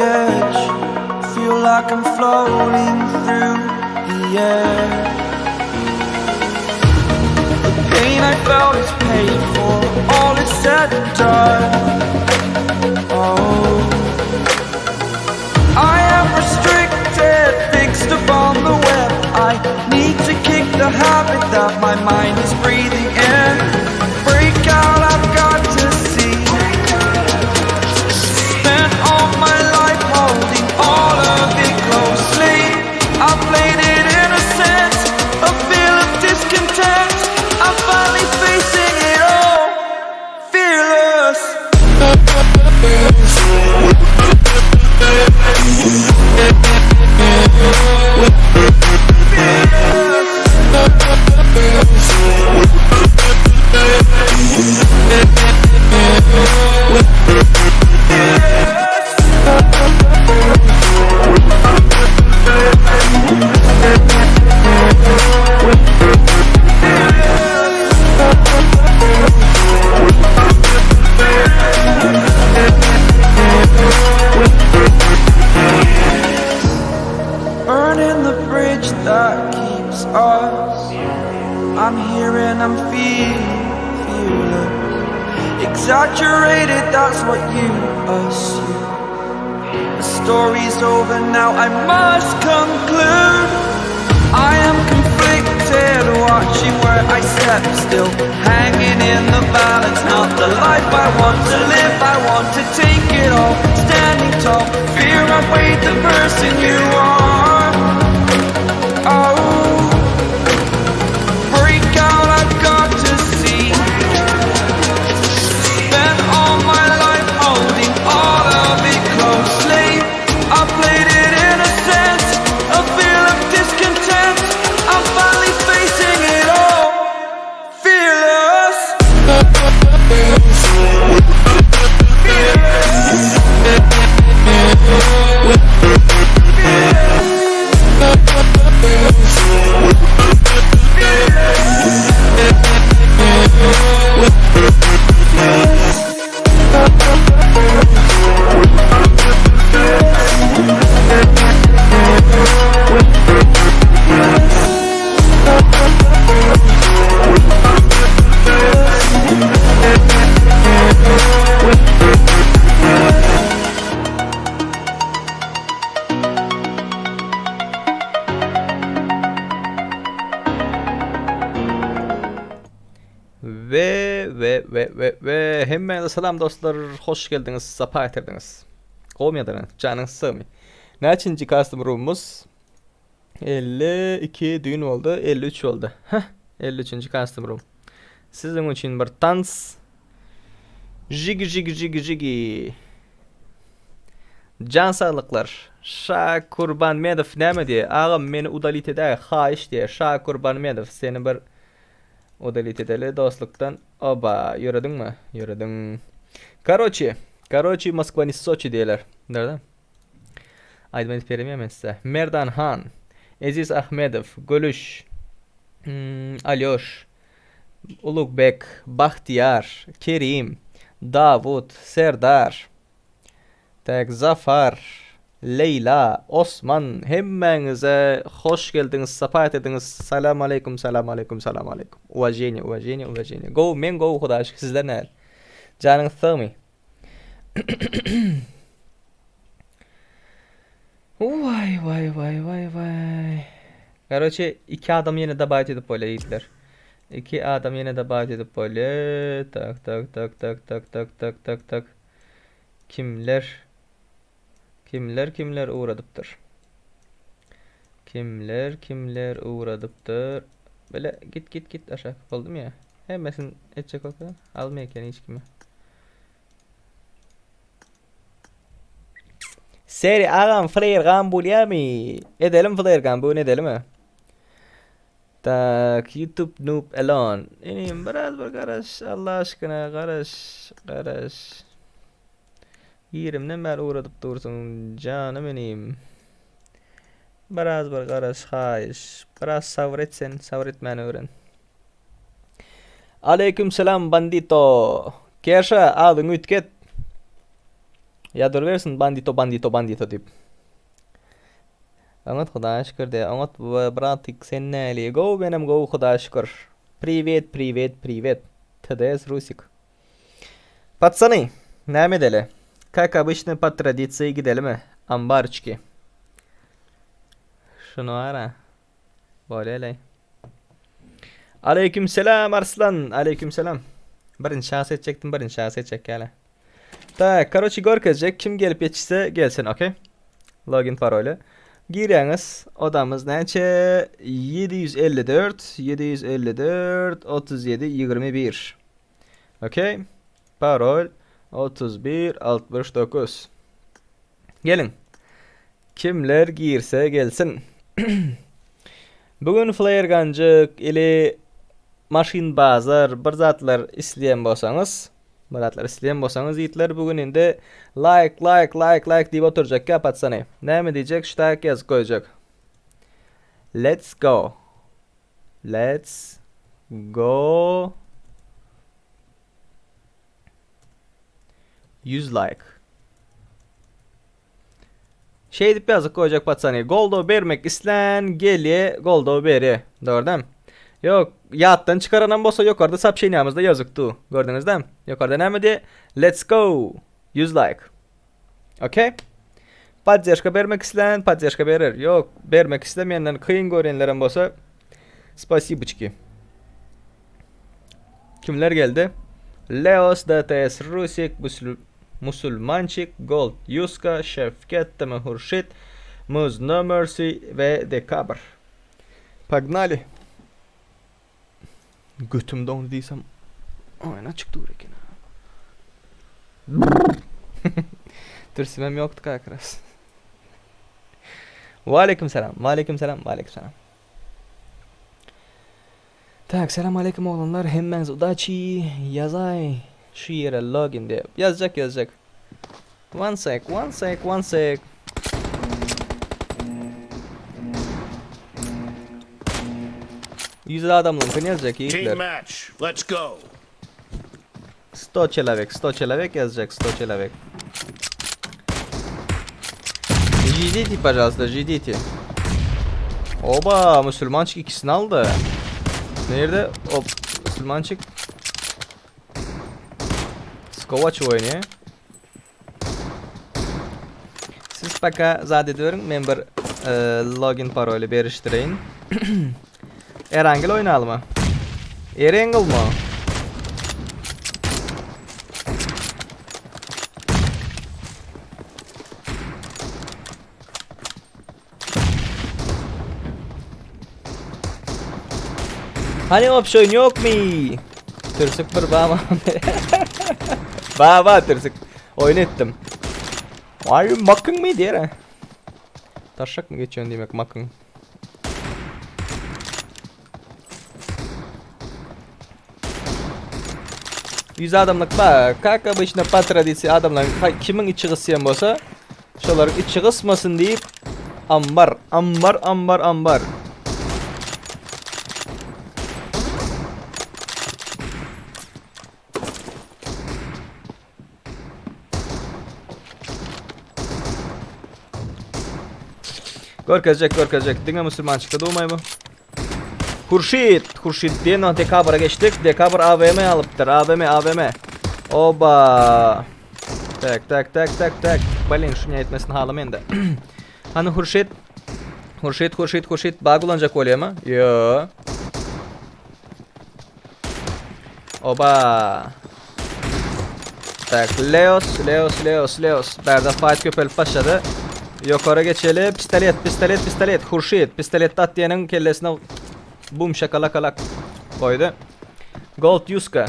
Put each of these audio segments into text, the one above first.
the edge. Feel like I'm floating through the air. The pain I felt is paid for, all is said and done. Oh, I am restricted, fixed upon the web. I need to kick the habit that my mind is breathing in. Break out, I've got to see. Spent all my life holding all of it closely. I played it innocent, a feel of discontent. I'm finally facing it all, fearless. Burning the bridge that keeps us. I'm here and I'm feeling fearless. Exaggerated, that's what you assume. The story's over now, I must conclude. I am conflicted, watching where I step still, hanging in the balance. Not the life I want to live, I want to take it all. Standing tall, fear outweighed the person you are. Oh, break out, I've got to see. Spent all my life holding all of it closely. I played it innocent, a feel of discontent. I'm finally facing it all, fearless. We we we we we hemmäňize salam dostlar hoş geldiňiz sapa getirdiňiz. Gowmy ýagdaýlaryňyz janyňyz sagmy? Näçinji custom roomumyz? 52 düýn boldy 53 boldy. Heh 53-nji custom room. Siziň üçin bir tans. Jigi jigi jigi jigi. Jan saglyklar. Şa Kurbanmedow näme diýýär? Agam meni udalit edäý haýyş diýýär. Şa Kurbanmedow seni bir udalit edeli dostlukdan. Oba, ýörediňmi? Ýörediň. Karoçi, karoçi Moskwa ne Soçi diýerler. Nirede? Aýdym aýdyp beremýän men size. Merdan Han, Eziz Ahmedow, Gülüş, hmm, Alýoş, Ulugbek, Bahtiýar, Kerim, Dawut, Serdar, Tak Zafar, Leýla, Osman hemmäňize hoş geldiňiz sapa getirdiňiz salam aleýkum salam aleýkum salam aleýkum uwaženiýe uwaženiýe uwaženiýe gowy men gowy hudaýa şükür sizler näl janyňyz sagmy Waý waý waý waý waý Karoçe iki adam ýene dobawit edip bolýar ýigitler iki adam ýene dobawit edip bolýar tak tak tak tak tak tak tak tak tak Kimler Kimler kimler ugradypdyr? Kimler kimler ugradypdyr? Bile git git git aşak boldumy ýa? Hemmesini etjek bolsa almaý eken hiç kimi. Seri agam flare gun bolýamy? Edelim flare gun bu gün edelimi? Tak YouTube noob alone. Inim biraz bir garaş Allah aşkyna garaş garaş. Girimden bäri ugradyp dursuň janym inim. Biraz bir garaş haýyş. Biraz sabyr et sen sabyr etmäni öwren. Aleyküm selam bandito. Kerşa adyňy üýtget. Ýa durubersin bandito bandito bandito diýip. Oňat Hudaýa şükür diýýär. Oňat bratik sen näli? Gowy menem gowy Hudaýa şükür. Priwet priwet priwet. TDS Rusik. Patsany, näme edeli? Kak obyçno po tradisiýa gidelimi? Ambarçki. Şuny bara. Bolýa-laý. Aleýkim selam Arslan. Aleýkim selam. Birinji şahs etjekdim, birinji şahs etjek ýaly. Tak, karoçi görkezjek kim gelip ýetişse gelsin, okey? Login paroly. Girýäňiz, odamyz näçe? 754 754 37 21. Okey. Parol 31 69. Geliň. Kimler girse gelsin. Bu gün flare ganjyk ili maşyn bazar bir zatlar isleýän bolsaňyz, bir zatlar isleýän bolsaňyz ýigitler bu gün indi like like like like diýip oturjak ýa patsany. Näme diýjek şu taýak ýazyp goýjak. Let's go. Let's go. 100 like. Şeýdip ýazyk goýjak patsany. Goldaw bermek islän gelýe goldaw berýe. Dogry dämi? Ýok, ýatdan çykaranam bolsa ýokarda soobşeniýamyzda ýazyk du. Gördüňiz dämi? Ýokarda näme diýe? Let's go! 100 like. Okey. Podderžka bermek islän podderžka berer. Ýok, bermek islemeýänler kyn görýänlerem bolsa spasiboçki. Kimler geldi? Leos DTS Rusik Musulmançik Gold Yuska Şewket Tm Hurşit Muz No Mercy we Dekabr. Pagnali. Götüm doňdy diýsem aýna açyk dur eken. Türsümem ýokdy как раз. Waleýkim salam. Waleýkim salam. Waleýkim salam. Tak selam aleýkum oglanlar hemmäňize udaçi ýazaý şu ýere login diýip ýazjak ýazjak one sec one sec one sec Ýüz adamlyňkyny ýazjak Team ýigitler. match. Let's go. 100 çelewek, 100 çelewek ýazjak, 100 çelewek. Jiditi, пожалуйста, jiditi. Oba, musulmançyk ikisini aldy. Nerede? Hop, musulmançyk. Skowaç oýny. Siz paka zat ediberiň, men bir e, login paroly berişdireýin. Erangel oýnalymy? Erangel mı? Hani opsiyon yok mu? Tırsık bir baba. Baba tırsık. Oyun etdim. Ay makın mı diýer. Taşak mı geçiyorsun diýmek makın. Yüz adamlyk ba, как обычно по традиции adamlaryň kimiň içi gysýan bolsa, şolaryň içi gysmasyn diýip ambar, ambar, ambar, ambar. Görkezjek, görkezjek. Diňe musulmançykda durmaý bu. Hurşit, Hurşit diýen Dekabra geçdik. Dekabr AWM alypdyr. AWM, AWM. Oba. Tak, tak, tak, tak, tak. Blin, şuny etmesini halym endi. Hany Hurşit? Hurşit, Hurşit, Hurşit. Bag ulanjak bolýarmy? Ýo. Oba. Tak, Leos, Leos, Leos, Leos. Bärde fight köpelip başlady. Ýokary geçeli. Pistolet, pistolet, pistolet. Hurşit, pistolet at diýeniň kellesine bum şakalakalak goýdy. Gold Yuska.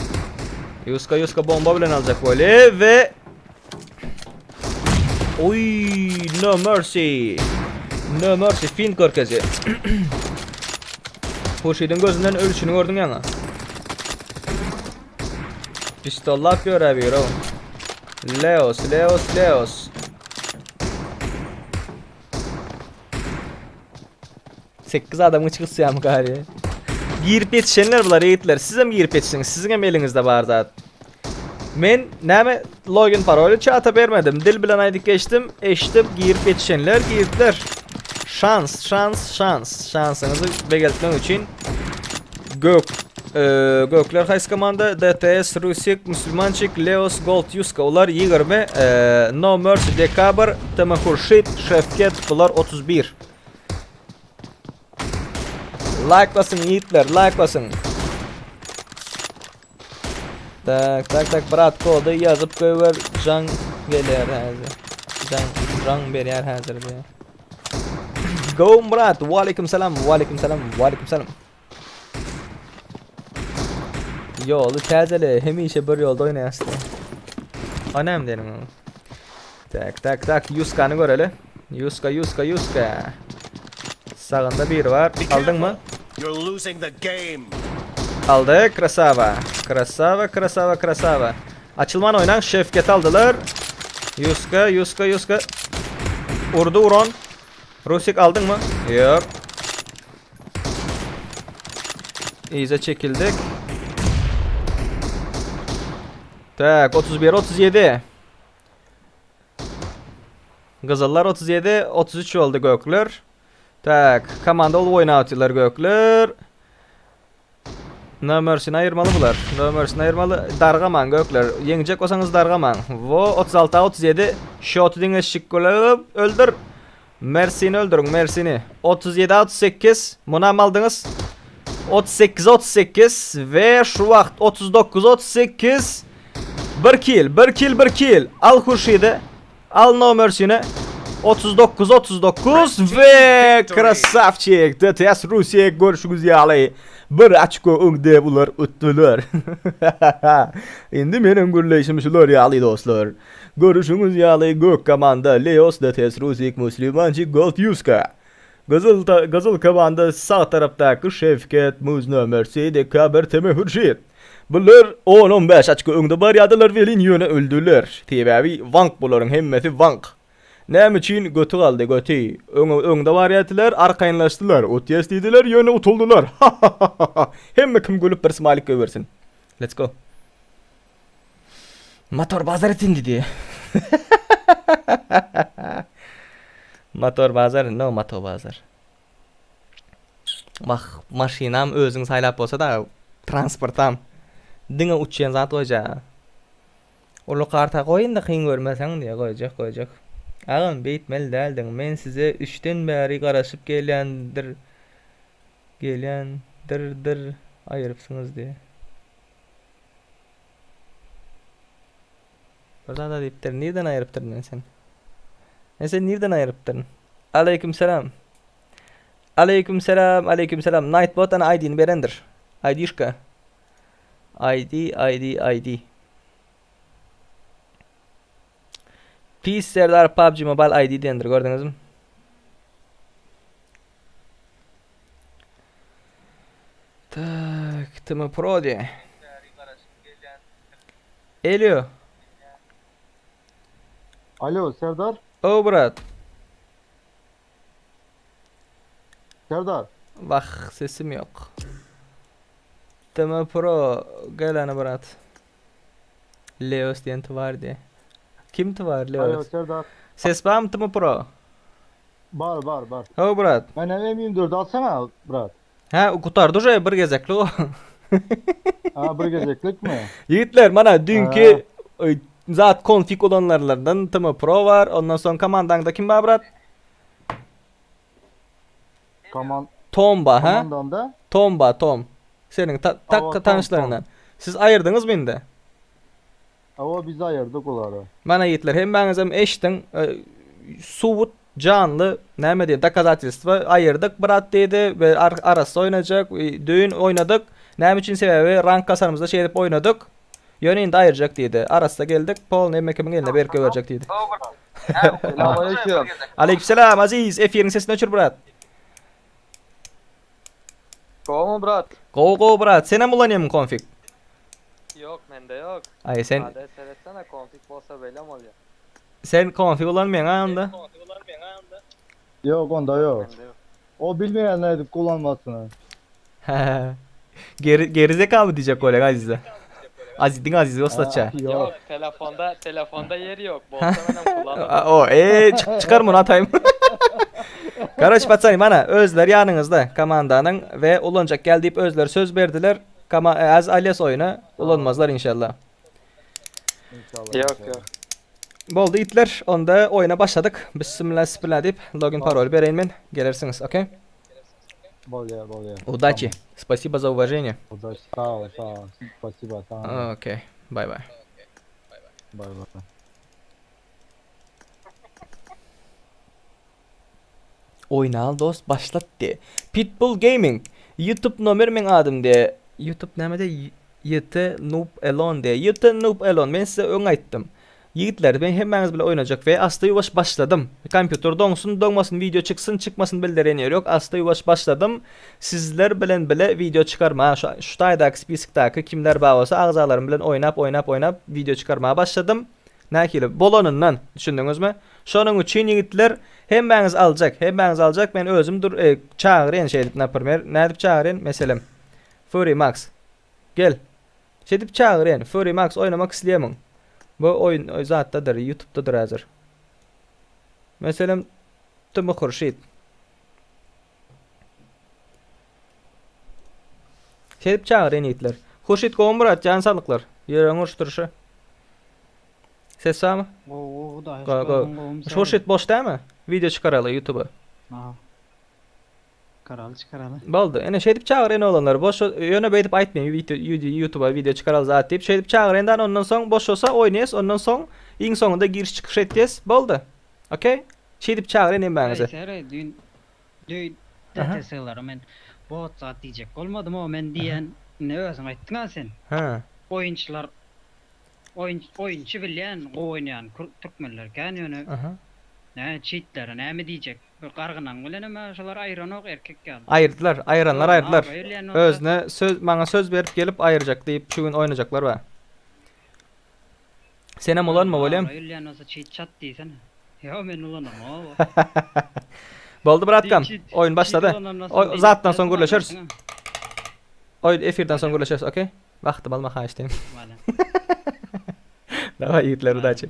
Yuska Yuska bomba bilen aljak bolýar we Oy, no mercy. No mercy fin görkezi. Hurşidiň gözünden ölüşini gördüň ýaňy. Pistollap ýör abi ýör. Leos, Leos, Leos. 8 adamyň çykysýamy gari. Girip ýetişenler bular ýigitler. Sizem girip ýetişiň. Siziň hem eliňizde bar zat. Men näme login paroly çata bermedim. Dil bilen aýdyp geçdim. Eşidip girip ýetişenler girdiler. Şans, şans, şans. Şansyňyzy begeltmek üçin gök e, gökler haýsy komanda? DTS, Rusik, Musulmançik, Leos, Gold, Yuska. Olar 20, e, No Mercy, Dekabr, TM Hurşit, Şefket bular 31. Like basın yiğitler, like basın. Tak tak tak brat kody ýazyp goýber jaň gelýär häzir. Jaň jaň berýär häzir diýýär. Go brat, waleýkim salam, waleýkim salam, waleýkim salam. Ýoly täzele, hemişe bir ýolda oýnaýas. O näme diýeniň? Tak tak tak Yuskany göreli. Yuska Yuska Yuska. Sagynda biri bar. Aldyňmy? You're losing the game. Aldy. Krasava. Krasava, krasava, krasava. Açylman oýnaň. Şefket aldylar. Yuska, Yuska, Yuska. Urdy uran. Rusik aldyňmy? Ýok. Yza çekildik. Tak, 31 37. Gyzyllar 37, 33 boldy gökler. Tak, komanda bolup oýnap otyrlar gökler. No Mercy'ni aýyrmaly bular. No Mercy'ni aýyrmaly. Dargamaň gökler. Ýeňjek bolsaňyz dargamaň. Wo 36 37. Şoty diňe şikgülip öldür. Mercy'ni öldüriň, Mercy'ni. 37 38. Munam aldyňyz. 38 38 we şu wagt 39 38. Bir kill, bir kill, bir kill. Al Hurşidi. Al No Mercy'ni. 39 39 we krasavçik DTS Russiýa görşüňiz ýaly bir açko öňde bular utdular. Indi meniň gürleýşim şular ýaly dostlar. Görüşüňiz ýaly gök komanda Leos DTS Rusik Muslimançik Gold Ýuska. Gyzyl gyzyl komanda sag tarapdaky Şewket Muz Nomersi Dekabr Teme Hurşit. Bular on 15 açko öňde barýardylar welin ýöne öldüler. Sebäbi wank bularyň hemmesi wank. Näme üçin göti galdy göti. Öňe öňde barýardylar arkaýynlaşdylar. Utýas diýdiler ýöne utuldylar. Ha-ha-ha-ha. Hemme kim gülüp bir smalik goýbersin. Let's go. Motor bazar etindi diýe. Motor bazar, no moto bazar. Wah, maşynam özüň saýlap bolsa da, transportam. Diňe uçýan zat goýja. Uly karta goý indi kyn görmeseň diýe goýjak, goýjak. Agam beýtmeli däldiň. Men size üçden bäri garaşyp gelýändir gelýändir dir aýyrypsyňyz diýe. Bir zada diýipdir. Nirden aýyrypdyryn men seni? Men seni nirden aýyrypdyryn? Aleýkum selam. Aleýkum selam, aleýkum selam. Nightbot ana ID-ni berendir. ID-şka. ID, ID, ID. Peace Serdar PUBG Mobile ID diýendir, gördüňizmi? Tak, TM Pro diýe. Elio. Alo Serdar. O brat. Serdar. Wah, sesim ýok. TM Pro gel ana brat. Leos diýen bar diýe. Kim bar Alo Leos? Serdar. Ses barmy TM Pro? Bar bar bar. Ho brat. Ben M24 alsana brat. Hä, gutardy uje bir gezeklik o. Ha bir gezeklik mi? Ýigitler, mana düýnki e, zat konfig ulanlarlardan TM Pro bar. Ondan soň komandaňda kim bar brat? Kaman Tom bar, ha? komandanda. Tom bar, Tom. Seniň ta Hawa, tak Tom, tanyşlaryňdan. Siz aýyrdyňyzmy indi? Hawa biz aýyrdyk olary. Mana ýigitler, hemmäňizem eşdiň. E, Suwut janly näme diýen dokazatelstwo aýyrdyk brat diýdi we ar arassa oýnajak. E, Düýn oýnadyk. Näme üçin sebäbi rank kasanymyzda şeýdip oýnadyk. Ýöne indi aýyrjak diýdi. Arassa geldik. Polny hemme kimiň eline berip goýberjek diýdi. Selamünaleyküm. Aleykümselam Aziz. Efiriň sesini öçür brat. Gowy brat? Gowy gowy brat. Senem ulanýamyň konfig? Yok mende yok. Aý sen Hadi seretsene konfig bolsa böyle mi oluyor? sen konfig ulanmaýaň ha onda. Yok onda yok. Mende yok. O bilmeyenler edip kullanmasını. Geri gerizekalı diyecek kolega Aziz'e. Aziz diňe Aziz goslatça. Ýok. Ýok, telefonda, telefonda ýer ýok. Bolsa menem kullanaryn. O, e, çyk, çykar muny ataýym. Karoç patsany mana özleri ýanyňyzda komandanyň we ulanjak gel diýip özleri söz berdiler. Kama e, az alýas oýuna ulanmazlar inşallah. İnşallah. Ýok, inşallah. ýok. Boldy itler, onda oýuna başladyk. Bismillah, bismillah diýip login parol bereýin men. Gelersiňiz, okey? Bolýar, bolýar. Удачи. Спасибо за уважение. Tamam. Udaç. Sag ol, sag ol. Spasiba, sag ol. Okey. Bye bye. Bay bay. Oýnal dost başlat diýe. Pitbull Gaming. YouTube nomer meň adym diýe. YouTube näme diýe? YT Noob Elon diýe. YT Noob Elon. Men size öň aýtdym. Ýigitler, men hemmäňiz bilen oýnajak we asta ýuwaş başladym. Kompýuter doňsun, doňmasyn, wideo çyksyn, çykmasyn bildiren ýeri ýok. Asta ýuwaş başladym. Sizler bilen bile wideo çykarmaga, şu şu taýdaky spiskdaky kimler bar bolsa agzalarym bilen oýnap, oýnap, oýnap wideo çykarmaga başladym. Nähili bolanyndan, düşündiňizmi? Şonuň üçin ýigitler, hemmäňiz aljak, hemmäňiz aljak, men özüm dur, e, çagyrýan şeýdip, naprmer, nädip çagyrýan, meselem, Fury Max, gel. Şeýdip çagyrýan, Fury Max oýnamak isleýärmiň? Bu oýun zatdadyr, YouTube'dadyr häzir. Meselem, Tmy Hurşit. Şeýdip çagyrýan ýigitler. Hurşit gowy Murat, jan saglyklar. Ýüregiň uruşdyryşy. Ses barmy? Gowy gowy hudaýa Gowy şükür gowy. özüň gowumy Seri? Hurşit boş dälmi? Wideo çykaraly YouTube'a. Aha. Çykaraly çykaraly. Boldy. Ene şeýdip çagyryn oglanlar. Boş ýöne beýdip aýtmaýyn YouTube'a wideo çykaraly zat diýip. Şeýdip çagyryn dan ondan soň boş bolsa oýnaýas ondan soň iň soňunda giriş çykyş etýäs. Boldy. Okey? Şeýdip çagyryn Eý hemmäňizi. Seri düýn düýn Aha. DTS-lere men bot zat diýjek bolmadym o men diýen indi özüň aýtdyň-a sen. Hä. Oýunçylar Oýun oýunçy bilýän gowy oýnaýan türkmenler kän ýöne Aha. nä çitlere näme diýjek bir gargynaň bilenem-ä şolar aýyranok erkek ýaly. Aýyrdylar, aýyranlar Özüne aýyrdylar. abraý bilýän bolsa. Özüne söz maňa söz berip gelip aýyrjak diýip şu gün oýnajaklar bar. Senem ulanma Özüne bolýam. abraý bilýän bolsa çit çat diýsene. Ýo men ulanamok. Boldy bratkam, Çit oýun çit başlady. ulanandan soň Oý zatdan soň beýleki gürleşeris. ulanarsyň-a. Oý efirden soň Bolýa. gürleşeris, okey? Wagtym alma haýyşt edýän. Bolýa. Daway ýigitler Bolýa. udaçi.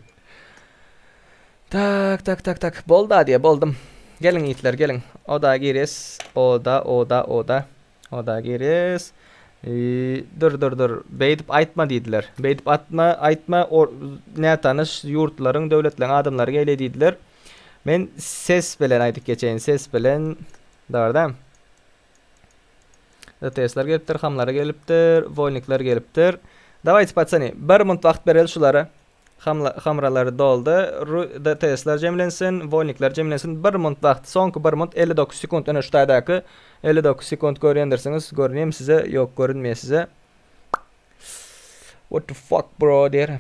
Tak tak tak tak bolda diýe boldum. Geliň ýigitler geliň. Oda girýäs. Oda oda oda. Oda girýäs. Dur dur dur. Beýdip aýtma diýdiler. Beýdip atma aýtma or nätanyş ýurtlaryň döwletleriň adamlary gelýä diýdiler. Men ses bilen aýdyp geçeýin ses bilen. Dogry DTS-ler gelipdir, hamlary gelipdir, wolnikler gelipdir. Dawayte patsany, bir munt wagt bereli şulara. Hamla, hamralary doldy. DTS-ler jemlensin, wolnikler jemlensin. Bir munt wagt, soňky bir munt 59 sekunt ene şu taýdaky 59 sekunt görýändirsiňiz. Görünýärmi size? Ýok, görünmeýär size. What the fuck bro diýer.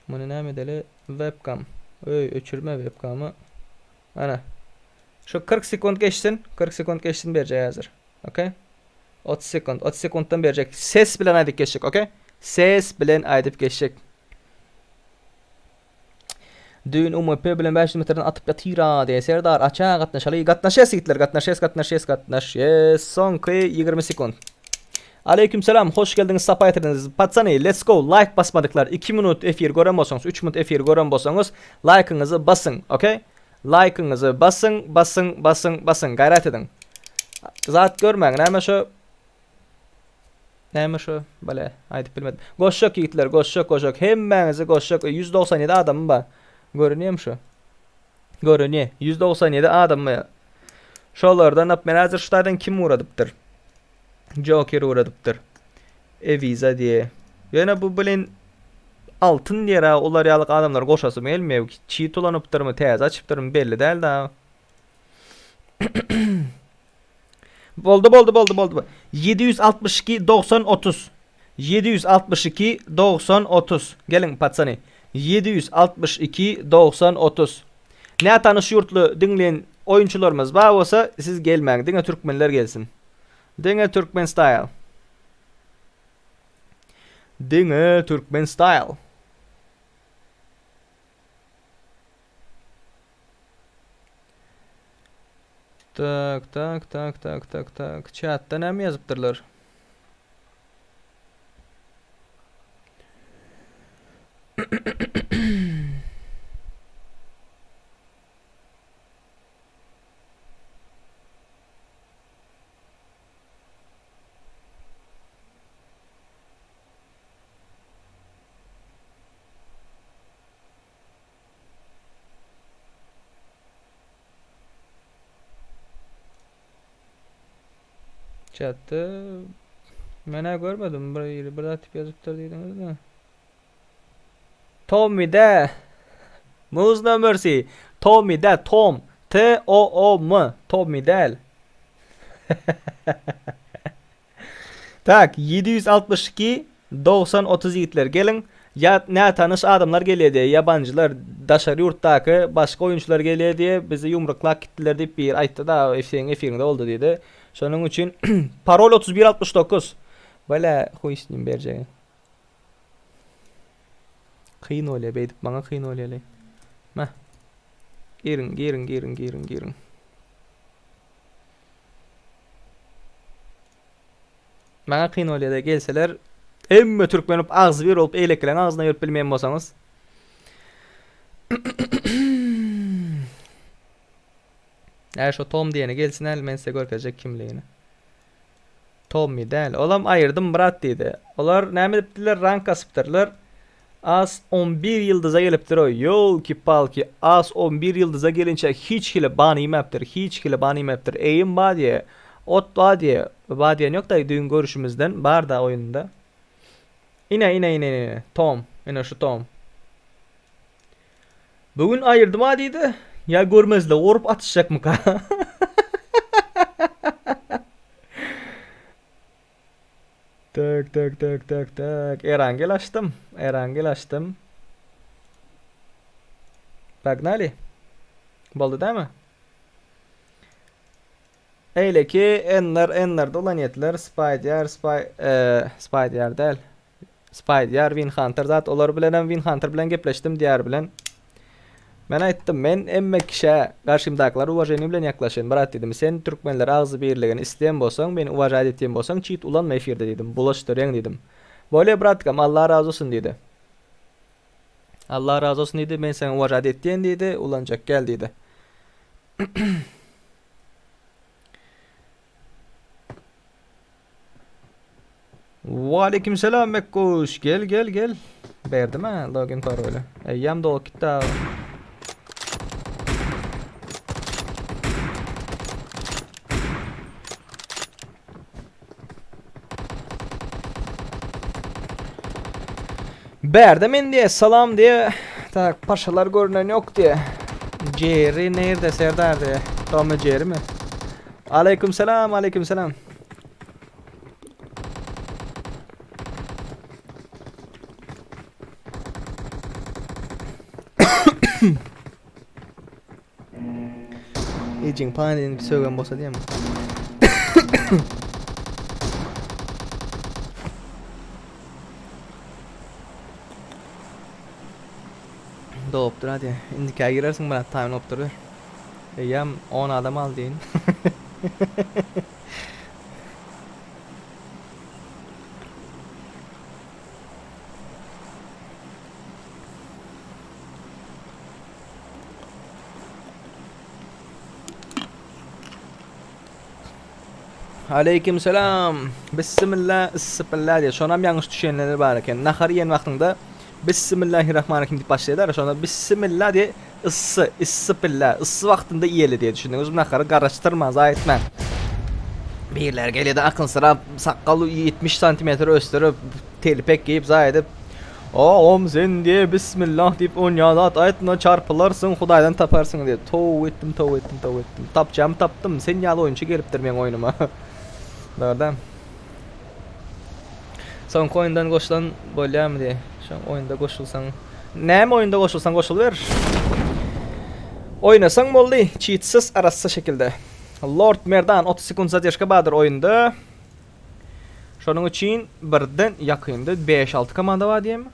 Muny näme edeli? Webcam. Öý, öçürme webcamy. Ana. Şu 40 sekunt geçsin. 40 sekunt geçsin berjek häzir. Okey. 30 sekunt. 30 sekuntdan berjek. Ses bilen aýdyp geçjek, okey? Ses bilen aýdyp geçjek. Düýn UMP bilen 500 metrden atyp ýatyra diýe Serdar aça gatnaşaly. Gatnaşýas ýigitler, gatnaşýas, gatnaşýas, gatnaşýas. Soňky 20 sekunt. Aleyküm selam, hoş geldiňiz, sapa getirdiňiz. Patsany, let's go. Like basmadyklar 2 minut efir gören bolsaňyz, 3 minut efir gören bolsaňyz, like'yňyzy basyň, okey? Like'yňyzy basyň, basyň, basyň, basyň. Gaýrat ediň. Zat görmäň, näme şo? Näme şo? Bale, aýdyp bilmedim. Goşjak ýigitler, goşjak, goşjak. Hemmäňizi goşjak. 197 adamym bar. Görünýärmi şu? Görünýär. 197 adammy? Şolardan men häzir şu taýdan kim ugradypdyr? Joker ugradypdyr. Ewiza diýe. Ýöne bu bilen altyn diýer ha, olar ýaly adamlar goşasym gelmeýär. Çit ulanypdyrmy, täze açypdyrmy belli däl da. Boldy, boldy, boldy, boldy. 762 90 30. 762 90 30. Geliň patsany. 762 90 30. Nätanyş ýurtly diňleýän oýunçylarymyz bar bolsa, siz gelmäň, diňe türkmenler gelsin. Diňe türkmen style. Diňe türkmen style. Tak, tak, tak, tak, tak, tak. Chatda näme ýazypdyrlar? Chatda men-ä görmedim bir biri bir zat diýip ýazypdyr diýdiňiz-de. Tommy dä. Muz no mercy. Tommy dä Tom. T O O M. Tommy däl. Tak 762 90 30 ýigitler geliň. Ýa nätanyş adamlar gelýär diýe, ýabanjylar, daşary ýurtdaky başga oýunçylar gelýär diýe, bizi ýumruklap gitdiler diýip biri aýtdy da, seň efiriňde boldy diýdi. Şonuň üçin parol 31 69. Bele, huý s nim berjegi. Kyn bolýar beýdip maňa kyn bolýar. Meh. Giriň, giriň, giriň, giriň, giriň. Maňa kyn bolýar-da gelseler hemme türkmen bolup agzybir bolup eýlekileň agzyna gelip bilmeýän bolsaňyz. Äý şo Tom diýeni gelsin äl men size görkezjek kimligini. Tommy däl. Olam aýyrdym brat diýdi. Olar näme edipdirler rank kasypdyrlar. As 11 ýyldyza gelipdir o ýolki palki as 11 ýyldyza gelinçä hiç hili ban iýmäpdir hiç hili ban iýmäpdir eýim ba diýe ot ba diýe ba diýen ýok da düýn görüşimizden bar da oýunda ine ine ine ine Tom ine şu Tom bu gün aýyrdym a diýdi ýa görmezlige urup atyşjakmyka Tak tak tak tak tak. Erangel açdym. Erangel açdym. Pagnali. Boldy dämi? Eýleki enler enler dolanýetler Spider Spy e, Spider däl. Spider Win Hunter zat olar bilen hem Win Hunter bilen gepleşdim diýar bilen. Men aýtdym, men emme kişä garşymdakylara uwaženiýe bilen ýaklaşyn, brat diýdim, sen türkmenler agzybirligini isleýän bolsaň, meni uwažat etýän bolsaň, çit ulanma efirde diýdim, bulaşdyrýaň diýdim. Bolýa bratkam, Allah razy bolsun diýdi. Allah razy bolsun diýdi, men seni uwažat etýän diýdi, ulanjak gel diýdi. Waleýkim salam Mekguş. Gel gel gel. Berdim ha login paroly. Eýýäm dolup gitdi abi. Bärde men diye salam diye tak paşalar görünen yok diye. Jerry nerede Serdar diye. Tom ve Jerry mi? Aleyküm selam, aleyküm selam. Ejeň panelini sögen bolsa diýem. Dogupdyr hadi. Indikä girersiň brat taýyn bolup dur. Eýýäm 10 adam al diýin. Aleyküm selam. Bismillah, issipillah diýip, şonam ýalňyş düşenler bar eken. Nahar iýen wagtyňda Bismillahirrahmanirrahim diýip başlaýarlar. Şonda Bismillah diýip, yssy, issipillah, yssy wagtynda iýeli diýip düşündiňiz. Nahary garaşdyrman, zaýa etmän. Birler gelýär-de akynsyrap, sakgal 70 santimetr ösdürip, telpek geýip, zaýa edip, Ogum sen diýe bismillah diýip onýa zat aýtma çarpylarsyň hudaýdan taparsyň diýip tow etdim tow etdim tow etdim tapjamy tapdym sen ýaly oýunçy gelipdir meň oýnuma Dogrudan Soňky oýundan goşulan bolýamy diýe şoň oýunda goşulsaň näme oýunda goşulsaň goşulyber Oýnasaň boldy çitsiz arassa şekilde Lord Merdan 30 sekund zadержка bardyr oýunda Şonuň üçin birden ýakynda bäş-alty komanda bar diýemi?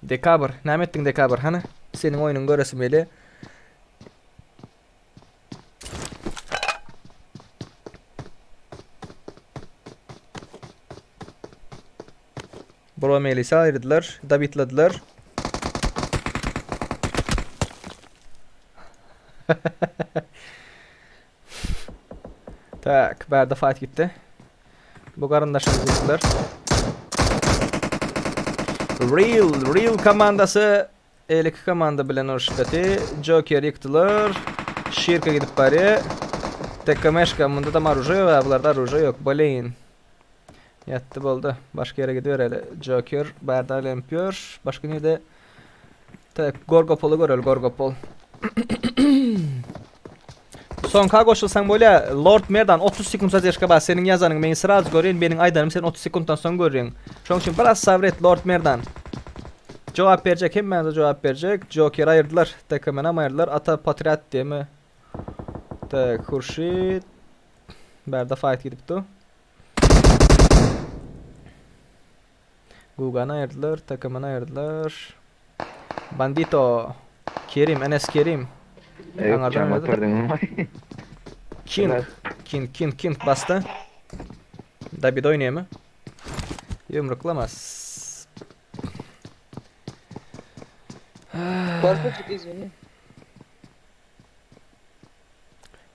Dekabr, näme etdiň Dekabr? Hany, seniň oýnuňy göresim gelýär. Bromelisi aýyrdylar, dabitladylar. Tak, bärde fight gitdi. Bu garyndaşymyz gitdiler. Real, Real komandasy 52 komanda bilen uruşdy. Joker ýykdylar. Şirka gidip barýar. TKMşka munda da orужие bar, bularda orужие ýok. Boleýin. Ýatdy boldy. Başga ýere gidibereli. Joker bärde aýlanyp ýör. Başga nirde? Tak, Gorgopoly göreli, Gorgopol. Soňka goşulsaň bolýa. Lord Merdan 30 sekund zadержка bar. Seniň ýazanyň men sraz görýän, meniň aýdanym sen 30 sekunddan soň görýäň. Şoň üçin biraz sabr et Lord Merdan. Jogap berjek, hemmäňize jogap berjek. Joker aýyrdylar. TKM-nam aýyrdylar. Ata Patriot diýemi? Tak, Hurşit. Bärde fight gidipdi. Gugany aýyrdylar, TKM-ni aýyrdylar. Bandito. Kerim, Enes Kerim. Aňardan aýyrdy. King, King, King, King basdy. Dabid oýnaýarmy? Ýumruklamaz.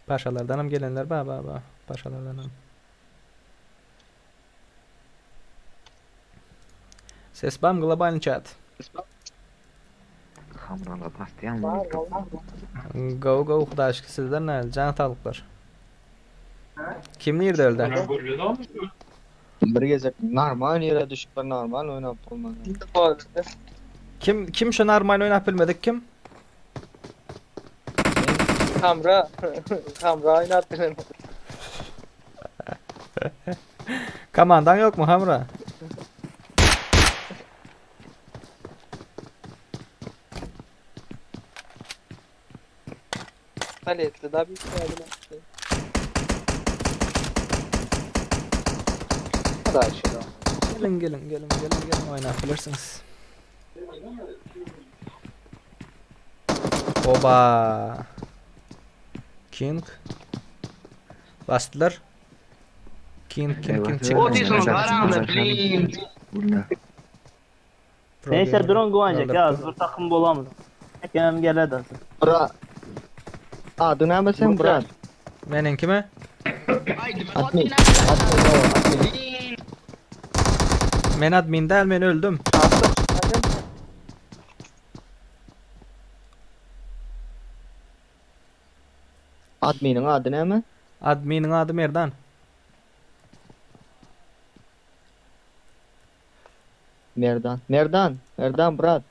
Paşalardanam gelenler ba ba ba. Paşalardanam. Ses bam globalny chat. Hamrala basýan Go go hudaşky sizden näl jan saglyklar. Kim nirde öldi? Bir gezek normal ýere düşüp bir normal oýnap bolmaz. Kim kim şu normal oýnap bilmedik kim? Hamra. Hamra oýnap bilen. Komandan ýokmy Hamra? Paletli da bir şey. Gelin gelin gelin gelin gelin oýnap bilersiňiz. Oba. King. Basdylar. King King King çıktı. Neyse durun güvenecek ya bir takım bulamız. Ekenem gele de. Bra. Ady näme sen brat? Meniň kime? Admin. Admin, o, admin. Men admin däl men öldüm. Adminiň ady näme? Adminiň ady Merdan. Merdan. Merdan. Merdan brat.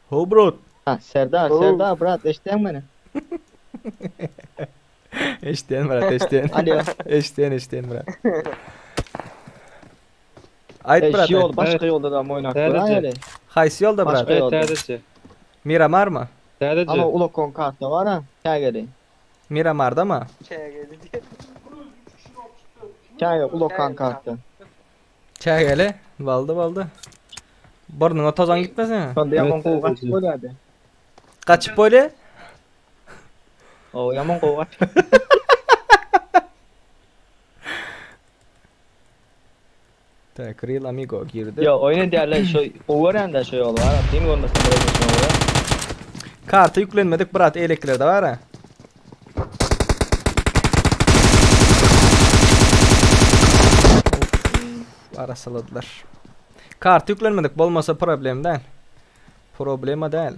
Ho bro. Ha, Serdar, Serdar brat, eşitýäňmi meni? Eşitýän brat, eşitýän. Alo. Eşitýän, eşitýän brat. Aýt Eş brat. ýol, başga ýolda da oýnap görä. Haýsy ýolda brat? Başga ýolda. Miramar mı? Ama ulakon karta var ha. Kägeli. Miramarda mı? Käge ulokan karta. Çägeli. Baldy baldy. Burnuňa tozan gitmesin. Şonda ýaman gowy gaçyp bolýardy. Gaçyp bolýa. O ýaman gowy gaçyp. Tak, Real Amigo girdi. Yo, oýun edýärler şu gowy görýän-de şu ýol var. Din görmesin bir şoňa görä. Karta ýüklenmedik brat eleklerde bar ha. Of, arasaladylar. Karta ýüklenmedik bolmasa problem däl. Problema däl.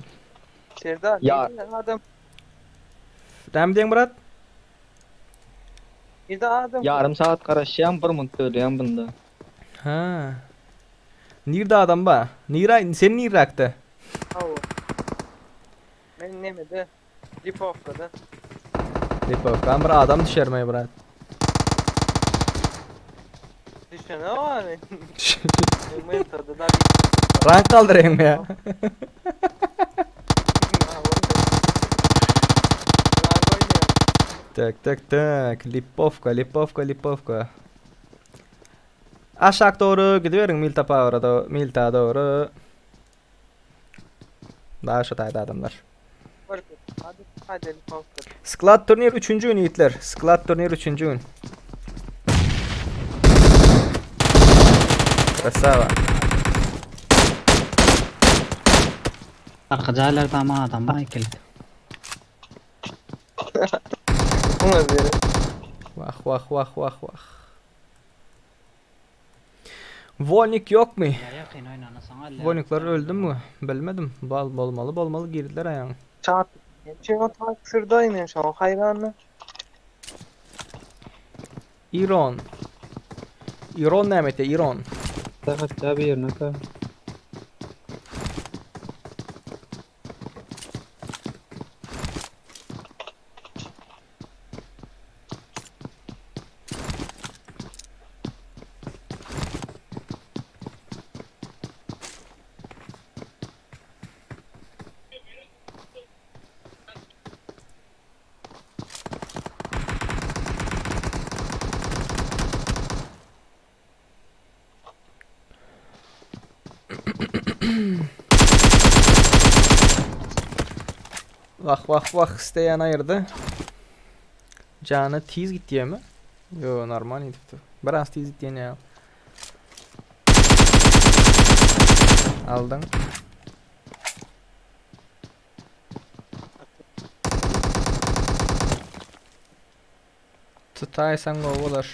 Serdar, Ya. adam. Näme diýen brat? Bir de adam. Ýarym saat garaşýan, bir minut ölýän bunda. Ha. Nirde adam ba? Nira sen nirakda? Men nemede? Lipovkada. Lipovkan bir adam düşermey brat. Düşene var. Mırtada da Rank kaldırayım ya. Tak tak tak. Lipovka, Lipovka, Lipovka. Aşak doğru gidiyorum Milta Power'a doğru, Milta doğru. Daha şu tayda adamlar. Hadi hadi Lipovkada. Squad turnir 3. gün yiğitler. Squad turnir 3. gün. Krasava. Arka jaýlarda ama adam bar ekilit. Wah wah wah wah wah. Wolnik ýokmy? Ýakyn oýnanasaň alla. Wolnikler öldümi? Bilmedim. Bal bolmaly bolmaly girdiler aýaň. Çat. Çeňo taksirdaý men şoňa haýranmy? Iron. Iron näme etýär? Iron. Hatda birine ka. Wah wah wah isteýän aýyrdy. Jany tiz gitýärmi? Ýo, normal gidipdir. Biraz tiz gitýän ýa. Aldyň. Tutaýsaň gowy bolar.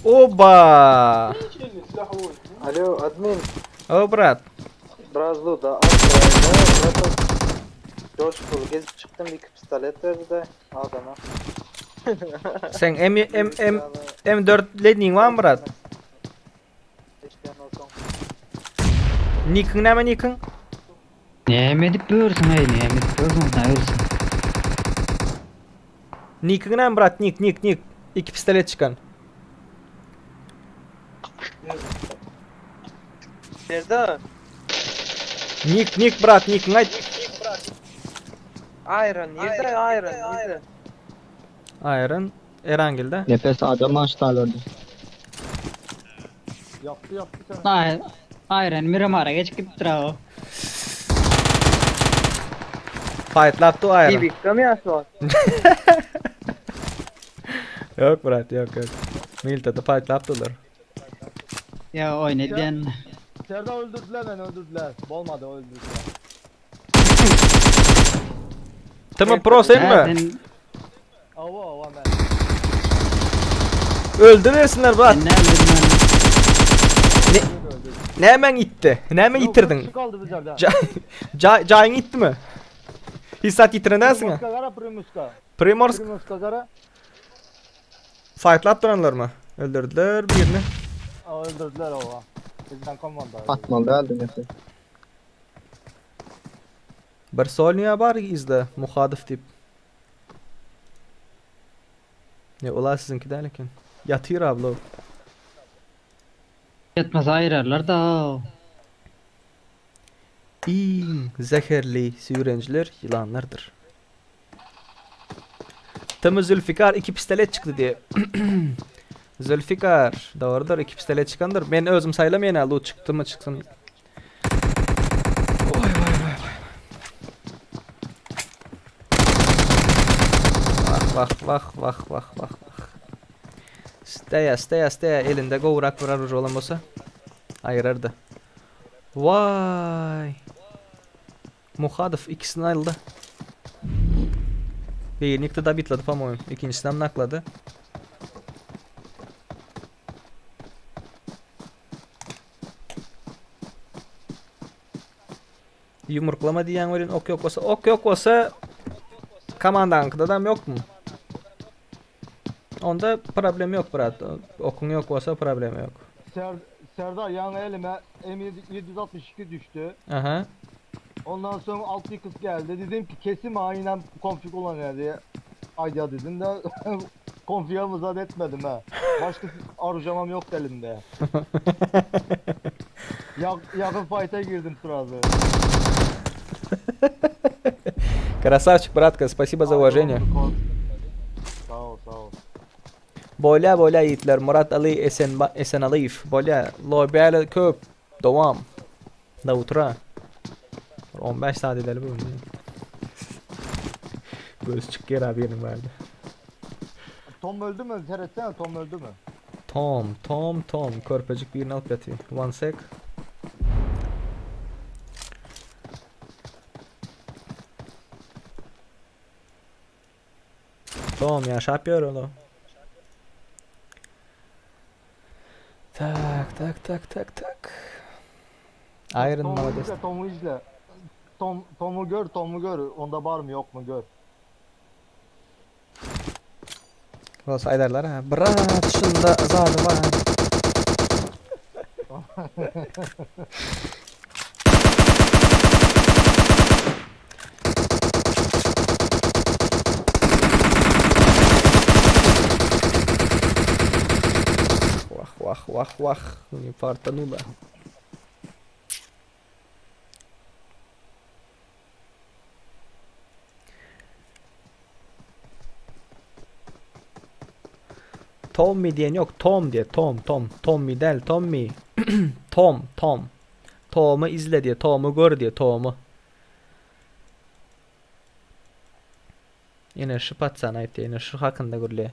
Oba! Alo admin. O brat. Biraz da George Bull gezip çykdym iki pistolet berdi de adama. Sen M M M M4 Lenin barmy brat? Nikiň näme nikiň? Näme edip börsüň eý, näme edip börsüň, näme ölsün. Nikiň näme brat nik nik nik. Iki pistolet çykan. Nerede? Nik nik brat nikiň aýt. Iron, nerede Iron, nerede? Iron Erangilde. Nefes adam açlarlardı. Yaptı yaptı sen. Ay, Ayran Miramara geçip gitdir ha o. Fightlapdy o Iron. Bibikde mi yaşlı? Yok brat yok yok. Miltada fightlapdylar. Ya oýun edýän. Serdar öldürdüler beni öldürdüler. Bolmadı öldürdüler. Tımı pro sen mi? Sen Ava ava ben. Öldürersinler brat. sen ne bilmem. Ne hemen gitti? Ne hemen yitirdin? Kişi kaldı dışarıda. Ca ca cayın gitti mi? Hissat yitirendensin ha? Primuska gara Primuska. Primorsk Primuska gara. fightlap duranlar mı? Öldürdüler birini. Aa, öldürdüler ava. Bizden komanda. Atmalı herhalde nefes. Bir solniya bar izle muhadif dip. Ne ola sizinki däl eken. Ýatyr abla. Ýatmasa aýyrarlar da. Iň zäherli süýrenjiler ýylanlardyr. Tımı Zülfikar iki pistolet çykdy diýe. Zülfikar dogrudyr iki pistolet çykandyr. Men özüm saýlamaýan ha loot çykdymy çyksyn. Oý waý waý waý. Wah wah wah wah wah wah wah. Steýa steýa steýa elinde gowrak bir oruž bolan bolsa aýyrardy. Waý. Muhadow ikisini aýyldy. Birini ýykdy da bitledi po-moýem. Ikinjisini hem naklady. Ýumruklama diýýän welin ok ýok bolsa, ok ýok bolsa komandaňkydadam ýokmy? Onda problem ýok brat. Okuň ýok bolsa problem ýok. Ser Serdar yan elime M762 düştü. Aha. Ondan sonra 6x geldi. Dedim ki kesin aynen konfig olan diye. Ayda dedim de konfiga müsaade etmedim ha. Başka arujamam yoktu elimde. Ya, yakın fight'a girdim sırası. Красавчик, братка, спасибо за уважение. Sağ ol sağ ol. Bolya bolya ýigitler Murat Ali Esen Esen Aliýew bolya lobby'ale köp dowam. Da utra. 15 saat edeli bu. Göz çykýar abi ýeriň bardy. Tom öldü mü? Seyretsene Tom öldü mü? Tom, Tom, Tom. Körpejik birini alyp ýatyr. One sec. Tom ýaşap ýör ol. Tak, tak, tak, tak, tak. Iron Tom'u malades. izle, Tom'u izle. Tom, Tom'u gör, Tom'u gör. Onda bar mı yok mu gör. Bolsa aýdarlar ha. Brat şunda zady bar. Wah wah wah wah. Ne fartanuda. Tommy diýen ýok, Tom diýe, Tom, Tom, Tommy däl, Tommy. Tom, Tom. Tomy izle diýe, Tomy gör diýe, Tomy. Ine şu paçan aýtdy, ine şu hakynda gürle.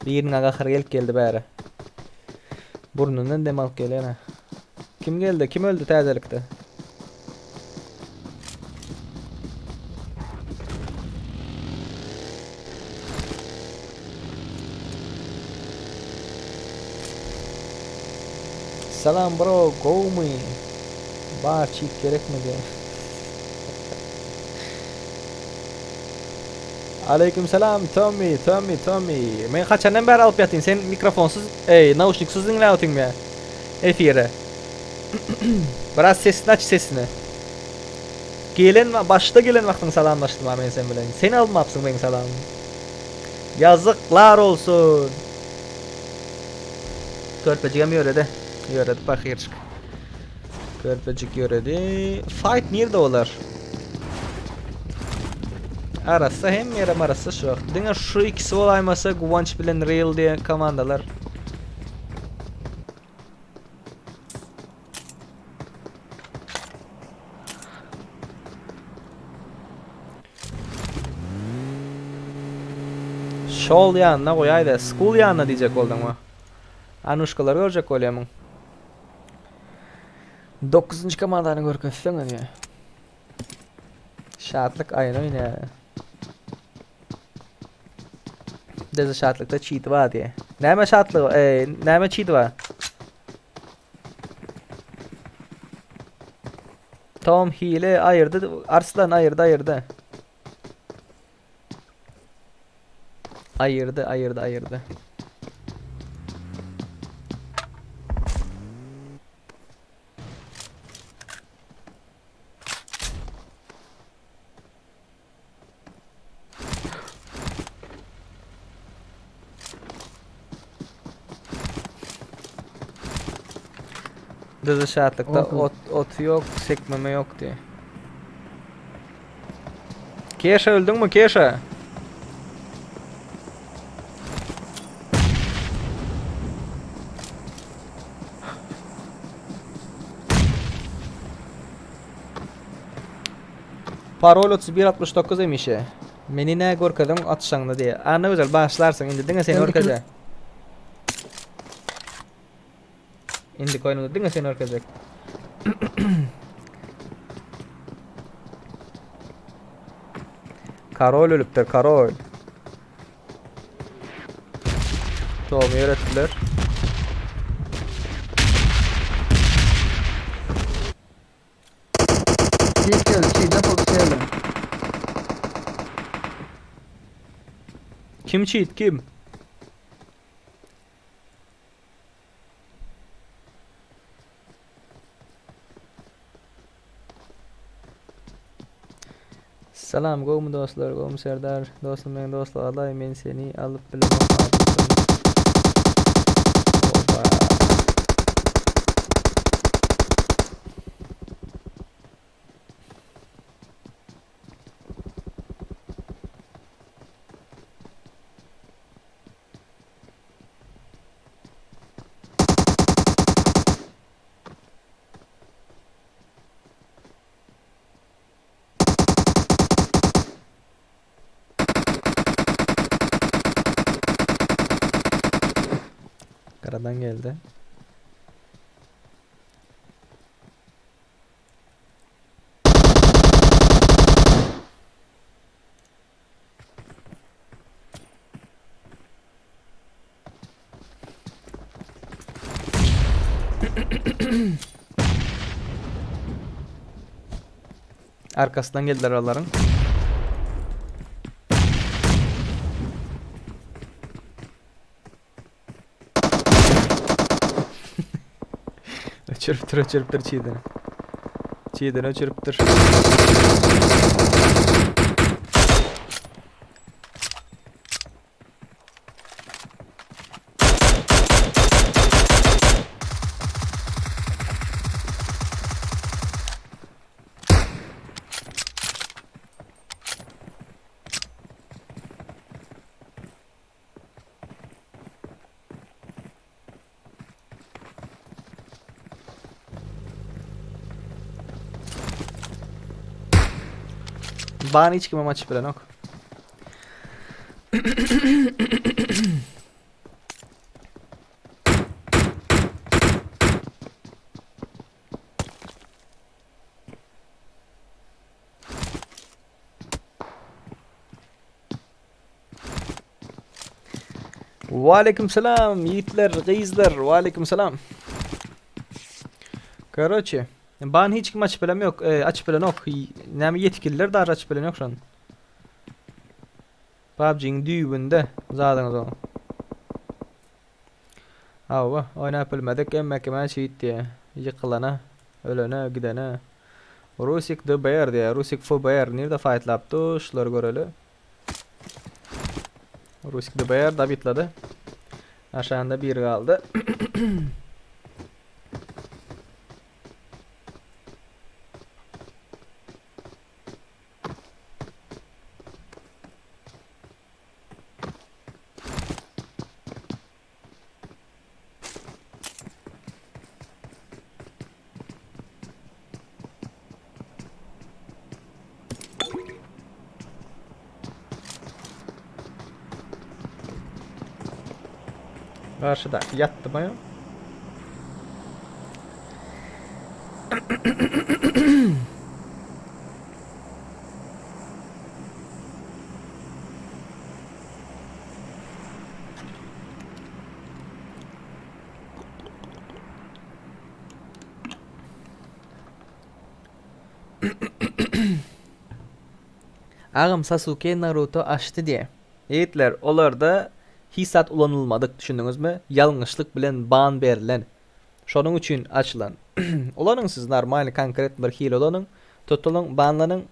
Birine gahar gelip geldi bäri. Burnundan dem alyp gelýär. Kim geldi? Kim öldü täzelikde? Salam bro, gowmy? Bar çit gerekmi diýen. Aleyküm selam Tommy, Tommy, Tommy. Men haçandan bäri alyp ýatyn, sen mikrofonsyz, eý, nauşniksiz diňläp otyň be. Efire. Biraz sesini aç sesini. Gelen başda gelen wagtyň salamlaşdym ha men sen bilen. Sen almapsyň meň salamymy. Ýazyklar olsun. Körpejigem ýöredi. Ýöredi pahyrçyk. Körpejik ýöredi. Fight nirde bolar? Arassa hem ýerem arassa şu wagt. Diňe şu ikisi bolaýmasa Guwanç bilen Real diýen komandalar. Şol ýanyna goýaýda, school ýanyna diýjek bolduňmy? Anuşkalary görjek bolýamyň? Dokuzynjy komandany görkezseňiz ýa. Şatlyk aýyn oýnaýar. Deze şatlykda çiti bar diýe. Näme şatlygy, e, näme çiti bar? Tom hile aýyrdy, Arslan aýyrdy, aýyrdy. Aýyrdy, aýyrdy, aýyrdy. Dyzy şatlykda ot, ot ýok, sekmeme ýok diýe. Keşa öldüňmi Keşa? Parol 31 69 emişe. Meni nä görkeziň atyşaňda diýe. Annagözel bagyşlarsyň indi diňe seni görkezä. Indiki oýnumda diňe seni görkezjek. Karol ölüpdir, karol. Tomy ýöretdiler. Çiğit geldi, çiğde fokus geldi. Kim çiğit kim? Salam gowmy dostlar gowmy Serdar dostum meň dostluk alaý men seni alyp bilemok adamdan Oba. Karadan geldi. Arkasyndan geldiler olaryň. Öçüripdir, öçüripdir çiğdini. Çiğdini öçüripdir. Bany hiç kimem açyp bilenok. Waleýkim salam ýigitler, gyzlar, waleýkim salam. Karoçe, ban hiç kim açyp bilem ýok, e, açyp bilenok. Näme ýetkililer dagy açyp bilen ýok şony. PUBG-iň düýbünde zadyňyz o. Hawa, oýnap bilmedik, emme kime çiýit diýe. Ýykylana, ölene, gidene. Rusik DBR diýe, Rusik FBR nirde faýtlapdy, şulary göreli. Rusik DBR dabitlady. Aşagynda biri galdy. Garşydaky ýatdymy? Agam Sasuke Naruto açdy diýe. Ýigitler olarda hiç zat ulanylmadyk düşündiňizmi? Ýalňyşlyk bilen ban berlen. Şonuň üçin açylan. Ulanyň siz normalny konkret bir hile ulanyň. Tutulyň banlanyň.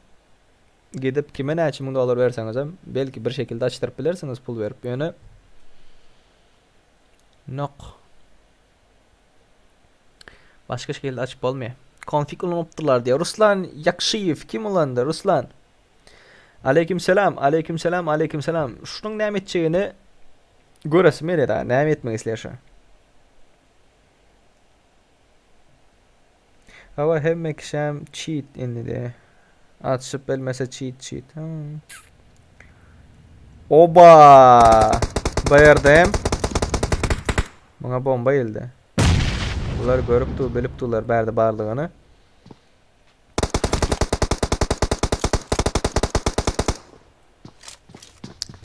Gidip kime näçe müň dollar berseňizem belki bir şekilde açdyryp bilersiňiz pul berip ýöne Nok. Başga şekilde açyp bolmaýar. Konfig ulanypdyrlar diýýär. Ruslan Ýakşyýew kim ulandy? Ruslan. Aleýkim selam, aleýkim selam, aleýkim selam. Şunuň näme etjegini göresim gelýär. Näme etmek isleýär şu? Hawa hemme kişäm cheat indi de. Açyp bilmese cheat cheat. Hmm. Oba! Bu ýerde hem muňa bomba geldi. Bular görüp dur, bilip durlar bärde barlygyny.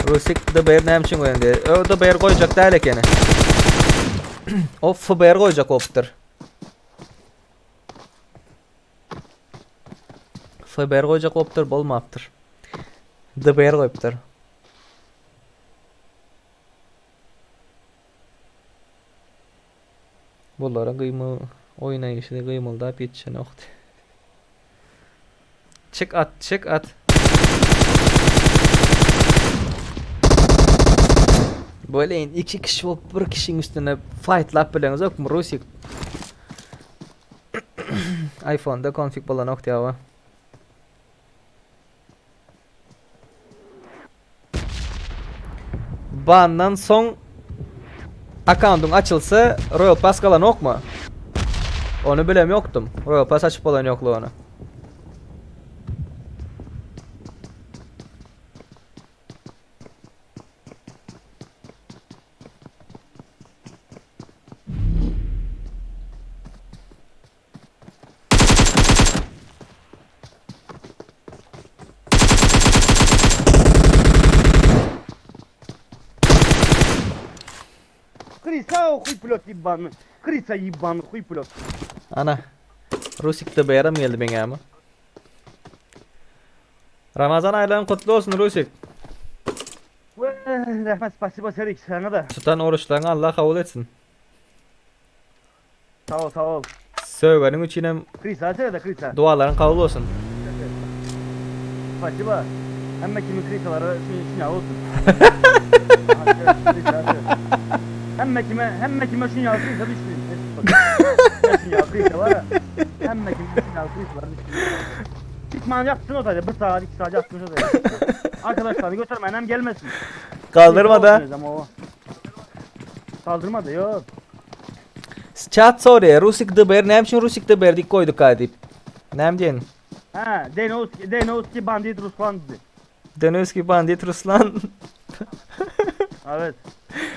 Rusik DBR näme üçin goýan diýýär. O DBR goýjak däl ekeni. O FBR goýjak bolupdyr. FBR goýjak bolupdyr, bolmapdyr. DBR goýupdyr. Bulara gyýma oýnaýşy gymyldap ýetişenokdy. Çyk at, çyk at. Boleýin iki kişi bolup bir kişiň üstüne faýtlap bileňizokmy Rusik? iPhone'da konfig bolanok diýýär. Bandan soň akkauntyň açylsa Royal Pass galanokmy? Ony bilem ýokdum. Royal Pass açyp bolan ýoklugyny. Krysa okuý pilot ýybany. Krysa ýibany huý pulot. Ana. Rusik DBR-am geldi meňämi. Ramazan aýlaryň kutly bolsun Rusik. We rahmet spasibo Serik saňa da. Tutan oruçlaryňy Allah kabul etsin. Sag ol sag ol. Sögeniň üçinem Krysa sere de krysa. dualaryň kabul bolsun. Spasibo. Hemme kimin krysalary şuny bolsun. Hemme kime hemme kime şuny ýaly krysa düşsün. Şuny ýaly krysa bar. Hemme kime şuny ýaly krysalar düşsün. Çıkman yatsın o sadece. Bir saat iki saat yatsın o sadece. Arkadaşlarını götürmeyen hem gelmesin. Kaldırma da. Ama o. Kaldırmadı yok. Chat soraýar Rusik DBR näme üçin Rusik DBR diýip goýduk a diýip. Näme diýen? Ha, Denovski, Denovski bandit Ruslan dedi. Denovski bandit Ruslan. Evet.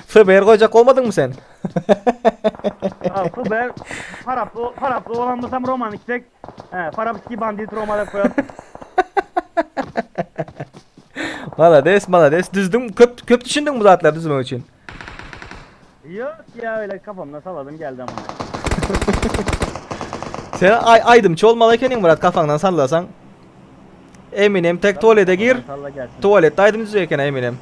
FBR goýjak bolmadyňmy sen? Ha, FBR Faraplı, Faraplı olan bolsam Roman içsek. He, Farapski bandit Roma diýip goýar. Malades, malades. Düzdüň, köp köp düşündiň bu zatlary düzmek üçin. Yok ya öyle kafamdan salladım geldi ama. Sen ay aýdymçy bolmaly ekeniň Murat kafaňdan sallasaň. Eminem tek tualete gir. Salla gelsin. Tualetde aýdym düzýär eken Eminem.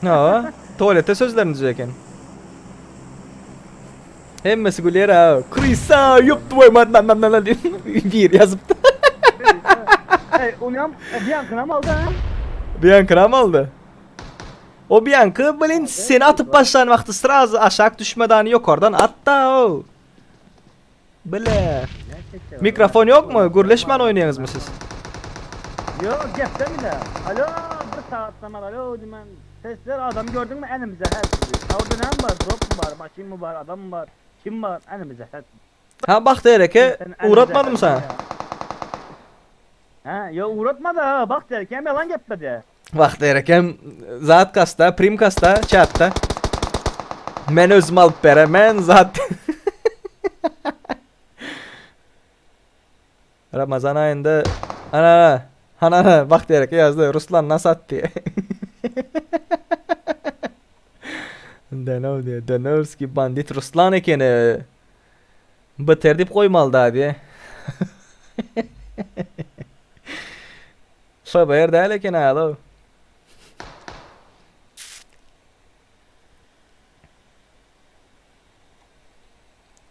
Ha, tualetde sözlerini düzýär eken. Hemmesi gülýär ha. Krisa ýop tvoý man nan nan nan diýip bir ýazypdy. Hey, onu Bianca'nam aldı ha. Bianca'nam aldy. O Bianca blin seni atyp başlan wagty srazy aşak düşmedan ýokardan atda o. Bile. Mikrofon ýokmy? Gürleşmän oýnaýaňyzmy siz? Ýok, gepde bile. Alo, bir saat zaman alo diýmän. Sesler adam gördün mü enimize her türlü. Orada ne var? Drop mu var, maşyn mı var, adam mı var? Kim var? Enimize her türlü. Ha Bagtyýar eke ugratmadymy sana? Ha, yo ugratmady ha, Bagtyýar ekem ýalan gepledi. Bagtyýar ekem zat kasda, prim kasda, çatda. Men özüm alyp beremen zat. Ramazan aýynda ana ana ana Bagtyýar eke ýazdy Ruslan nasat diýe. Denow diýe, Denowski bandit Ruslan ekeni. Beter diýip goýmaly da diýe. FBR däl eken alo.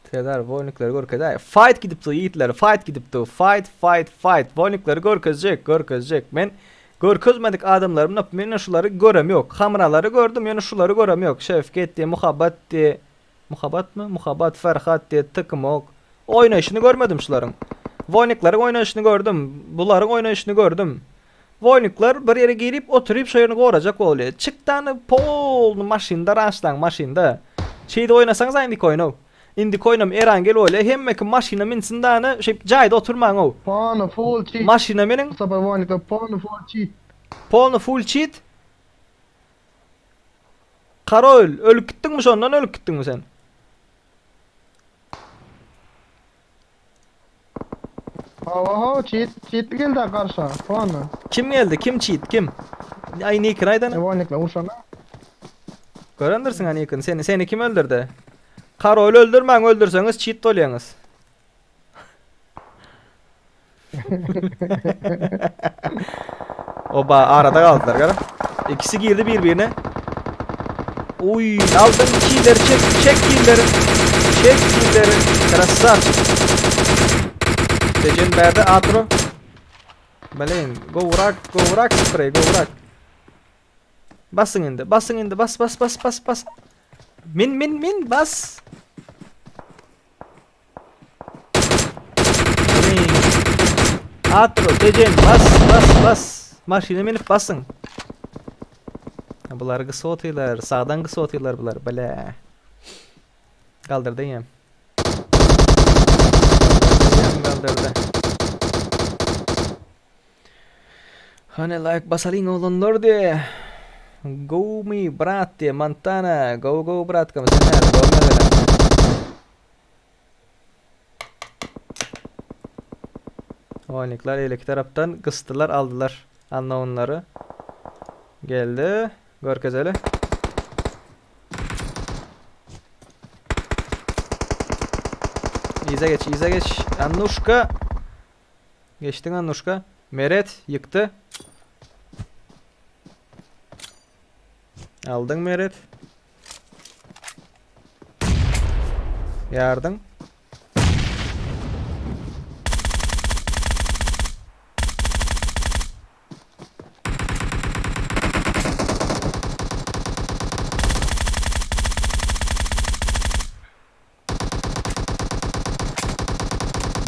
Serdar woýnikleri görkezäý. Fight gidipdi ýigitler, fight gidipdi. Fight, fight, fight. Woýnikleri görkezjek, görkezjek. Men görkezmedik adamlarym nap men şulary görem ýok. Hamralary gördüm, ýöne şulary görem ýok. Şewket diýe, Muhabbat diýe. Muhabbatmy? Muhabbat, Ferhat diýe, Tykmok. Oýnaýşyny görmedim şularyň. Woýnikleriň oýnaýşyny gördüm. Bularyň oýnaýşyny gördüm. Woýnikler bir ýere girip oturyp şo ýerini gorajak bolýar. Çykdany polny maşynda raşlaň maşynda. Şeýdip oýnasaňyz indiki oýnow. Indiki oýnam Erangel bolýar. Hemme kim maşyna minsin dany şeýdip jaýda oturmaňow. Polny full cheat. Maşyna miniň. Bu sapar woýnikler polny full cheat. Polny full cheat. Karol ölüp gitdiňmi şondan ölüp gitdiňmi sen? Hawa hawa cheat cheat geldi garşa. Polny. Kim geldi? Kim cheat? Kim? Ay Nick'in aýdany. Woýnikler urşana. Görendirsiň ha Nick'in. Seni seni kim öldürdi? Karol öldürmäň, öldürseňiz cheat bolýaňyz. Oba arada galdylar gara. İkisi girdi birbirine. Uy aldın killeri çek çek killeri. Çek killeri. Krasavçik. Tejen bärde atro. Beleýin. Gowrak gowrak sprey gowrak. Basyň indi basyň indi bas bas bas bas bas. Min min min bas. Atro, Tejen, bas, bas, bas. Maşyna minip basyň. Bular gysyp otyrlar, sagdan gysyp otyrlar bular, bile. Galdyrdy ýem. Ýem galdyrdy. Hany like basalyň oglanlar diye. Go me brat diye Montana. Go go bratkam sen näde? Go näde? Oýnuklar eýleki tarapdan gysdylar aldylar unknownlary. Geldi. Görkezeli. Yza geç, yza geç. Annuşka. Geçdiň Annuşka. Meret ýykdy. Aldyň Meret. Ýardyň.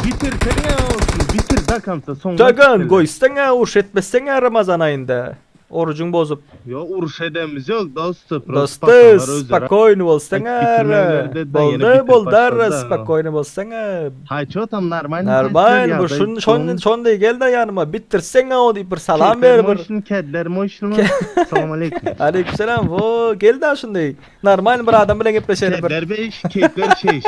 Bitirseňe olsun, bitir dakamsa soňuna Tagan goýsaňa uruş etmeseňä Ramazan aýynda. Orujuň bozup. Ýok uruş edemiz ýok dosty Dosty spakoýny bolsaňa Boldy boldy spakoýny bolsaňa. Haý ço tam normalny Normalny bu şun şon şonda gel-de ýanyma bitirseňä o diýip bir salam ber bir. Kedler moşun Salam aleyküm. Aleyküm selam. Wo gel-de şunday. Normalny bir adam bilen gepleşeli bir. Kedler beş, keyfler şeş.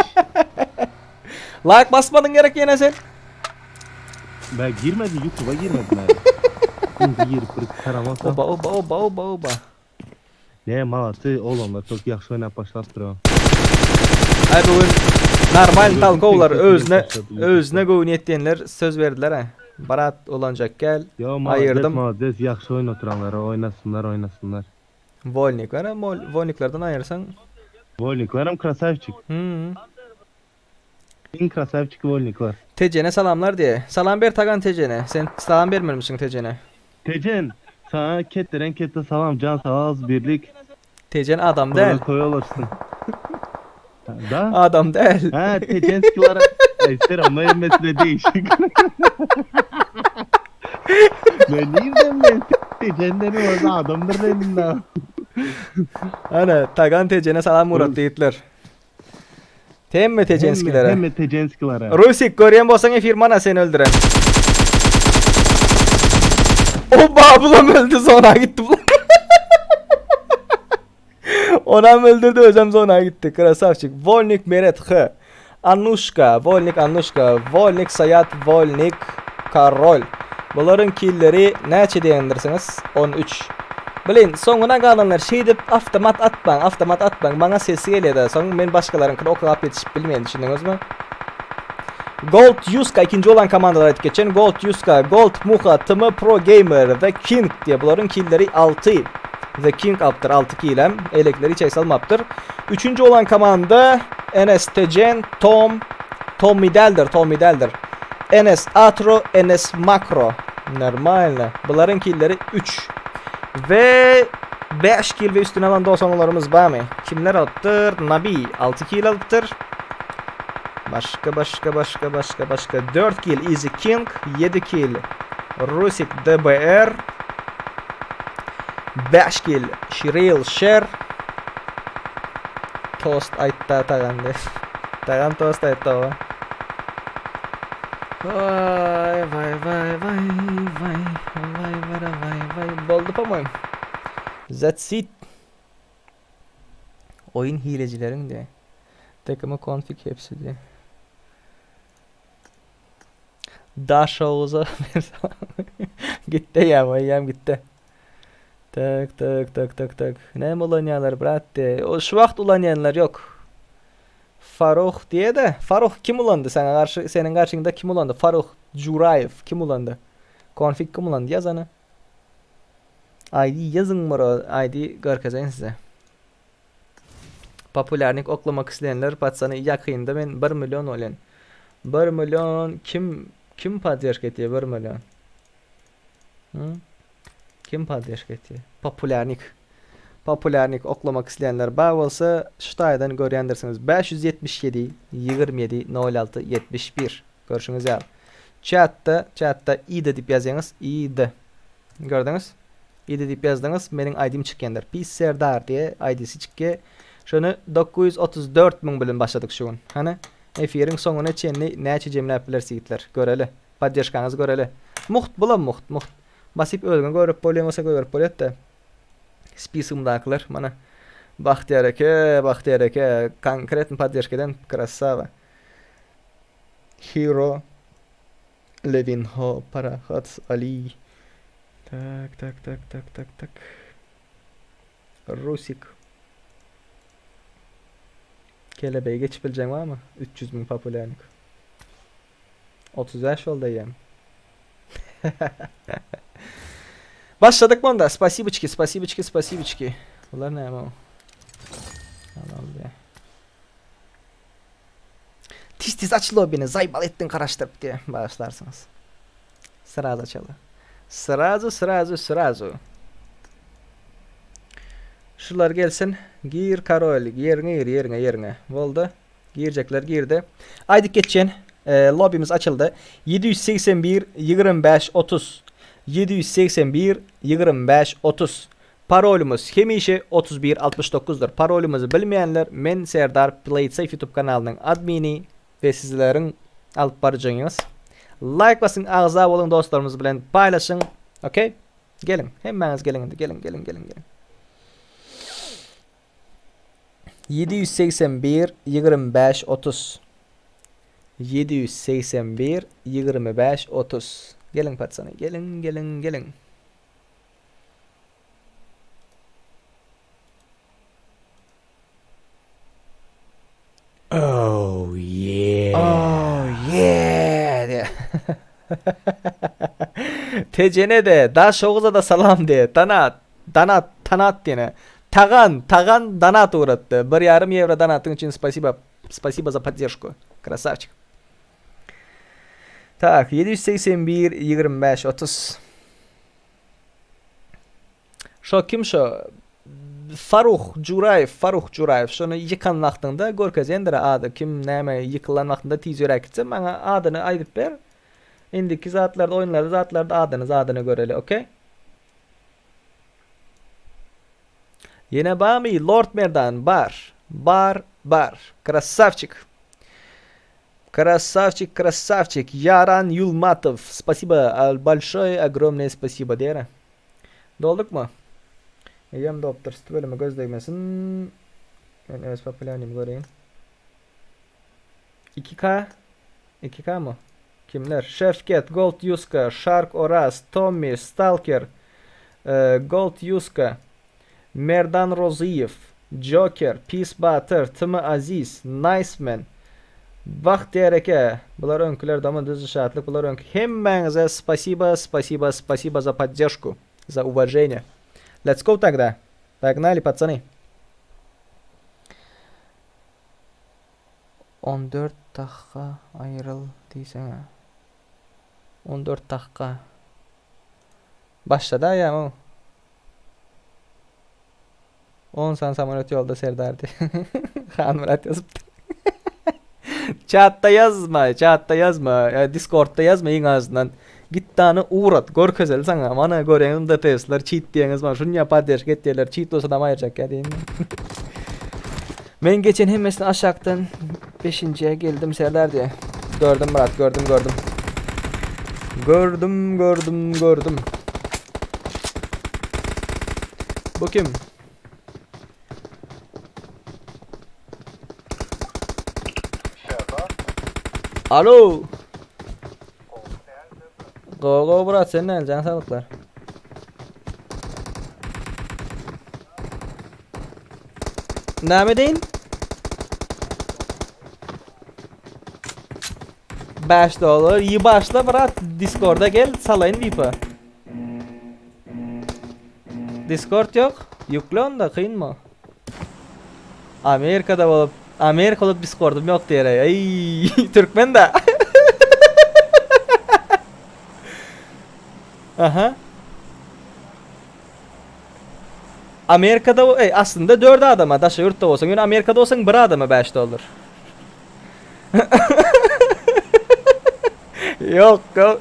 Like basmadyň gerek ýene sen. Ben girmedim YouTube'a girmedim ben. Indi girip bir taramasa. Oba oba oba oba oba. Ne malatı oğlanlar çok yaxşı oynap başlapdyr o. Ay bu gün normal talkovlar özüne özüne göwün ýetýänler söz berdiler ha. Barat olanjak gel. Yo malades Aýyrdym. malades yaxşı oyun oturanlara oynasınlar oynasınlar. Wolnikler ha wolniklerden aýyrsaň. Volniklarım krasavçik. Hmm. Iň krasavçik volniklar. Tejene salamlar diýe. Salam ber Tagan Tejene. Sen salam bermelimişiň Tejene. Tejen sana ketleren kette salam can sağ birlik. Tejen adam däl. Koy olasyn. Da? Adam däl. Ha Tejenskilara. Ey selam hemmesine değişik. Ben neyim ben Tejenleri orada adamdır dedim daha. Ana Tagan Tejene salam Murat diýipler. Temme Tejenskilere. Hemme Tejenskilere. Rusik görýän bolsaň efir mana seni öldüren. Oba bulam öldü zona gitti bulam. Onam öldürdü özem zona gitti. Krasavçik. Volnik Meret H. Annuşka, Volnik Annuşka, Volnik Sayat, Volnik Karol. Bularyň killeri näçe diýendirsiňiz? 13. Blin, soňuna galanlar şeýdip awtomat atmaň, awtomat atmaň. Maňa sesi gelýär-de, soň men başgalaryňkyny oklap ýetişip bilmeýän, düşündiňizmi? Gold Yuska ikinji bolan komandalar aýdyp geçen. Gold Yuska, Gold Muha, TM Pro Gamer, The King diýe bularyň killeri 6. The King alypdyr 6 kilem. Eýlekileri hiç haýsy almapdyr. Üçünji bolan komanda NS Tejen, Tom, Tommy däldir, Tommy däldir. NS Atro, NS Makro. Normalno. Bularyň killeri 3. We 5 kil we üstüne alan dosanlarymyz barmy? Kimler alypdyr? Nabi 6 kil alypdyr. Başga başga başga başga başga 4 kil Easy King, 7 kil Rusik DBR, 5 kil Şiril Şer. Tost aýtda Tagan diýip. Tagan tost aýtdy oba. Waý waý waý waý waý waý wara waý waý boldy po-moýem. That's it. Oýun hilejileriň diýe. Takymı konfig hepsi diýe. Daşoguza bir salam. Gitdi ýa, eýýäm gitdi. Tak tak tak tak tak. Näme ulanýarlar brat diýe. O şu wagt ulanýanlar ýok. Faruh diýe-de. Faruh kim ulandy saňa garşy seniň garşyňda kim ulandy? Faruh Juraýew kim ulandy? Konfig kim ulandy ýaz hany. ID ýazyň bro ID görkezeýin size. Populýarnik oklamak isleýänler patsany ýakynda men 1 million bolýan. 1 million kim kim podderşka etýär 1 million? Hı? Kim podderşka etýär? Populýarnik. Populýarnik oklamak isleýänler bar bolsa şu taýdan görýändirsiňiz. 577 27 06 71 Görşüňiz ýaly. Çatda çatda ID diýip ýazýaňyz. ID. Gördüňiz? ID diýip ýazdyňyz, meniň ID-m çykýandyr. Pis Serdar diýe ID-si çykýar. Şony 934 müň bilen başladyk şu gün. Hany, efiriň soňuna çenli näçe jemläp bileris ýigitler? Göreli. Podderžkaňyzy göreli. Mugt, bulam mugt, mugt. Basyp özüňe görüp bolýan bolsa goýberip bolýat-da. Spisygymdakylar mana. Bagtyýar eke, Bagtyýar eke, konkretno podderžka eden krasava. Hero. Levinho, Parahat, Ali. Tak, tak, tak, tak, tak, tak. Rusik. Kelebeği geçip biljeň barmy? 300 müň populýarnik. 35 boldy eýýäm. Başladyk onda. Spasiboçki, spasiboçki, spasiboçki. Bular näme o? Alaldy. Tiz tiz aç lobini, zaýbal etdiň garaşdyryp diýe. Bagyşlarsyňyz. Srazu açaly. Srazu, srazu, srazu. Şular gelsin. Gir karol, ýeriňe gir, ýeriňe, ýeriňe. Boldy. Girjekler girdi. Aýdyp geçen e, lobimiz açyldy. 781 25 30 781 25 30 Parolymyz hemişe 31 69-dyr. Parolymyzy bilmeýänler men Serdar Play It Safe YouTube kanalynyň admini we sizleriň alyp baryjyňyz. Like basyň, agza boluň, dostlarymyz bilen paýlaşyň. Okey? Geliň, hemmäňiz geliň indi, geliň, geliň, geliň, geliň. 781 25 30 781 25 30 Geliň patsany, geliň, geliň, geliň. Oh yeah. Oh yeah diýe. Tejene-de, Daşoguza-da salam diýe. Danat, Danat, Tanat diýene. Tagan, Tagan donat ugratdy. Bir ýarym ýewro donatyň üçin spasiba. Spasiba za podderžku. Krasawçik. Tak, 781 25 30. Şo kim şo? Faruh Juraýew, Faruh Juraýew. Şony ýykan wagtyňda görkezendir ady. Kim näme ýykylan wagtynda tiz ýöräp gitse maňa adyny aýdyp ber. Indiki zatlarda, oýunlarda zatlarda adyny, zadyny göreli, okey? Ýene barmy? Lord Merdan bar. Bar, bar. Krasawçik. Krasawçik, krasawçik. Ýaran Ýulmatow. Spasibo, большое, огромное spasibo diýere. Doldukmy? Eýýäm dolupdyr. Tüweleme göz degmesin. Men öz populýanymy göreýin. 2K 2K mı? Kimler? Şefket, Gold Yuska, Shark Oraz, Tommy, Stalker, e, Gold Yuska, Merdan Rozyýew, Joker, Pis Batyr, Tm Aziz, Nice Man, Bagtyýar eke, bular öňküler dama düzdi şatlyk bular öňki hemmäňize spasiba spasiba spasiba za poddežku za uwaženiye let's go tagda pagnali patsany. 14 dakga aýryl diýseňä. 14 dakga. Başlady aýam. 10 sany samolýot ýolda Serdar diýip. Hanmyrat ýazypdyr. Çatda ýazma, çatda ýazma, ýa Discordda ýazma iň azyndan. Git dany ugrat, görkezeli saňa. Mana görýäňizmi DTS-ler çit diýeňiz mana şunça podderžka etýärler, çit bolsa dam aýyrjak ýa diýen. Men geçen hemmesini aşakdan 5-njiye geldim Serdar diýe. Gördüm Myrat, gördüm, gördüm. Gördüm, gördüm, gördüm. Bu kim? Alo. Go go brat sen näl jan saglyklar. Näme deýin? 5 dollar. Yi başla brat Discord'a gel salaýyn VIP'a. Discord yok. Ýükle onda kynmy? Amerikada bolup, Amerika bolup Discord'um yok diýer. Ey, türkmen de. Aha. Amerikada ey, aslynda 4 adama daşary ýurtda bolsaň, ýöne Amerikada bolsaň bir adama 5 dollar. Ýok, ýok.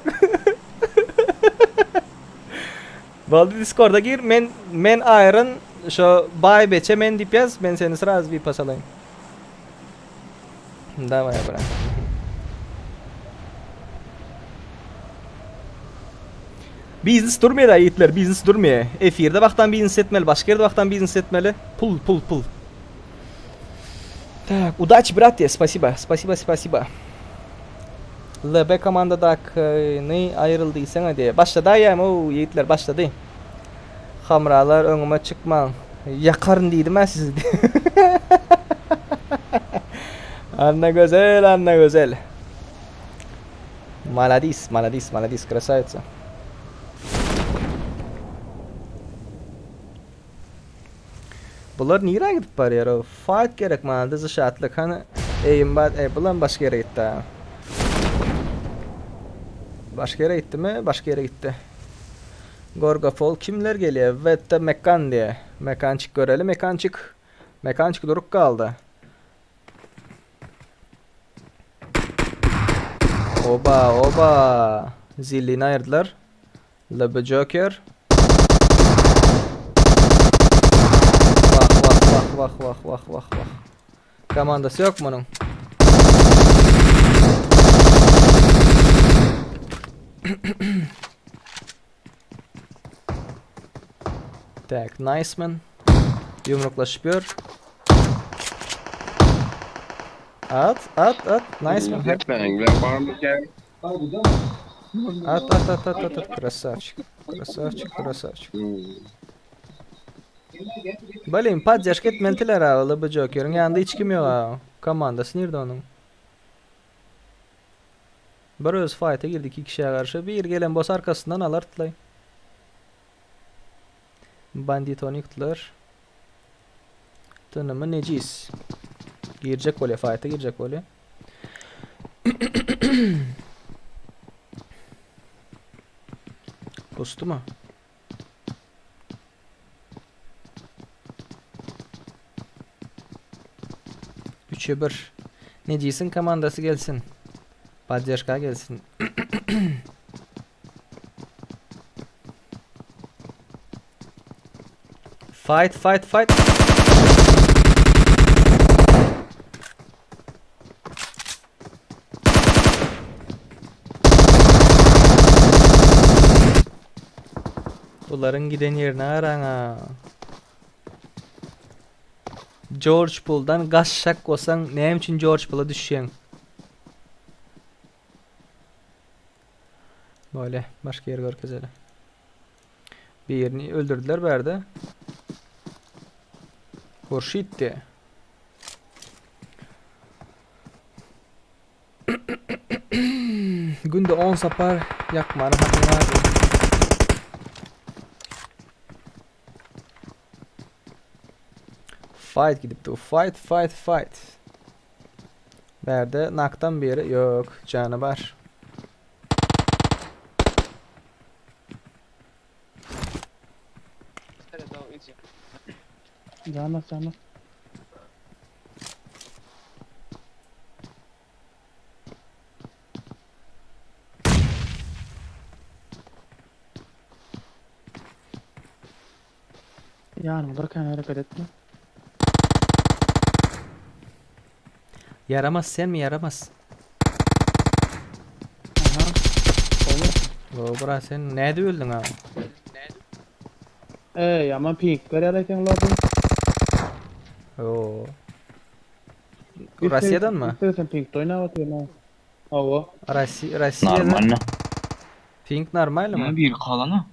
Boldy Discorda gir. Men men aýryn şo baý beçe men diýip ýaz. Men seni sraz VIP-a salaýyn. Daway brat. Biznes durmaýar da ýigitler, biznes durmaýar. Efirde wagtam biznes etmeli, başga ýerde wagtam biznes etmeli. Pul, pul, pul. Tak, удачи, братья, спасибо, спасибо, спасибо. LB komandadakyny aýryl diýseňe diýe. Başlady aýam, ow, ýigitler başlady. Hamralar öňüme çykmaň. Ýakaryn diýdim-ä sizi. Annagözel, Annagözel. Maladis, maladis, maladis, krasawitsa. Bular nirä gidip barýar o? Fight gerek maňa dyzy şatlyk hany eýim bar eý bulam başga ýere gitdi a. Başga ýere gitdimi? Başga ýere gitdi. Gorgafol kimler gelýär? Wette Mekan diýe. Mekançik göreli Mekançik. Mekançik durup galdy. Oba oba. Zillini aýyrdylar. LB Joker. Wah wah wah wah wah wah wah wah. Komandasy ýok munuň. Tak, nice man. Ýumruklaşyp ýör. At, at, at. Nice man. At, at, at, at, at, at. Krasavçik. Krasavçik, krasavçik. Blin, poddeşka etmelidiler ha, LB Joker'iň ýanynda hiç kim ýok ha. Komandasy nirde onuň? Bir öz fight'a girdi iki kişiye garşy. Bir gelen bolsa arkasyndan alardylaý. Bandit ony ýykdylar. Tynymy nejis. Girjek bolýar, fight'a girjek bolýar. Pusdymy? Üçe bir. Nejisiň komandasy gelsin. Poddeşka gelsin. Fight, fight, fight. Bularyň giden ýerini araň-a. George Puldan gaçjak bolsaň, näme üçin George Pula düşýäň? Bolýa, başga ýer görkezeli. Birini öldürdüler bärde. Hurşit diýe. Günde 10 sapar ýakmana hakyň bar. Fight gidipdi. Fight, fight, fight. Bärde nakdan biri ýok, jany bar. Canlar canlar. Ýanyňda durkan hereket etme. Ýaramaz senmi ýaramaz? Aha. Gowy. Gowy brat sen nädip öldüň a? Eý, ýaman pink berýär seň lobby. Oo. Russiýadanmy? Sen pinkde oýnap otyryn ha. Hawa. Россия Россияда. Normalno. Pink normalmy? Bir kalana.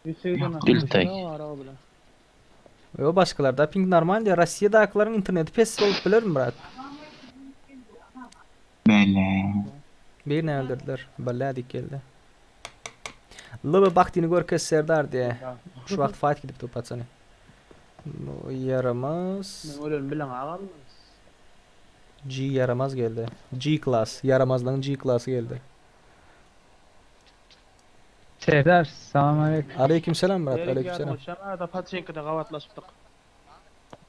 180 Yo başgalarda ping normal diýär. Rossiýadakylaryň interneti pes bolup bilermi brat? Bele. Birini öldürdüler. Bela dik geldi. Lıby baktyny görkez Serdar diýe. Şu wagt fight gidip dur patsany. Bu ýaramaz. Men ölerini bilen agam. G ýaramaz geldi. G class. Ýaramazlaryň G classy geldi. Serdar, salam aleyküm. Aleyküm selam brat, aleyküm selam. Arada Paçinkada gabatlaşypdyk.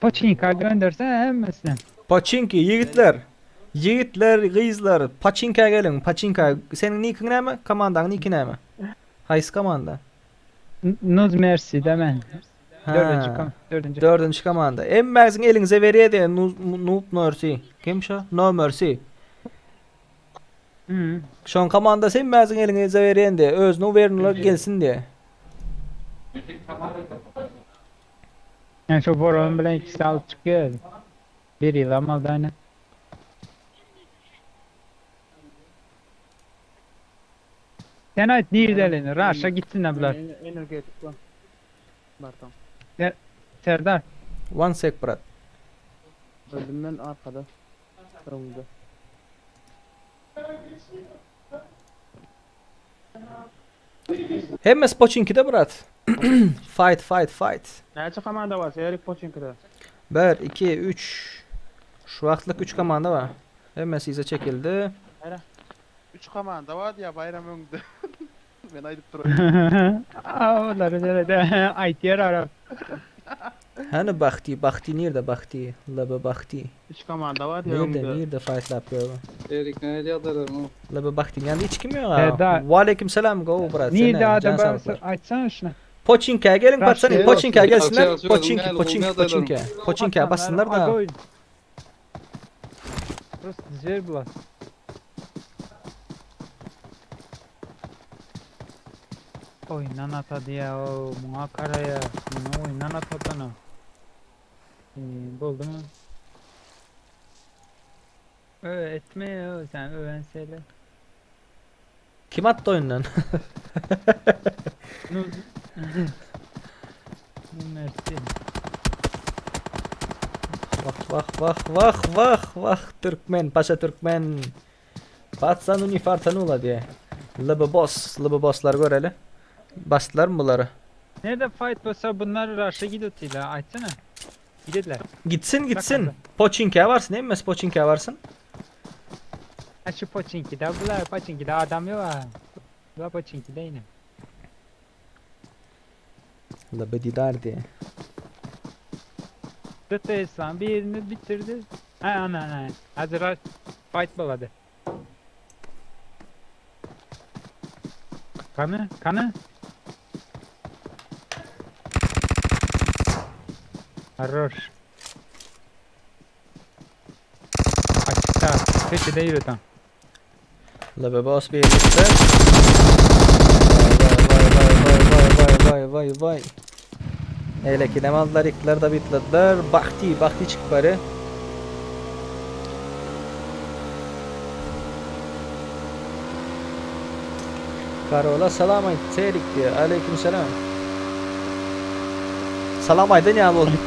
Paçinka göndersene hemmesini. Paçinki ýigitler. Ýigitler, gyzlar, paçinka geliň, paçinka. Seniň nikiň näme? Komandaň niki näme? Haýsy komanda? Nuz Mersi de men. Ha. Dördünji kom dördünji. Dördünji komanda. Hemmäňiziň eliňize berýär diýen Noob Mercy. Kim şo? No Mercy. Şoň komandasy hemmäňiziň eliňize berýän diýe. Özüni uwernylar gelsin diýe. Yani şu Boran bilen ikisi alyp çykýar. Bir ýyl amalda aynen. Sen aýt nirdelini? Raşa gitsin bular. Energetik bar. Bartan. Serdar. One sec brat. Öldüm ben arkada. Öňde. Hemmesi poçinkide brat. Fight fight fight. Näçe komanda bar Serik poçinkide? 1 2 3 Şu wagtlyk 3 komanda bar. Hemmesi yza çekildi. 3 komanda bar diýä Baýram öňde. Men aýdyp duraýyn. Olar nerede? Aýtýar arap. Hany Bahti, Bahti nirde Bahti? LB Bahti. 3 komanda bar diýä Nirde, öňde. nirde fightlap ýör? Serik näde ýadarlar o? LB Bahtiň ýanynda hiç kim ýok. Eda. Waleýkim salam gowy brat. Nirde Sene, adam jan bar? saglyk. Aýtsana şuna. Poçinkä geliň patsany, poçinkä gelsinler. Poçinki, poçinki, poçinkä. Poçinkä bassynlar da. Prosto zwer bular. Oýundan atady ýa o muňa garaýa. Muny oýundan atadana. Boldumy? Ö etme ýa sen öwensele. Kim atdy oýundan? Mersi. Wah wah wah wah wah wah Türkmen paşa Türkmen. Patsan unifartanula diýe. LB boss, LB bosslar göreli. Basdylarmy bulary? Nerede fight bolsa bunlar rush'a gidiyorlar. Aýtsana. Gidiyorlar. Gitsin gitsin. Poçinkä varsyn, hemmesi poçinkä varsyn. Ha şu Pochinki'de bular Pochinki'de adam yok ha. Bular Pochinki'de yine. LB didar diýe. Dıttı İslam birini bitirdi. Ha ana ana. Hazır fight boladı. Kanı kanı. Хорош. Açıkta. Köşede yürü tam. LB boss bir gitti. Vay vay vay vay vay vay vay vay vay. Eýlekinem aldylar, ýykdylar da bitladylar. Bahti, Bahti çykyp bary. Karola salam aýt, Serik diýýär. Aleýkum salam. Salam aýdan ýaly boldy.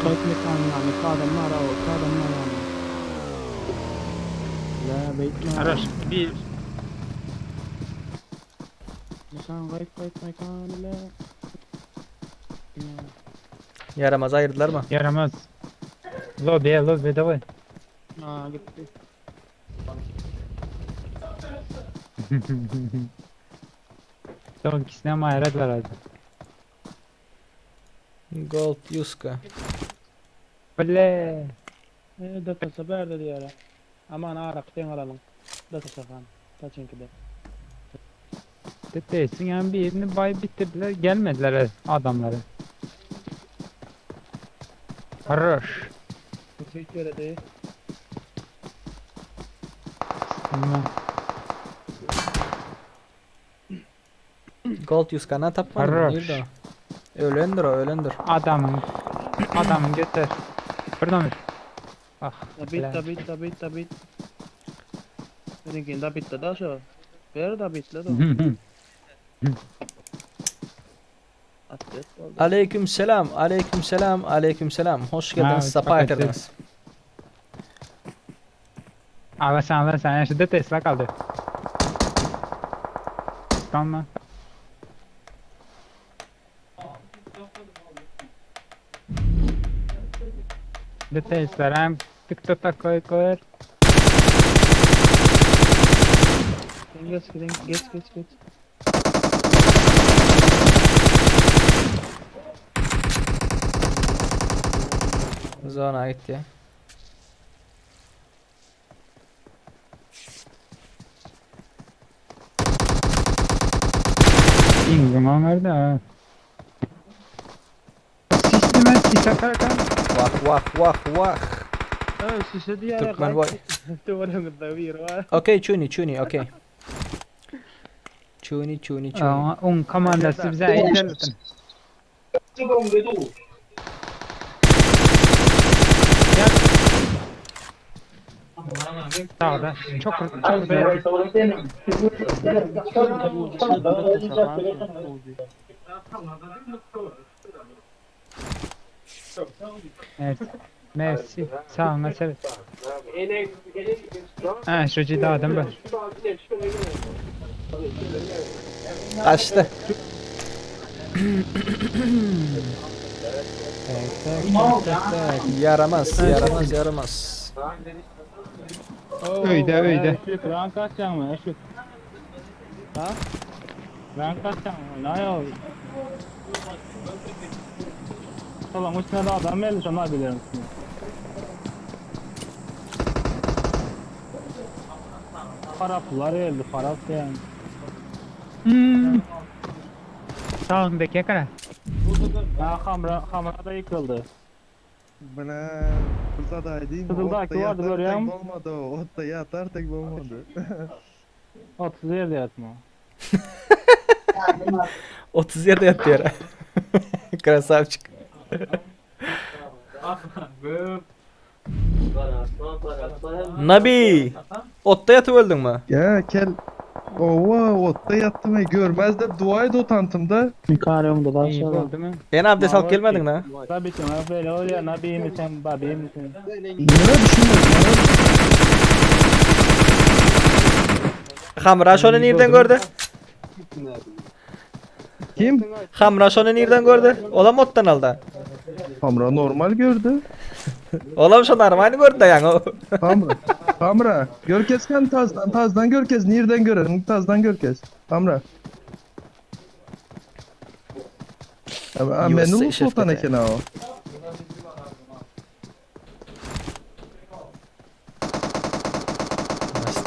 Хорош. Bir. Ýaramaz aýyrdylarmy? Yaramaz. Lobiye lobiye давай. Son ikisine mi ayırdılar hadi. Gold Yuska. Bile. Datasa bärde diýär. Aman arak deň alalyň. Datasa han. Paçinkide. Desin yani birini bay bitirdiler. Gelmediler adamları. Хорош. Teşekkür ederim. Tamam. Gold Yuska'na tapmadım. Хорош. Nirde o? Ölendir o, ölendir. Adamın. Adamın götür. Buradan bir. Ah. Dabit bile. dabit dabit dabit. Seninki dabitte da şu. Ber dabitle de. Atlet oldu. Aleyküm selam, aleyküm selam, aleyküm selam. Hoş geldiniz, Ha, sapa fakat getirdiniz. Ama sen Allah sen şu Tesla kaldı. Tamam. Tesla hem tık tık tak koy koy. Sen geç gidin geç geç geç. Zona gitti. Pingim nerede ha? Sisteme sis atarken Wah wah wah wah. Evet şişe diğer. Türkmen boy. Duvarın bir var. Okey Chuni Chuni okey. Chuni Chuni Chuni. Aa, un komandası bize ayırdı. Sağda. Çok çok beyaz. Evet. Merci. Sağ olun. Evet. Ha şu ciddi adam var. Gaçdy. Tak tak tak tak tak. Ýaramaz, ýaramaz, ýaramaz. Öýde, öýde. Eşlik rank atýaňmy eşlik? Ha? Rank atýaňmy? Oýnaýa. Şolaň üstüne de adam geldi şonda bilerin üstüne. Faraplar geldi farap diýen. Hmm. Sağındaki kara. Ha hamra hamra da yıkıldı. Bana burada da değil mi? Kızıldaki vardı görüyor musun? Olmadı o. Otta yatar tek olmadı. 30 yerde yatma. 30 ýerde ýatdy ýere. Krasavçik. Nabi! Otda ýatyp öldüňmi? Ya kel Ova otta yattım e görmez de dua et o tantımda. Yukarı da İyi oldu mu? Ýene abdest alyp gelmediň na? Tabii ki böyle oluyor. Nabi misin, babi misin? Ne düşünüyorsun? Hamra şony nirden gördi? Kim? Hamra şony nirden gördi? Olam otdan alda. Hamra normal gördü. Olam şo normalny gördi ýaňy. Hamra. Hamra. Görkez kan tazdan tazdan görkez. Nereden görelim? Tazdan görkez. Hamra. Abi USA menul sultan şefketi. eken o.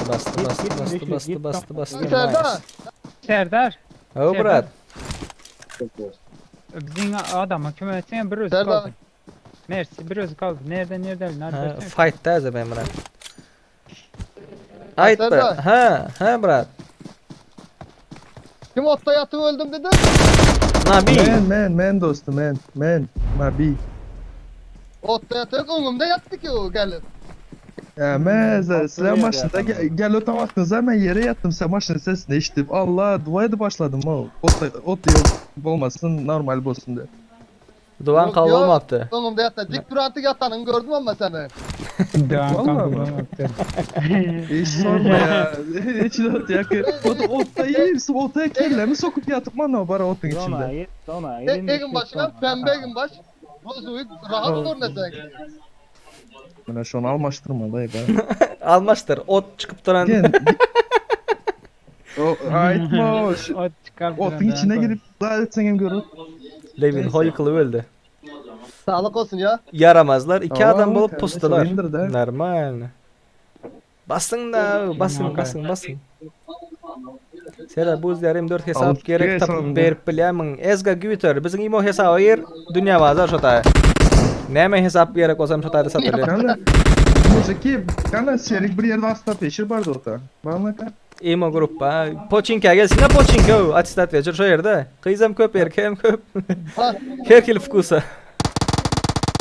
Basdy basdy basdy basdy basdy basdy basdy. Serdar. Nice. Serdar. Oh brat. Bizim adama kömek etsene bir özü Serdar. kaldı. Mersi bir özü kaldı. Nerede nerede Ha, nerede? fight da ben brat. Aýt be. Serdar. Ha, ha brat. Kim otta yatıp öldüm dedi? Nabi. Men men men dostum men men. Mabi. Otta yatıp öňümde ýatdy ki o gelip. Ya meze sen maşında gel, gel o tam aklınıza ben yere yattım sen maşının sesini işittim. Allah dua edip başladım o. Ot, ot yok olmasın normal bolsun diye. Duan Yok, kabul yok. bolmapdy. Öňümde ýatdy. Dik duranty ýatanyny gördüm ama seni. Devam Vallahi kabul mi? olmadı. Hiç sorma ya. Hiç ot ya. Ot, otta yiyeyim. Otaya kellemi sokup yatıp man bara otun Zona içinde. git, zona E, egin başına pembe egin baş. Rozuyu rahat görne sen. Bana şunu almaştırma dayı be. Almaşdyr. Ot çykyp duran. Gel. O aytma o. Şu- Ot çıkar. Otun içine girip daha etsen hem görür. Levin hoy kylyp öldi. Sağlık olsun ya. Ýaramazlar iki Tamam, adam bolup kardeş, pusdular. oyundur da. Normal. Basyn da, basyn, basyn, basyn. Serdar bu izlerim 4 hesap Alyp gerek gel tapyp sonunda. berip bilýärmiň? Ezga Güter biziň imo hesaba gir, dünýä bazar şo taý. Näme hesap gerek bolsam şo taýda satylýar. Kana. Muziki kana serik bir yerde asla peşir bardı ota. Bana kan. Imo gruppa. Poçinka gelsin poçinka. Attestat verir şo ýerde. Gyzam köp, erkeğem köp. Ha. Her hil vkusa.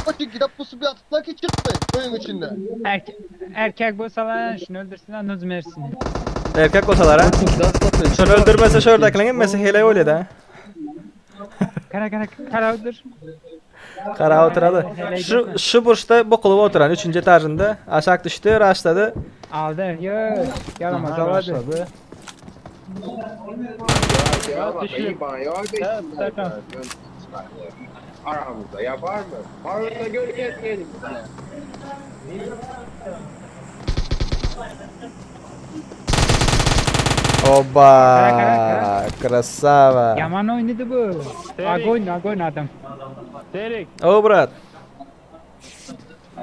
O çünkü de pusu bir atıp ki çıktı oyun içinde. Erkek, erkek bolsalar şunu öldürsünler nuz Mersin'i. Erkek bolsalar ha. Şony öldürmese şo ýerdäkileriň hemmesi heleý bolýar da. Kara kara kara öldür. Kara oturady. Şu şu burçta bokulyp oturan 3. etajynda aşak düşdi, raşlady. Aldı. Yok. Yaramaz aldı. Aramızda yapar mı? Aramızda görüşmeyelim. Oba! Kara, kara, kara. Krasava. Yaman oynadı bu. Agoyn agoyn adam. Serik, O brat.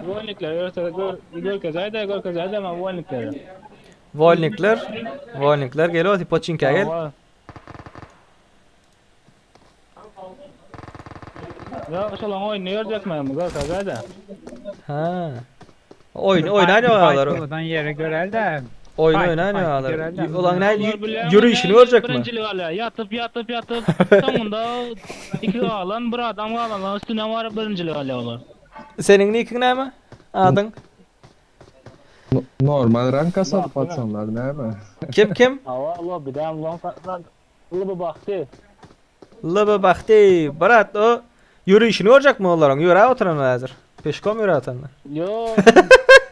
Volnikler, görse gör, görkezayda, görkezayda ama volnikler. Volnikler. Volnikler gel o poçinka gel. Ya şolan oyunu görecek mi? Görkezayda. Ha. Oyun oýnan ýolar. Odan yere görel de. Oyun Fight, oýnan fight, ýolar. görel de. Ulan ne ýörüşini görjek mi? Birincilik alýar. Yatıp yatıp yatıp sonunda iki galan bir adam galan üstüne varıp birincilik alýar olar. Seniň nickiň näme? Adyň? Normal ranka satıp atsanlar değil mi? Kim kim? Hawa lobbyden long Lobi bakdy. Lıbı bakty. Brat o ýörüşini görjek mi olaryň? Ýöre oturan häzir. Peşkom ýöre atanlar. Yo.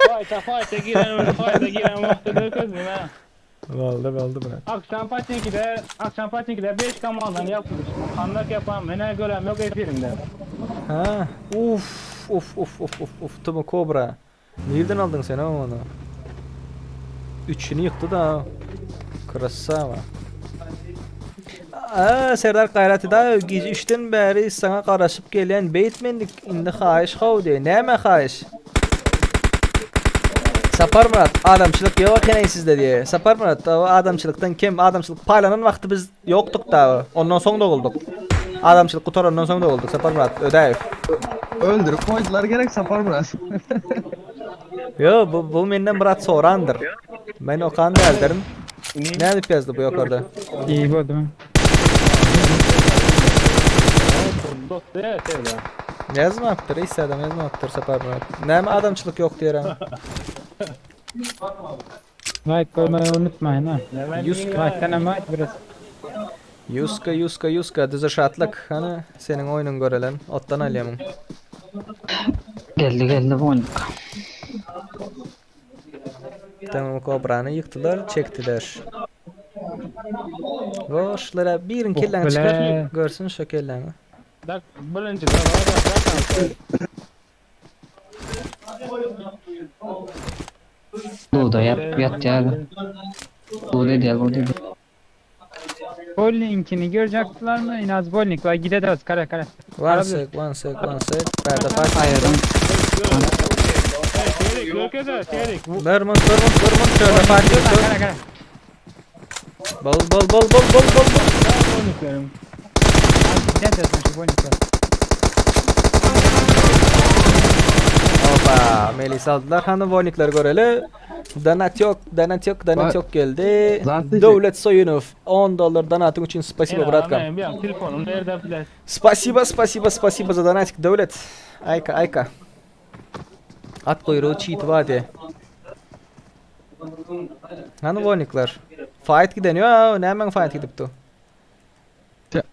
Fayta fayta giren fayta giren wagty görkezme ha. Boldy boldy brat. Akşam paçinkide, akşam paçinkide 5 komandany ýapdyk. Handak ýapan menä görem ýok efirinde. Ha, uf uf uf uf uf uf Timo Kobra. Nirden aldyň sen ony? Üçüni ýykdy da. Krasava. Aa, Serdar gaýrat eda gije üçden bäri saňa garaşyp gelýän beýtmendik indi haýyş how diýe. Näme haýyş? Saparmyrat adamçylyk ýok eken sizde diýe. Saparmyrat adamçylykdan kem adamçylyk paýlanan wagty biz ýokduk da ondan soň doguldyk. Adamçylyk gutarandan soň doguldyk Saparmyrat Ödäýew. Öldürip koydular gerek Saparmyrat. Yo bu, bu menden biraz sorandyr. Men okan däldirin. Nädip ýazdy bu ýokarda? İyi boldu. Dost ya Serdar. Ýazmapdyr, hiç adam ýazmapdyr Saparmyrat. Näme adamçylyk ýok diýerem. Like koymayı unutmayın ha. Yuska. Like'tan ama biraz. Yuska, Yuska, Yuska, düze şatlyk. Hany seniň oýnuň görelen. Otdan alýamyň. Geldi geldi bu oyun. Tamam Kobrany ýykdylar, çekdiler. Goşlara birin kelläňi Oh, çykar, bile. görsün şo kelläňi. Dak birinci de var ya. Luda yat yat ya. Luda değil bu değil. Bowling'ini görecektiler mi? İnaz bowling var. Gideceğiz kara kara. One sec, one sec, one sec. Bärde fight. Ayırdım. Çeyrek, görkede çeyrek. Vermont, Vermont, Vermont şöyle fight ýokdy. Kara kara. Bol bol bol bol bol bol bol. Boyniklerim. Gideceğiz şu bowling var. Opa, Melis aldylar. Hany voynikleri göreli. Donat yok, donat yok, donat Ba- yok geldi. Zaten- Döwlet Soýunow 10 dollar donatyň üçin spasibo bratkam. Men bir telefonum nerede bile. Spasibo, spasibo, spasibo za donatik Döwlet. Ayka, ayka. At guýrugy çiýti bar diýe. Hany voynikler? Fight giden ýo, nämäň fight gidipdi?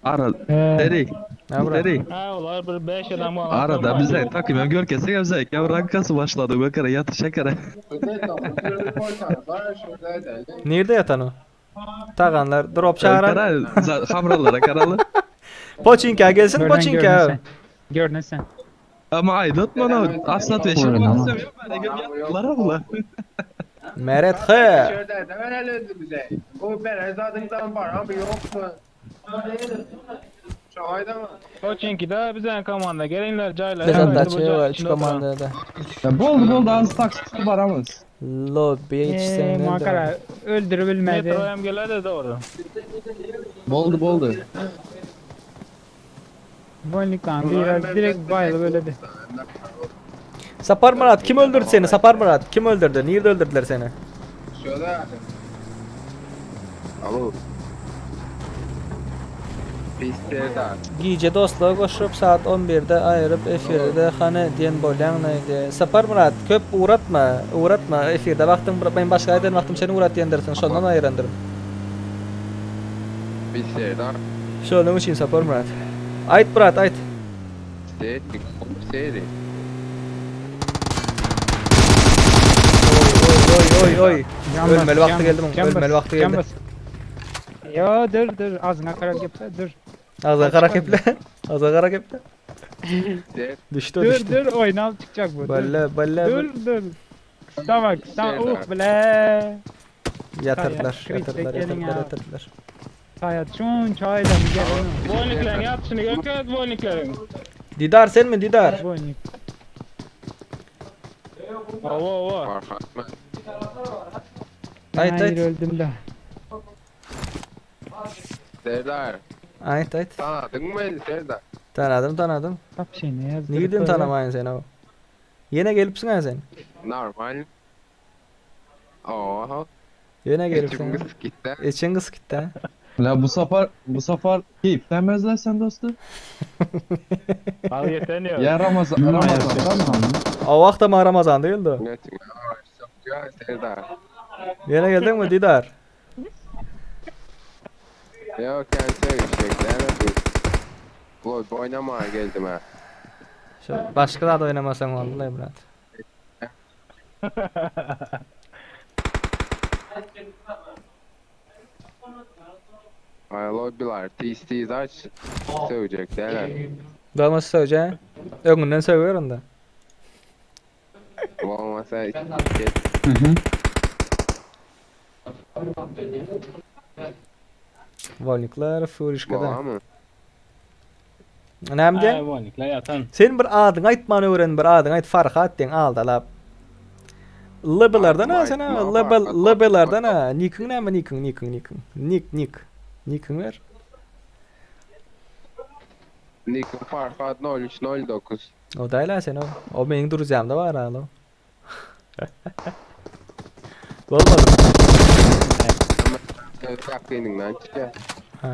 Ara, Ee, Erik, Näme brat? Erik. Ha olar bir 5 adam var. Arada bize takım görkese gevzek. Ya rankası başladı. Bakara yatışa kara. Nirde ýatan o? Taganlar drop çaran. Kara, hamralara karalı. Poçinka gelsin, Görnen poçinka. görnen sen. Görnen sen. Ama aydın bana aslat ve Buyurun ama. Yaptılar abla. Meret he. O çünkü de bize komanda gelinler caylar. Biz hatta şu komandada. Bol bol da az taksisi var ama. Lobby Ee, içsen makara öldürülmedi. Metro hem gelir de doğru. Boldu boldu. Bowling lan biraz direkt bayılı böyle bir. Sapar Murat kim öldürdü seni? Sapar Murat kim öldürdü? Nerede öldürdüler seni? Alo. Gije dostluğa goşup saat 11'de aýryp efirde hany diýen bolýaň näde? Sapar Murat köp uğratma, uğratma efirde wagtyň ben başga eden wagtym seni uğrat diýendirsin, şondan aýyrandyryn. Şonuň üçin Sapar Murat. Aýt Murat, aýt. Oy oy oy oy. Can bas, Ölmeli wagty can geldi bas, muň, can bas, ölmeli wagty can geldi. bas. Yo dur dur ağzına karar geple dur. Ağza kara keple. Ağza kara keple. Düştü Dur düştü. dur oynal çıkacak bu. Dur Balle balle dur. dur. Tamam tamam uh bile. yatırdılar, Kaya, yatırdılar, kri çekelim yatırdılar, ya. yatırdılar. Hayat şun çayla mı gel Boyniklerin yatışını görkede boyniklerin. Didar sen mi Didar? Bowling. Ova ova. Ayt Hayır ayt. öldüm de. Ayt ayt. Tanıdın mı Serdar? Tanadım tanadım. Tap şey ne yazdı? Nirden tanamaýyn sen o? Ýene gelipsiň ha sen. Normal. Oha. Ýene gelipsiň. Eçin kız gitti ha. La bu sefer bu sefer keyiflenmezler sen dostu. Al yeteniyor. Ya Ramazan Ramazan tamam. O vaqt ama Ramazan değildi. Ýene geldin mi Didar? Yok yani şey oynamaya geldim ha. Şu başka da oynamasan vallahi Murat. Aý lobbylar tiz tiz aç sögjek däl. Bolmasa sögjä. Öňünden söger onda. Bolmasa Wolnikler furişkada. Bolamy? Näme diýen? Aý wolnikler ýatan. Sen bir adyňy aýtmany öwren bir adyňy aýt Farhat diýen aldalap. Lblerden ha sen ha lb lblerden ha nikiň näme nikiň nikiň nikiň nik nik nikiň ber. Nikim Farhat 0309. O däl sen o. O meniň druzyamda bar alo. Bolmady. Ýakynyňdan çykýar. Ha.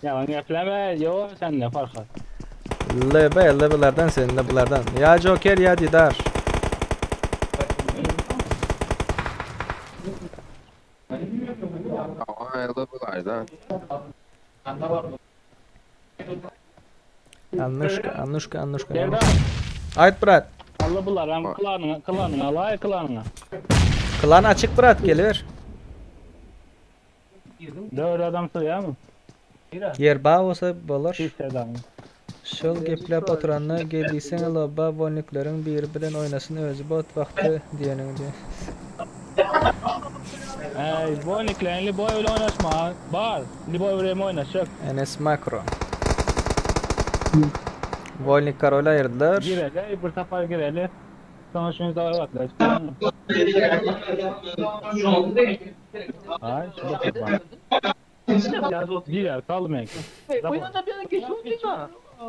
Ýalan gepleme, ýok sende Farhat. LB, LB'lerden sen, LB'lerden. Ya Joker ya Didar. Aýly bulardan. Annuşka, Annuşka, Annuşka. Serdar. Aýt brat. Alla bular hem klanyňa, klanyňa, alaý klanyňa. Klan açyk brat gelir. Dört adam sygýarmy? Ýer bar bolsa bolar. Hiç adam. Şol gepläp oturanda geldiýseň lobba wolnikleriň biri bilen oýnasyn özi bot wagty diýeniň diýen. Äý, wolnikleň liboý bilen oýnaşma. Bar, liboý bilen oýnaşjak. NS Makro. Wolnik korol aýyrdylar. Gireli, bir sapar gireli. Soňra şuny daway batlar. Aý, şu bir sapar. Girer, kalmayak.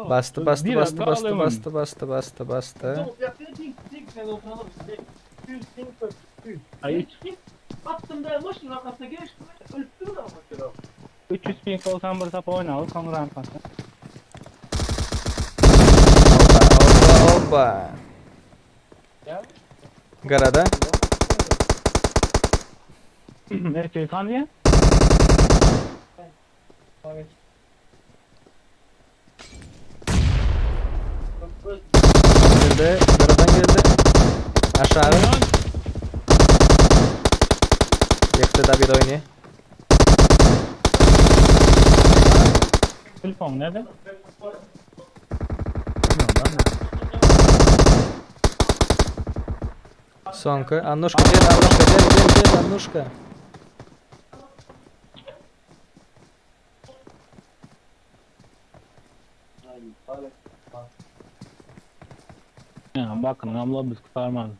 Basdy basdy Bir basdy dakika basdy alayım. basdy basdy basdy basdy. Ay, 300 ping olsan bir sapar oýnaly, soňra ranklasyn. Hoppa hoppa. Garada. Erkek kan diýen? Geldi. Garadan geldi. Aşağı. Ýykdy David oýny. Telefon nerede? Soňky. Annuşka gel, Annuşka gel, gel, gel, Annuşka. Ya bakın abla biz kurtarmadı.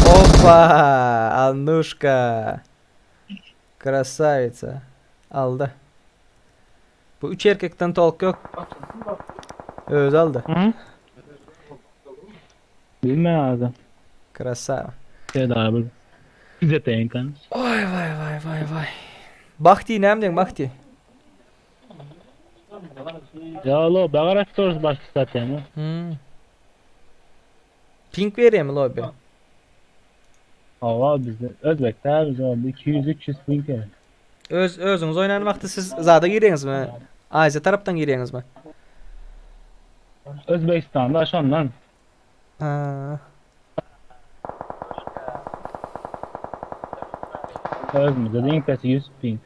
Опа! Annuşka. Красавица. Aldy. Bu üç erkekden tolk yok. Özi aldy. Hı? Bilmem abi. Krasava. Serdar abi. Bize de kan. Vay vay vay vay vay. Bahti näme diýen Bahti? Ya lo bagara tutarız başka zaten. ya. Hmm. Pink berýärmi lobby? Hava bizde Özbekler biz oldu 200-300 ping yani. Öz özüňiz oýnan wagty siz zada girýäňizmi? Aziýa tarapdan girýäňizmi? Özbekistan'da şondan. Ha. Özümüzde de iň 100 ping.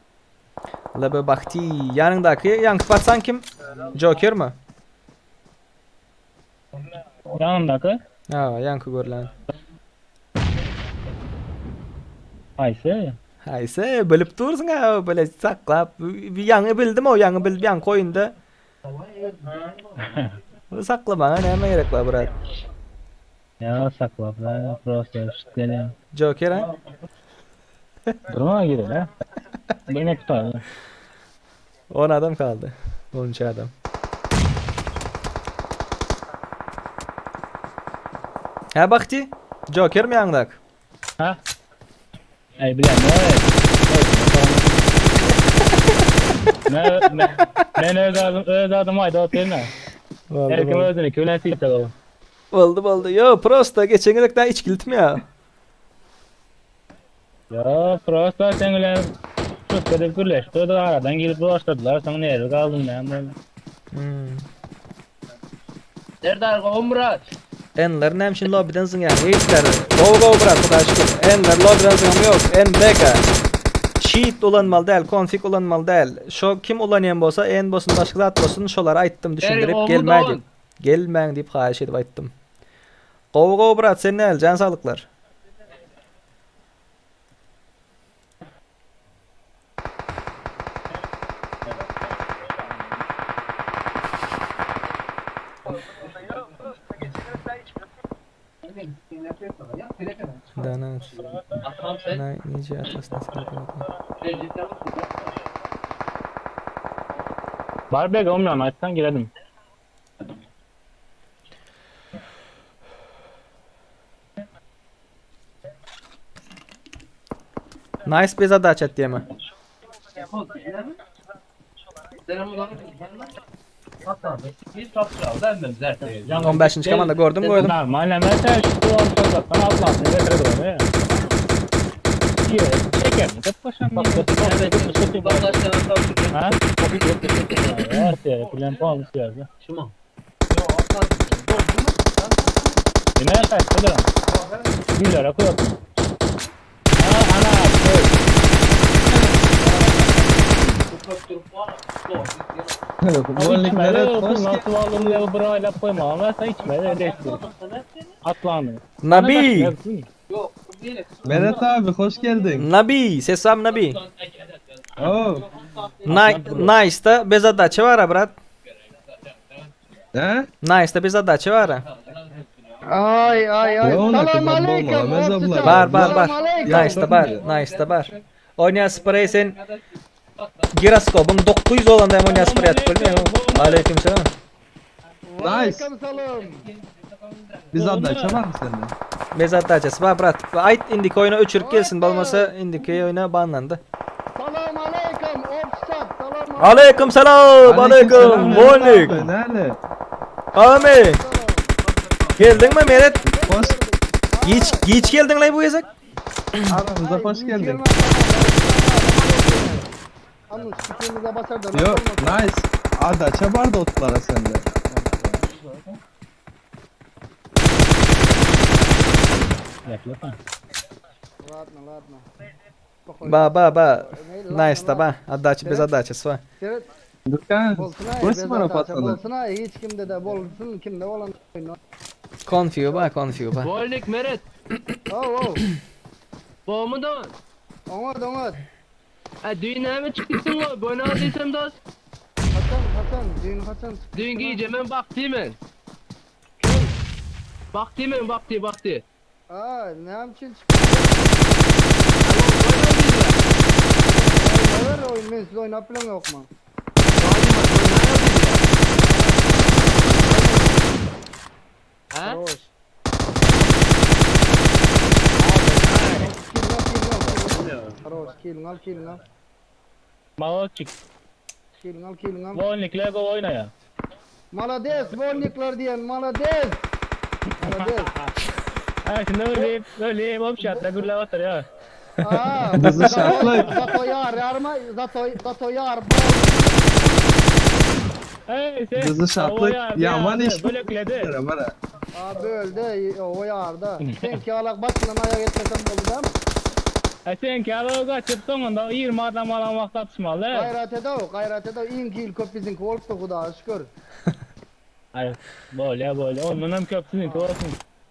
Lebe Bahti ýanyňdaky ýaňky patsan kim? Joker mi? Yanındaki Ha, ýaňky görlen. Ayse. Haýsy bilip dursuň ha, bile saklap. Bir ýaňy bildim o, ýaňy bilip ýaňky oýunda. Bu saklamaga näme gerek bar brat? Ya saklap la prosta şütgele. Joker ha? Durma girer ha. Beni tutar. 10 adam kaldy. 10 adam. Ha Bahti? Joker mi ýaňdak? Ha? Ey bilen ne? Ne ne men öz adım öz adım ayda otyryn. Boldy, Her kim boldy. özüni kölen silse o. Boldy boldy. Yo, prosta geçen gezek daha içgilitmi ya. Ya prosta sen bilen çok kadar gürleşti. Da aradan gelip başladılar. Sonra nerede kaldım ben böyle. Hmm. Serdar Murat. Enler näme üçin lobbyden zyňýar? Eýtler. Go go brat, Hudaý şükür. Enler logranzyňam ýok. NBK. Cheat ulanmaly däl, konfig ulanmaly däl. Şo kim ulanýan bolsa, en bolsun başga zat bolsun, şolara aýtdym düşündirip gelmäý diýip. Gelmäň diýip haýyş edip aýtdym. Gowy gowy brat sen näl jan saglyklar. Bar beg olmaýan aýtsaň giredim. Nice bir zadaç et diýeme. On beşinji komanda gördüm gördüm. Normal näme sen şu kullanıp atlasın getirdi onu. Çeker. Köp başan. Ha? Evet ya, bilen puan istiyordu. Yine kaçtı da. Güllere koyalım. Ha ana. Volnik Meret hoş geldin. Nasıl aldım ya buraya koyma ama sen içme öyle Atlanı. Nabi. Meret abi hoş geldin. Nabi, sesam Nabi. Oh. Nice da bez zadaça var brat. He? Nice da bez zadaça var. Ay ay ay. Ya ona Salam kadar aleyküm. bolma, mezablar. Bar bar bar. Aleyküm. Nice da bar. Nice da bar. Oynaya sprey sen Giroskopun 900 olan da oynaya sprey atıp bilmiyorum. Aleyküm selam. Nice. Aleyküm selam. Biz adaça var mı sende? Bez zadaçası var brat. Ait indiki oyuna öçürüp gelsin bolmasa indiki oyuna banlandı. Salam aleyküm. Opsat. Salam Aleyküm selam. Aleyküm. Meret Volnik. abi, Nerede? Ami. Geldin mi Meret? Hoş, Geç, geç geldin lan bu gezek. aramıza hoş geldin. Anı sikimize basar da. Yok, nice. Adaça vardı otlara sende. Ladno ladno. Ba ba ba. Nice da ba. Adaç bez adaçası var. Seret Dükkan, bolsun ay. boş bez bana adaça patladı. Bolsun ay. Hiç kimde de bolsun kimde olan. Konfiyo ba konfiyo ba. Volnik Meret. Oh oh. Boğumu da. Oňat oňat. Ha düğüne mi çıktın o? Boyuna desem dost. Hasan Hasan düğün Hasan. Dün gece ben baktım ben. Baktım ben baktı baktı. Aa ne için çıktı? Neler oyun men siz oynap bilen yok mu? Ha? Hoş. Hoş, kilin al, kilin al. Malçık. Kilin al, kilin al. Volnikle go oyna ya. Malades, volniklar diyen, malades. Malades. Ha şimdi öyle öyle hop şatla gürle otur ya. Aa, Bizi şartlı. Zato yar, yarma, zato, zato yar. Hey sen. Bizi şartlı. Yaman iş. Bölekledi. Bana. Aa, bölde, o yarda. Sen ki alak başından ayak etmesen oldu değil mi? Ha sen ki alağa kaçıp sonunda 20 adam alan vaqt atışmalı. Gayret edev, gayret edev. İn ki ilk bizimki olupdu Huda'a şükür. Ay böyle böyle ondan hem köpsün ki olsun.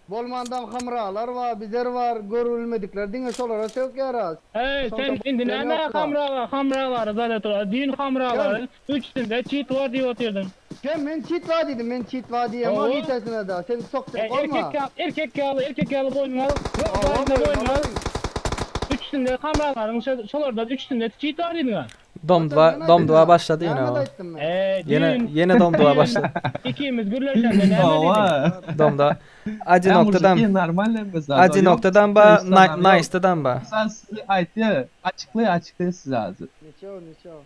Bolmandan hamralar var, bizer var, görülmedikler. Dine şolara sök yaraz. Hey sen indi ne hamralar hamralar zaten düğün hamraları üçünde cheat var diye oturdun. Sen men cheat var dedim, men cheat var diye. Oo. Ama gitesine da. Sen soktuk E, olma. erkek erkek yağlı erkek yağlı boynunu al. Boynunu boynunu al. Üçünde hamraların şolarda üçünde cheat var dedin ha. Dom 2 Dom 2 başladı yine o. E, Yine düğün- yine Dom 2 başladı. İkimiz gürleşende ne dedin? Dom 2. Acı Ya noktadan. mujiki normal emez abi. Acı Yok, noktadan ba işte adam yok. nice'dan ba. Sen sizi aytya açıklay açıklay size hazır. Neçe o, neçe o.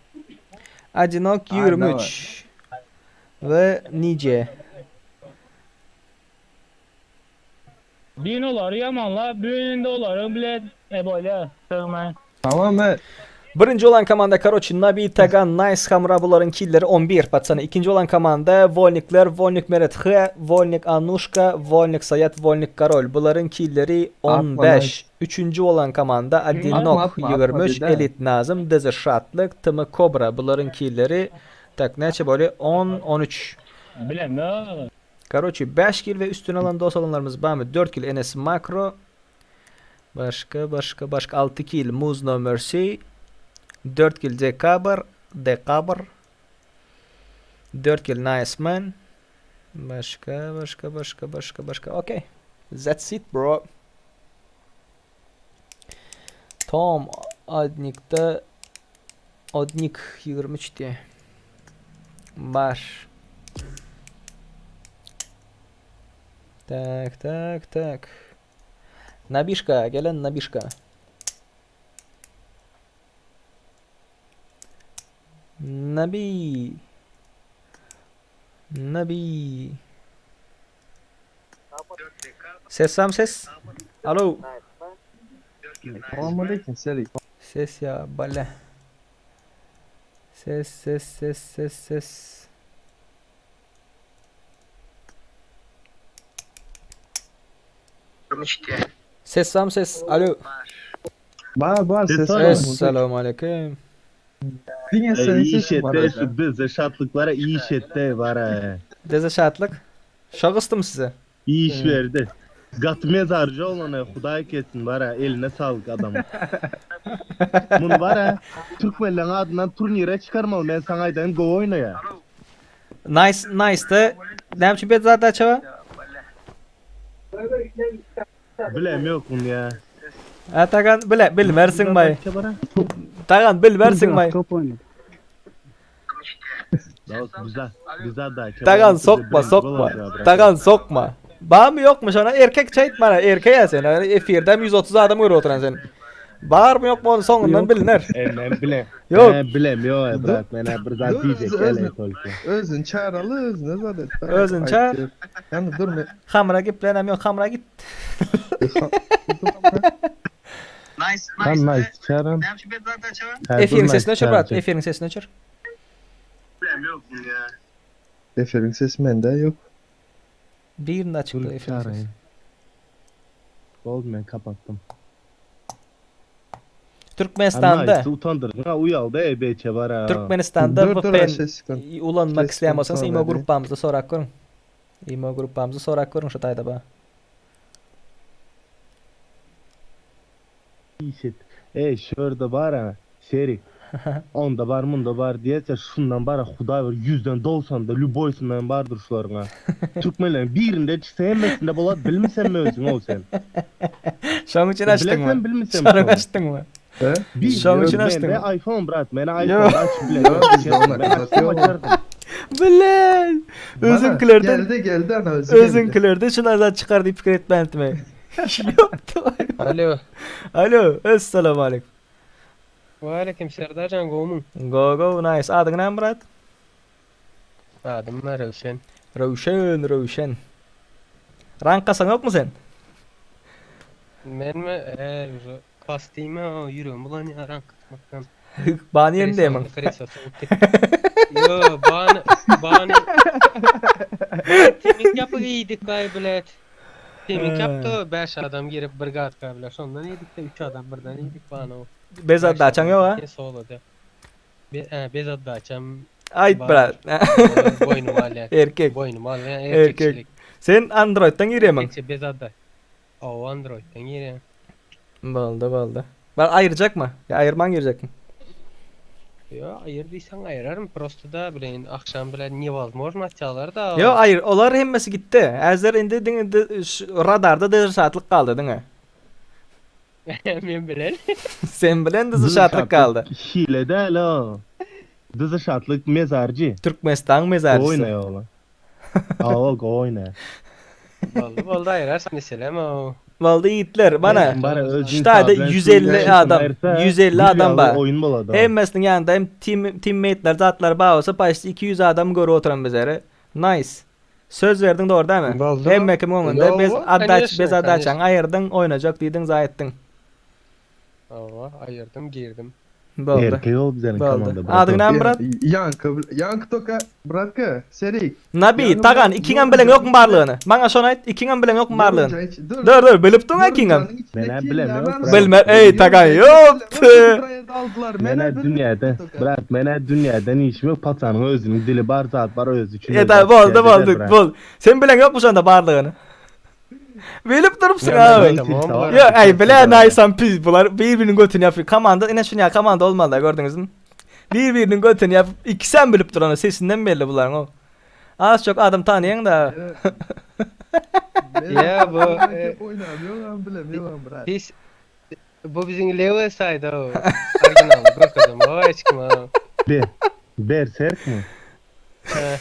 Acı nok Aynen 23 ve nice. Düğün oları yamanla, düğünde oları bile e böyle sığmayın. Tamam mı? Birinji bolan komanda karoçi Nabi Tagan Nice Hamra bularyň killeri 11 patsany. Ikinji bolan komanda Wolnikler Wolnik Meret H Wolnik Anuşka Wolnik Saýat Wolnik Karol bularyň killeri 15. Üçünji bolan komanda Adinok 23 Elit Nazym Deze Şatlyk Tm Kobra bularyň killeri tak näçe bolýar 10 13. Bilemok. Karoçi 5 kil we üstüne alan dos alanlarymyz barmy? 4 kil Enes Makro Başga başga başga 6 kil Muz No Mercy 4 kil Dekabr Dekabr 4 kil Nice Man Başga başga başga başga başga okey That's it bro Tom Adnikde Odnik 23 diýe Bar Tak tak tak Nabişka gelen Nabişka. Nabi. Nabi. Ses sam ses. Alo. Salam aleyküm Serik. Ses ya bale. Ses ses ses ses ses. Ses sam ses. Alo. Bar bar ses var. Esselamu aleyküm. Diňe Ey, senin iyi iş sesin var etti öyle. şu bize şatlıklara iyi iş etti var ha. Deze şatlyk. Şo gysdym size. İyi iş verdi. Gat mezarcı olana huday ketsin var ha eline sağlık adamın. Bunu var ha Türkmenlerin adından turnire çıkarmalı ben sana aydan go oyna ya. Nice nice de. Näme üçin bet zat açaba? Bilem yok bunu ya. Ha tagan bile bilmersiň bay. Tagan bilmersiň bay. Tagan sokma sokma. Tagan sokma. Barmy ýokmy şona erkek çaýt mana erkek ýa sen. Efirde 130 adam görüp oturan sen. Barmy ýokmy ony soňundan biliner. E, men bilem. Ýok. Men bilem ýok brat men bir zat Dur, diýjek öz- gele tolko. Özün çağıralı özüne zaten. Özün çağır. Yani dur me. Hamra geplenem ýok hamra git. Tam nice çağıran. Efiriň sesini öçür brat. Efiriň sesini öçür. Eferin sesi mende yok. Birini açıkla Dur efiriň sesi. çağırayım. Oldu ben kapattım. Türkmenistanda Nice utandırdın ha uyaldı ey beçe var ha. Türkmenistanda Dur dur VPN ses çıkın. ulanmak Ses isleýän bolsaňyz kontrol imo edeyim. gruppamyzda sorak görüň. Imo gruppamyzda sorak görüň şu taýda ba. İyi et. Ey şurada var ha Serik. Onda var bunda var diyese şundan var ha huday var yüzden dolsan da lüboysundan vardır şuların ha. Türkmenlerin birinde çıksa hemmesinde bolat bilmesen mi özün ol sen. Şoň üçin açdyňmy? Bilesen bilmesen Şoň açdyňmy? He? Bir, Şoň üçin ben açdyňmy? de iPhone brat, men Yo. iPhone aç bile. Yo, bizde ona Ben kadar açsam yok. açardım. Bilen. Bana Özüňkilerden Geldi geldi ana özü geldi. Özüňkilerden şuna zat çykar diýip pikir etmändim. Ýokdy. Alo. Alo, esselamu aleyküm. Aleyküm Serdarcan gowmyň? Go go nice. Adyň näme brat? Adym Röwşen. Röwşen, Röwşen. Rank kasan ýokmy sen? Menmi? Eee, kastime ýüregim bulanýar rank kasmakdan. Bany ýerinde emiň. Yo, bany, bany. Timik yapyp iýdik gaý bilet. Timik yapdy, 5 adam girip bir gatka bile. Şondan iýdik de 3 adam birden iýdik bany. Bez adda açaň ýok ha? Solady. Be, he, bez adda açam. Aýt brat. Boýnum alýar. Erkek. Boýnum alýar, Erkek. erkekçilik. Sen Android'dan girýärmiň? Erkekçe bez adda. O Android'den girýän. Boldy, boldy. Bar aýyrjakmy? Ýa aýyrman girjekmi? Yo, aýyr diýseň aýyrarym. Prosta da bileýin, akşam bilen nevozможно açarlar da. Ýok, aýyr. Olar hemmesi gitdi. Häzir indi diňe de- ş- radarda dyr saatlyk galdy diňe. Men bilen. Sen bilen dyr saatlyk galdy. Hile däl o. Dyzy şatlyk mezarcı. Türkmenistan mezarçysy. Oyna oğlan. Aa go oyna. Boldy, boldy aýyrarsyn meselem o. Boldy ýigitler, bana Bara özün ştaýda sağ, ben 150 şunu adam, ayırsa, 150 bir adam ýaly bar. Oyun bolady. Hemmesiniň ýanynda hem team teammate'ler zatlar bar bolsa paýçy 200 adam görüp oturan bizleri. Nice. Söz berdiň dogry dämi? Boldy. Hemme kim öňünde bez Ýowa, addaç конечно, bez addaçaň конечно. aýyrdyň, oýnajak diýdiň, zaýetdiň. Hawa, aýyrdym, girdim. Boldy. Erkek ol bizeniň Boldy. komanda brat. Adyň näme brat? Ýaňky, ýaňky toka bratka, Serik. Nabi, Tagan, ikiňem bileň ýokmy barlygyny? Maňa şony aýt, ikiňem bileň ýokmy barlygyny? Dur, dur, bilip duň ikiňem. Men-ä bilemok, brat. Bilme, eý Tagan, ýokdy. Men-ä dünýäde, brat, men-ä dünýäden işim ýok, paçanyň özüniň dili bar, zat bar, özi üçin. E, da, boldy, boldy, bol. Sen bileň ýokmy şonda barlygyny? Bilip durupsyň abi. Ýa, äý, bile naýsam pi, bular bir-biriniň götüni ýapyp, komanda, ine şuny ýa komanda bolmaly-da, gördüňizmi? Bir-biriniň götüni ýapyp, ikisem bilip duran, sesinden belli bularyň o. Az çok adam tanyýaň-da. Ýa bu Oýnamýoňam, bilemýoňam brat. Biz bu biziň lewe saýda o. Original görkezem o hiç kim o. Be, berserkmi? He,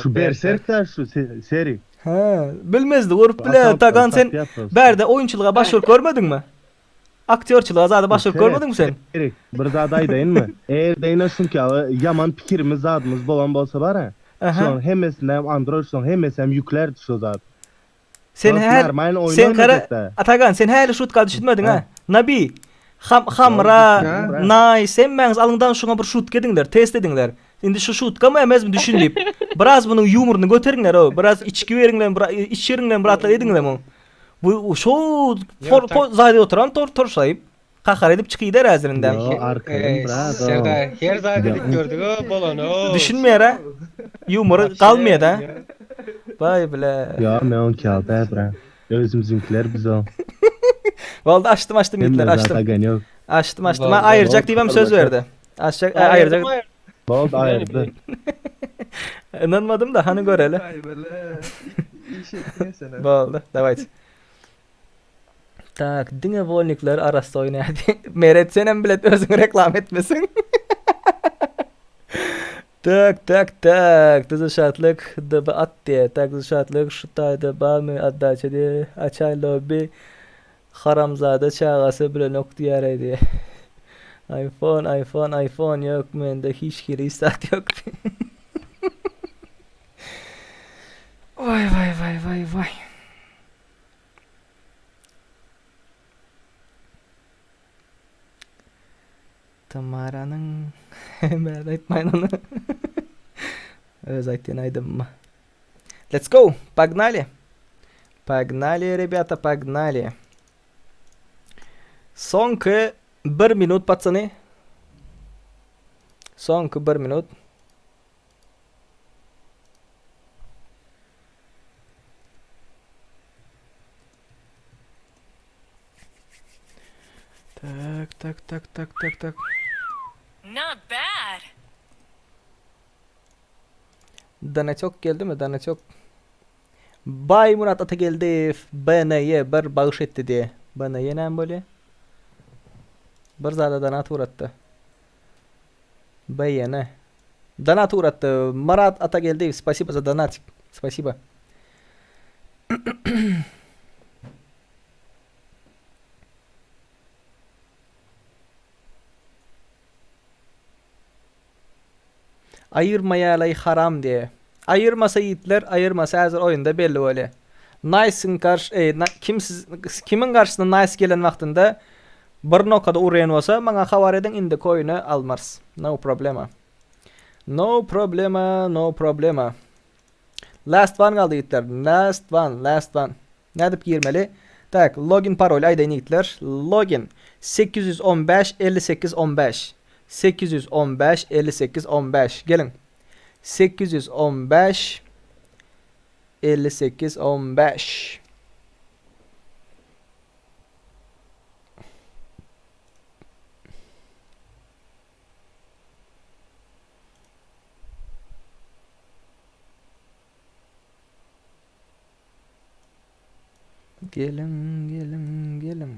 Şu berserk da şu seri. He, bilmezdi urup bile Tagan sen bärde oýunçylyga baş urup görmediňmi? Aktýorçylyga zada baş urup görmediňmi sen? Serik, bir zat aýdaýynmy? Eger-de ine şunki ýaly ýaman pikirimiz zadymyz bolan bolsa bar-a, şolaryň hemmesinde hem Android şolaryň hemmesi hem ýüklärdi şo zat. Sen häli sen gara Atagan sen häli şutka düşünmediň ha. Nabi ham hamra nice hemmäňiz alyňdan şuňa bir şutka ediňler, test ediňler. Indi şu şutkamy emesmi düşün diýip. Biraz munuň ýumruny göteriňler o. Biraz içki beriňler, bir içeriňler bratlar ediňler muň. Bu şo for po zaýda oturan tor torşaýyp kahar edip çykyder häzirinden. Yo arkaýyn brat. Serdar her zat edip gördük o bolany o. Düşünmeýär ha. Ýumory galmaýar da. Baý bile. Ýa men onki alda brat. Özümiziňkiler biz o. Boldy açdym açdym ýigitler açdym. Açdym açdym. Ha aýyrjak diýibem söz berdi. Açjak aýyrjak. Boldy aýyrdy. Ynanmadym da hany göreli. Aý bile. Iş etdiň sen. Boldy dawayt. Tak diňe wolnikler arassa oýnaýar. Meret senem bilet özüňi reklama etmeseň. Tak tak tak Düzü şatlyk DB at diýe. Tak Düzü şatlyk şu taýda barmy otdaça diýe. Açaý lobby haramzada çagasy bilenok diýäreý diýe. Iphone iPhone iPhone ýok mende hiç hili hiç zat ýok. Waý waý waý waý waý. Tamaranyň men aýtmaýyn ony. Öz aýtýan aýdymymy. Let's go! Погнали! Погнали, ребята, погнали! Soňky bir minut, пацаны. Soňky bir minut. Tak, tak, tak, tak, tak, tak. Not bad. Danaçok geldimi? Danaçok. Baý Murat Atageldiýew BNY bir bagyş etdi diýe. BNY näme bolýa? Bir zada donat ugratdy. BN. Donat ugratdy. Myrat Atageldiýew, spasibo za donatik. Spasibo. Aýyrmaýalaý haram diýe. Aýyrmasa ýigitler aýyrmasa häzir oýunda belli bolýa. Nice-iň garş eý kim siz kimiň garşysyna nice gelen wagtynda bir nokada urýan bolsa maňa habar ediň indiki oýuna almarys. No problema. No problema no problema. Last one galdy ýigitler. Last one last one. Nädip girmeli? Tak, login parol aýdaýyn ýigitler. Login 815 58 15. 815 58 15. Geliň. 815 58 15. Geliň, geliň, geliň.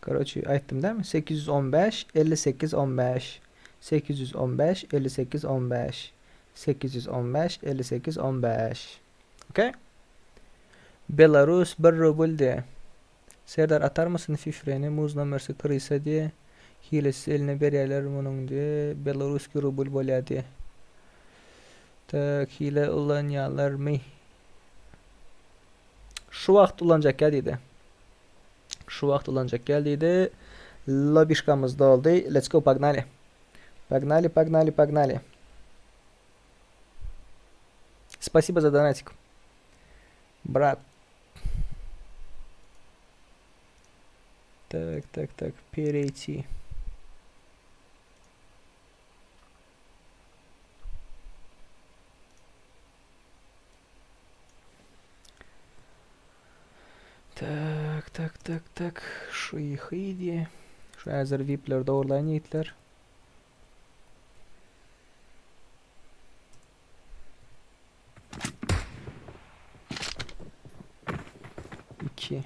Karoçi aýtdym dämi? 815 58 15 815 58 15 815 58 15 Okey. Belarus bir rubl diýe. Serdar atarmysyn şifreni muz nomersi krysa diýe hilesiz eline berýäler munuň diýe beloruski rubl bolýa diýe. Tak hile ulanýalarmy? Şu wagt ulanjak ýa diýdi. Şu wagt ulanjak gel diýdi. Lobişkamyz doldy. Let's go pagnali. Pagnali pagnali pagnali. Spasibo za donatик. Brat. Tak tak tak pereyти. Tak tak tak tak şu ýygy Şu häzir vipler dogurlaýyn ýigitler. 2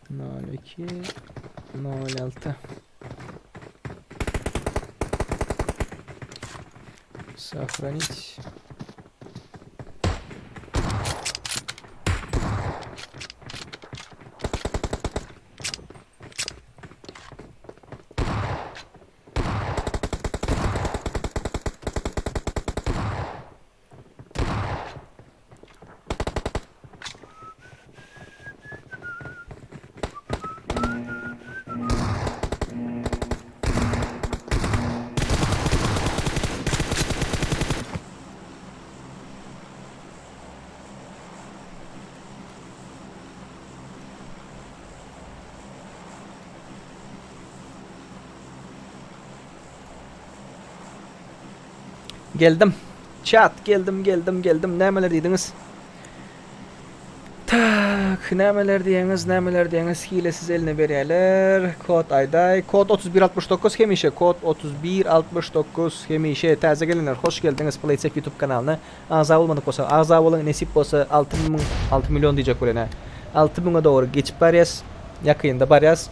0 2 0 6 Сохранить. Geldim. Chat geldim geldim geldim. Nämeler diýdiňiz? Tak, nämeler diýeňiz, nämeler diýeňiz, hilesiz eline berýärler. Kod aýdaý. Kod 3169 hemişe, kod 3169 hemişe. Täze gelenler hoş geldiňiz Playtech YouTube kanalyna. Agza bolmadyk bolsa agza boluň, nesip bolsa 6000, 6 million diýjek bolýan hä. 6000-e dogry geçip barýas. Ýakynda barýas.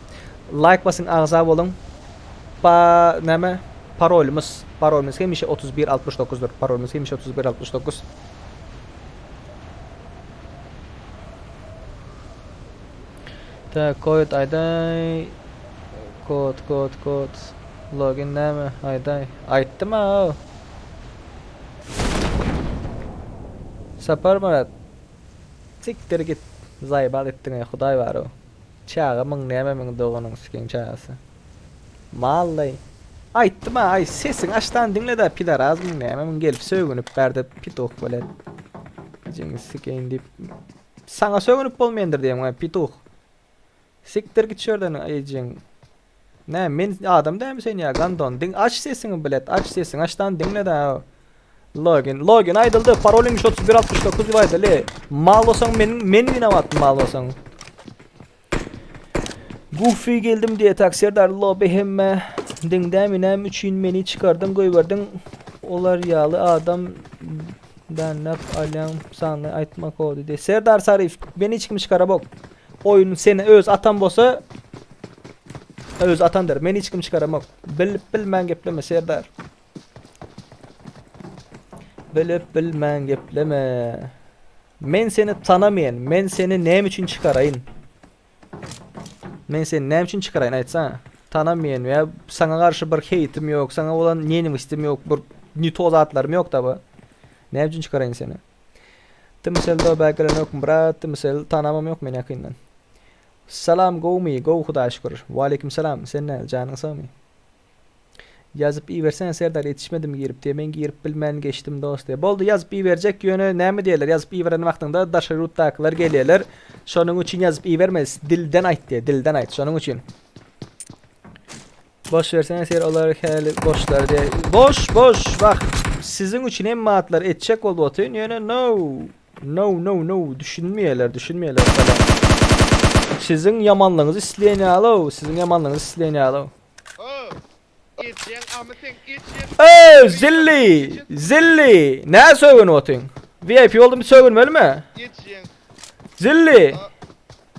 Like basyň agza boluň. Pa näme? Parolymyz, parolymyz hemişe 3169 dyr. Parolymyz hemişe 3169. Tak, kod aýdaý. Kod, kod, kod. Login näme? Aýdaý. Aýtdym a. Saparmyrat. Sikdir git. Zaýbal etdiň-eý, Hudaý bar-ow. Çagamyň nämemiň doganyň sikiň çagasy. Mally. Aýtdym-a, aý, sesiňi açdan diňle-dä, pidarazmyň nämemiň gelip sögünip bärde pituh bilen. Ejeňi sikeýin diýip. Saňa sögünip bolmaýandyr diýýän, pituh. Sikdir git şu ýerden ejeň. Nä men adam dälmi sen ýa gandon diň aç sesiňi bilet aç sesiňi açdan diňle da login login aýdyldy parolyň 31 69 diýip aýdyly mal bolsaň men men winawat mal bolsaň Goofy geldim diýe tak Serdar lobby hemme diňdämi näme üçin meni çykardyň goýberdiň olar ýaly adam danlap alýaň sanly aýtma kody diýe Serdar Saryýew meni hiç kim çykarabok Oýun seni öz atan bolsa öz atandyr. Meni hiç kim çykaramok. Bilip bilmän gepleme Serdar. Bilip bilmän gepleme. Men seni tanamaýan. Men seni näme üçin çykaraýyn? Men seni näme üçin çykaraýyn aýtsana. Tanamaýan we saňa garşy bir heýtim ýok, saňa bolan nenawistim ýok, bir ne to zatlarym ýok da. Näme üçin çykaraýyn seni? Tmcell do gelen brat Tmcell tanamam ýok men ýakyndan. Salam gowmy gowy hudaýa şükür. Waleýkim salam sen näl janyň sagmy. Ýazyp ibersene Serdar ýetişmedim girip diýe men girip bilmän geçdim dos diýe. Boldy ýazyp iberjek ýöne näme diýerler ýazyp iberen wagtyňda daşary ýurtdakylar gelýärler. Şonuň üçin ýazyp iberme dilden aýt diýe dilden aýt şonuň üçin. Boş versene ser olar häli boşlar diýe. Boş boş bak siziň üçin hemme atlar etjek bolup otyryn ýöne no no no no düşünmeýärler düşünmeýärler falan. Siziň ýamanlygyňyzy isleýän ýaly siziň ýamanlygyňyzy isleýän ýaly. Öý zilli zilli nä sögünip otyň? VIP boldum sögünmelimi? Zilli.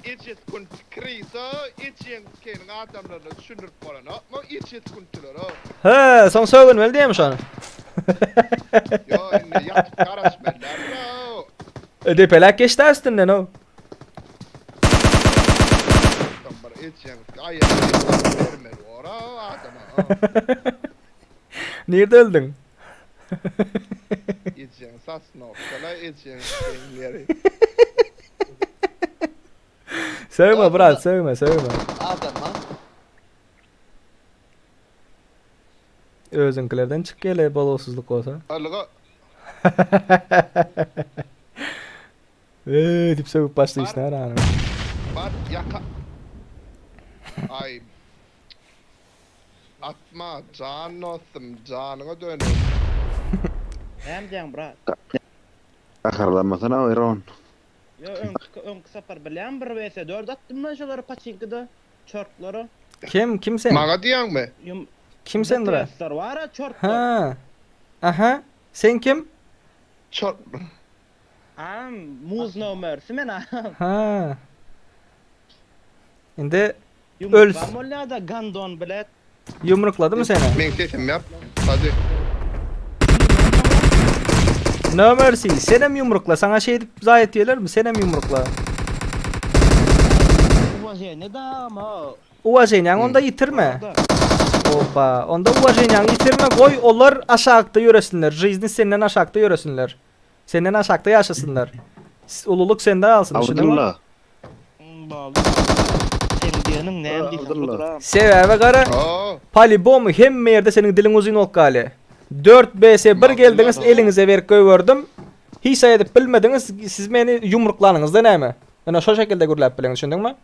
Ejes kun krisa ejeň sikeniň adamlaryna düşündirip bolanokmy ejes kuntilere. He, soň sögünmeli diýemi şony? Ýo indi ýatyp garaşmalylar. Depeläp geçdi üstünden o. Bir ejeň aýagyny bermeli ora adama. Nirde öldüň? Ejeň sasnowkala ejeň ýeri. Sögme brat, sögme, sögme. Adama. Özüňkilerden çyk gele bolgusyzlyk bolsa. Alyga. Eee diýip sögüp başlaýyşyna gara. Bar ýaka. Aý. Atma jan dostum janyňa döneýin. Näme diýýäň brat? Gaharlanmasana Iron. Ýo öňki öňki sapar bilýän 1 vs 4 atdym men şolara paçinkada çortlara. Kim kim sen? Maňa diýýäňmi? Kim sen brat? BTS-ler bar-a çortlar. Ha. Aha. Sen kim? Çort. Am muz no mercy men am. Ha. Indi öl. Ýumruklam bolýa-da gandon bilet. Ýumrukladymy seni? Meň sesim ýap. Hadi. No mercy. Senem ýumrukla. Saňa şeýdip zaý etýärlermi? Senem ýumrukla. Uwaženiýa da ama. Uwaženiýaňy onda ýitirme. Opa, onda uwaženiýaňy ýitirme, goý olar aşakda ýöresinler. Žizni senden aşakda ýöresinler. Senden aşakda ýaşasynlar. Ululyk sende galsyn, düşündiňmi? Abdylla. Boldy. Seň diýeniň näme diýseň budur am. Sebäbi gara, palibomy hemme ýerde seniň diliň uzyn bolup galýar. 4 BS 1 geldiňiz eliňize berip goýberdim. Hiç zat edip bilmediňiz, siz meni ýumruklanyňyzda näme? Ine şo şekilde gürläp bileňiz, düşündiňmi?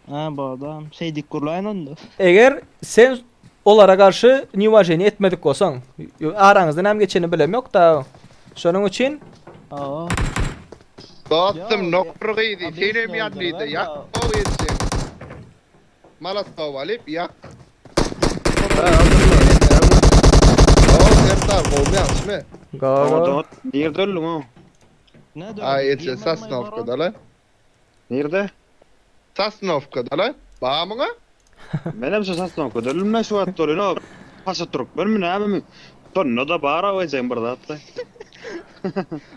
Ha boldy am. Şeýdip gürläýin onda. Eger sen olara garşy neuvaženiýe etmedik bolsaň, araňyzda näme geçenini bilem ýok-da. Şonuň üçin Hawa. Dostum nokr gyzy senem ýanlyda ýak o ejeň. Malastow alyp ýak. O Serdar gowmy ýagşymy? Gowy. Nirde öldüň o? Aý eje Sosnowkada la. Nirde? Sosnowkada la. Barmyňa? Menem şu Sosnowkada öldüm şu wagt bolýan o paşa türkmenmi nämemi? Şonda-da bar-a ejeň bir zatda.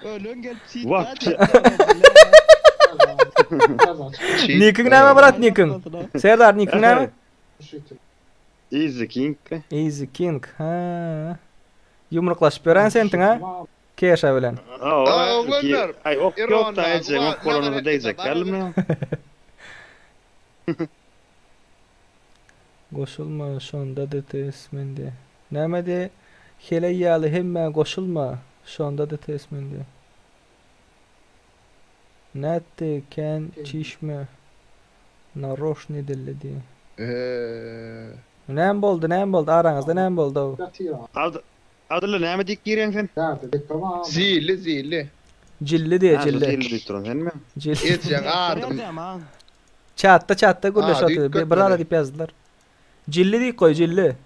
Ölen gelip çyt Wapşe. Nikiň näme brat nikiň? Serdar nikiň näme? Easy King. Easy King. Ha. Ýumruklaşyp ýören sentiň ha? Keşa bilen. Oglanlar. Aý ok ýok da ejeň ok bolany degjek dälmi? Goşulma şonda DTS mende. Näme diýe? Heleý ýaly hemmä goşulma şonda DTS mende. Nätdi kän çişme naroşny dilli diýe. Näme boldy näme boldy araňyzda näme boldow. Adylla näme diýip girýäň sen? Zilli zilli. Jilli diýe Ha, jilli. zilli diýip duran senmi? Jilli. Ejeň adym. Çatda çatda gürleşip Ady otyr. Bir üýtgetmeli. zada diýip ýazdylar. Jilli diýip goý jilli.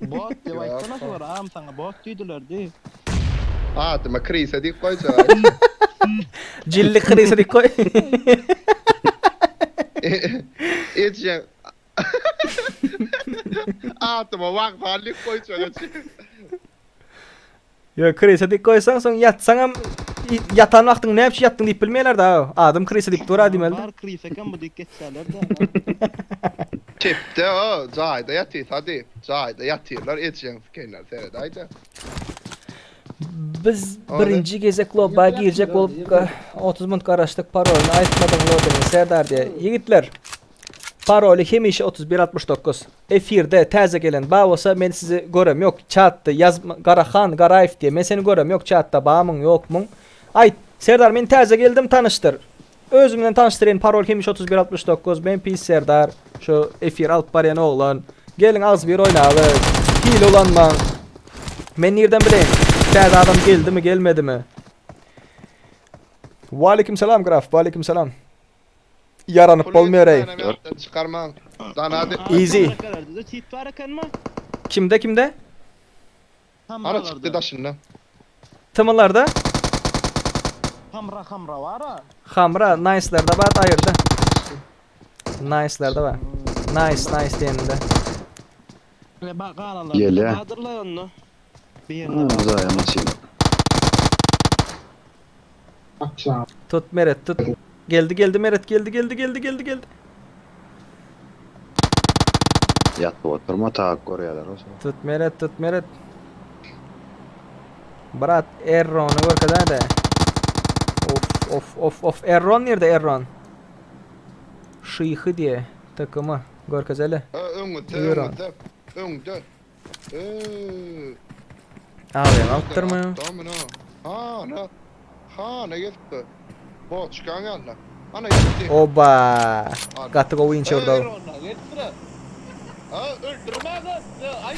Bot diýip aýtsana şular am saňa bot diýdiler diý. Adyma Krisa diýip goýjak. Jilli Krisa diýip goý. Ejeň Adyma wagtal diýip goýjak eje. Ýok, krisa diýip goýsaň, soň ýatsaňam ýatan wagtyň näme üçin ýatdyň diýip bilmeýärler da. Adym krisa diýip dur-a diýmeli. Bar krisa eken bu diýip geçýärler-de. Çepde o jaýda ýatyr hadi. Jaýda ýatyrlar ejeň sikenler seredäýdä. Biz birinji gezek lobba girjek bolup 30 minut garaşdyk parolyny aýtmadyň lobbynyň Serdar diýe. Ýigitler paroly hemişe 31 69. Efirde täze gelen ba bolsa men sizi görem ýok çatda ýaz Garahan Garaýew diýe men seni görem ýok çatda bamyň ýokmyň aýt Serdar men täze geldim tanyşdyr özüm bilen tanyşdyraýyn parol hemişe 31 69 men pis Serdar şu efir alyp barýan oglan geliň agzybir oýnaly hile ulanmaň men nirden bileýin täze adam geldimi gelmedimi Waleýkim salam graf waleýkim salam Ýaranyp bolmaýar-eý. Çykarmaň. Dana Easy. Çit bar ekenmi? Kimde kimde? Ana çykdy daşynda. Tmlarda? Hamra hamra bar a. Hamra nice'lerde bar aýyrda. Nice'lerde bar. Nice nice diýeninde. Gelýä. Badyrlar onda. Uzaýa maşyn. Tut Meret tut. Geldi geldi Meret geldi geldi geldi geldi geldi. Ýatyp oturma tak görýärler o. Tut Meret tut Meret. Brat Errony görkezäde. Of of of of Erron nirde Erron? Şyhy diýe takımı görkezeli. Öňde, Erron. öňde, öňde. Eee. Abi alypdyrmy? Domino. Ha, ne? Ha, ne gelipdi? Boçkan geldi. Ana gitti. Oba. Gaty gowy inçe urdy. Ha, öldürme lan. Ay,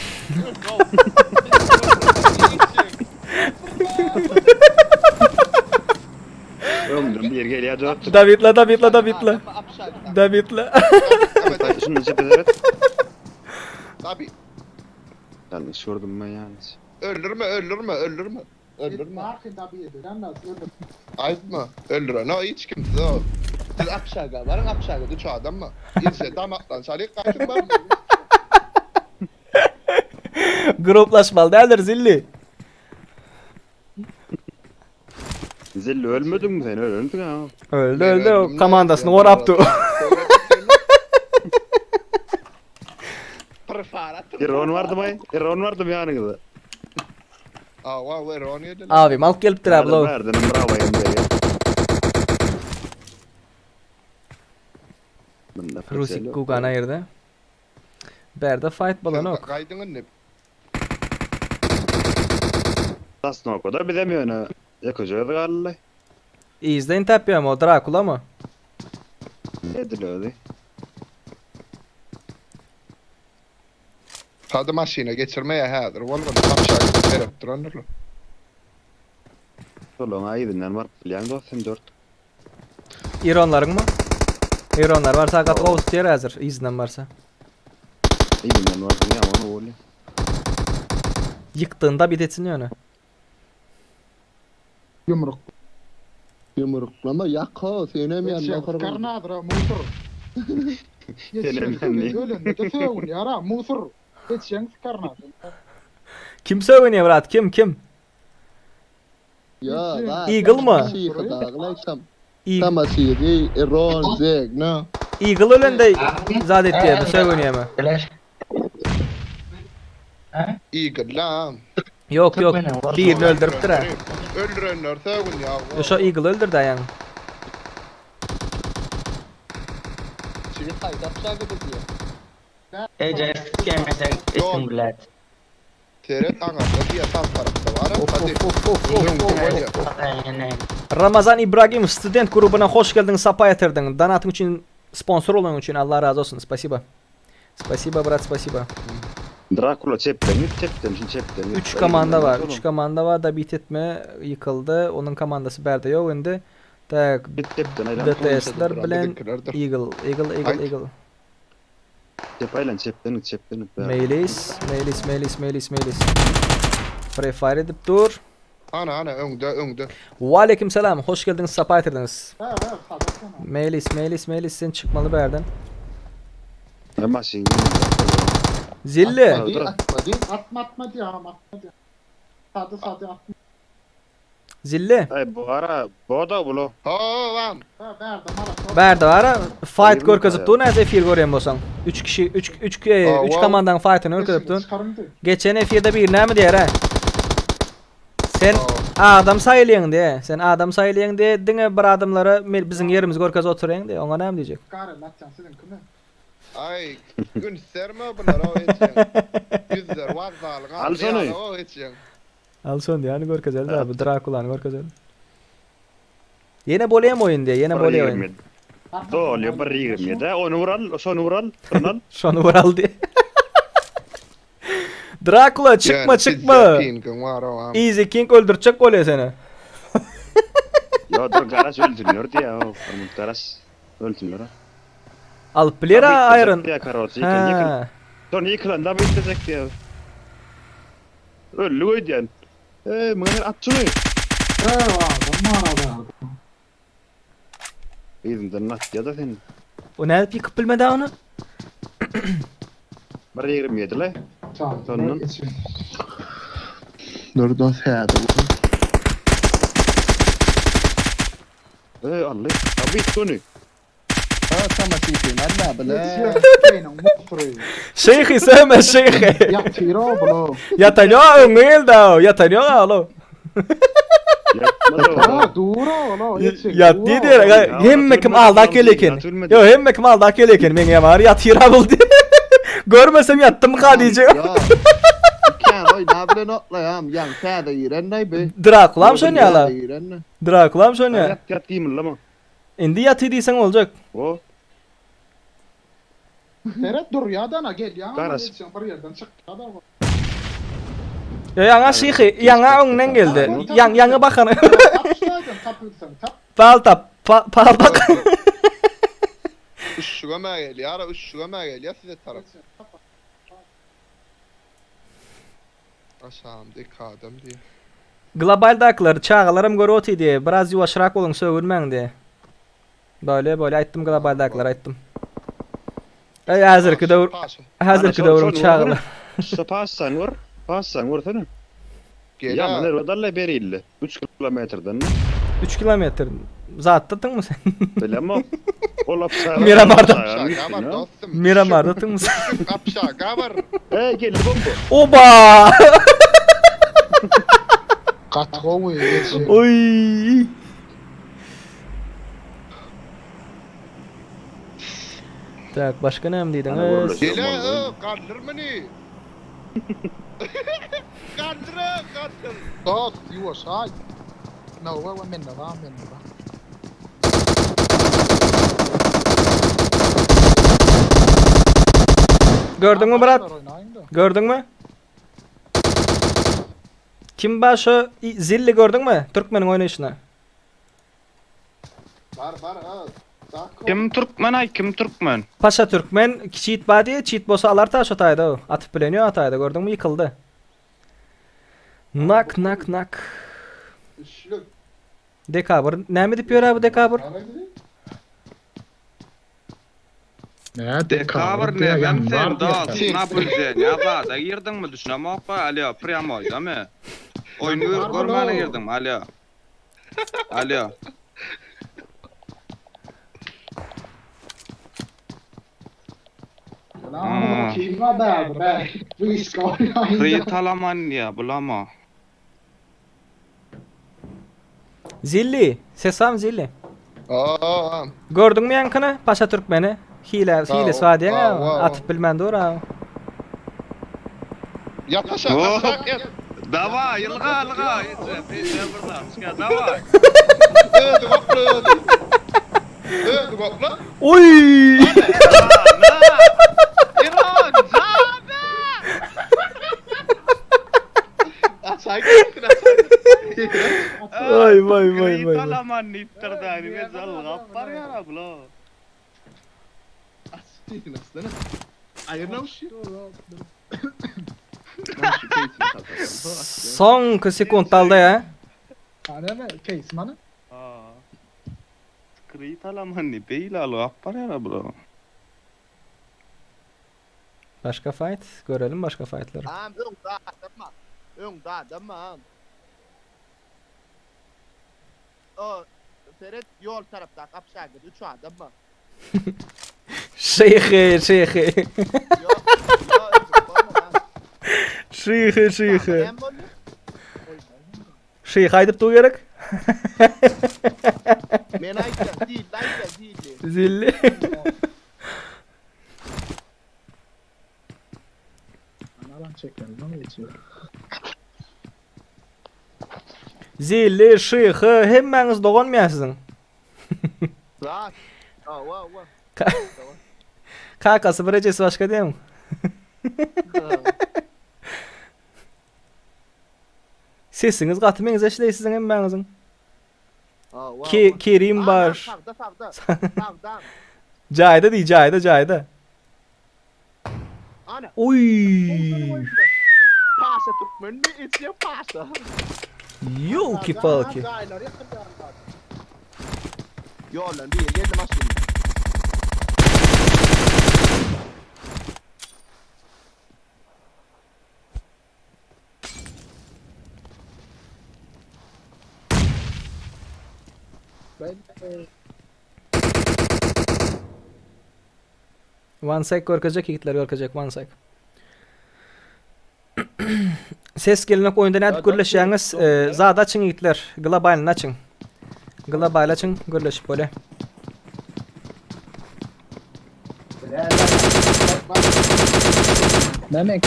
Öňden bir gelýär dört. Davidla Davidla Davidla. Davidla. Şunu çepede Tabi. Yanlış gördüm ben yalnız. Öldürme, öldürme, öldürme. Öldürme. Aýtma, öldüren o hiç kimse o. Siz akşaga barın, akşaga üç adam mı? İnse damaktan şalik kaçın var mı? Gruplaşmaly däldir zilli. Zilli ölmedin mi sen? Öldün ha. Öldü öldü o komandasyny gorapdy. Iron vardı bay. Iron vardı mı ýanyňyzda? Awa, Veron ýedi. Abim alyp gelipdir abla. Nereden bravo hem de. Rusik Gugan aýyrdy. Bärde fight bolanok. Gaýdyň indi. Tasnoko da bizem ýöne. Ýekeje özi galdy. Izleýin tapýam o Drakula mı? Edildi. Hadi maşyna geçirmeye häzir bolmadı. Akşaga berip durandyr. Şolaň aýdyndan baryp bilýän dost sen dört. İranlaryň mı? İranlar varsa gaty gowy tutýar häzir yzyndan barsa. Aýdyndan baryp bilýän onu bolýar. Ýykdygynda bit etsin ýöne. Yumruk. Yumruklama ýaka senem ýanyna Karnadra musur. Senem ýanyna. Ölende de sögün ýara musur. Geçen karnadra. Kim sögünýär brat? Kim kim? Ya Eagle mı? Tamasiri, Eron, Zegna. Eagle ölende zat etýär, sögünýärmi? Eagle lan. Ýok ýok. Birini öldüripdir ha. Öldürenler sögün ya. Şo Eagle öldürdi aýaň. Çigi haýda akşaga diýär. Ece gelmesen etsin bilet. Seret aňarda diýe sag tarapda bar. Hadi. Ramazan Ibragimow student grubuna hoş geldiň, sapa ýetirdiň. Donatyň üçin, sponsor bolanyň üçin Allah razy bolsun. Spasiba. Spasiba brat, spasiba. Drakula çepden git, çepden, şunu çepden git. 3 komanda bar. 3 komanda bar. Da bit etme ýykyldy. Onuň komandasy bärde ýok indi. Tak. DTS-ler bilen Eagle, Eagle, Eagle, Eagle. Çep aýlan, çepden git, çepden git. Meylis, Meylis, Meylis, Meylis, Meylis. Free Fire edip dur. Ana ana öňde öňde. Waleýkim salam. Hoş geldiňiz, sapa ýetirdiňiz. Meylis, Meylis, Meylis sen çykmaly bärden. Maşyn. Zilli. Atma atma diýär, atma diýär. Sade sade atma. Zilli. Ay bu ara, bu da bulo. Ha, vam. Ha, bärde mara. Bärde bara fight görkezip dur näze efir görýän bolsaň. 3 kişi 3 3 3 komandaň fight'yny görkezip dur. Geçen efirde bir näme diýer ha? Sen adam saýylýaň diýe. Sen adam saýylýaň diýe diňe bir adamlara biziň ýerimizi görkez oturýaň diýe. Oňa näme diýjek? Garel atýan siziňkimi? Ay, gün serme bunlar o geçen. Yüzler wagzalyň. Al şony. O geçen. Al şony ýany görkezeli da bu Drakulany görkezeli. Ýene bolýam oýun diýe, ýene bolýa oýun. Dol, bir 27. Onu vural, şonu vural, şonu al. Şony vural diýe. Drakula çykma Yani çykma. King'in var o am. Easy King öldürtjek bolýar seni. Ya dur garaş öldürüyor diye o. Armut garaş öldürüyor. Alyp biler ha Iron. Ya karoç, yıkıl yıkıl. Sonra yıkılan da bitecek diye. Öldü koy diyen. Eee mınar at şunu. Mara Yerinden at ya da sen. O nädip ýykyp bilmedi ony? Bir 27 le. Sonunun. Dur dost hädi. Ey Allah. Abi göni. Ha tamam şeýhi näme bile. Şeýhi söme şeýhi. Ýatyr o bulo. Ýatan ýok öňüňe geldi o. Ýatan ýok alo. Ha dur o Ýat diýdi. Hemme kim aldak gel eken. Ýok hemme kim aldak gel eken. Men ýamar ýatyr bul diýdi. Görmesem ýatdym ka diýjek. Kän oý na bilen otlaýam, ýaň täze girenday bi. Drakulam şonýala. Täze girenle. Drakulam şonýa. Ýat ýat diýmillama. Indi ýaty diýseň boljak. O. Seret dur ýadana gel ýa Garaş. bir ýerden çykýa da. Ýa ýaňa şyhy, ýaňa öňden geldi. Ýaň ýaňy bakan. Tap şaýdan tapylsaň tap. Pal tap, pal bak. Üşşügem gelýär, üşşügem gelýär size tarap. Aşamda iki adam diýe. Globaldakylar çagalaram görüp otyr diýe, biraz ýuwaşrak boluň sögünmäň diýe. Böyle böyle aýtdym globaldakylara aýtdym. Eý häzirki döwür häzirki döwrüň çagalar. Şu passan gör, passan görsene. Ýa men dalla berildi. 3 kilometrden. 3 kilometr. Zatda sen? Bilemok. Ol apşaga. Miramarda. Miramarda tyňmy sen? Apşaga bar. Ey geldi bomba. Oba! Gaty gowy. Oy. Tak, başga näme diýdiňiz? Gele, galdyr muny. Galdyr, galdyr. Dost, ýuwaş aý. Nowa we mende bar, mende bar. Gördüňmi brat? Gördüňmi? Kim bar şu Zilli gördüňmi? Türkmeniň oýnaýşyny. Bar bar ha. Kim türkmen ay kim türkmen? Paşa türkmen çit bar diýe çit bolsa alar ta şo taýda. Atyp bilen ýok taýda gördüňmi ýykyldy. Nak nak nak. Üçlük. Dekabr näme edip ýör bu dekabr? Ne Dekabr nemem sen dost nabrujeniýa zada girdiňmi düşünemokpa alýo prýamoýdamy? Oýny görmäne girdiňmi alýo? Alýo. Kry talaman diýä bulama. Zilli, sesam Zilli. Aa. Gördüňmi ýaňkyny? Paşa türkmeni. Hile, hilesi bar diýen atyp bilmän dur ha. Ýat aşak, aşak ýat. Dawa, ýylga, ylga, eje, eje bir zat, çyka, dawa. Özi gopla özi. Özi gopla. Oy! İran, jana! Aşağı gitsin aşağı. Vay vay vay vay. Talaman diýipdir däni, men jalgap barýar bula. Aýyrna uş. Soňky sekuntlarda ya. Näme case mana? Ha. Kry talaman diýip, beýle algap barýar bula. Başga fight görelim başga fightları. Am öňde adamma. Öňde adamma. O Seret ýol tarapda apşaga 3 adamma. Şeýhi, şeýhi. Şeýhi, şeýhi. Şeýh aýdyp dur gerek. Men aýtdym, zilli aýtdym, zilli. Zilli. Alan çekelim geçiyor. Zilli, şeýhi, hemmäňiz doganmaýar siziň. Zat. Awa, awa. Kakasy bir ejesi başga diýem. Sesiňiz gaty meňzeşleý siziň hemmäňiziň. Ke Kerim bar. Sagda, sagda. Sagda. Jaýda diý, jaýda, jaýda. Ana. Uy. Paşa türkmen mi? Içe paşa. Ýolki palki. Ýoldan bir geldi maşyn. One sec görkezjek ýigitler görkezjek one sec. Ses gelenok oýunda nädip gürleşýäňiz? E, zat açyň ýigitler. Globalny açyň. Global açyň gürleşip bolýar. Näme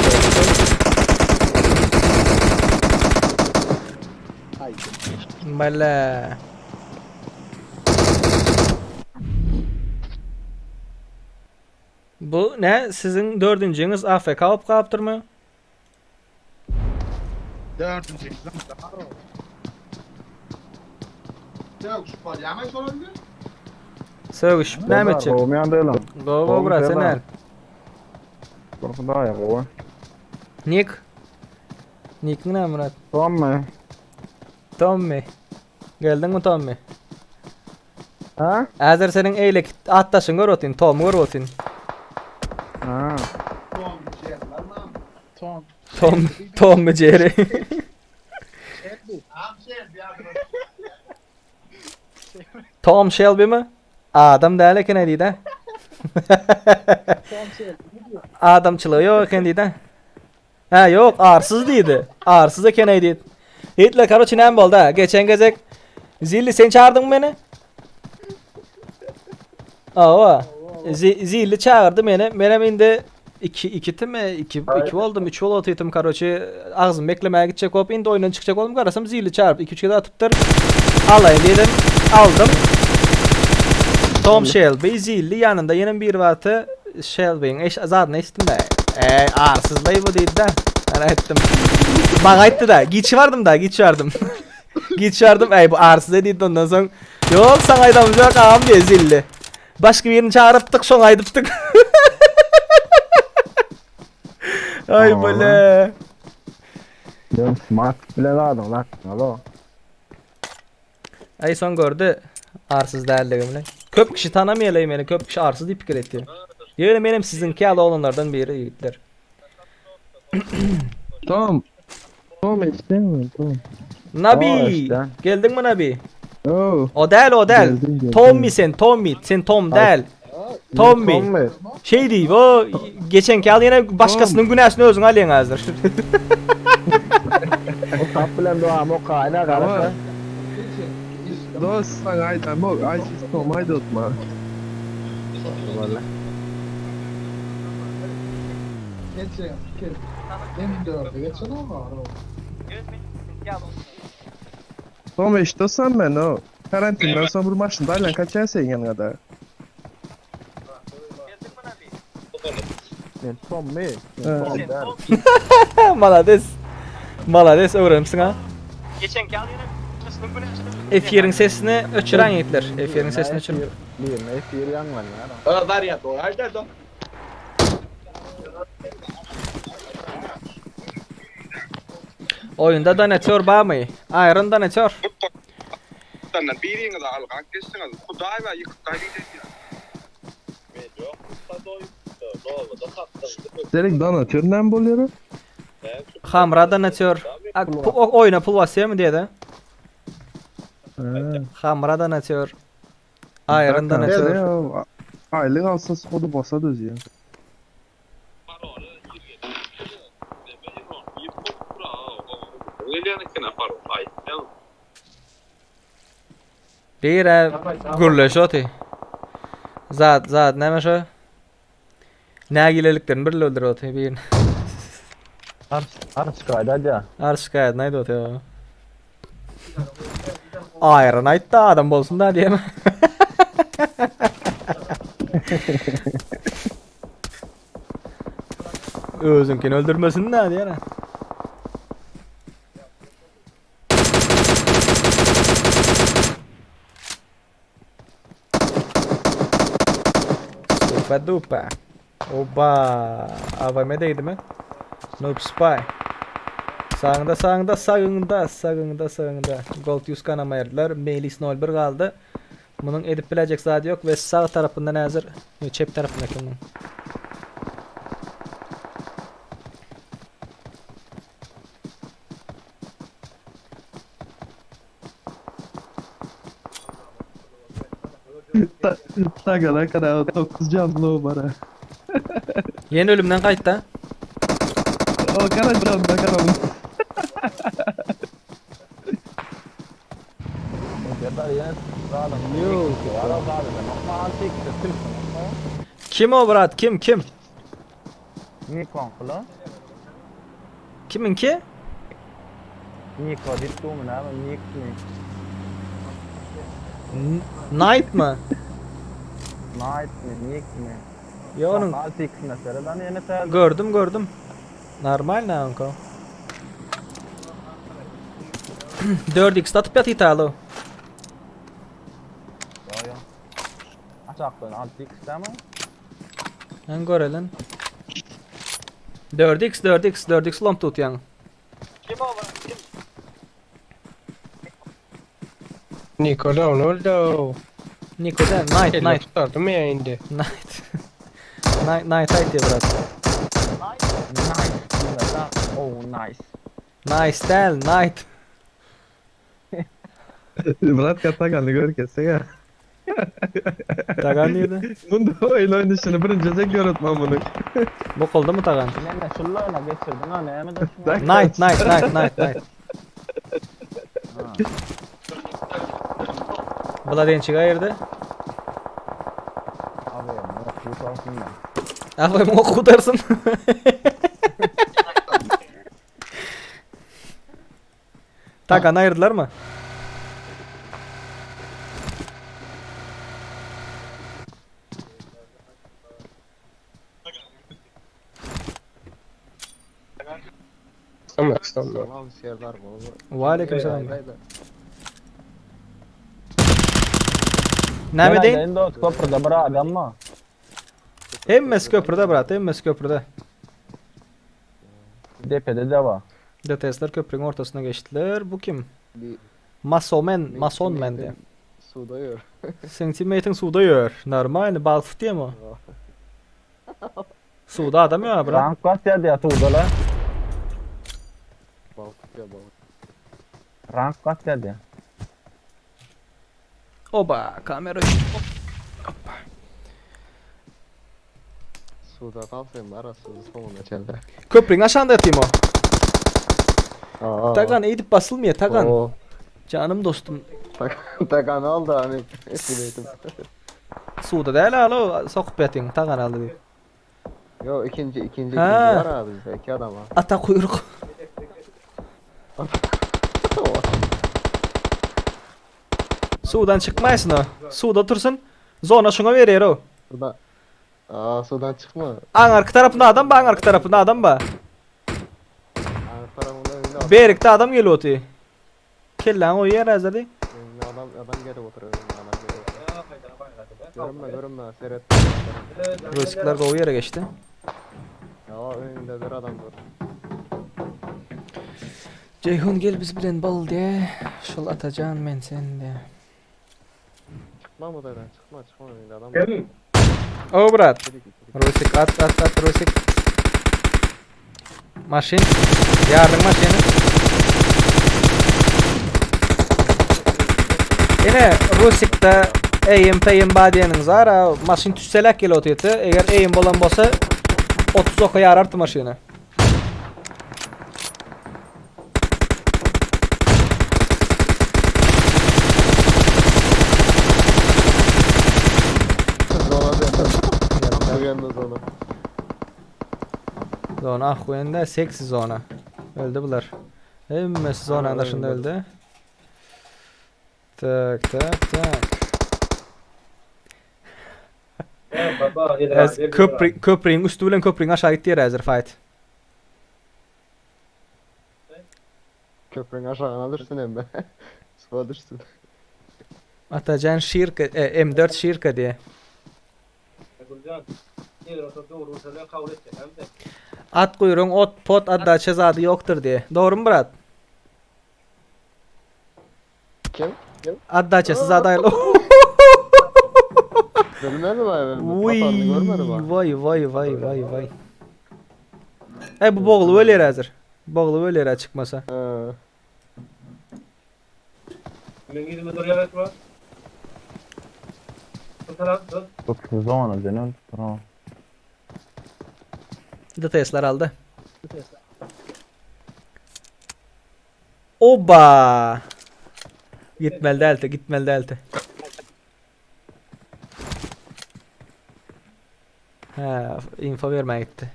Bala. Bu ne siziň dördünjiňiz AFK bolup galypdyrmy? Dördünji. Sögüşip bolýarmy şol indi? Sögüşip näme etjek? Gowy ýandaylam. Gowy gowy brat sen näl? Hudaýa gowy. Nik? Nikiň näme Murat? Tommy. Tommy. Geldiňmi Tommy? Ha? Häzir seniň eýleki atdaşyňy görüp otyryn, Tomy görüp otyryn. Ha. Tom. Tom, Tommy Jerry. Tom Shelby mi? Adam däl eken diýdi. Adamçylygy ýok eken diýdi. Hä ýok, arsyz diýdi. Arsyz eken diýdi. Hitler karoçi näme boldy ha? Geçen gezek Zilli sen çağırdyň meni? Awa. Zilli çağırdy meni. Menem indi 2 2 mi? 2 2 oldum, 3 bolup otyrdym karoçi. Agzym beklemäge gitjek bolup indi oýundan çykjak boldum garasam Zilli çağyryp 2-3 gezek atypdyr. Alaýyn diýdim. Aldym. Tom Shelby Zilli ýanynda ýene bir wagty Shelbyň eş zadyny eşitdim de. Eý, arsyzlaý bu diýdi-de. Men aýtdym. Maňa aýtdy-da, giç bardym-da, giç bardym. Giç bardym, eý bu arsyz diýdi ondan soň. Ýok, saňa aýdamyz ýok, agam diýdi Zilli. Başga birini çagyrypdyk, şoňa aýdypdyk. Aý bile. Ýöne smart bilen zadyňyzy atdyňyz o. Aý soň gördi arsyz däldigimni. Köp kişi tanamaýarlar meni, köp kişi arsyz diýip pikir etdi. Ýöne menem siziňki ýaly oglanlardan biri ýigitler. Tom. Tom eşitdäňmi Tom? Nabi! Geldiňmi Nabi? Oh. O däl, o däl. Geldim, geldim. Tommy sen, Tommy. Sen Tom däl. Tommy. Tommy. Şey diýip, o geçenki ýaly ýene başgasynyň günäsini özüň alýaň häzir. Okap bilen dowam okaýyn garasa. Dost saňa aýdamok, aýsy Tom aýdotma. Geçen, M dörde geçen o. Tom eşitdirsen men o. Karantinden soň bir maşynda aýlan kaçaýan seň ýanyňa da. Men Tommy. Malades. Malades öwrenipsiň ha. Efiriň sesini öçüräň ýigitler. Efiriň sesini öçüriň. Birine efir ýaňlanýar. Zarýad goýaýda. Oýunda donatör barmy? Aýryn donatör. Senden biriňizi algan geçdiňiz. Hudaý we ýykyp gaýdyň. Senin donatör näme bolýar? Hamra donatör. Oýuna pul basýarmy diýdi. Hamra donatör. Aýryn donatör. Aýlyk alsa skody basa dözýär. Bire gürleşip oty. Zat, zat näme şo? Nägileliklerini birle öldürip oty birini. Arş, arş gaýda aýdýar. Arş gaýda aýdyp oty. Aýryn aýtdy adam bolsun da diýeme. Özüňkini öldürmesin da diýene. Supa dupa. Oba. AVM degdimi? Noob spy. Sağında sağında sağında sağında sağında. Gold 100 kanama erdiler. Melis 01 galdy. Munuň edip biläýjek zady ýok we sag tarapyndan häzir, ýok çep tarapynda eken munuň. Tagana kadar 9 canlı bara. Ýene ölümden gaýtda. O kara canlı kara. Kim o brat kim kim? Nikon kula. Kiminki? Niko diýip durmy näme? Nik mi? Knight mı? Night mi? Nik mi? Yo onun 6x meseleden ýene täze. gördüm gördüm. Normal ne onko? 4x atyp ýatyt alo. Yo yo. Aşakdan 6x dämi? Men görelen. 4x 4x 4x lomp tutýaň. Nikola onu öldü. Niko da Knight Elle Knight tutardym ya indi. Knight. Knight Knight aýtdy brat. Nice diýmese. Oh nice. Nice däl Knight. Brat Tagan'ı gör kese ya. Tagan diýdi. Bunda oyun oynayışını birinci zek öğretmem bunu. Bu golda mı Tagan? Näme şulla öyle geçirdin ha näme de Knight Knight Knight Knight Knight. Vladençik aýyrdy. Abi bu tarafından. Abi mo kutarsın. Tagan aýyrdylar mı? Tamam tamam. Salam Serdar baba. Waleýkim salam. Näme deýin? Indi o köprüde bir adam mı? Hemmesi köprüde brat, hemmesi köprüde. Depede de var. DTS'ler köprüň ortasyna geçdiler. Bu kim? Bir- Masomen, Masonmen diye. Suda ýör. Seň teammate'iň suwda ýör. Normal, balyk tutýar mı? Suwda adam ýok brat. Rank basýar diýä tuwda la. Balık tutuyor balık. Rank basýar diýä. Oba, kamera. Suda kalsın bara suda sonuna çelde. Köprüň aşağında ýatýar o. Aa. Tagan eýdip basylmaýar, Tagan. Oo. Canım dostum. Tak takan aldı hani. Bileydim. Suwda däl alo, sokup ýatyň, Tagan aldy diýip. Yo ikinci ikinci Ha. ikinci var abi bizde iki adam var. Ata kuyruk. Suwdan çykmaýsyn o. Suwda otursun. Zona şuňa berýär o. Suda. Aa sudan çıkma. Aň arka tarapynda adam ba, aň arka tarapynda adam ba. Arka tarafında önünde adam. Berikde adam geliyor oty. Kelläň o ýer azady. Önünde adam adam gelip oturuyor. Önünde adam gelip oturuyor. Görünme görünme seyret. Rusklar gowy ýere geçdi. Ya önünde bir adam dur. Ceyhun gel biz bilen bal diye. Şul atacan men sen diye. Çıkma mı da çıkma çıkma önünde adam var. O brat. Rusik at at at Rusik. Maşyn. Yardım maşyny. Ine Rusik'te eýim peýim ba diýeniň zara maşyn tüsselek gel otydy. Eger eýim bolan bolsa 30 oka ýarardy maşyny. Zona dön. Uyandı zona. Zona ah seksi zona. Öldü bular. Hemmesi zonanın daşynda öldü. Tak tak tak. Ez köprü köprüň üstü bilen köprüň aşağı gitdi ýere häzir fight. Köprünün aşağına düşsün emme. Suya düşsün. Atajan şirka e, M4 şirka diye. At kuyruğun ot pot addaça zady ýokdur diye. Dogry mı brat? Kim? Kim? Addaçasy zady aýyl. Görmedim abi. Uy, Hasarını görmedim abi. vay vay vay vay vay. Ey bu boğulu öl ýere häzir. Boğulu öl ýere çykmasa. Zona jenel. DTS-ler aldy. Oba! Gitmeli däldi, gitmeli däldi. Hä, info bermäge gitdi.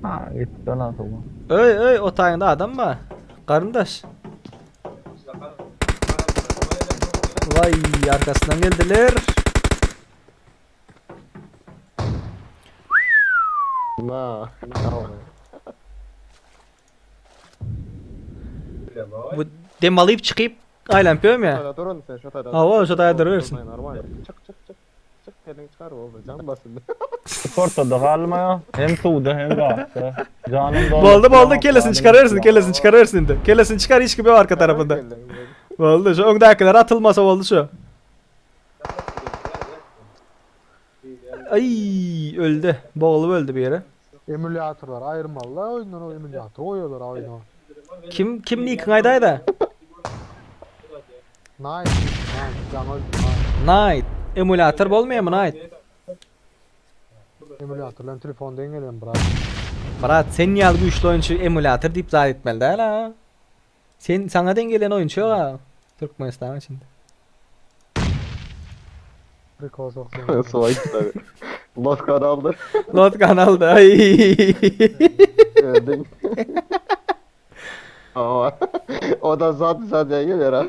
Ha, gitdi lan sowa. Öý, öý, o taýyňda adam bar. Garyndaş. Vay, arkasyndan geldiler. Na. Bu dem alyp çykyp aýlanyp ýörme. Durun sen şu taýda. Hawa, şu taýda durubersin. Normal. Çyk çyk çyk. Çyk eliňi çykar boldy. Jan basyldy. Ortada galma ya. Hem suwda hem gazda. Janım dolup. Boldy, boldy, kellesini çykarybersin, kellesini çykarybersin indi. Kellesini çykar hiç kim ýok arka tarapynda. Boldy, şu öňdäkiler atylmasa boldy şu. Ay öldü. Boğulup öldü bir yere. Emulyatorlar aýyrmalylar oýundan o emulýator goýuyorlar oýuna. Kim kim nikin aýdaýda? Nice, nice, jaňa nice. Night. Emulator bolmaýarmy Night? Emulyatorlar telefonda gelen brat. Brat sen ýaly güýçli oýunçy emulator diýip zat etmeli däl ha. Sen saňa deň gelen oýunçy ýok ha Türkmenistanyň içinde. Prikol soksun. Suwa gitdi. Lotkany aldy. Lotkany aldy. Ay. Öldün. Aa, o da zat zat gelir ha.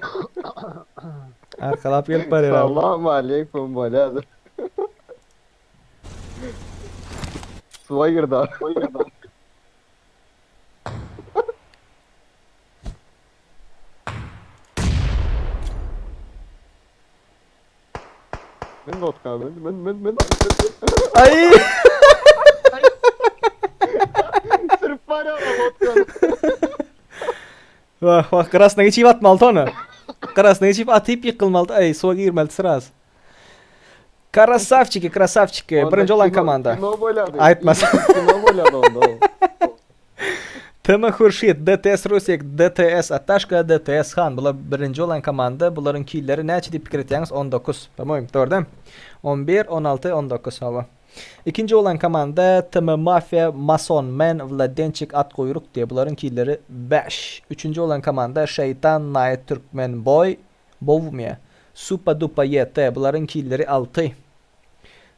Arkalap gelip barýar. abi. Salam aleyküm bolýar. Suwa girdi. Suwa girdi. Men lotka men men men men. Ay. Sürüp barýar lotkany. Wah wah gyrasyna geçip atmaly ony. Gyrasyna geçip atyp ýykylmaly. Ay suwa girmeli sraz. Krasavçiki, krasavçiki. Onda Birinji olan kino- komanda. Kino bolýardy. Aýtmaz. Kino bolýardy onda. o. TM Hurşit, DTS Rusik, DTS Ataşka, DTS Han. Bular birinji olan komanda. Bularyň killeri näçe diýip pikir etýäňiz? 19. По-моему, dogry 11, 16, 19 hawa. Ikinji olan komanda TM Mafia, Mason Man, Vladençik At Guýruk diýe. Bularyň killeri 5. Üçünji olan komanda Şeytan, Night Türkmen Boy, Bowmia, Supa Dupa YT. Bularyň killeri 6.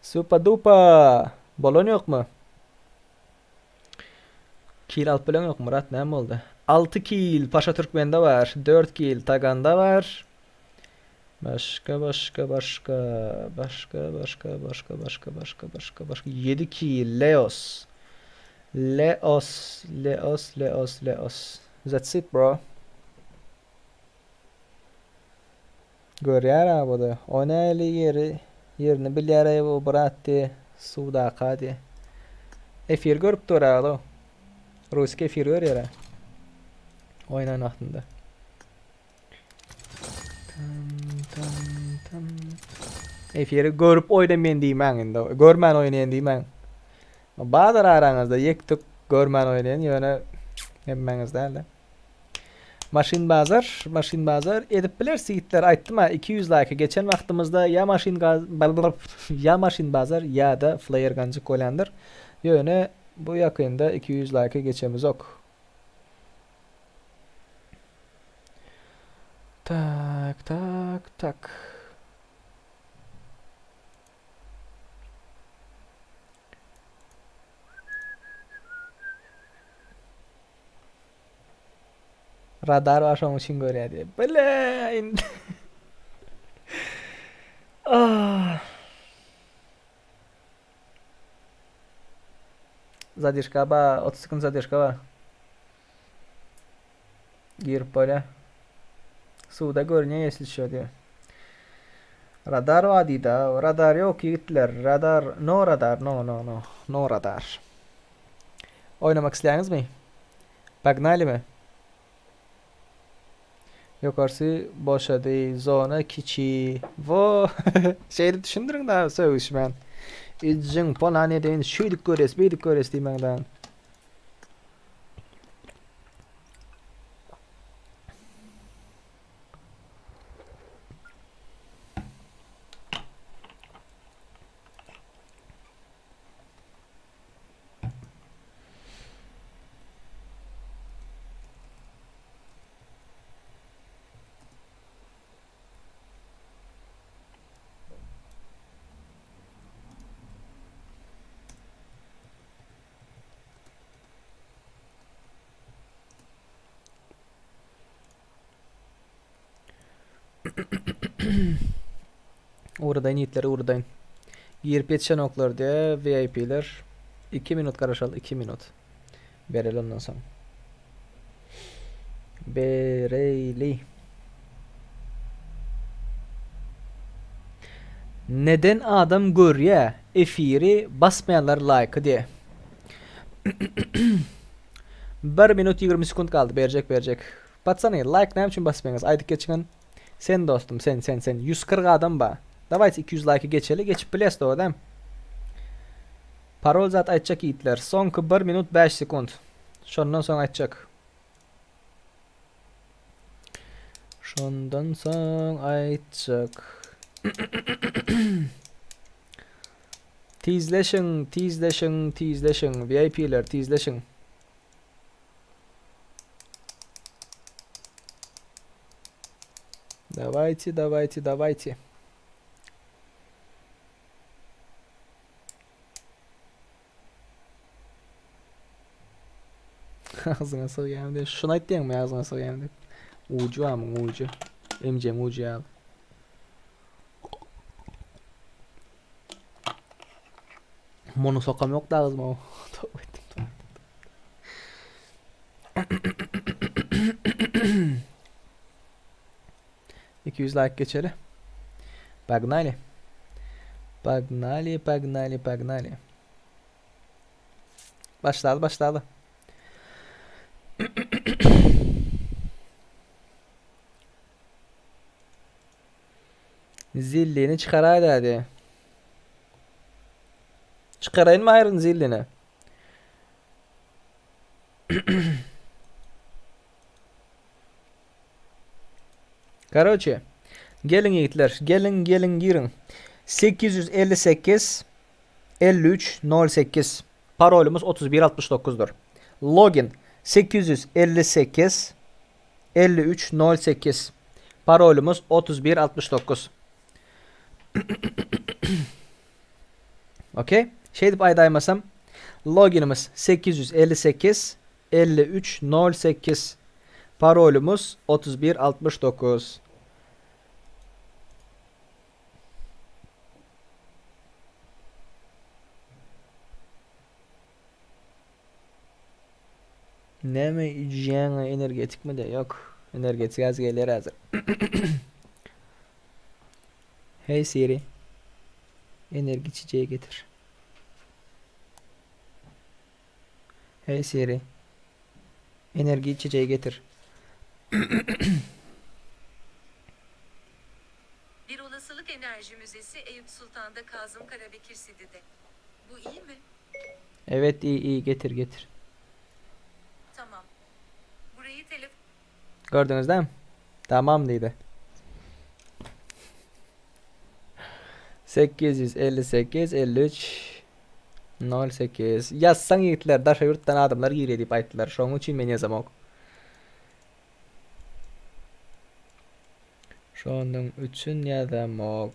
Supa Dupa bolan ýokmy? Kil alyp bilen ýok Murat näme boldy? 6 kil Paşa Türkmende bar, 4 kil Taganda bar. Başga başga başga başga başga başga başga başga başga başga 7 kil Leos. Leos Leos Leos Leos. That's it bro. Görýär ha bu-da. O näli ýeri ýerini bilýär-eý bu brat diýe suwdaka diýe. Efir görüp dur alo. Ruski efir görýär ha. Oýnan wagtynda. Tam tam tam. Efiri görüp oýna men diýmäň indi. Görmän oýnaýan diýmäň. Bardyr araňyzda ýek-tük görmän oýnaýan ýöne hemmäňiz däl-de. Maşyn bazar, maşyn bazar edip bileris ýigitler aýtdym-a 200 laýka geçen wagtymyzda ýa maşyn gaz ýa maşyn bazar ýa-da flayer ganjyk bolýandyr. Ýöne bu ýakynda 200 laýka geçemizok. Tak tak tak. Radar bar şoň üçin görýär diýip. Bile indi. Ah. Zadişka ba, 30 sekund zadişka bar. Girip bolýar. Suwda görünýär ýeşil şo diýip. Radar bar diýdi. Radar ýok ýigitler. Radar, no radar, no no no. No radar. Oýnamak isleýäňizmi? Pagnalimi? Ýokarsy boşady, zona kiçi. Wo! Şeýdip düşündiriň da sögüşmän. Ijjiň polan edeýin, şeýdip görýäs, beýdip görýäs diýmäň da. Ugradaýyn ýigitler ugradaýyn. Girip ýetişenoklar diýä VIP-ler. 2 minut garaşaly 2 minut. Bereli ondan soň. Bereli. Neden adam görýä efiri basmaýanlar laýky diýä. 1 minut 20 sekunt galdy berjek berjek. Patsany laýk näme üçin basmaýaňyz aýdyp geçiňin. Sen dostum sen sen sen 140 adam ba. Dawayte 200 laýky geçeli geçip bilýäs dogry dämi. Parol zat aýtjak ýigitler. Soňky 1 minut 5 sekunt. Şondan soň aýtjak. Şondan soň aýtjak. Tizleşiň, tizleşiň, tizleşiň. VIP-ler tizleşiň. Dawajte, dawajte, dawajte. Agzyňa sygýan diýip. Şuny aýtdyňmy agzyňa sygýan diýip. Ujy barmyň ujy. MJ-iň ujy ýaly. Muny sokam ýok da agzyma. Toba etdim, toba etdim. 200 like geçeli. Погнали. Погнали, погнали, погнали. Başlady, başlady. Zillini çykaraý dädi. Çykaraýynmy aýryn zillini? Karoçe, geliň ýigitler, geliň, geliň, giriň. 858 53 08 Parolymyz 31 69-dyr. Login 858 53 08 Parolymyz 31 69. Okey. Şeýdip aýdaýmasam, loginimiz 858 53 08 Parolymyz 31 69. Näme içýäň energetikmi de ýok. Energetik az gelýär häzir. Hey Siri. Energi içeceği getir. Hey Siri. Energi içeceği getir. Bir Olasılık Enerji Müzesi Eyüp Sultan'da Kazım Karabekir Sidi'de. Bu iyi mi? Evet iyi iyi getir getir. Tamam. Burayı telefon Gördüňiz dämi? Tamam diýdi. 858 53 08 Ýazsaň ýigitler daşary ýurtdan adamlar girýär diýip aýtdylar. Şonuň üçin men ýazamok. Şonuň üçin ýazamok.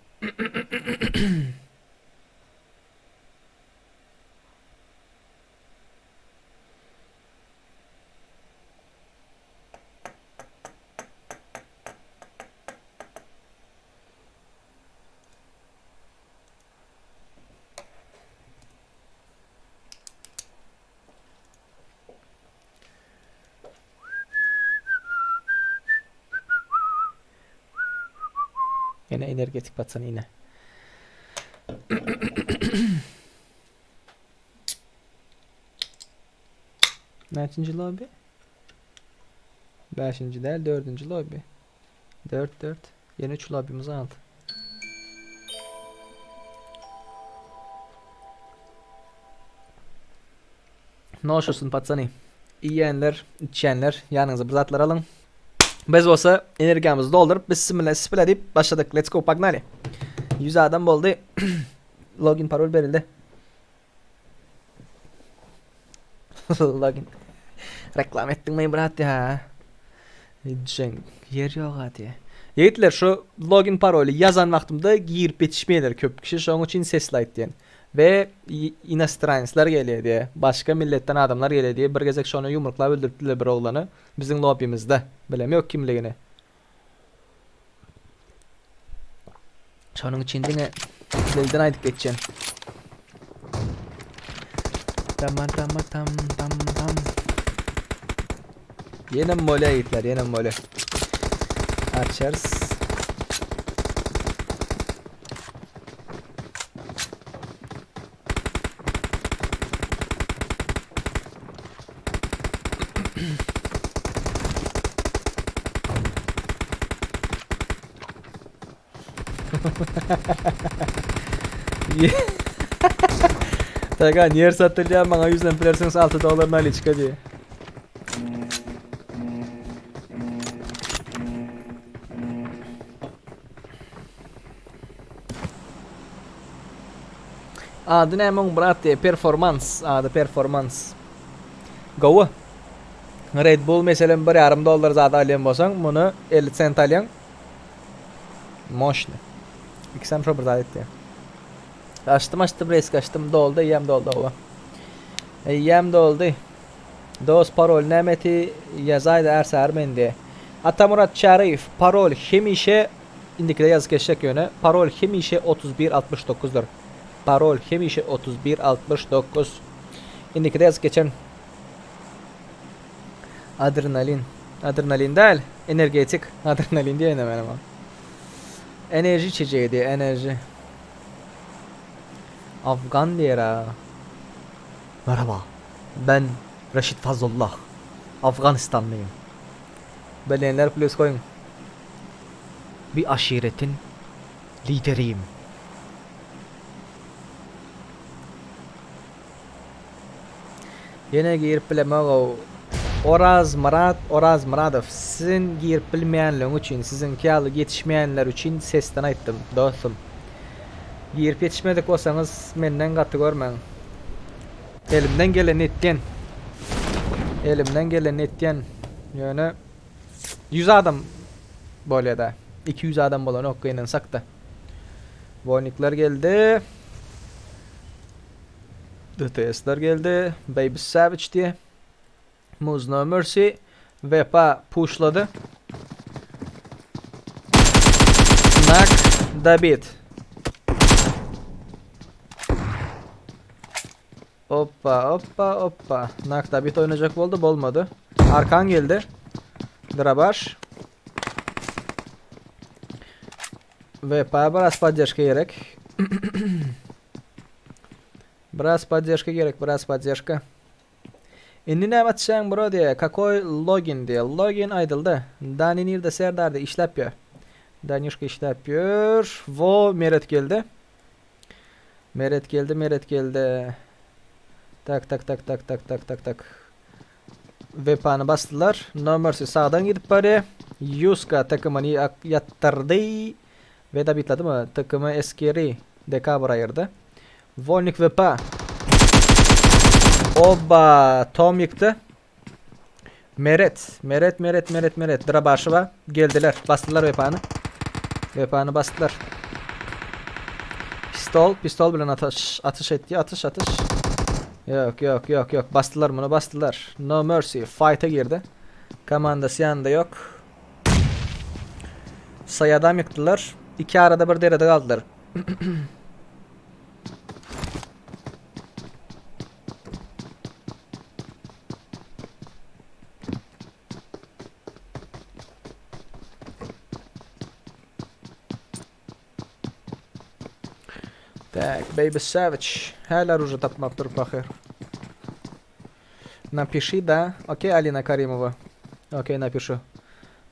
Ýene energetik patsany ine. Näçinji lobby? Bäşinji däl, dördünji lobby. Dört, dört. Ýene üç lobbymiz galdy. Noş olsun patsany. Iýenler, içýänler, ýanyňyza bir zatlar alyň. Biz bolsa energiýamyzy dolduryp, bismillah, bismillah diýip başladyk. Let's go, pognaly. 100 adam boldy. Login parol berildi. Login. Reklam etdiňmi brat ya? Jeň ýer ýok ha diýe. Ýigitler şu login paroly ýazan wagtymda girip ýetişmeýärler köp kişi şoň üçin sesli aýtýan. We inostranslar gelýär diýe. Başga milletden adamlar gelýär diýe bir gezek şony ýumruklap öldüripdiler bir oglany biziň lobbymyzda. Bilemok kimligini. Şonuň üçin diňe dilden aýdyp geçýän. Tama tama tam tam tam. Ýenem bolýa ýigitler, ýenem bolýa. Açarys. Tagan ýer satylýar maňa ýüzlenip bilersiňiz 6 dollar naliçka diýe. Ady näme oň brat diýe performans ady performans. Gowy. Red Bull meselem bir ýarym dollar zady alýan bolsaň muny 50 sent alýaň. Moşny. Ikisem şo bir zat etdi. Açdym açdym resk açdym doldy eýýäm doldy owa. Eýýäm doldy. Dos parol näme eti ýazaýda ärsär men diýe. Atamurat Çaryýew parol hemişe indikide ýazyp geçjek ýöne parol hemişe 31 69 dyr. Parol hemişe 31 69. Indikide ýazyp geçen. Adrenalin. Adrenalin däl, energetik. Adrenalin diýen menem. Enerji içeceği diýe, enerji. Afgan diýer ha. Merhaba. Ben Reşit Fazlullah. Afganistanlıyım. Bilýänler plus goýuň. Bir aşiretin lideriyim. Ýene girip bilemog-ow. Orazmyrat Orazmyradow siziň girip bilmeýänligiň üçin siziňki ýaly ýetişmeýänler üçin sesden aýtdym dostum. Girip ýetişmedik bolsaňyz menden gaty görmäň. Elimden gelenini etýän. Elimden gelenini etýän. Ýöne 100 adam bolýada. 200 adam bolanok gynansakda. Woýnikler geldi. DTS-ler geldi. Baby Savage diye. Muz No Mercy. Vepa pushlady. Nak David. Hoppa hoppa hoppa. Nak David oynayacak boldy, bolmady. Arkan geldi. Drabaş. Vepa biraz poddeşka gerek. Biraz poddeşka gerek, biraz poddeşka. Indi näme atýaň bro diýe, kakoý login diýe. Login aýdyldy. Dani nirde Serdar diýe işläp ýör. Danişka işläp ýör. Wo Meret geldi. Meret geldi, Meret geldi. Tak tak tak tak tak tak tak tak. Wepany basdylar. No Mercy sagdan gidip barýar. Ýuska takymyny ýatdyrdy. We dabitladymy? Takymy Eskeri Dekabr aýyrdy. Wolnik Wepa. Oba, Tom ýykdy. Meret, Meret, Meret, Meret, Meret. Drabaşywa geldiler. Basdylar Wepany. Wepany basdylar. Pistol, pistol bilen atyş, atyş etdi. Atyş, atyş. Ýok, ýok, ýok, ýok. Basdylar muny, basdylar. No mercy. Fight'a girdi. Komandasy ýanynda ýok. Saýadam ýykdylar. Iki arada bir derede galdylar. Tak, Baby Savage. Hala orужие tapmapdyr pahyr. Напиши, да. Окей, Алина Каримова. Окей, напишу.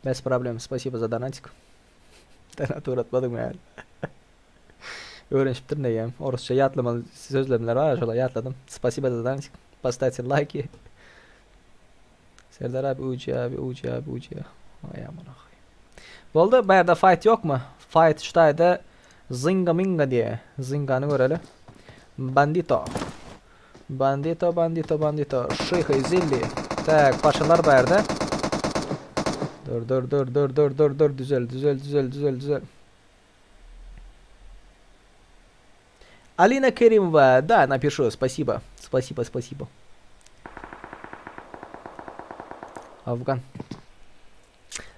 Без проблем. Спасибо за донатик. Donat ugratmadyň ýaly. Öwrenişipdir neýem. Orusça ýatlamaly sözlemler bar, şolar ýatladym. Spasibo za donatик. Поставьте лайки. Serdar abi UC abi UC abi UC. Aý aman ahy. Boldy, bu ýerde fight ýokmy? Fight şu taýda Zinga minga diýe. Zingany göreli. Bandito. Bandito, bandito, bandito. Şyhy, zilli. Tak, paşalar bu ýerde. Dur, dur, dur, dur, dur, dur, dur, düzel, düzel, düzel, düzel, düzel. Alina Kerimova, da, napišu, spasibo. Spasibo, spasibo. Afgan.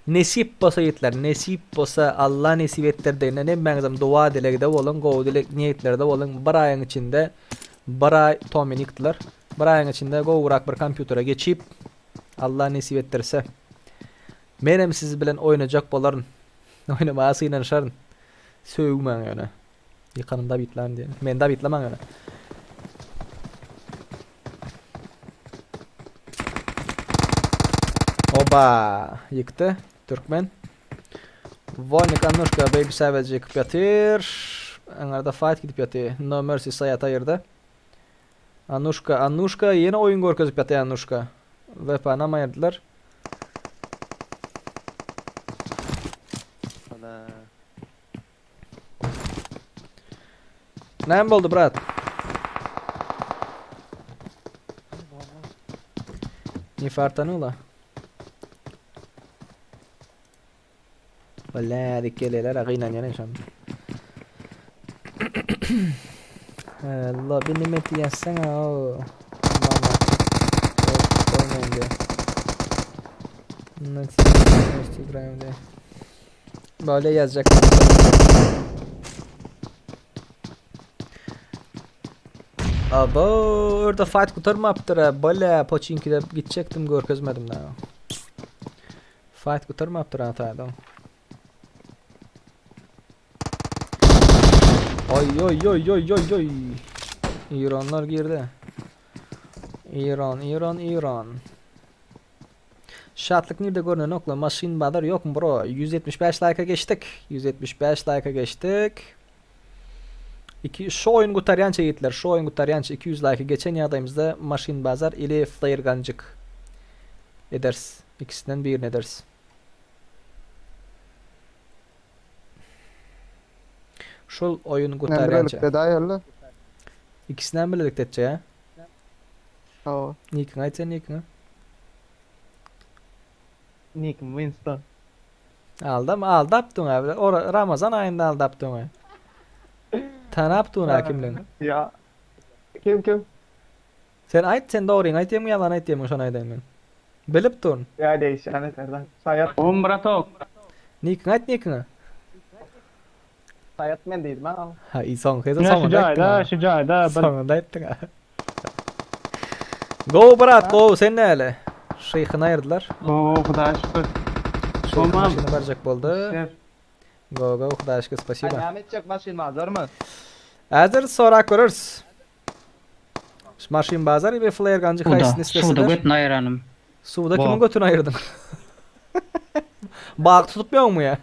Nesip bolsa ýigitler, nesip bolsa Allah nesip etdirdiginden hemmäňizem dowa dilegde boluň, gowy dileg niýetlerde boluň. Bir aýyň içinde bir aý Tomini ýykdylar. Bir aýyň içinde gowurak bir kompýutere geçip Allah nesip etdirse menem siz bilen oýnajak bolaryn. Oýnamaga synanyşaryn. Sögmäň ýöne. Ýykanym dabitlan diýen. Meni dabitlamaň ýöne. Oba, ýykdy türkmen. Wolnik Annuşka Baby Savage ýykyp ýatyr. Aňarda fight gidip ýatyr. No Mercy Saýat aýyrdy. Annuşka, Annuşka ýene oýun görkezip ýatyr Annuşka. Wepanam aýyrdylar. Näme boldy brat? Ne fartanulo? Bile dik geleler gynanýan şonda. Allah bir nimeti ýazsana o. Mama. Bolmaýan Instagramda. Böyle ýazjak. Abo, orada fight gutarmapdyr. Bile poçinkide gitjekdim görkezmedim daha. Fight gutarmapdyr ataýda. Oy oy oy oy oy oy. İranlar girdi. İran, İran, İran. Şatlyk nirde görnenokla maşyn bazar ýokmy bro 175 laýka geçdik 175 laýka geçdik Iki şu oýun gutarýança ýigitler şu oýun gutarýança 200 laýka geçen ýagdaýymyzda maşyn bazar ili flare ganjyk ederis ikisinden birini ederis. Şul oýun gutarýança. İkisinden birlikde etjek ha. Hawa. Nikiňi aýt sen nikiňi. Nikim Winston. Aldam aldapdyň abi. Ora Ramazan aýynda aldapdyň. Tanapdyň ha kimligini. Ýa. Kim kim? Sen aýt sen dogryňy aýtýaňmy ýalan aýtýaňmy şony aýdaýyn men. Bilip durun. Ýa degişýän eserden. Saýat. Om bratok. Nikiňi aýt nikiňi. Saýat men diýdim ha. Ha i soňky Ine şu soňunda jaýda, aýtdyň. şu jaýda bir Soňunda aýtdyň ha. Gowy brat gowy sen näle? Şyhyny aýyrdylar. Gowy Hudaýa şükür. Şyhy Gomam. maşyna barjak boldy. Işler. Gowy gowy Hudaýa şükür Ay spasiba. näme etjek maşyn bazarmy? Häzir sorap göreris. Şu maşyn bazar we flare ganjy Suwda, haýsyny suwda isleseler. götüni aýyranym. Suwda kimiň Bo. götüni aýyrdyň? Balyk tutup ýoňmy ýa?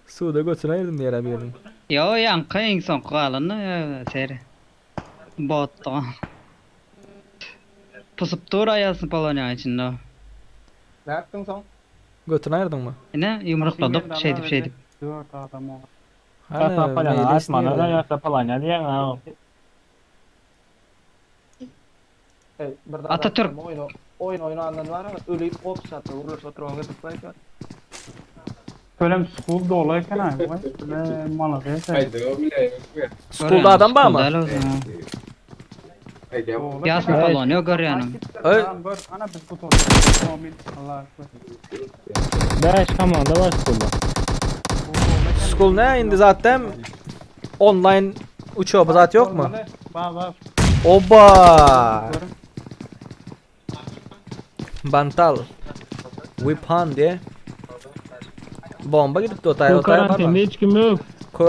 Suwda götüni aýyrdym diýer-ä biriniň. Ýo, ýaňky iň soňky galany seri. Botda. Pusup dur aýasyny poloniýanyň içinde. Nätdiň soň? Götüni aýyrdyňmy? Ine, ýumrukladyk şeýdip şeýdip. Dört adam o. Hany, Ýasa polýana meýlis aýtmana da nirde? ýasa polýana diýýäň ha. Hey, bir zat Atatürk. aýtsam, oýun oýun oýnandan bar, ölüp gopşatda gürleşip oturan gyzyk baýka. Kölem school doly eken aý. Vay, Malades. Schoolda adam barmy? Ýasny poloniýa görýänim. Öý. Ana biz gutardyk. Amin. Allah ekber. Bäş komanda bar schoolda. School ne indi zaten online uçoba zat ýokmy? Bar bar. Oba! Bantal. Whip han diye. Bomba gidip de otay Bu otay karantinde hiç kim yok.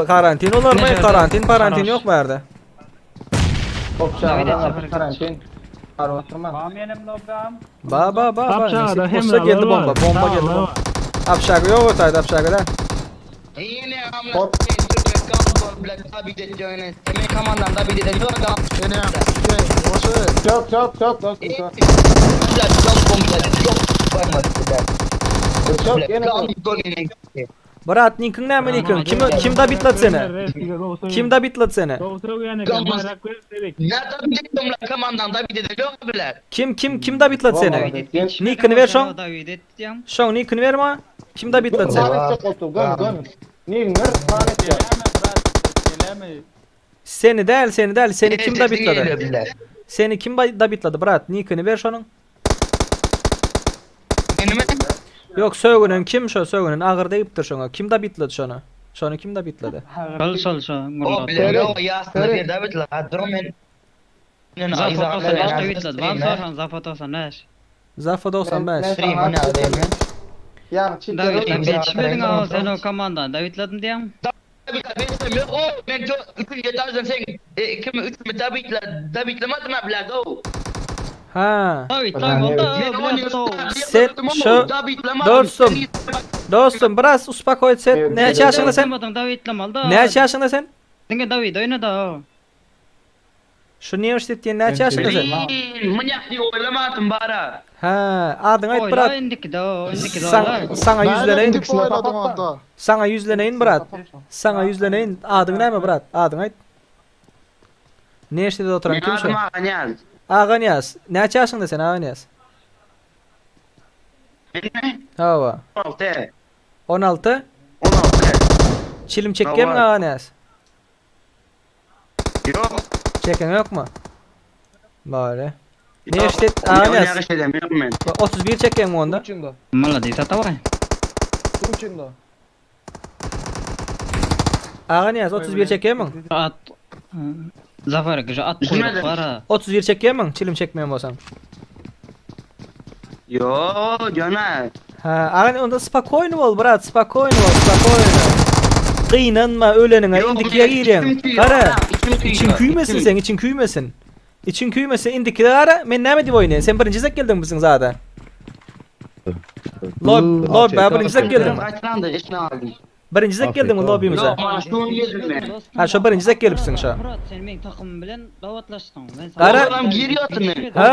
Karantin olar mı? Ne Karantin parantin Karantin. yok mu yerde? Gopşatda karantin. Bar oturma. Ba ba ba ba. Apşağıda Nesip olsa hemralar geldi bomba. var. Bomba geldi Dağlar bomba. var. Apşağı yok otayda apşağı da. Çok çok çok dostum çok. Çok gene Brat nikin näme nikin? Kim kim da bitlat seni? Kim da bitlat seni? Kim kim kim da bitlat seni? Nikini ver şoň. Şoň nikini ver ma. Kim da bitlat seni? Seni däl, seni däl, seni kim da bitlady? Seni kim da bitlady brat? Nikini ver şonuň. Ýok, sögünen kim şo sögünen agyr degipdir şoňa. Kim dabitledi şony? Şony kim dabitledi? Şol şol şo. O bilemok ýasyna bir dabitledi. Ha dur men. Zafa 95 dabitledi. Bam sorsan Zafa 95. Zafa 95. Ýagny çitter David ýetişmediň aw sen o komandany dawitladim diýäň. David yok o men to üçünji etajdan sen ikimi üçümi Davidle Davidlemedim ha bilen o. Ha. David Sen şu dostum dostum biraz uspakoýt sen näçe ýaşyňda sen? Näçe ýaşyňda sen? Diňe David oýnady o. Şu Neoşit diýen näçe ýaşyňda sen? Mınyak diýip oýlamadym bara. Hä, adyňy aýt brat. Oýla indikide o, indikide Saň, oýla. saňa ýüzleneýin. Oýladyň onda. Saňa ýüzleneýin brat. Saňa ýüzleneýin. Adyň näme brat? Adyňy aýt. Neoşitde oturan kim şu? Adym Aganyýaz. Aganyýaz. Näçe ýaşyňda sen Aganyýaz? Menmi? Hawa. 16. 16? 16. Çilim çekýärmiň Aganyýaz? Ýok. Çeken ýokmy? Bari. Ne işlet? Aa, ne? 31 çeken onda. Malades ataway. Uçunda. Aga ne 31 çekemiň? At. Zafar gije at kuyruk bar ha. 31 çekemiň? Çilim çekmeýän bolsaň. Yo, jana. Ha, aga onda spakoýny bol brat, spakoýny bol, spakoýny. Gynanma öleniňe, indikiye girýäň. Gara, içiň küýmesin sen, içiň küýmesin. Içiň küýmesin, indikide gara, men näme diýip oýnaýyn? Sen birinji zek geldiň biziň zada. Lob, lob, birinji zek geldiň. Gaçrandy, işini aldım. Birinji zek geldiň lobbymize. Ýok, mana şuny ýedim men. Ha, şo birinji zek gelipsiň şo. Murat sen meň takymym bilen gabatlaşdyň. Men Gara. Olam girýärsin men. Ha.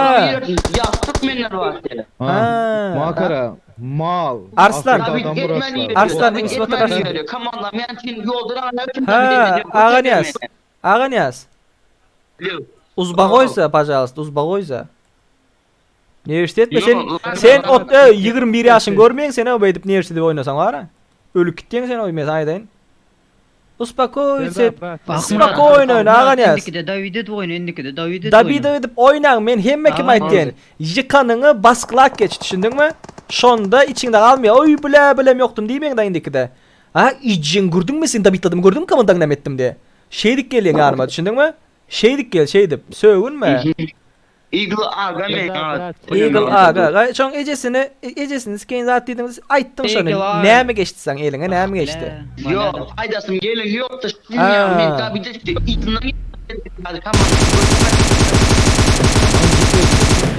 Ya Türkmenler bar. Ha. Makara, mal. Arslan. Afrika adam burası. Arslan, Xbox Arslan. Komandam yani sen yoldan anlar Ha, Aganyaz. Aganyaz. Uzbagoysa, пожалуйста, uzbagoysa. Ne etme sen sen ot 21 ýaşyň görmeýin sen o beýdip ne diýip oýnasaň bara. Ölüp gitýäň sen oý men aýdaýyn. Uspokойся. Spokойно oýna Aganyaz. Indikide David edip oýna, indikide David edip David edip oýnaň men hemme kim aýtýan. Ýykanyňy basgylap geç düşündiňmi? Şonda içiňde galmaýar. Oý bile bilem ýokdum diýmeň da indikide. Ha, ijiň gördüňmi sen Davidladım gördüňmi komandaň näme etdim diye. Şeýdik gelýän ýanyma düşündiňmi? Şeýdik gel şeýdip sögünme. Eagle aga men. Eagle aga. Ga- Şoň ejesini ejesini skeýin zat diýdiňiz. Aýtdyň şony. Eagle aga. Näme geçdi saň eliňe näme geçdi? Yok, aydasım gelin yok da Ha. men David etdi. Eagle'dan Hadi tamam.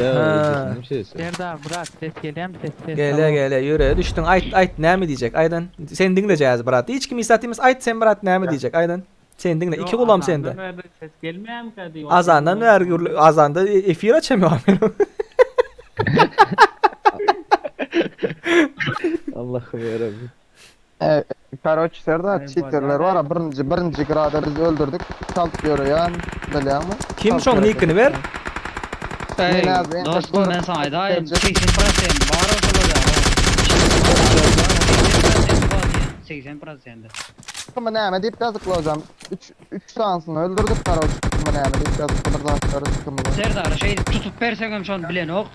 Ha. Serdar brat ses gelýärmi ses ses. Gele gele ýöre düşdüň. Aýt aýt näme diýjek? Aýdan. Sen diňlejäz brat. Hiç kim isatymyz aýt sen brat näme diýjek? Aýdan. Sen diňle. Iki gulam sende. Ses gelmeýärmi diýip. Azandan bäri gürle azanda efir açamıyorum ben. Allah'ım yarabbim. E, Karoç Serdar cheaterler var ha birinci birinci grada biz öldürdük. Çalt ýöreýän bilýäňmi? Kim şoň nickini ber? Ey, Men abi, dostum ben sana aýdaýyn 80% bar olsalar ya. 80%. Kimi näme diýip ýazykly hocam. 3 3 şansını öldürdük karoç. Kimi näme diýip ýazykly bir zatlar kimi. Serdar şey tutup berseňem şony bilen ok.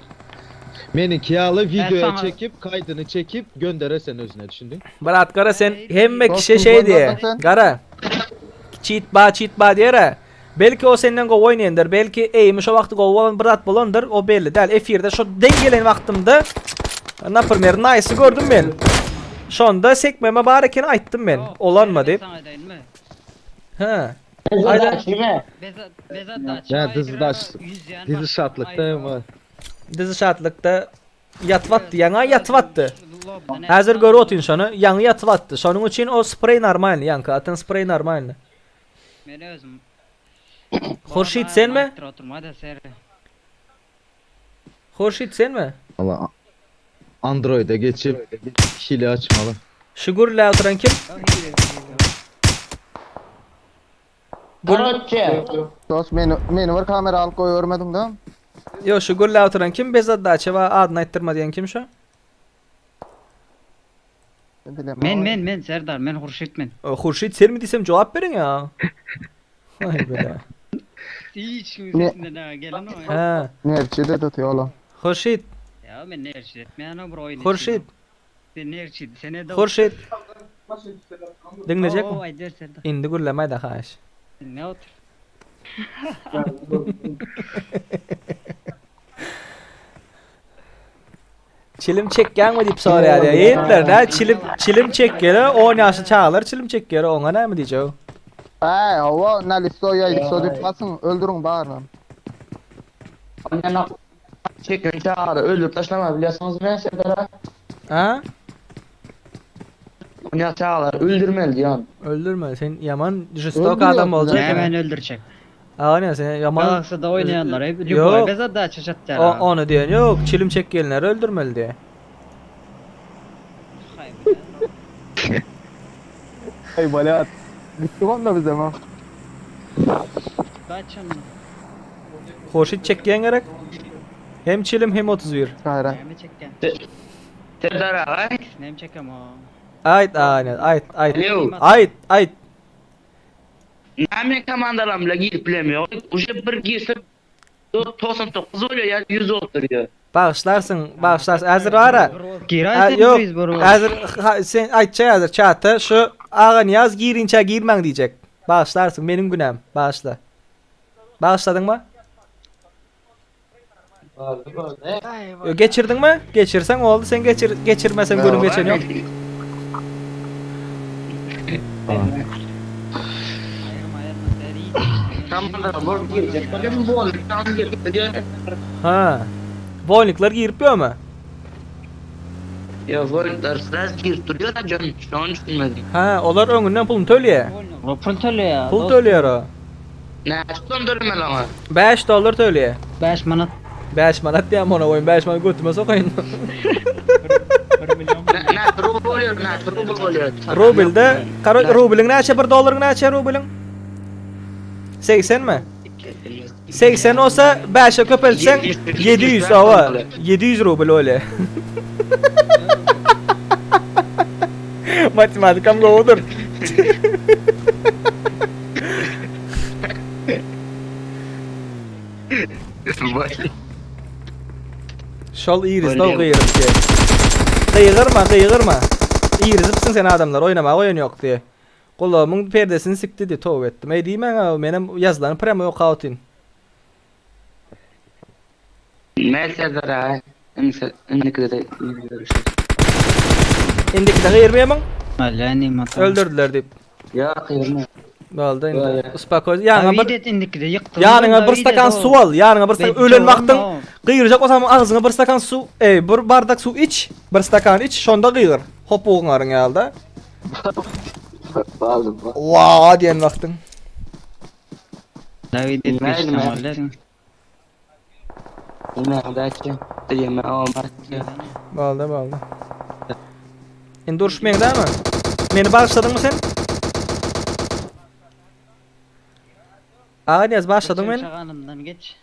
Meninki ýaly videoya sana- çekip, kaydını çekip gönderesen özüne düşündün. Brat gara sen hemme kişi Dostum, şey gönderdin diye. sen. Gara. Cheat ba cheat ba diýere. Belki o senden gowy oýnaýandyr, belki eými şo wagty gowy bolan brat bolandyr, o belli däl. Efirde şo deň gelen wagtymda Naprimер, Nice'ı gördüm men. Şonda sekmeme bar eken aýtdym men. Olanma diýip. Sana aýdaýynmy? Ha. Aýdan. Bezat bezat da Ya dizi daş, dizi şatlykda ama. Dizi şatlykda ýatyp atdy, ýaňa ýatyp atdy. Häzir görüp otyryn şony, ýaňy ýatyp atdy. Şonuň üçin o sprey normalny, ýaňky atan sprey normalny. Men özüm. Hurşit senmi? Oturma da ser. Hurşit senmi? Allah Android'e geçip hile açmalı. Şu gürle oturan kim? Dost meni meni bir kamera alyp goý görmedim da. Yo şu gürle oturan kim? Bezat Daçeva adyny aýtdyrma diýen kim şu? Men men men Serdar men Hurşit men. Hurşit sen mi diýsem jogap beriň ya. Ay bela. Hiç kimin sesinden ha gelen o. Ha. Nerçi de tutuyor oğlum. Hurşit, Ya men ne erşit etmeyen o bir oyun. Hurşit. Sen nerçi? Sen ne Hurşit. Diňlejekmi? Oo, aýdyber Serdar. Indi gürlemäý-de haýyş. Ne otur. Çilim çekýäňmi diýip soraýar diýýär. Ýigitler, nä çilim çilim çekýär, 10 ýaşly çagalar çilim çekýär, oňa näme diýjek? Äý, hawa, naliso ýa ýitso diýip basyň, öldüriň baryny. Çeken çagalary öldürip taşlamaly bilýärsiňizmi Serdar aga? A? Onýa çagalary öldürmeli diýýän. Öldürmeli, sen ýaman žestok adam boljak. Nämäni öldürjek? Aga ne sen ýaman Galaxy'da oýnaýanlar hep lýuboý bez zadачa çatýar. O ony diýen ýok, çilim çekýänleri öldürmeli diýe. Aý bolýat. Gitdik onda bizem ha. Daçam. Hoşit çekýän gerek. Hem çilim hem 31. Hayra. Näme çekýän? Serdar aga. Näme çekýän o? Aýt aga, aýt, aýt. Alo. Aýt, aýt. Näme komandalam bilen girip bilemok. Uje bir girse 99 bolýar ýa 100 bolup durýar. Bagyşlarsyň, bagyşlarsyň. Häzir bara. Giräýse Ýok, bir bir bolup. häzir sen aýtjak häzir çata şu Aganyýaz girinçä girmäň diýjek. Bagyşlarsyň, meniň günäm. Bagyşla. Bagyşladyňmy? Boldy boldy. Geçirdiňmi? Geçirseň boldy, sen geçir, geçirmeseň günüň geçeni ýok. Ha. Wolnikler girip ýörmi? Ýok, wolnikler sraz girip durýar da jan, şony düşünmedim. Ha, olar öňünden puluny töleýär. Pul töleýär. Pul töleýär o. Näçe pul tölemeli oňa? 5 dollar töleýär. 5 manat. 5 manat diýýän ona goýun 5 manat götüme sokaýyn. Näçe rubl bolýar, näçe rubl bolýar? Rublde, karo rublyň näçe 1 dollaryň näçe rublyň? 80 mi? 80 bolsa 5-e köpeltseň 700 awa 700 rubl bolýar. Matematikam gowudyr. Şol irizde o gygyryp diýe. Gygyrma, gygyrma. Irizipsiň sen adamlar, oýnamaga goýan ýok diýe. Gulagymyň perdesini sikdi diýe, toba etdim. Eý diýmäň-ä, menem ýazylany prýamo okap otyryn. Mel Serdar aga, indikide görüşeris. Indikide gygyrmaýamyň? Alla nimat. Öldürdüler diýip. Ýok, gygyrma. Boldy indi. Uspakoý. Ýanyňa bir Dawid et indikide ýykdyň. Ýanyňa bir stakan suw al. Ýanyňa bir stakan ölen wagtyň gygyrjak bolsaň agzyňa bir stakan suw, eý, bir bardak suw iç, bir stakan iç, şonda gygyr. Hopugyňaryň ýaly-da. Waa diýen wagtyň. Dawid et geçdim boldy. Boldy, boldy. Indi uruş meň dämi? Meni bagyşladyňmy sen? Aganyýaz bagyşladyň meni? Çaganymdan geç.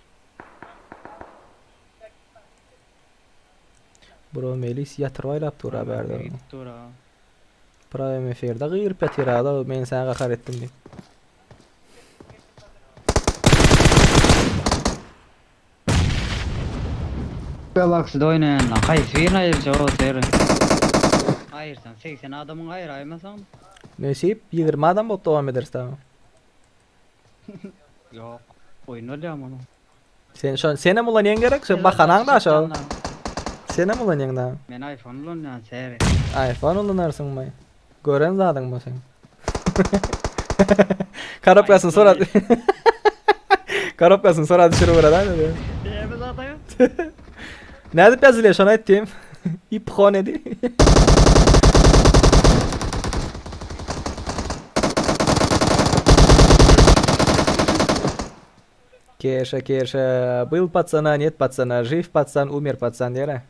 Bro Melis ýatyryp aýlap dur a bärde. Dur a. Prime efirde gygyryp ýatyr a da men saňa gahar etdim diýip. Galaxy'da oýnaýanlar haýsy birini aýyrjak otyr? Aýyrsaň 80 adamyň aýyraýmasaň. Nesip 20 adam bolup dowam ederis dagy. Ýok. Oýun bolýar munuň. Sen şo senem ulanýaň gerek şo bahanaň da şo. Senem ulanýaň da. Men iPhone ulanýan seri. iPhone ulanarsyňmy? Gören zadyň bu seň. Korobkasyny sora. Korobkasyny sora düşürip ugrada. Näme zat aýa? Nädip ýazylýar şony aýt diýim. Iphone edi. Keşa keşa byl пацана нет пацана жив пацан умер пацан diýer.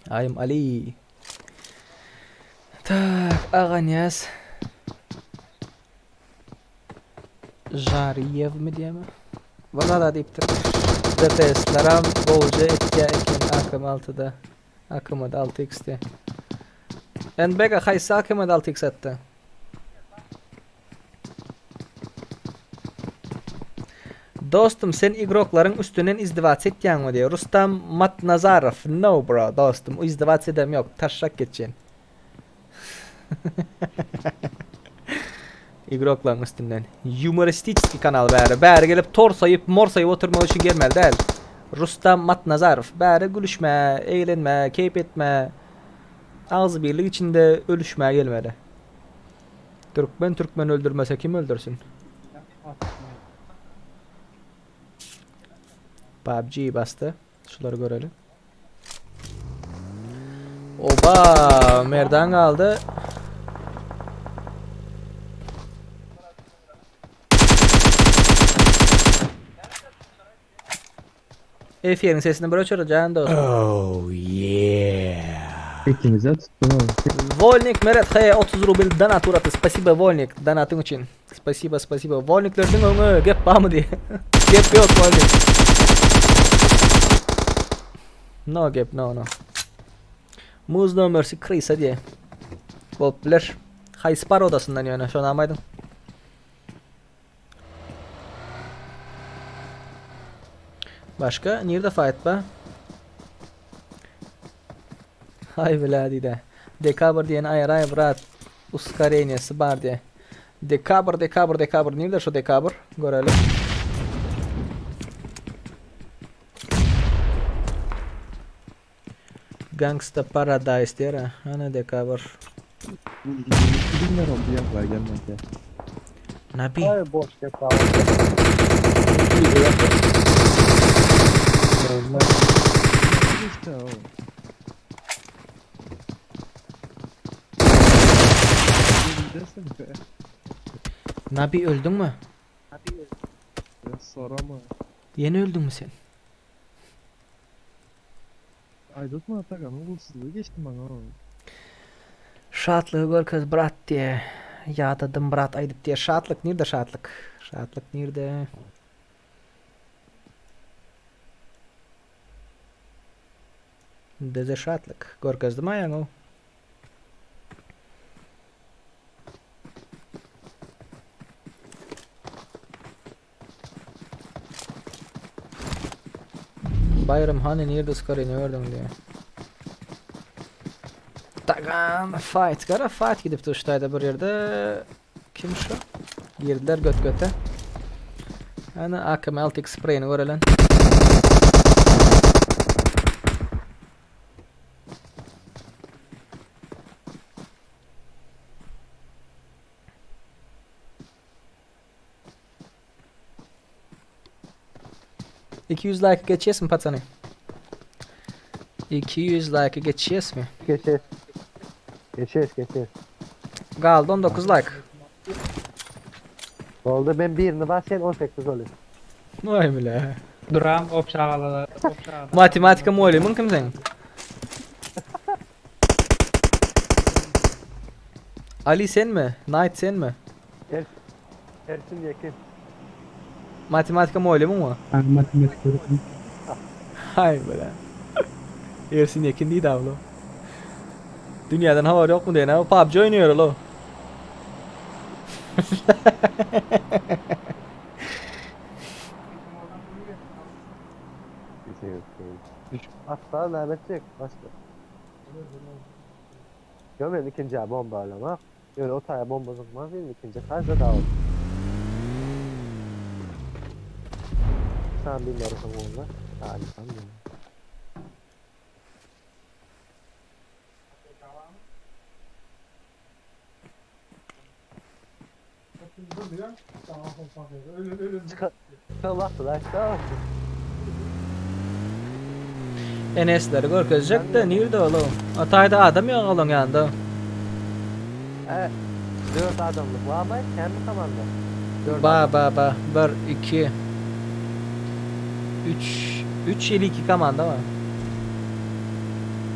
I'm Ali. Tak, Aganyýaz. Žaryýewmi diýemi? Bir zada diýipdir. DPS-leram gowuja etýä eken AKM 6-da. AKM-da 6x-de. NBG haýsy AKM-da 6x atdy? Dostum sen igroklaryň üstünden izdiwats etýäňmi diýýär. Rustam Matnazarow no bro dostum izdiwats edem ýok taşşak geçýän. Igroklaryň üstünden. Ýumoristiçeskiý kanal bäri. Bäri gelip torsaýyp, morsaýyp oturmak üçin gelmeli däl. Rustam Matnazarow bäri gülüşmä, eglenmä, keýp etmä, agzybirlik içinde ölüşmä gelmeli. Türkmen türkmeni öldürmese kim öldürsün? PUBG basdy. Şulary göreli. Oba, Merdan galdy. Efiriň sesini bir öçüreceğin dostum. Oh yeah. Ikimize tutdum. Volnik Meret H 30 rubl donat uratdy. Spasibo Volnik donatyň üçin. Spasibo, spasibo. Volniklerden öňe gep barmy diye. gep ýok Volnik. No gep, no no. Muz no mercy Krisa diye. Bolup biler. Haýsy parodasyndan ýöne şony aýdyň. Başga nirde fight ba? Hay bile diýde. Dekabr diýen aýraý brat. Uskoreniýesi bar diýe. Dekabr, dekabr, dekabr. Nirde şu dekabr? Görelim. Gangsta Paradise diýer ha. Ana dekabr. Günler oldu ya gelmedi. Nabi. Ay boş gep İşte o. Nabi öldün mü? Ya sorama. Yeni öldün mü sen? Aydın mı Atakan? Oğulsuzluğu geçtim bana o. Şatlygy görkez brat diýe. Ýadadym brat aýdyp diýe. Şatlyk nirde şatlyk? Şatlyk nirde? Deze şatlyk. Görkezdim aýaňy. Bayram hani nirde skorini gördün diye. Tagan fight gara fight gidip tuştayda bir yerde. Kim şu? Girdiler göt göte. Hani AKM 6x sprayini görelen. ...200 like geçýäsmi patsany? 200 like geçýäsmi? Geçer. Geçer geçer. Galdy 19 like. Oldu ben birini basayım 18 oluyor. Vay bile. Duram opşagalar. Matematika mualliming kim seň? Ali senmi? Knight senmi? Er, Ersin Yekin. Matematika mualliming mi? Matematik öğretmeni. Hay bile. Ersin Yekin diýdi abla. Dünýäden habar ýokmy diýen, ha PUBG oýnaýar ol. Asla Mehmet çek. Başla. Görmedim ikinci ay bomba alama. Öyle o taya bomba tutmaz değil mi? İkinci tarzda daha olur. Sen bilmiyorsun onu. Yani sen bilmiyorsun. Enesleri görkezjek de nirde ol? Ataýda adam ýok olaň ýanynda. E, 4 adamlık var mı? Kendi komanda. Dört Ba adam. ba ba 1 2 3 3 7 2 komanda var.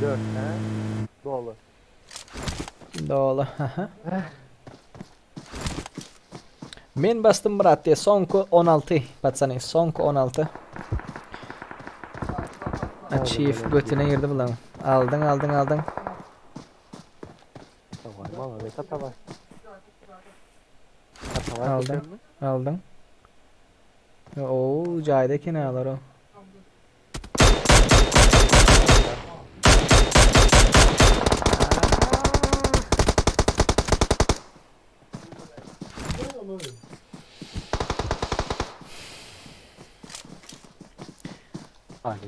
4 he. Dolu. Doly. Men bastym brat diye soňky 16 patsany soňky 16. Achieve götüne girdi bulan. Aldyň aldyň aldyň. Tamam, mala be kata var. Kata var Aldyň. Aldyň. Oo, jaýda eken alar o.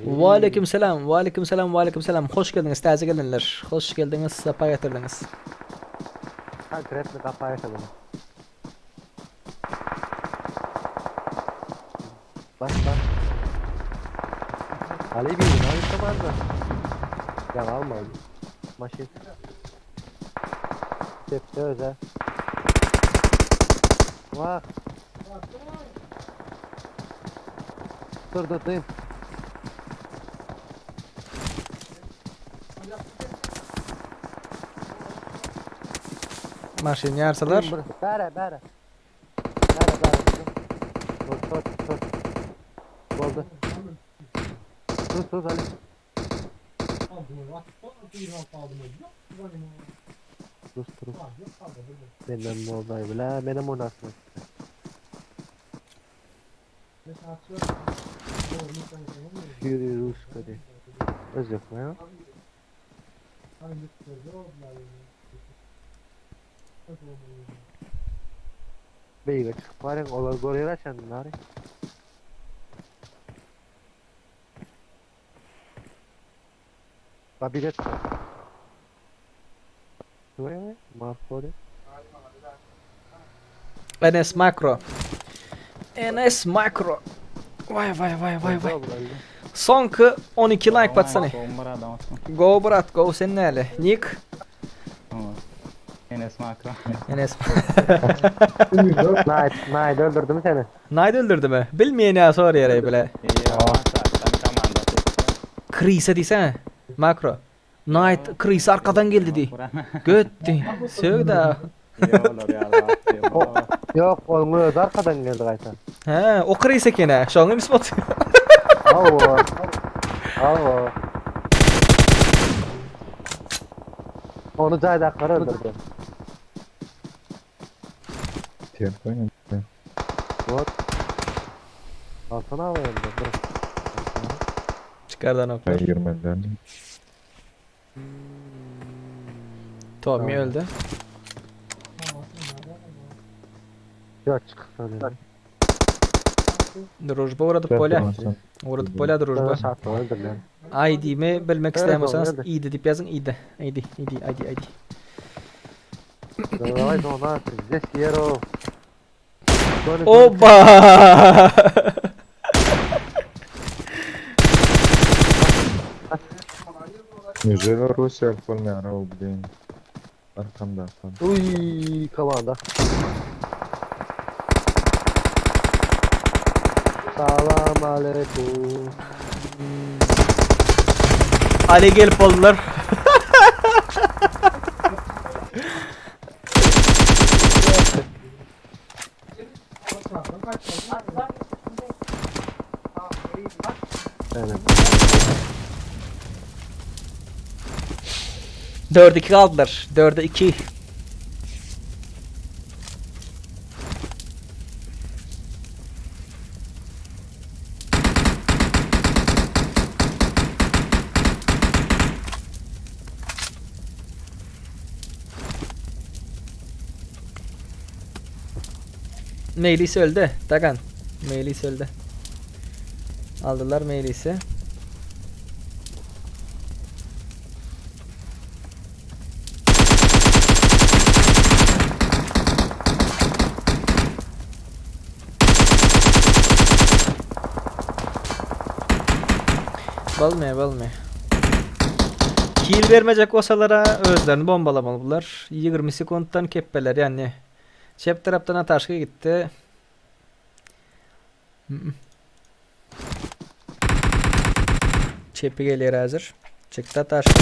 Waleýkim selam, waleýkim selam, waleýkim selam. Hoş geldiňiz täze gelenler. Hoş geldiňiz, sapa getirdiňiz. Konkretno gapa getirdim. Bas bas. Ali bir ne komanda. Ya alma. Maşin. Tepte özel. Vah. Dur dur dur. Maşyn ýarsalar. Bäre bäre. Bäre bäre. Dur dur dur. Boldy. Sus sus Ali. Sus sus. Benden boldy bile. Benim oynasın. Fury Ruska diye. Öz yok mu ya? Beýge çykyp barýan olar görýär açandylar. Nari. Ba bilet. Marco Enes Makro. Enes Makro. Vay vay vay vay vay. Soňky 12 like batsany. Go brat, go sen näle? Nick. Enes Makro. Enes. Night, Night öldürdü mü seni? Night öldürdü mü? Bilmeýän ýa soraýar bile. Krisa diýsene. Makro. Night Krisa arkadan geldi diý. Götdi. Sögda. Yok, onun özi arkadan geldi gaýta. He, o Krisa eken ha. Şoňa mis bot. Hawa. Hawa. Onu jaýdaklar öldürdü. What? Alsana hava öldü. Dur. Çykardan oklar. Tommy öldü. Yok çıksana. Drujba uğradı polä. Uğradı polä drujba. Şartla öldürdü. ID'mi bilmek Evet, isteyen bolsaňyz öldü. ID diýip ýazyň ID. ID ID ID ID. Давай zona, здесь Yero. Oba! Neujeli Russiýa alyp bolmaýar o blin. Arkamda. Uy, komanda. Salam aleyküm. Ali gelip boldular. Evet. 4-2 kaldılar. 4'e 2. Meylis öldü. Tagan. Meylis öldü. Aldılar Meylis'i. Bolmaýar, bolmaýar. Kill bermejek bolsalara özlerini bombalamaly bular. 20 sekuntdan kepbeler ýagny. Çep tarapdan Ataşka gitdi. Çepi gelýär häzir. Çykdy Ataşka.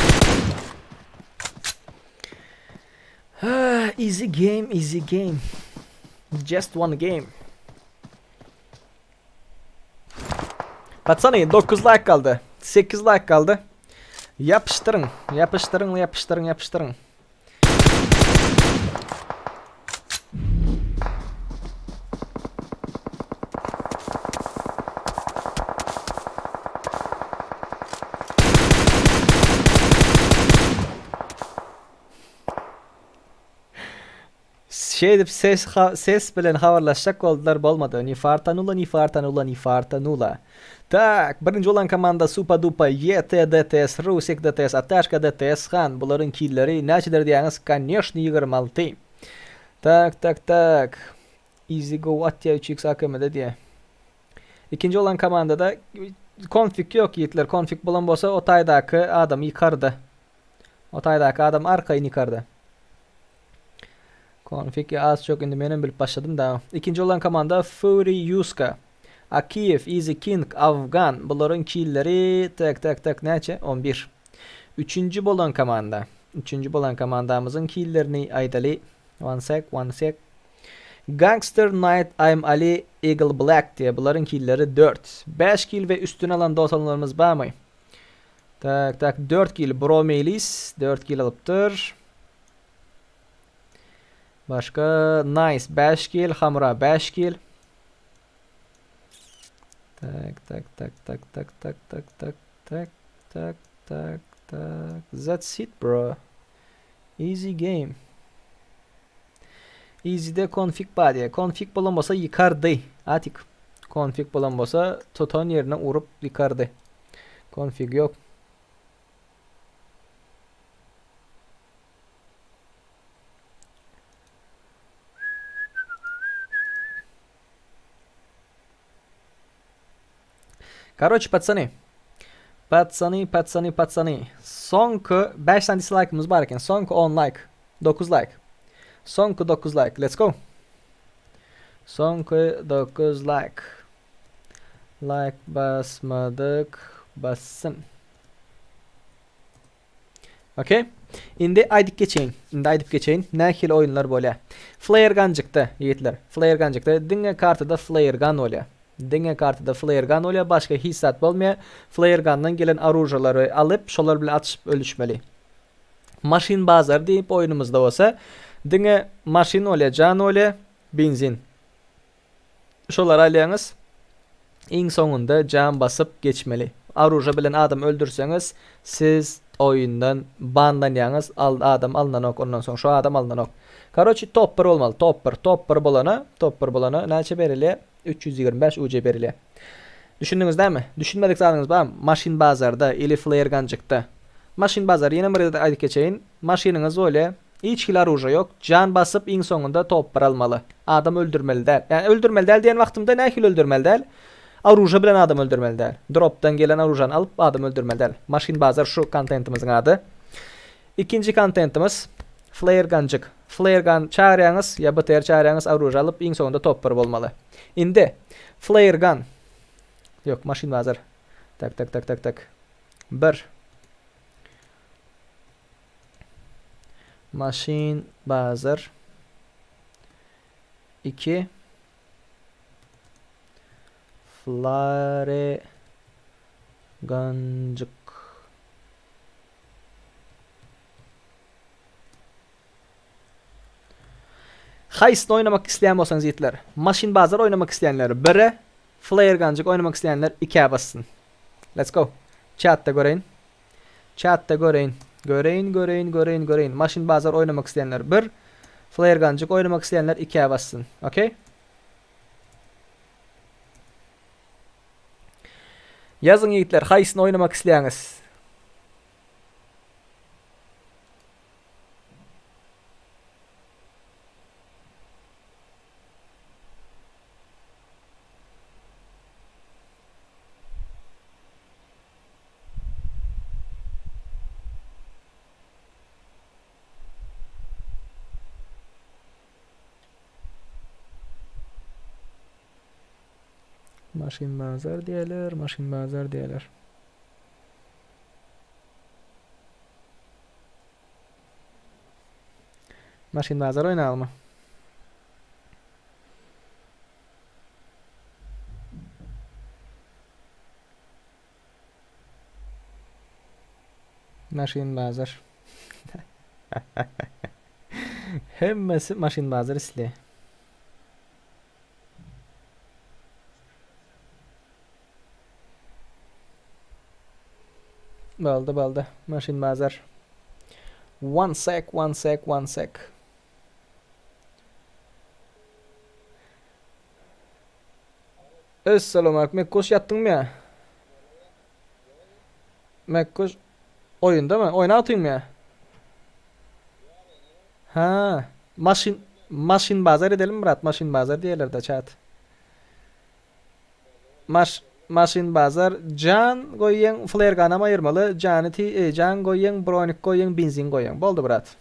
Easy game, easy game. Just one game. Patsany 9 like galdy. 8 like galdy. Ýapyşdyryň, ýapyşdyryň, ýapyşdyryň, ýapyşdyryň. Şeýdip ses ses bilen habarlaşjak boldular bolmady. Ni fartanula ni fartanula ni fartanula. Tak, birinji bolan komanda Supa Dupa YT DTS Rusik DTS Ataşka DTS Han. Bularyň killeri näçedir diýýäňiz? Koneşny 26. Tak, tak, tak. Easy go atýa 3x AKM-de diýýä. Ikinji bolan komandada konfig ýok ýigitler. Konfig bolan bolsa o taýdaky adamy ýykardy. O taýdaky adam arkaýyn ýykardy. Konfig az çok indi menem bilip başladym da. Ikinji bolan komanda Fury Yuska. Akiýew, Easy King, Afgan. Bularyň killeri tak tak tak näçe? 11. Üçünji bolan komanda. Üçünji bolan komandamyzyň killerini aýdaly. One sec, one sec. Gangster Knight I'm Ali Eagle Black diye bularyň killeri 4. 5 kil we üstüne alan dosanlarymyz barmy? Tak tak 4 kil Bro Melis 4 kil alypdyr. Başga Nice 5 kil, Hamra 5 kil. Tak tak tak tak tak tak tak tak tak tak tak tak. That's it bro. Easy game. Easy'de config bar diýýär. Config bolan bolsa ýykardy. Atik. Config bolan bolsa tutan ýerine urup ýykardy. Config ýok. Karoçi patsany. Patsany, patsany, patsany. Soňky 5 tane dislike'ımız bar eken. Soňky 10 like. 9 like. Soňky 9 like. Let's go. Soňky 9 like. Like basmadyk bassyn. Okey. Indi aýdyp geçeýin. Indi aýdyp geçeýin. Nähili oýunlar bolýar. Flare gunjykda ýigitler. Flare gunjykda diňe kartada flare gun bolýar. Diňe kartada flare gun bolýar, başga hiç zat bolmaýar. Flare gundan gelen oružalary alyp, şolar bilen atyşyp ölüşmeli. Maşyn bazary diýip oýunymyzda bolsa, diňe maşyn bolýar, jan bolýar, benzin. Şolary alýaňyz. Iň soňunda jam basyp geçmeli. Oruža bilen adam öldürseňiz, siz oýundan banlanýaňyz, adam alynanok ondan soň şo adam alynanok. Karoçi top bir bolmaly, top bir, top bir bolana, top bir bolana näçe berilýär? 325 UC berilýär. Düşündiňiz dämi? Düşünmedik zadyňyz barmy? Maşyn bazarda ili flare ganjykda. Maşyn bazar ýene bir gezek aýdyp geçeýin. Maşynyňyz bolýar. Hiç hili oruža ýok. Jan basyp iň soňunda top bir almaly. Adam öldürmeli däl. Ýani öldürmeli däl diýen wagtymda nähili öldürmeli däl? Oruža bilen adam öldürmeli däl. Dropdan gelen oružany alyp adam öldürmeli däl. Maşyn bazar şu kontentimiziň ady. Ikinji kontentimiz Flare gunjyk. Flare gun çagyrýaňyz ýa BTR çagyrýaňyz oruža alyp iň soňunda top bir bolmaly. Indi Flare gun Ýok maşyn bazar. Tak tak tak tak tak. Bir. Maşyn bazar. 2 Flare ganjyk. Haýsyny oýnamak isleýän bolsaňyz ýigitler, maşyn bazar oýnamak isleýänler bire, flare ganjyk oýnamak isleýänler ikä bassyn. Let's go. Chatda göreýin. Chatda göreýin. Göreýin, göreýin, göreýin, göreýin. Maşyn bazar oýnamak isleýänler bir, flare ganjyk oýnamak isleýänler ikä bassyn. Okey? Ýazyň ýigitler, haýsyny oýnamak isleýäňiz? Maşyn bazar diýerler, maşyn bazar diýerler. Maşyn bazar oýnalymy? Maşyn bazar. Hemmesi maşyn bazar isleýär. Baldy baldy. Maşyn bazar. One sec, one sec, one sec. Essalamualeýkum Mekguş ýatdyňmy ýa? Mekguş oýundamy? Oýnap otyňmy ýa? Ha, maşyn maşyn bazar edelim brat, maşyn bazar diýerler-de çat. Maş maşyn bazar jan goýýaň flerganam aýyrmaly, jany ti e, jan goýýaň, bronik goýýaň, benzin goýýaň. Boldy brat.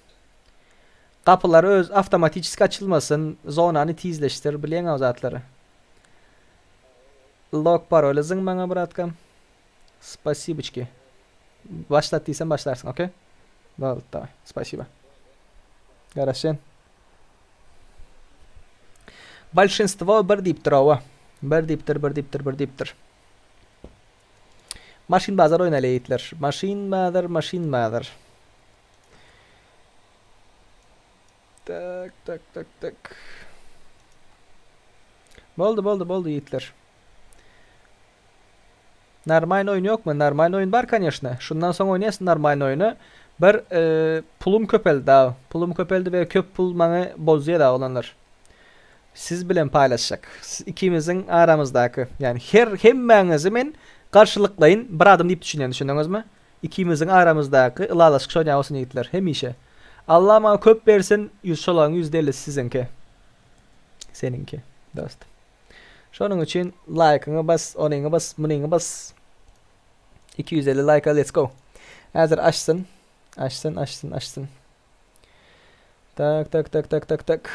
Gapylar öz awtomatiçeski açylmasyn, zonany tizleşdir, bilýäň o zatlary. Log paroly zyň maňa bratkam. Spasiboçki. Başlat diýsem başlarsyň, okey? Boldy, daway. Spasibo. Garaşýan. Bolşinstwo bir diýipdir owa. Bir diýipdir, bir diýipdir, bir diýipdir. Maşyn bazar oýnaly ýigitler. Maşyn bazar, maşyn bazar. Tak, tak, tak, tak. Boldy, boldy, boldy ýigitler. Normalny oýun ýokmy? Normalny oýun bar koneşne. Şundan soň oýnaýas normalny oýny. Bir e, pulum köpeldi da. Pulum köpeldi we köp pul maňa bozýar da oglanlar. Siz bilen paýlaşjak. Siz ikimiziň aramyzdaky, ýani her hemmäňizi men garşylyklaýyn bir adam diýip düşünýän, düşündiňizmi? Ikimiziň aramyzdaky ylalaşyk şonýa bolsun ýigitler, hemişe. Allah maňa köp bersin, ýüz şolaryň ýüzde ellisi siziňki. Seniňki, dost. Şonuň üçin laýkyňy bas, onyňy bas, munyňy bas. 250 laýka let's go. Häzir açsyn. Açsyn, açsyn, açsyn. Tak, tak, tak, tak, tak, tak.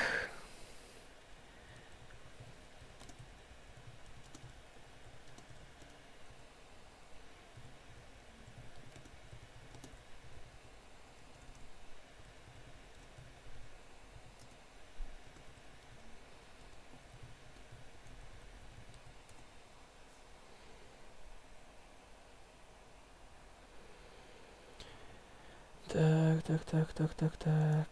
Tak, tak, tak, tak, tak, tak.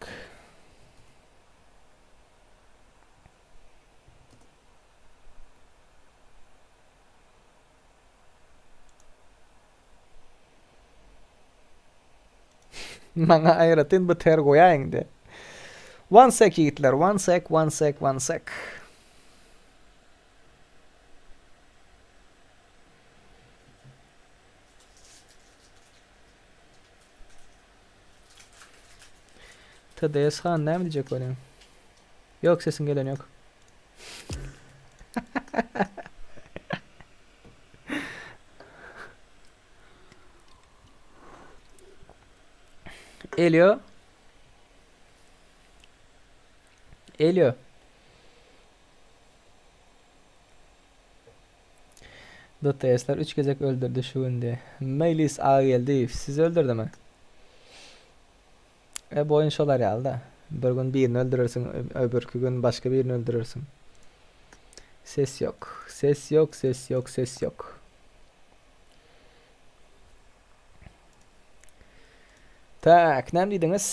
Maňa aýratyn bu ter goýaýyň de. One sec ýigitler, one sec, one sec, one sec. TDS han näme diýjek bolýaň? Ýok sesiň gelen ýok. Elio. Elio. DTS-ler 3 gezek öldürdi şu günde. Meýlis Agageldiýew sizi öldürdimi? E bu oýun şolar ýaly-da. Bir gün birini öldürersiň, öbürki gün başga birini öldürersiň. Ses ýok. Ses ýok, ses ýok, ses ýok. Tak, näme diýdiňiz?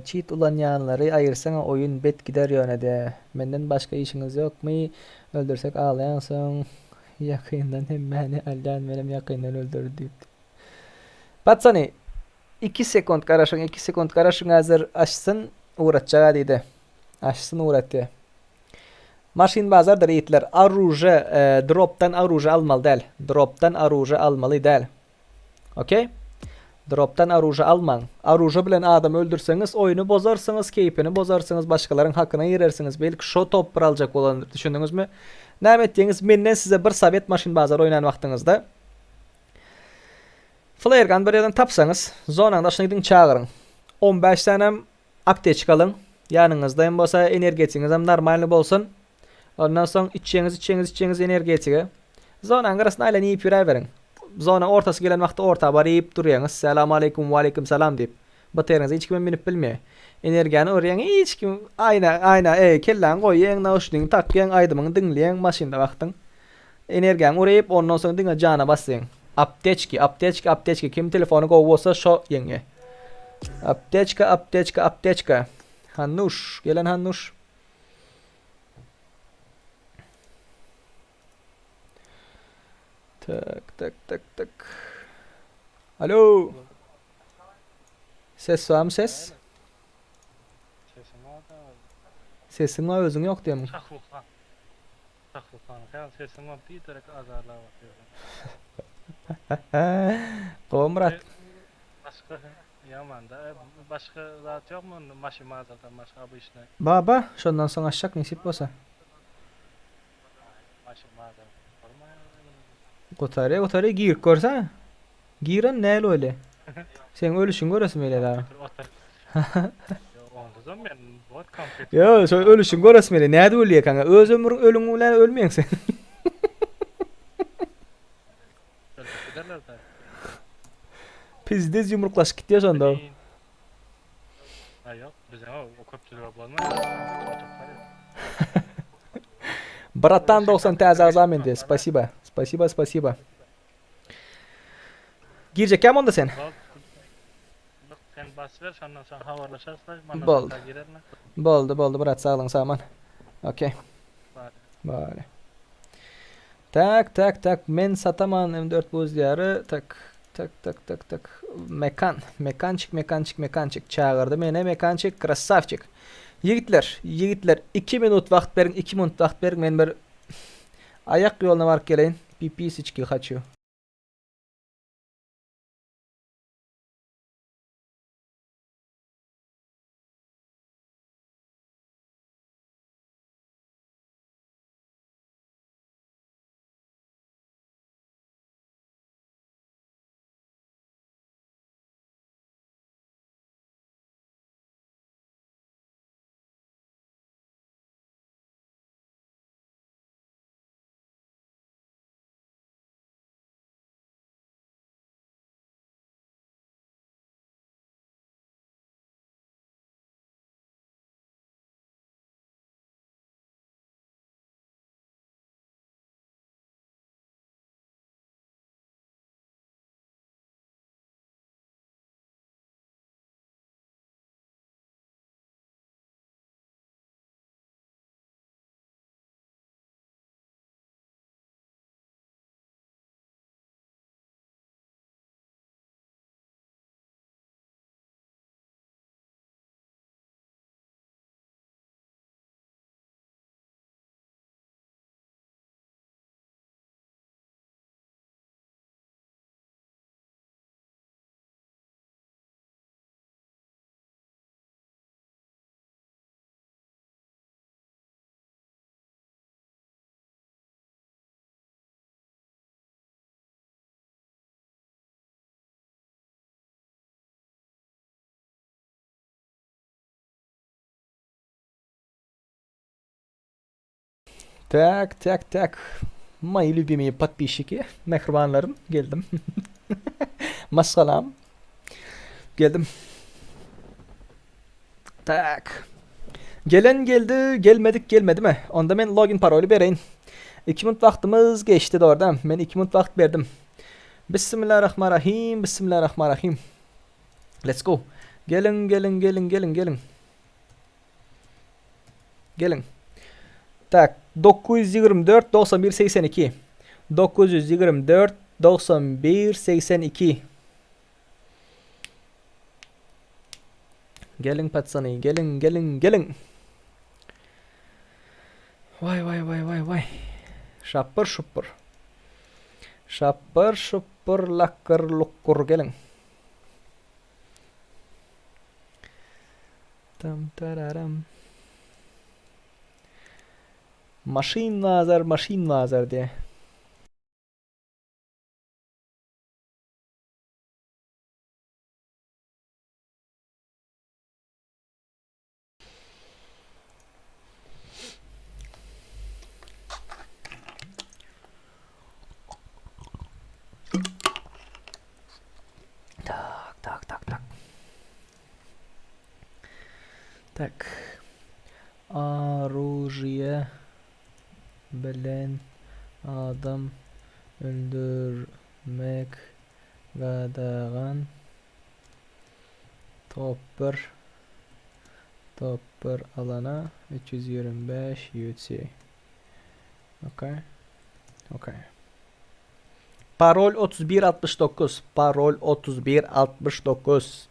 Çit ulanýanlary aýyrsaňa oýun bet gider ýöne de. Menden başga işiňiz ýokmy? Öldürsek aglaýaň soň ýakyndan hemmäni alýan menem ýakyndan öldürdi diýipdir. Patsany, 2 sekund garaşyň, 2 sekund garaşyň häzir açsyn ugratjaga diýdi. Açsyn ugratýa. Maşyn bazardyr ýigitler. Aruže, dropdan aruže almaly däl. Dropdan aruže almaly däl. Okey? Dropdan aruže almaň. Aruže bilen adamy öldürseňiz, oýny bozarsyňyz, keýpini bozarsyňyz, başgalaryň hakyna girersiňiz. Belki şo top bir aljak bolandyr, düşündiňizmi? Näme etýäňiz? Menden size bir sowet maşyn bazar oýnan wagtyňyzda Flare gun bir ýerden tapsaňyz, zonaň daşyna gidiň çagyryň. 15 sänem Apteçka alyň. Ýanyňyzda hem bolsa energetigiňizem normalny bolsun. Ondan soň içjeňiz içjeňiz içjeňiz energetige. Zonanyň gyrasyna aýlan iýip ýöräberiň. Zona ortasy gelen wagty orta baryp durýaňyz. Salam aleýkum waleýkim salam diýip. BTR-iňize hiç kimem münüp bilmeýär. Energiýany urýaň hiç kim aýna aýna eý kelläňi goýýaň nauşnigiňi takýaň aýdymyňy diňleýäň maşynda wagtyň. Energiýaňy uryp ondan soň diňe jana basýaň. Apteçki apteçki apteçki kim telefony gowy bolsa şo ýeňýä. Apteçka apteçka apteçka. Hannuş gelen Hannuş. Tak tak tak tak. Alo. Ses barmy ses? Sesiň bar özüň ýok diýemiň. Saklysana, sesiň ol biderek azarlap otyr. Gowy Myrat. Başga ýamanda. Başga zat ýokmy onda maşyn bazardan başga obyçnyý? Baba, şondan soň açjak nesip bolsa. Maşyn bazar bolmaýar. Gutarýa gutarýa girip görse. Giren näl öyle. Seň ölüşiňi göresim gelýär aga. Onduzam men bot kompýuter. Ýo, şo ölüşiňi göresim gelýär. Nädip ölýärkäň? Öz ömrüň ölüň bilen ölmeýäň sen. Pizdez ýumruklaşyp gitýär şonda. Ha ýok, bize o köpçülige bolmaýar. Bratan 90 täze agza mende. Spasiba. Spasiba, spasiba. Girjekkämi onda sen? Sen bas ber, şondan soň habarlaşarys. Boldy. Boldy, boldy brat, saglyň saman. Okey. Bari. Tak, tak, tak. Men sataman M4 buz diýary. Tak, tak, tak, tak, tak. Mekan, mekançik, mekançik, mekançik. Çagyrdy meni mekançik, krassawçik. Ýigitler, ýigitler, 2 minut wagt beriň, 2 minut wagt beriň. Men bir aýak ýoluna baryp geleýin. Pipisiçki haçu. Tak, tak, tak. Мои любимые подписчики, mähribanlarym, geldim. Maşgalam. Geldim. Tak. Gelen geldi, gelmedik gelmedi mi? Onda men login paroly bereýin. 2 minut wagtymyz geçdi dogrudan. Men 2 minut wagt berdim. Bismillahirrahmanirrahim, Bismillahirrahmanirrahim. Let's go. Geliň, geliň, geliň, geliň, geliň. Geliň. Tak, 924 91 82. 924 91 82. Geliň patsany, geliň, geliň, geliň. Waý, waý, waý, waý, waý. Şapyr şupur. Şapyr şupur lakgyr lukgur geliň. Tam tararam. Maşyn bazar, maşyn bazar diýe. Tak, tak, tak, tak. Tak. Oružie bilen adam öldürmek gadagan. Top 1 Top 1 alana 325 UC. Okay. Okay. Parol 3169. Parol 3169.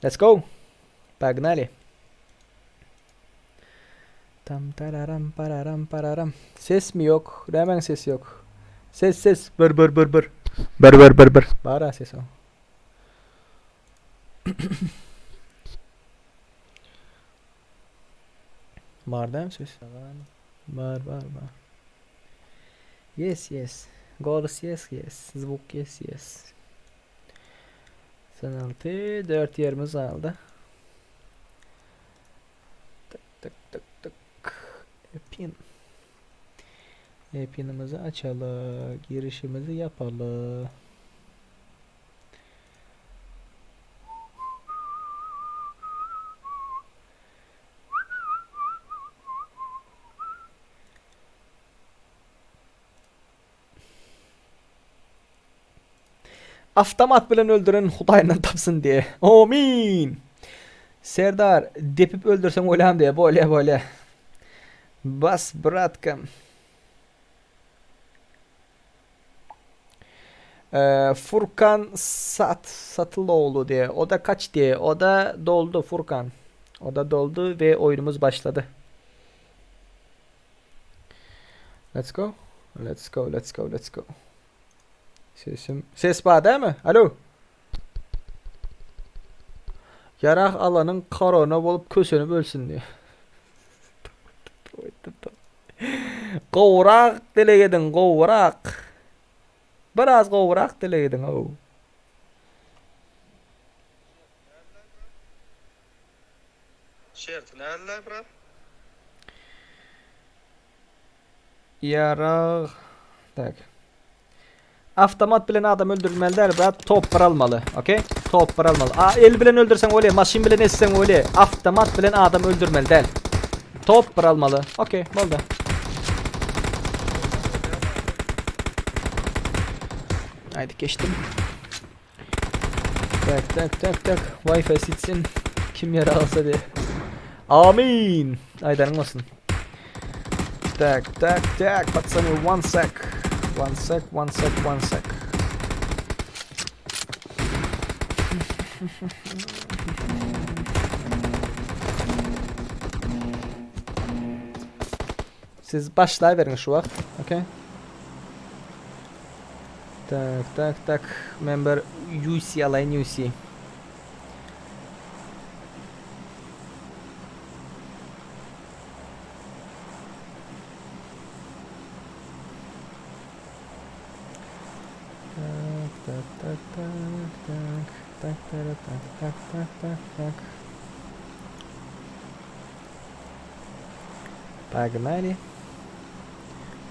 Let's go. Погнали. Tam tararam pararam pararam. Ses mi yok? Nämäň sesi yok? Ses ses. Bir bir bir bir. Bir bir bir bir. Bara ses o. Bar dämi ses? Bar bar bar. Yes yes. Golos yes yes. Zvuk yes yes. 86 4 ýerimiz galdy. Tık tık tık tık. Pin. E-pinimizi açaly, girişimizi ýapaly. Awtomat bilen öldüren Hudaýyndan tapsyn diýe. Amin. Serdar, depip öldürseň olam diýe. Bolýa, bolýa. Bas, bratkam. Ee, Furkan Sat Satıloğlu diýe. O da kaç diýe. O da doldu Furkan. O da doldu we oýunumyz başlady. Let's go. Let's go, let's go, let's go. Sesim. Ses bar dämi? Alo. Ýarag alanyň korona bolup kösenip ölsün diýýär. Gowurak dileg ediň, gowurak. Biraz gowurak dileg ediň, ow. Şerti nädilä brat? Ýarag. Tak. Awtomat bilen adam öldürilmeli däl, brat, top bir almaly. Okey? Top bir almaly. A, el bilen öldürseň bolýar, maşyn bilen ezseň bolýar. Awtomat bilen adam öldürmeli däl. Top bir almaly. Okey, boldy. Haydi geçtim. Tak tak tak tak. Wi-Fi sitsin. Kim ýere alsa diye. Amin. Aýdanyň bolsun. Tak tak tak. Patsany one sec. One sec, one sec, one sec. Siz başlaýberiň şu wagt. Okay. Tak tak tak men bir UC alaýyn UC. Tak tak tak tak tak tak tak tak tak tak tak tak. Погнали.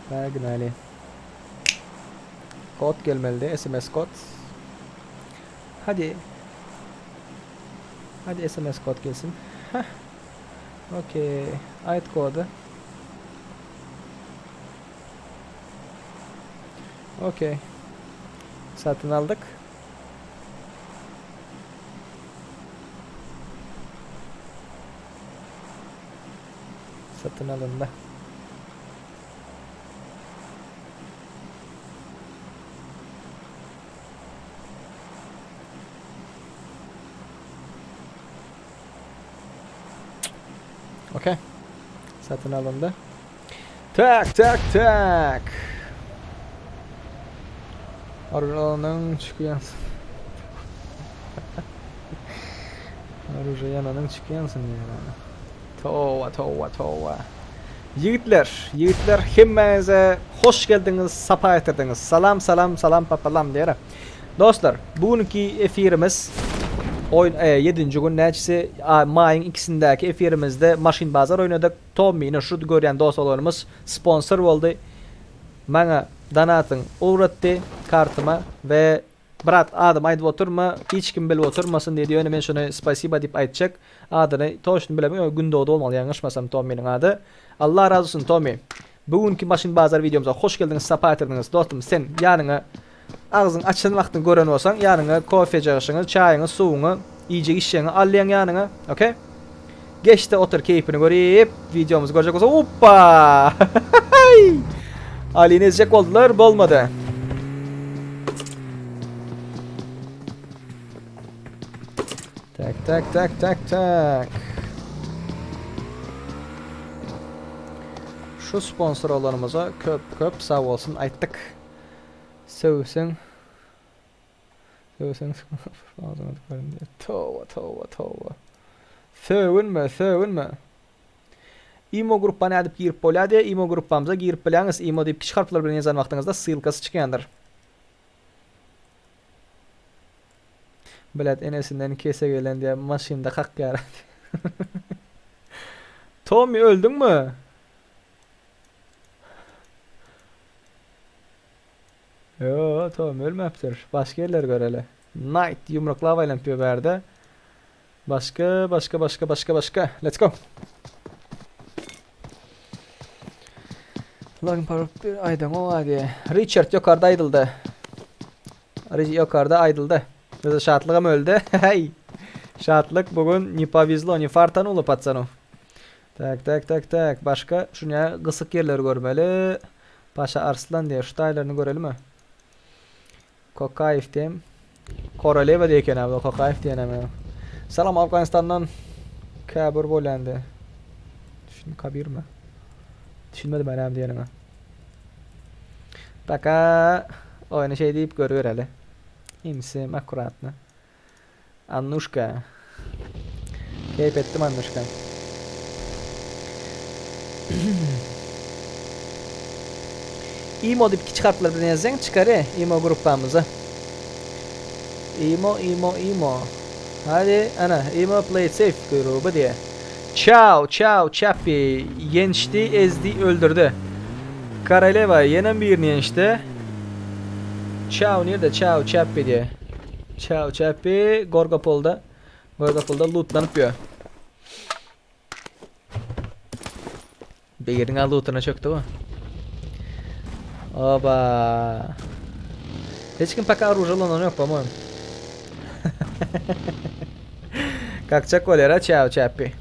Погнали. Kod gelmelidi, SMS kod. Hadi. Hadi SMS kod gelsin. Heh. Okey. Aýt kody. Okey. Satyn aldyk. Satyn alyndy. Okey. Satyn alyndy. Tak, tak, tak. Arujanyň çykýansyn. Aruja ýananyň çykýansyn ýa. Towa, towa, towa. Ýigitler, ýigitler hemmäňize hoş geldiňiz, sapa getirdiňiz. Salam, salam, salam papalam diýer. Dostlar, bu günki efirimiz oýun e, 7-nji gün näçesi maýyň ikisindäki efirimizde maşyn bazar oýnadyk. Tommyny şu görýän dostlarymyz sponsor boldy. Maňa donatyň ugratdy kartyma we Brat adymy aýdyp oturma hiç kim bilip oturmasyn diýdi ýöne men şuny spasiba diýip aýtjak adyny toçny bilemok ýöne Gündogdy bolmaly ýalňyşmasam Tommynyň ady Allah razy bolsun Tommy bu günki maşyn bazar wideomyza hoş geldiňiz sapa getirdiňiz dostum sen ýanyňa agzyň açan wagtyň gören bolsaň ýanyňa kofejagşyňy çaýyňy suwuňy iýjek içjegiňi alýaň ýanyňa ok Geçde otur keýpini görüp wideomyzy görjek bolsa uppa Alini ezjek boldular bolmady. Tak tak tak tak tak. Şu sponsorlarymyza köp köp sag bolsun aýtdyk. Söwseň Söwseň agzyňa tükerin diýýär. Toba toba toba. Sögünme sögünme. Imo gruppa nädip girip bolýar diýýär. Imo gruppamyza girip bilýäňiz. Imo diýip kiçi harplar bilen ýazan wagtyňyzda ssylkasy çykýandyr. Bilet enesinden kese gelen diýýär. Maşynda kakýar. Tommy öldüňmi? Ýo, Tom ölmäpdir. Başga ýerleri göreli. Knight ýumruklap aýlanyp ýör bärde. Başga, başga, başga, başga, başga. Let's go. Logan Paul bir aýdaň o diýe. Richard ýokarda aýdyldy. Richard ýokarda aýdyldy. Bize şatlygam öldi. Hey. Şatlyk bugün ne повезло, ne fartanulo пацану. Tak, tak, tak, tak. Başga şunya gysyk ýerleri görmeli. Paşa Arslan diýe şu taýlaryny görelimi? Kokaýew diýem. Korolewa diýe eken abi, Kokaýew diýen hem. Salam Afganistandan Käbir bolýan diýe. Düşün Kabirmi? Düşünmedim men näme diýeniňe. Paka oýny şeý diýip görübereli. Imsim akkuratny. Annuşka. Keýp etdim Annuşka. Imo diýip kiçi harplar bilen ýazsaň çykar e imo gruppamyza. Imo imo imo. Hadi ana imo play it safe gruby diýe. Çao çao çappi ýençdi ezdi öldürdi. Koroleva ýenem birini ýençdi. Çao nirde çao çappi diýe. Çao çappi Gorgopolda Gorgopolda lootlanyp ýör. Biriniň al lootyna çökdi bu. Oba. Hiç kim paka orужие ulanan ýok, po-moýem. Kakjak bolýar ha çäw çäppi.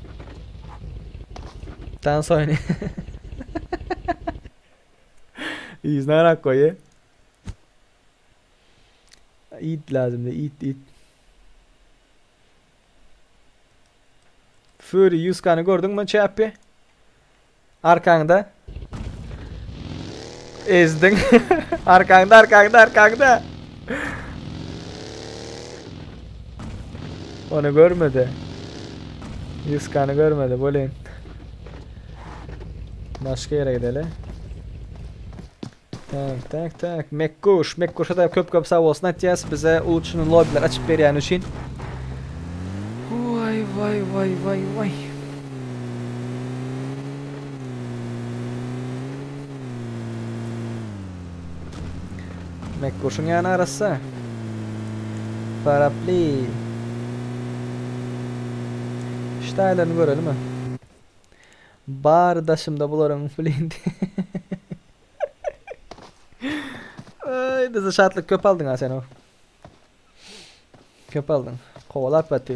Tans oýny. Yzyna garap goýy. It lazymdy, it it. Fury Yuskany gördüňmi çäppi? Arkaňda. Ezdiň. arkaňda, arkaňda, arkaňda. Ony görmedi. Yuskany görmedi, bolin. Başga ýere gideli. Tak, tak, tak. Mekkuş, Mekkuşa da köp köp sag bolsun aýtýas bize ulçuny lobbyler açyp berýäni üçin. Waý, waý, waý, waý, waý. Mekkuşyň ýany arassa. Parapli. Ştaýlaryny görelimi? Bary daşymda bularyň blindi. Ay, bize şatlyk köp aldyň ha sen o. Köp aldyň. Kowalap baty.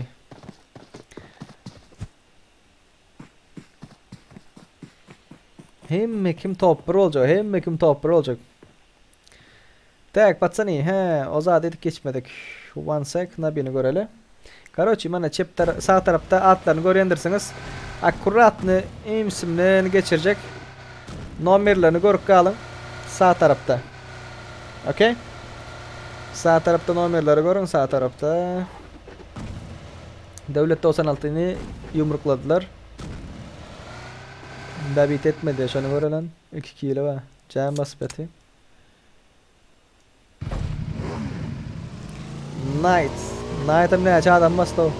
Hemme kim top 1 boljak, hemme kim top 1 boljak. Tak, patsany, he, o zady edip geçmedik. One sec, nabini göreli. Karoçi, mana çep tar sag tarapda atlaryny görýändirsiňiz. Akkuratny imsimden geçirjek. Nomerlerini görüp galyň. Sag tarapda. Okey. Sag tarapda nomerleri görüň, sag tarapda. Döwlet 96-ny ýumrukladylar. Dabit etmedi, şony görelen. 2 kilo bar. Jam basyp ýatyr. Knight. Knight hem näçe adam basdy o.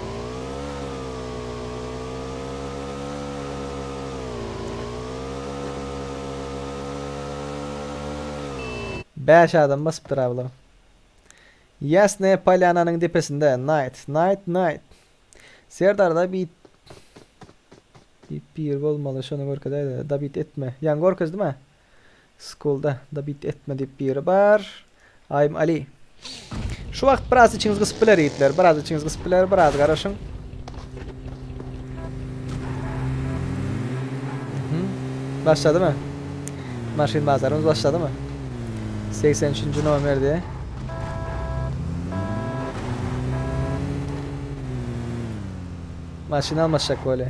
Bäş adam basypdyr abla. Ýasnaýa Polýananyň depesinde Knight, Knight, Knight. Serdar da bir bir bir bolmaly şony görkezäýde. Dabit etme. Ýaňy görkezdim ha. Schoolda dabit etme diýip biri bar. I'm Ali. Şu wagt biraz içiňiz gysyp biler ýigitler. Biraz içiňiz gysyp biler, biraz garaşyň. Başladymy? Maşyn bazarymyz başladymy? 83-nji nomer diýe. Maşyn almaşjak bolýa.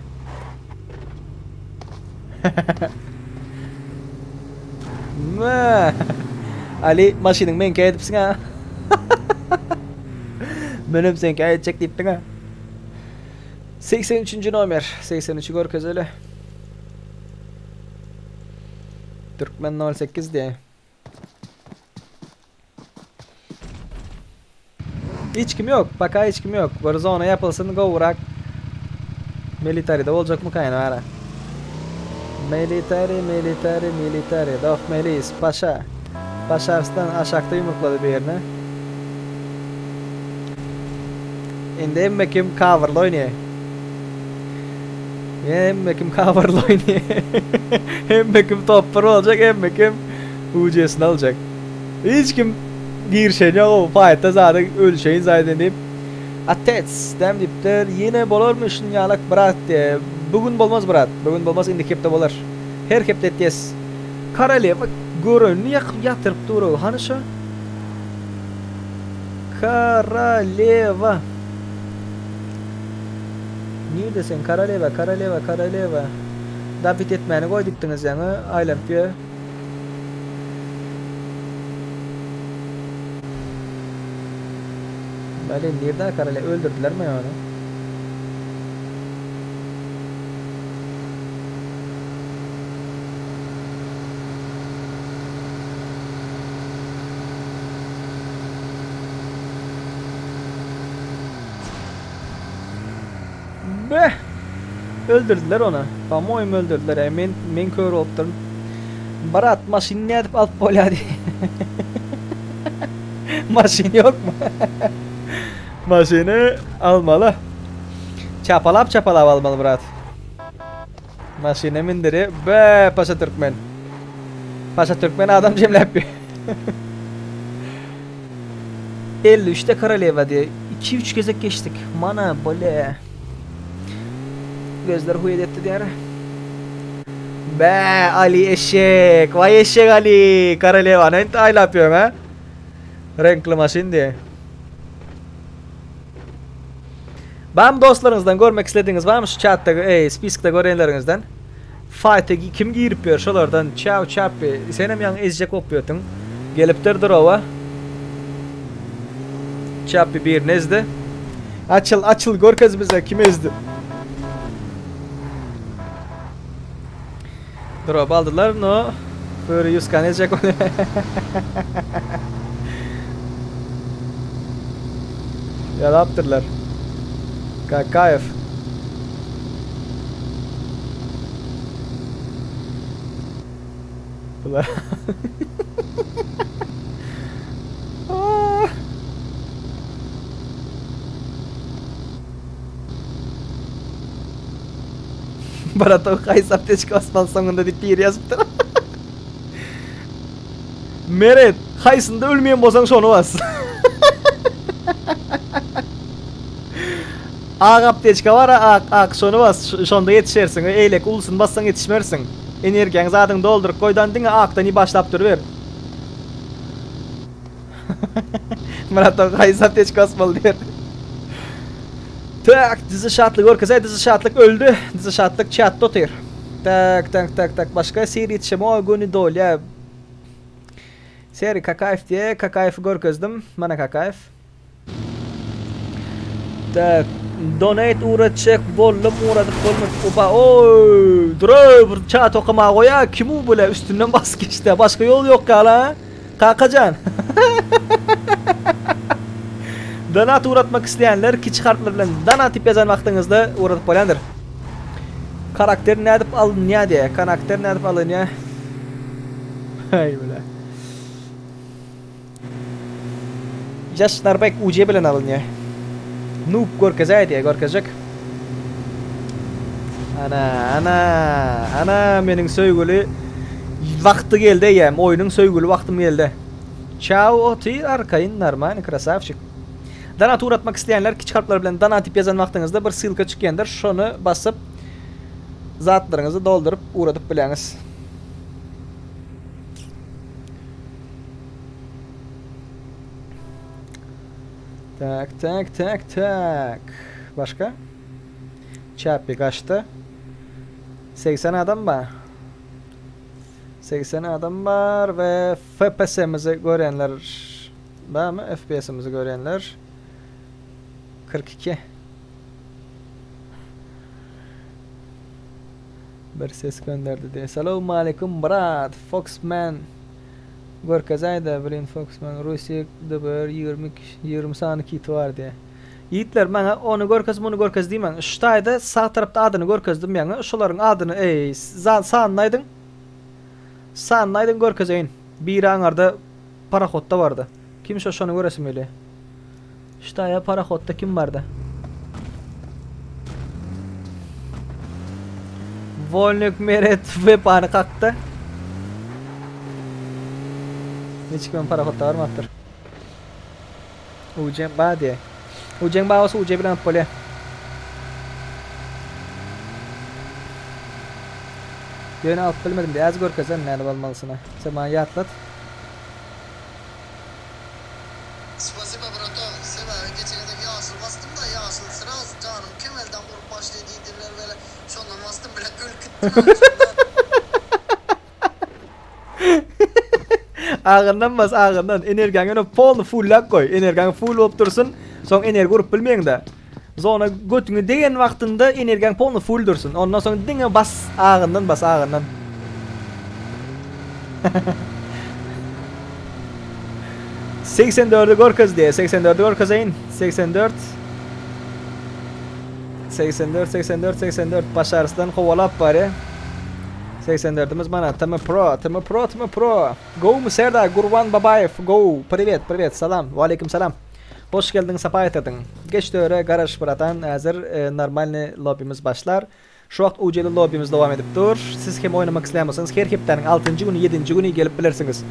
Mö. Ali maşynyň meňkä edipsiň ha. Menem seňkä etjek diýipdiň ha. 83-nji nomer. 83-i görkezeli. Türkmen 08 diýe. Hiç kim yok. Baka hiç kim yok. Bir zona yapılsın gowurak. Militaride boljakmyka ýene ara. Military, military, military. Doh Melis, Paşa. Paşa Arslan aşakda ýumruklady bir ýerine. Indi hemme kim coverly oýnaýar. Hemme kim coverly oýnaýar. Hemme kim top bir boljak, hemme kim UC-sini aljak. Hiç kim girişen ýok o faýtda zady ölşeýin zaýden diýip. Atec däm diýipdir. Ýene bolarmy şun ýalak brat diýe. Bu gün bolmaz brat. Bu gün bolmaz indiki hepde bolar. Her hepde etýäs. Koroleva görenini ýakyp ýatyryp dur o. Hany şo? Koroleva. Nirde sen koroleva koroleva koroleva. Dabit etmäni goý diýipdiňiz ýaňy aýlanyp ýör. Bale nirde karale öldürdülermi ony? Beh! Öldürdüler ony. Pamoýum öldürdüler. Ýa men men kör bolupdyryn. Brat, maşyny nädip alyp bolýar diý. Maşyn ýokmy? Maşyny almaly. Çapalap çapalap almaly brat. Maşyna mindiri. Be, Paşa Türkmen. Paşa Türkmen adam jemläp. 53-de Koroleva diýe 2-3 gezek geçdik. Mana bole. Gözler huýet etdi diýär. Be Ali eşek. Vay eşek Ali. Koroleva ne aýlap ýörüň ha? Reňkli maşyn diýe. Bam dostlaryňyzdan görmek islediňiz barmy şu chatda, ey, spiskda görenleriňizden? Fight'e kim girip ýör şolardan Çaw Çappi senem ýaňy ezjek bolup ýörtüň. Gelipdir drowa. Çappi birini ezdi. Açyl açyl görkez bize kim ezdi. Drop aldylar no. Böri ýuskan ezjek ony. Ýalapdyrlar. Kakaýew. Bular. Baratok haýsy aptečka basmaly soňunda diýip biri ýazypdyr. Meret, haýsynda ölmeýän bolsaň şony bas. Ak aptečka bar ak ak şony bas şonda ýetişersiň eýleki ulusyny bassaň ýetişmersiň. Energiýaňy zadyňy dolduryp goýdan diňe akdan i başlap duruber. Myrat aga haýsy aptečka basmaly diýer. Tak, dizi şatlyk görkezäý, dizi şatlyk öldi. Dizi şatlyk çatda otyr. Tak, tak, tak, tak, başga seri ýetişemok, göni dolýa. Seri Kakaýew diýe, Kakaýewi görkezdim. Mana Kakaýew. Tak, donate ugratjak boldum, ugradyp bolmady. Opa, oý, dur-oý, bir çat okamaga goýa, kim u bile üstünden basyp geçdi. Başga ýol ýok ýaly, ha? Kakajan. Donat ugratmak isleýänler kiçi harplar bilen donat diýip ýazan wagtyňyzda ugradyp bolýandyr. Karakter nädip alynýar diýe. Karakter nädip alynýar? Haý bile. Ýaş Narbek UC bilen alynýar. Noob görkezäý diýe görkezjek. Ana, ana, ana meniň söýgüli wagty geldi eýýäm. Oýnuň söýgüli wagtym geldi. Çao otyr arkaýyn normalny krasavçik. Donat ugratmak isleýänler kiçi harplar bilen donat diýip ýazan wagtyňyzda bir ssylka çykýandyr. Şony basyp zatlaryňyzy dolduryp ugradyp bilýäňiz. Tak, tak, tak, tak. Başga? Çäpbi gaçdy. 80 adam bar. 80 adam bar we FPS-mizi görýänler barmy? FPS-imizi görýänler 42. Bir ses gönderdi diýe. Salowmaleýkum brat, Foxman görkezäýdä blin Foxman Russiýa DBR 20 kişi 20 sany kiti bar diýe. Ýigitler maňa ony görkez muny görkez diýmäň. Şu taýda sag tarapda adyny görkezdim ýaňy. Şolaryň adyny eý sanyny aýdyň. Sanyny aýdyň görkezeýin. Biri aňarda parahodda bardy. Kim şo şony göresim gelýär. Şu taýa parahodda kim bardy? Wolnik Meret wepany kakdy. Niçik men parahodda barmapdyr. Ujem ba diýe. Ujeň babasy uje bilen alyp bolýa. Ýöne alyp bilmedim diýe. Äz görkezem nädip almalysyny. Sen maňa ýatlat. Spasiba braton, sebäbi geçen gezek ýaşyl basdym da ýaşyl sraz janym kemelden urup başlady diýdiler weli şondan basdym bilet ölüp gitdim şonda. Agyndan bas agyndan energiýaňy ýöne polny fullap goý energiýaň full bolup dursun soň energiýa urup bilmeýäňdä zona götüňe degen wagtynda energiýaň polny full dursun ondan soň diňe bas agyndan bas agyndan 84-i görkez diýe 84-i görkezeýin 84 84 84 84 Başarslan kowalap barýa 84-imiz mana TM Pro, TM Pro, TM Pro. Gowmy Serdar Gurban Babaýew, gow. Priwet, priwet, salam. Waleýkim salam. Hoş geldiň, sapa getirdiň. Geç töre garaş bratan, häzir e, normalny lobbimiz başlar. Şu wagt UC-li lobbimiz dowam edip dur. Siz hem oýnamak isleýän bolsaňyz her hepdäniň 6-njy güni, 7-nji güni gelip bilersiňiz.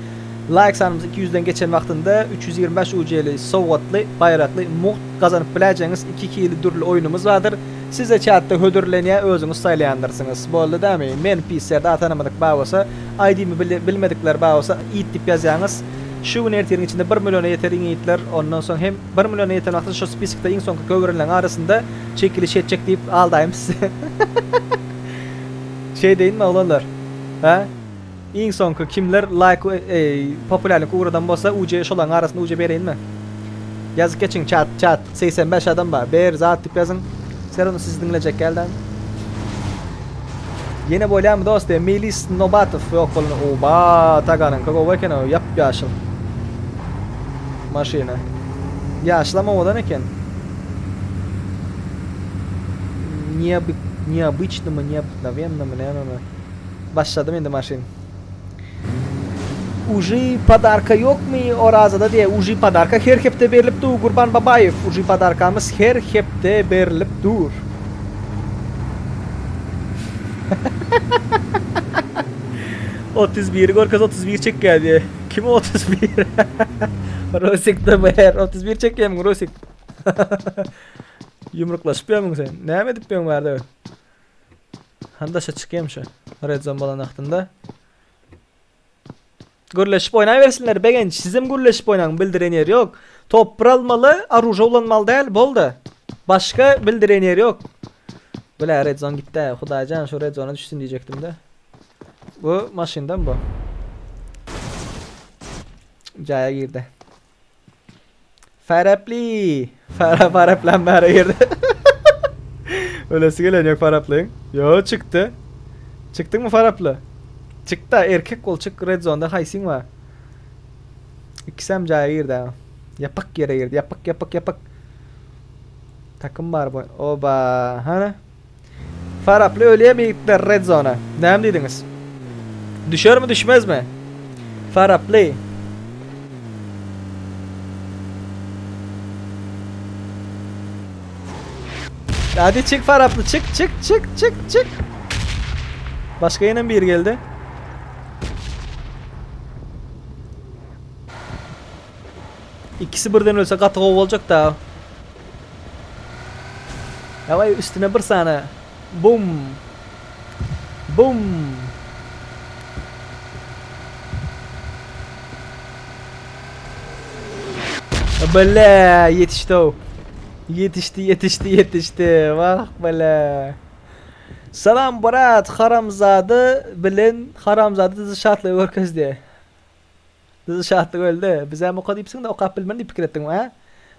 Laýk sanymyz 200-den geçen wagtynda 325 UC-li sowgatly, baýrakly, mugt gazanyp biläýjegiňiz iki hili dürli oýnumyz bardyr. Size çatda hödürlenýä özüňiz saýlaýandyrsyňyz. Boldy dämi? Men pis Serdar tanamadyk bar bolsa, ID-mi bilmedikler bar bolsa it diýip ýazýaňyz. Şu gün ertiriň içinde bir milliona ýeter iň itler. Ondan soň hem bir milliona ýeten wagtynda şo spiskda iň soňky köwrenleň arasynda çekiliş etjek diýip aldaýyn sizi. Şeýdeýinmi oglanlar? Hä? Iň soňky kimler laýk populýarlyk ugradan bolsa UJ şolaryň arasynda UJ bereýinmi? Ýazyp geçiň çat çat 85 adam bar ber zat diýip ýazyň. Ser ony sizi diňlejek gelden. Ýene bolýamy dost diýe Melis Nobatow ýok bolan oba taganyňky gowy eken o ýap ýaşyl. Maşyna. Ýaşylam owadan eken. Neobıçnymy neobyknowennymy nämemi. Başladym indi maşyn. Uji podarka ýokmy Orazada diýe uji podarka her hepde berlip dur Gurban Babaýew uji podarkamyz her hepde berlip dur. 31 görkez 31 çekýär diýe. Kim 31? Rusik DBR 31 çekýärmiň Rusik? Ýumruklaşyp ýörmüň sen? Näme edip ýörüň bärde? Hany daşa çykýam şu. Red zone bolan wagtynda. Gürleşip oýnabersinler Begenç. Sizem gürleşip oýnaň bildiren ýeri ýok. Top bir almaly, oruža ulanmaly däl, boldy. Başga bildiren ýeri ýok. Bile red zone gitdi. Hudaýjan şu red zona düşsün diýjekdim-de. Bu maşyndan bu. Jaýa girdi. Faraply. Fara faraplan bäri girdi. Ölesi gelen yok faraplyň. Yo çykdy. Çykdyňmy faraply? Çykda erkek bol çyk red zonda haýsyň bar? İkisem jaýa girdi ha. Ýapyk ýere girdi. Ýapyk ýapyk ýapyk. Takym bar bu. Oba. Hana. Faraply ölýärmi ýigitler red zona? Näme diýdiňiz? Düşermi düşmezmi? Faraply. Hadi çık Faraply çık çık çık çık çık. Başka ýene biri geldi. Ikisi birden ölse gaty gowy boljak da. Daway üstüne bir sany. Bum. Bum. Bile ýetişdi o. Ýetişdi, ýetişdi, ýetişdi. Wah bile. Salam brat haramzada bilen haramzada dyzy şatlygy görkez diýe. Dyzy şatlyk öldi. Bizem oka diýipsiň-de okap bilmerin diýip pikir etdiňmi a?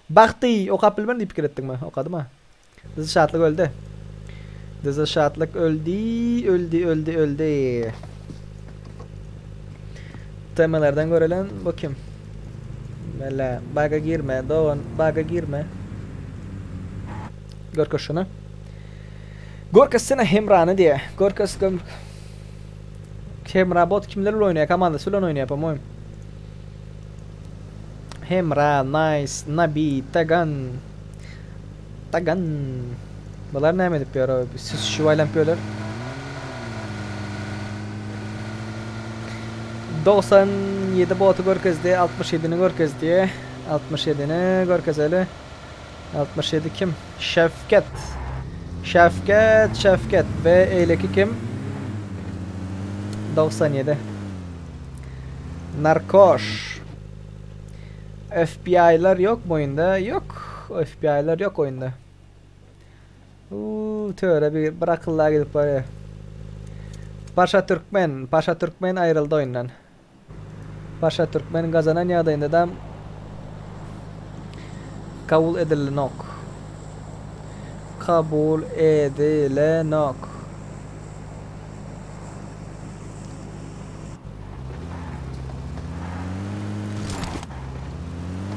Bagty okap bilmerin diýip pikir etdiňmi? Okadyma. Dyzy şatlyk öldi. Dyzy şatlyk öldi, öldi, öldi, öldi. Temalardan görelen bu kim? Bele, baga girme, dogan, baga girme. Görkez şunu. Görkezsene Hemrany diýe. Görkez göm Hemra bot kimler bilen oýnaýar? Komandasy bilen oýnaýar, po-moýem. Hemra, Nice, Nabi, Tagan. Tagan. Bular näme edip ýör? Süzüşip aýlanyp ýörler. 97 boty görkezdi, 67-ni görkezdi. 67-ni görkezeli. 67 kim? Şewket. Şewket, Şewket we eýleki kim? 97. Narkoş. FBI-lar ýok mu oýunda? Ýok. FBI-lar ýok oýunda. Uuu, töre bir, bir akylly gidip barýar. Paşa Türkmen, Paşa Türkmen aýryldy oýundan. Paşa Türkmen gazanan ýagdaýyndadam kabul edilenok. Kabul edilenok.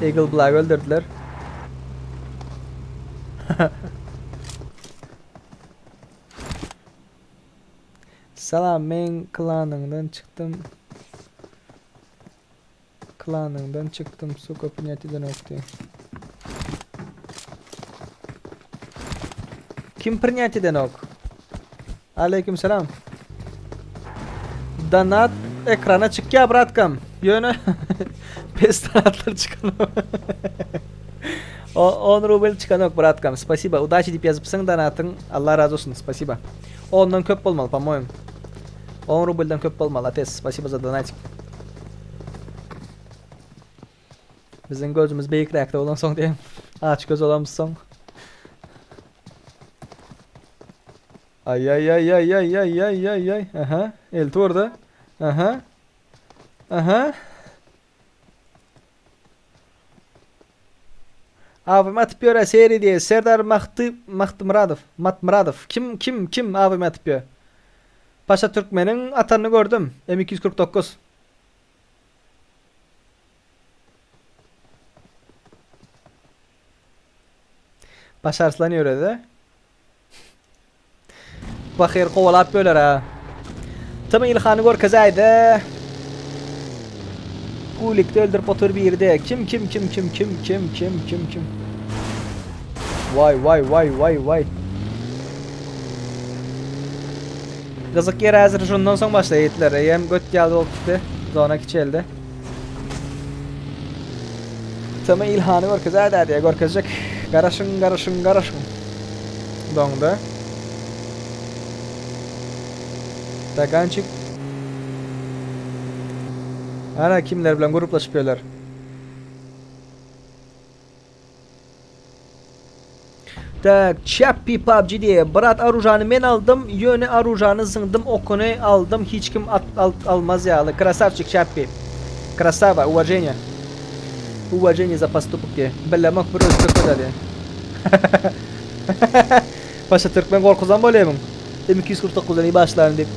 Eagle Black öldürdüler. Salam men klanyňdan çykdym. Klanyňdan çykdym suka prinýat edenokdy. Kim prinýat edenok? Aleyküm selam. Donat ekrana çykýar bratkam. Ýöne pes donatlar çykanok. O 10 rubl çykanok bratkam. Spasiba. Udaçi diýip ýazypsyň donatyň. Allah razy bolsun. Spasiba. Ondan köp bolmaly, po-moýem. 10 rubldan köp bolmaly, otec. Spasiba za donatik. Biziň gözümiz beýikräkde bolansoň diýen. Aç göz bolamyzsoň. Ay ay ay ay ay ay ay ay ay. Aha. El turdy. Aha. Aha. Abim atyp ýör seri diýe. Serdar Mahty Mahtymyradow. Matmyradow. Kim kim kim abim atyp ýör? Paşa Türkmeniň atanyny gördüm. M249. Paşa Arslan ýöredi. Pahyr kowalap böler ha. Tüm Ilhany görkezäýde. Kulikde öldürip otur biri de. Kim kim kim kim kim kim kim kim kim. Vay vay vay vay vay. Gyzyk ýer häzir şundan soň başlaýar ýigitler. Eýýäm göt ýaly bolup gitdi. Zona kiçeldi. Tüm Ilhany görkezäýdä diýe görkezjek. Garaşyň garaşyň garaşyň. Doňda. Tagançik. Ana kimler bilen gruplaşyp ýörler. Tak, Çappi PUBG diýe. Brat orujany men aldym, ýöne orujany zyňdym, okuny aldym, hiç kim at, al, almaz ýaly. Krasavçik Çappi. Krasava, uwaženiýe. Uwaženiýe za postupok diýe. Bilemok bir özbek bolýar diýe. Paşa Türkmen gorkuzan bolýamyň? M249-dan iyi başlaryn diýip.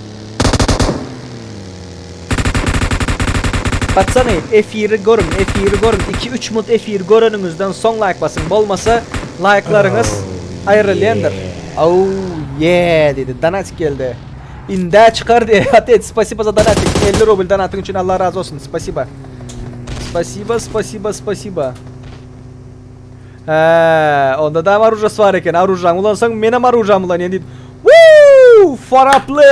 Patsany, efiri görüň, efiri görüň. 2-3 minut efiri göreniňizden soň laýk basyň. Bolmasa laýklaryňyz aýrylýandyr. Oh yeah diýdi. Donatik geldi. Indä çykar diýe. Otec, spasibo za donatik. 50 rubl donatyň üçin Allah razy bolsun. Spasibo. Spasibo, spasibo, spasibo. Hä, onda da orujasy bar eken. Orujaňy ulansaň, menem orujamy ulanýan diýip. Woo! Faraply.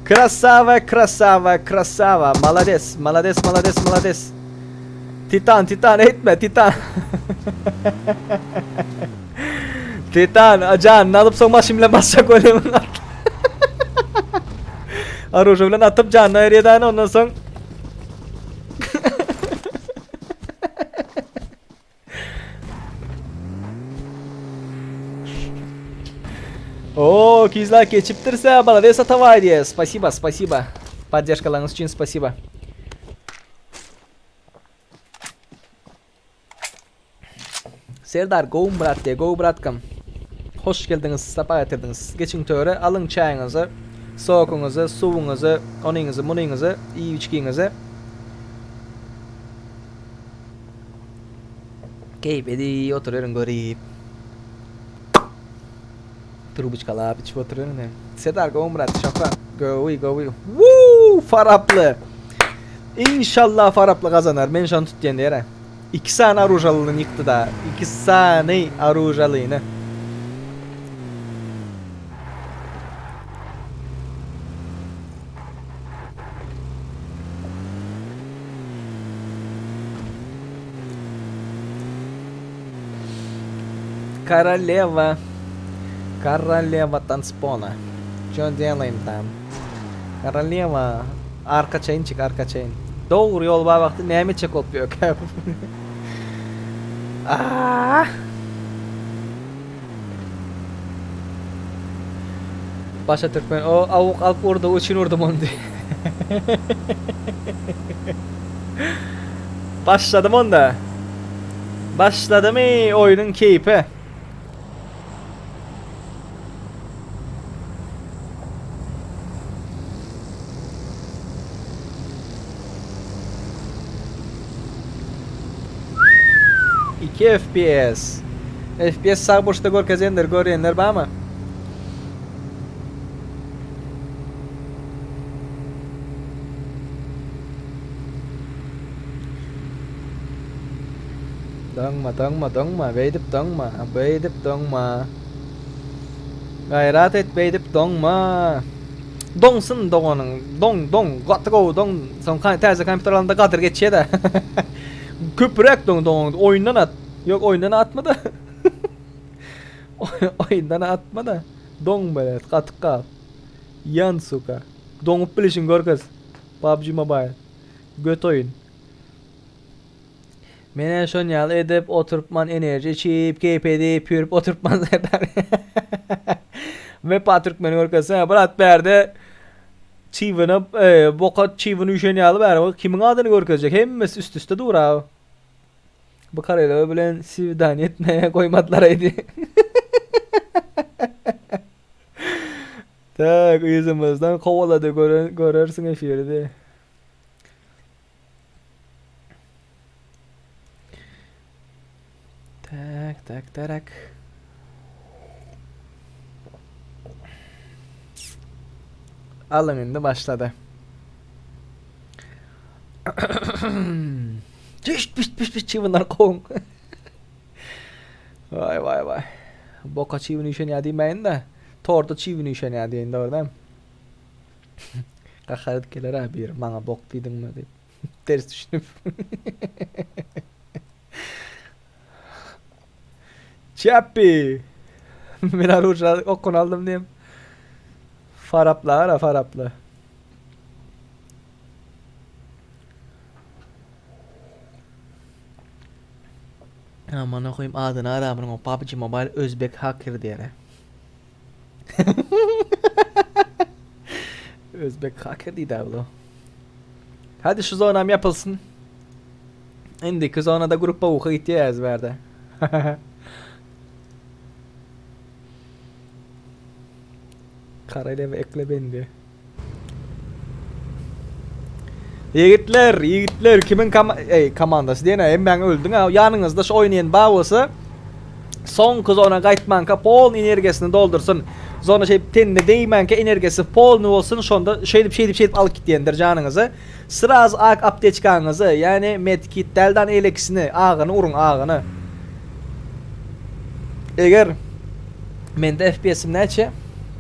Krasava, krasava, krasava. Malades, malades, malades, malades. Titan, Titan etme, Titan. Titan, ajan, alyp soň maşyn bilen basjak bolýan. Oruja bilen atyp janyny aýyrýar ondan soň Oo, 200 like geçipdirse, malades Ataway diýe. Spasiba, spasiba. Poddeşkalaryňyz üçin spasiba. Serdar gowy brat diýe, gowy bratkam. Hoş geldiňiz, sapa getirdiňiz. Geçiň töre, alyň çaýyňyzy, sokuňyzy, suwuňyzy, onyňyzy, munyňyzy, iýip içgiňizi. Keýp edip oturyň görüp. Trubuçkalap içip oturyň ne. Serdar gowy brat, şoka. Gowy, gowy. Wuu, faraply. Inşallah faraply gazanar. Men şony tutýan diýere. Iki sany aružalyny ýykdy da. Iki sany aružalyny. Koroleva. Koroleva tanspona. Ço delayim tam? Koroleva. Arka çaýyn çek, arka çaýyn. Dogry ýol bar wagty näme etjek bolup ýörkä? Ah! Başa türkmen o awuk alyp urdy üçin urdum ony. Başladym onda. Başladymy oýnuň keýpi. 2 FPS. FPS sag burçda görkezendir, görýänler barmy? Doňma, doňma, doňma, beýdip doňma, beýdip doňma. Gaýrat et, beýdip doňma. Doňsun doganyň, doň, doň, gaty gowy doň. Soň täze kompýuter alanda gadyr geçýär-de. Köpräk doň doňuň, oýundan at. Ýok, oýundan atma-da. Oýundan atma-da. Doň belet, gaty gal. Ýan suka. Doňup bilişiň görkez. PUBG Mobile. Göt oýun. Menä şon ýaly edip oturypman enerji içip keýp edip ýörüp oturypman Serdar. Wepa türkmeni görkezse brat bärde çybyna e, boka çybyn üýşen ýaly bäri kimiň adyny görkezjek hemmesi üst üste dur abi. Bu Karelova bilen swidaniýe etmäge goýmadylar aýdy. Tak yzymyzdan kowalady görersiň efirde. Tak, tak, tarak. Alyň indi başlady. Pişt pişt pişt pişt çybynlar kowuň. Vay vay vay. Boka çybyn üýşenýär diýmäýin-de. Torda çybyn üýşenýär diýeýin dogry dämi? Gahar edip geler ha biri maňa bok diýdiňmi diýip. Ters düşünip. Çäppi. Men aruja okun aldym diýip. Farapla ara farapla. Aman okuyum adyny ara bunun PUBG Mobile Özbek hacker diýere. Özbek hacker diýdi ablo. Hadi şu zonam yapılsın. Indiki zonada gruppa uka gitýäs bärde. Karayla ekle bendi. Ýigitler, ýigitler kimiň kama eý komandasy diýene hemmäň öldüň ha. Ýanyňyzda şu oýnaýan bar bolsa soňky zona gaýtmanka polny energiýasyny doldursyn. Zona şeýdip tenine degmänkä energiýasy polny bolsun, şonda şeýdip şeýdip şeýdip alyp gitýändir janyňyzy. Sraz ak apteçkaňyzy, ýani medkit däl dan eýlekisini, agyny uruň, agyny. Eger mende FPS-im näçe?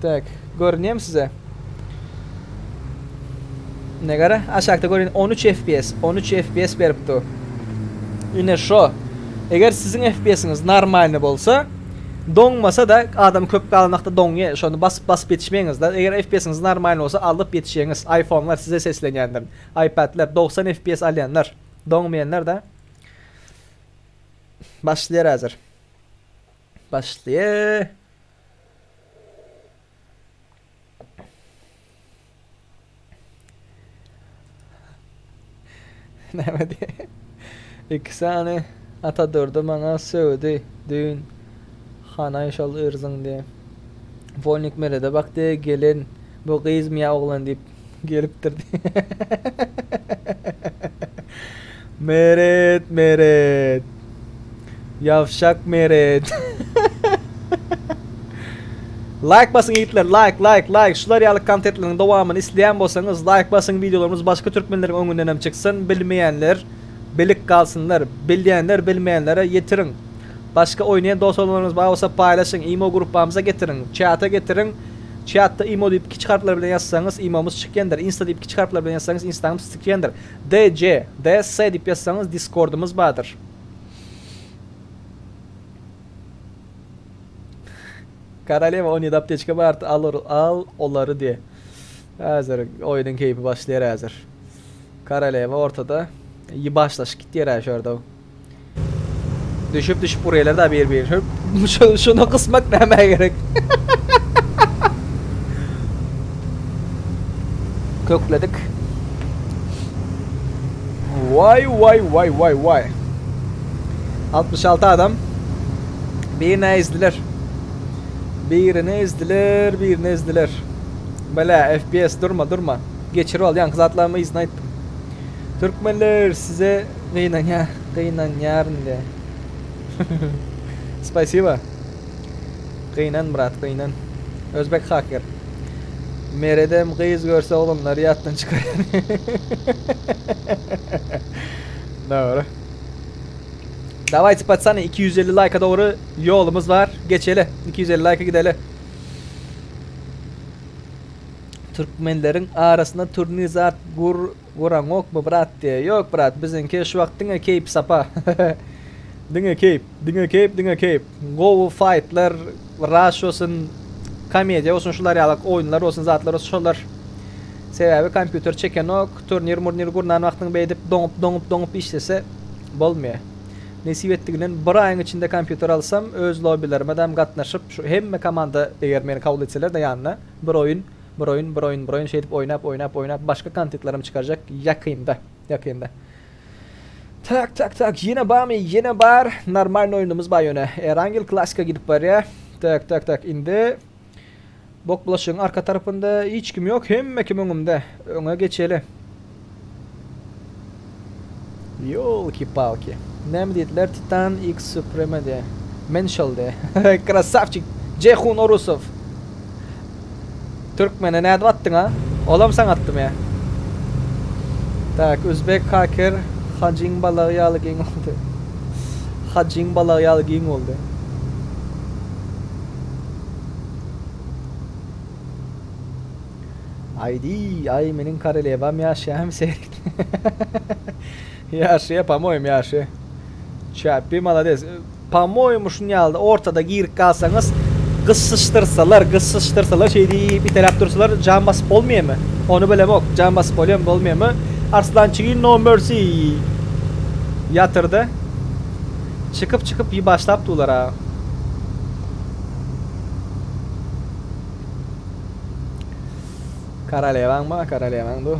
Tak, görünýärmi size? Ne gara? Aşakda görün 13 FPS, 13 FPS berip dur. Ine şo. Eger siziň FPS-iňiz normalny bolsa, doňmasa da adam köp galanakda doňýar. Şony basyp basyp ýetişmeňiz da. Eger FPS-iňiz normalny bolsa alyp ýetişeňiz. iPhone-lar size seslenýändir. iPad-ler 90 FPS alýanlar, doňmaýanlar da. Başlaýar häzir. Başlaýar. Näme diýýär? Iki sany Atadurdy maňa sögdi düýn. Hanaý şol yrzyň diýýär. Wolnik Merede bak diýýär, gelen bu gyzmy ýa oglan diýip gelipdir diýýär. Meret, Meret. Ýawşak Meret. Like basyň ýigitler, like, like, like. Şular ýaly kontentleriň dowamyny isleýän bolsaňyz, like basyň wideolarymyz başga türkmenleriň öňündenem çyksyn, bilmeýänler bilip galsynlar, bilýänler bilmeýänlere ýetiriň. Başga oýnaýan dos-oglanlaryňyz bar bolsa paýlaşyň, imo gruppamyza getiriň, çata getiriň. Çatda imo diýip kiçi harplar bilen ýazsaňyz imomyz çykýandyr, insta diýip kiçi harplar bilen ýazsaňyz instaňymyz çykýandyr. DC, DS diýip ýazsaňyz discordymyz bardyr. Koroleva 17 apteçka bardy al al olary diye. Häzir oýnuň keýpi başlaýar häzir. Koroleva ortada. Yi başlaşyp gitýär hä şurada. Düşüp düşüp urýarlar da bir bir. Şu şunu kysmak nämä gerek? Kökledik. Vay vay vay vay vay. 66 adam. Birini ezdiler. Birini ezdiler, birini ezdiler. Bele FPS durma durma. Geçirip al ýaňky zatlarymy yzyna aýtdym. Türkmenler size gynanýar, gynanýaryn de. Spasiba. Gynan brat gynan. Özbek haker. Meredem gyz görse oglanlary ýatdan çykarýar. Dogry. Dawayçy patsany 250 laýka dogry ýolumyz bar. Geçeli. 250 laýka gideli. Türkmenleriň arasynda turnir zat gur guraňokmy brat diýe. Ýok brat biziňki şu wagt diňe keýp sapa. Diňe keýp, diňe keýp, diňe keýp. Gowy faýtlar, raş bolsun, komediýa bolsun şular ýalak oýunlar bolsun zatlar bolsun şolar. Sebäbi kompýuter çekenok, turnir murnir gurnan wagtyň beýdip doňup doňup doňup işlese bolmaýar. Nesip etdiginden bir aýyň içinde kompýuter alsam öz lobbilerimedem gatnaşyp şu hemme komanda eger meni kabul etseler-de ýanyna bir oýun bir oýun bir oýun bir oýun şeýdip oýnap oýnap oýnap başga kontentlerem çykarjak ýakynda ýakynda. Tak tak tak ýene barmy ýene bar normalny oýnumyz bar ýöne Erangel klasika gidip barýar tak tak tak indi Bok bulaşygyň arka tarapynda hiç kim ýok, hemme kim öňümde. Öňe geçeli. Ýolki palki. Näme diýdiler? Titan X Supreme diýe. Men şol diýe. Krasavçik Jehun Orusow. Türkmene nädip atdyň a? Olam saňa atdymy ýa? Tak, özbek haker Hajyň balagy ýaly giň boldy. Hajyň balagy ýaly giň boldy. Aýdi, aý meniň korolewam ýaşaýamy seret. Ýaşaýa po-moýem ýaşaýa. Çäpbi malades. Po-moýemu şun ýaly ortada girip galsaňyz gysyşdyrsalar, gysyşdyrsalar şeý diýip iteläp dursalar jan basyp bolmaýamy? Ony bilemok. Jan basyp bolýamy, bolmaýamy? Arslançigin no mercy ýatyrdy. Çykyp çykyp ýy başlap dular a. Korolewaň ba, korolewaň du.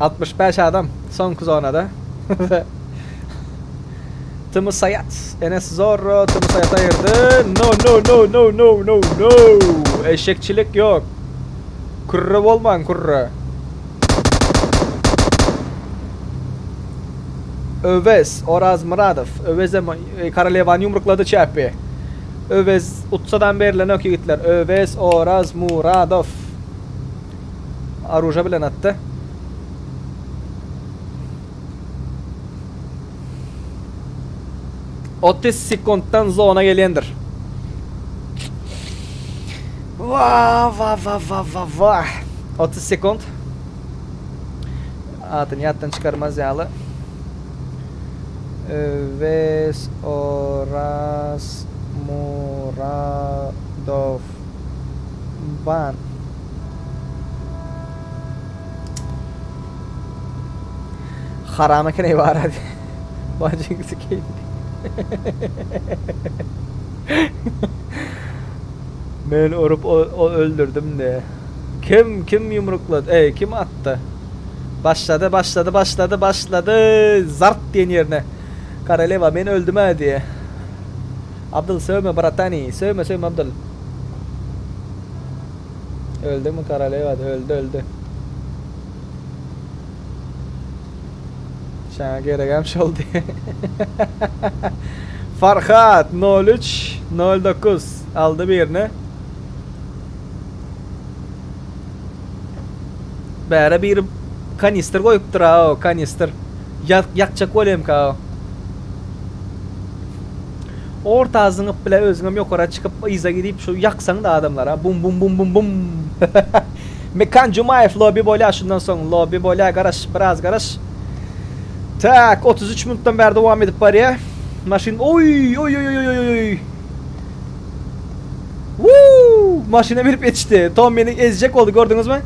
65 adam soňky zonada. Tymy Saýat, Enes Zorro Tymy Saýat aýyrdy. No no no no no no no. Eşekçilik ýok. Kürre bolmaň kürre. Öwez Orazmyradow. Öwezem Korolewany ýumruklady çäpbi. Öwez utsadan berilenok ýigitler. Öwez Orazmuradow. Aruža bilen atdy. 30 sekuntdan zona gelýändir. Wa wa wa wa wa wa. 30 sekunt. Adyny ýatdan çykarmaz ýaly. Öwez Oraz Muradow Ban. Haram eken eý bara. Bajyňsy keýdi. Men urup o öldürdim de. Kim kim ýumruklady? Eý, kim atdy? Başlady, başlady, başlady, başlady. Zart diýen ýerine. Koroleva men öldüm-ä diýe. Abdyl sögme bratani, sögme sögme Abdyl. Öldümi Koroleva öldi öldi. Şaňa geregem şol diýe. Farhat 03 09 aldy birini. Bäre biri kanistr goýupdyr a o kanistr. Ýak ýakjak bolýamka o. Orta zyňyp bile özüňem ýokara çykyp yza gidip şu ýaksaň da adamlara bum bum bum bum bum. Mekan Jumaýew lobby bolýa şundan soň lobby bolýa garaş biraz garaş. Tak 33 minutdan bäri dowam edip barýa. Maşyn oý oý oý oý oý oý. Wuu! Maşyna binip ýetişdi. Tom meni ezjek boldy, gördüňizmi?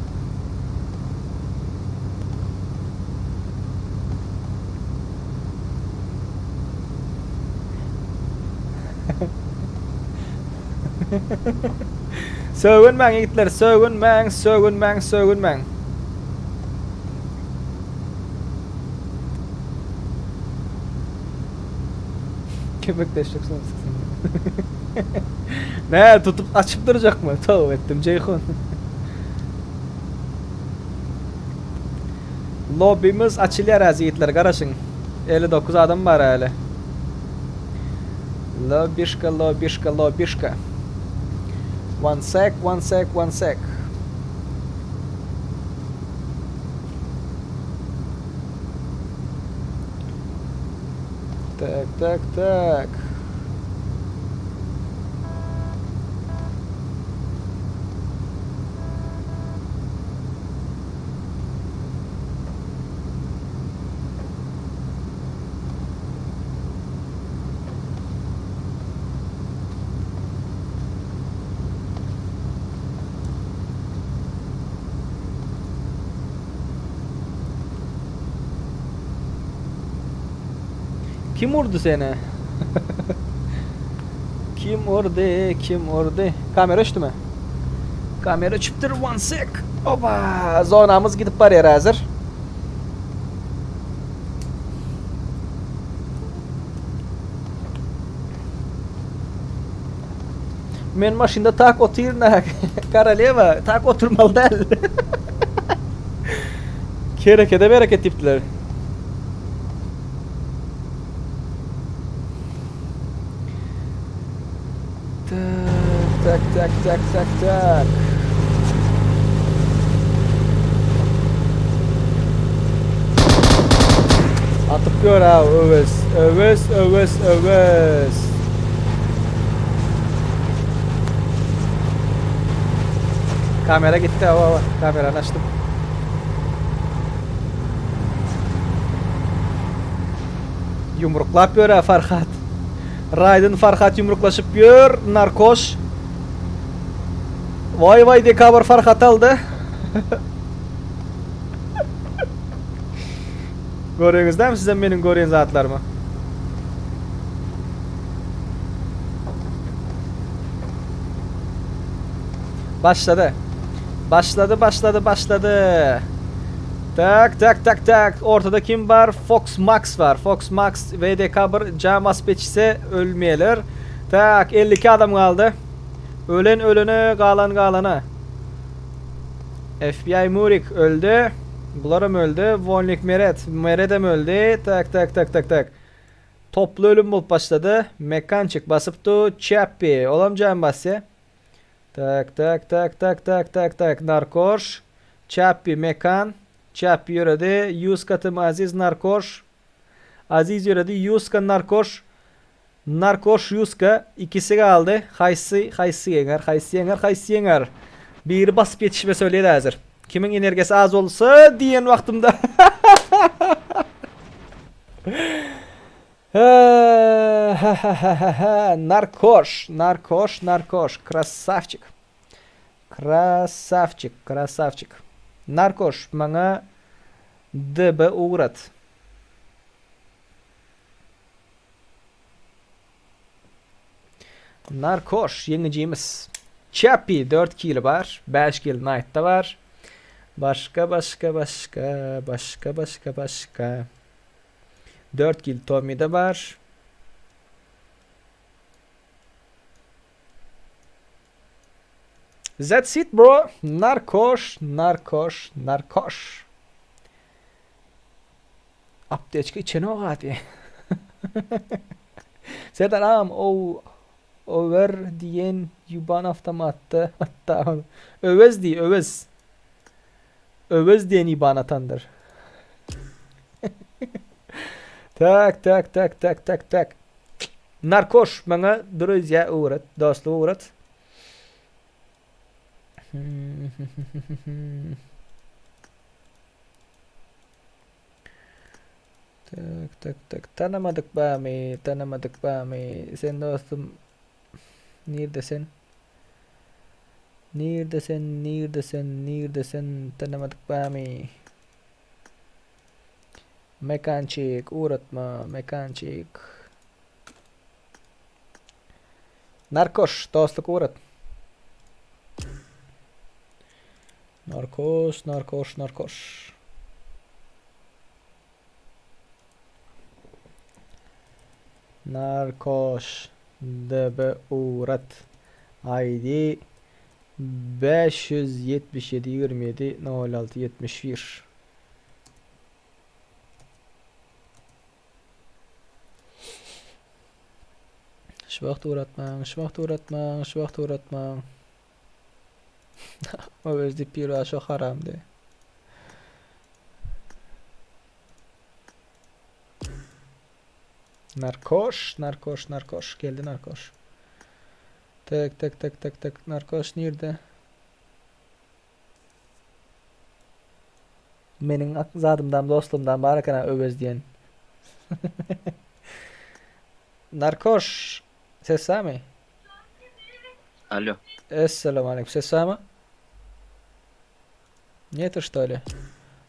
Sögünmäň ýigitler, sögünmäň, sögünmäň, sögünmäň. Köpekdeşlik sonsuz. Ne tutup açyp durjakmy? Tövbe etdim Ceyhun. Lobbymiz açylýar az ýigitler garaşyň. 59 adam bar häli. Lobişka, lobişka, lobişka. One sec, one sec, one sec. Tak, tak, tak. Kim urdy seni? Kim urdy? Kim urdy? Kamera öçdümi? Kamera öçüpdir. One sec. Oba! Zonamyz gidip barýar häzir. Men maşynda tak otyryn ha. Koroleva, tak oturmaly däl. Kerekede bereket diýipdiler. Tak, tak, tak, tak, tak. Atyp gör ha, Öwez. Öwez, Öwez, Öwez. Kamera gitdi, hawa, hawa. Kamerany açdym. Ýumruklap ýör-ä Farhat. Raýdyn Farhat ýumruklaşyp ýör, narkoş. Waý waý dekabr Farhat aldy. Görýäňiz dämi sizem meniň görýän zatlarymy? Başlady. Başlady, başlady, başlady. Tak, tak, tak, tak. Ortada kim bar? Fox Max bar. Fox Max VDK bir jam basyp geçse ölmeýärler. Tak, 52 adam galdy. Ölen ölene, galan galana. FBI Murik öldi. Bular hem öldi. Vonlik Meret. Meret hem öldi. Tak, tak, tak, tak, tak. Toply ölüm bolup başlady. Mekançik basypdy. Çäppi. Olam jam basýa. Tak, tak, tak, tak, tak, tak, tak. Narkoş. Çäppi Mekan. Çäppi ýöredi. Ýuska Tym Aziz Narkoş. Aziz ýöredi. Ýuska Narkoş. Narkoş Ýuska ikisi galdy. Haýsy, haýsy ýeňer, haýsy ýeňer, haýsy ýeňer. Biri basyp ýetişmese ölýär häzir. Kimiň energiýasy az bolsa diýen wagtymda. Narkoş, narkoş, narkoş, krasavçik. Krasavçik, krasavçik. Narkoş, maňa DB ugrat. Narkoş ýeňijimiz. Çapi 4 kili bar, 5 kil Knight'da bar. Başga başga başga başga başga başga. 4 kill Tommy'de bar. That's it bro. Narkoş, narkoş, narkoş. Apteçka içenok ady. Serdar agam ow Öwer diýen ýuban awtomatda hatda Öwez diý Öwez. Öwez diýen ýuban atandyr. Tak tak tak tak tak tak. Narkoş maňa druzýa ugrat, dostluk ugrat. Tak tak tak tanamadyk bamy tanamadyk bamy sen dostum nirde sen nirde sen nirde sen nirde sen tanamadyk bamy Mekançik ugratma mekançik Narkoş dostluk ugrat Narkoş narkoş narkoş Narkoş DB ugrat ID 577 27 06 71 Şu wagt ugratmaň, şu wagt ugratmaň, şu wagt ugratmaň. Öwez diýip biri bar şo haramdy. Narkoş, narkoş, narkoş. Geldi narkoş. Tek tek tek tek tek. Narkoş nirde? Meniň zadymdan dostlugymdan bar eken Öwez diýen. Narkoş ses barmy? Alo. Esselamu aleyküm. Ses barmy? Нету что ли?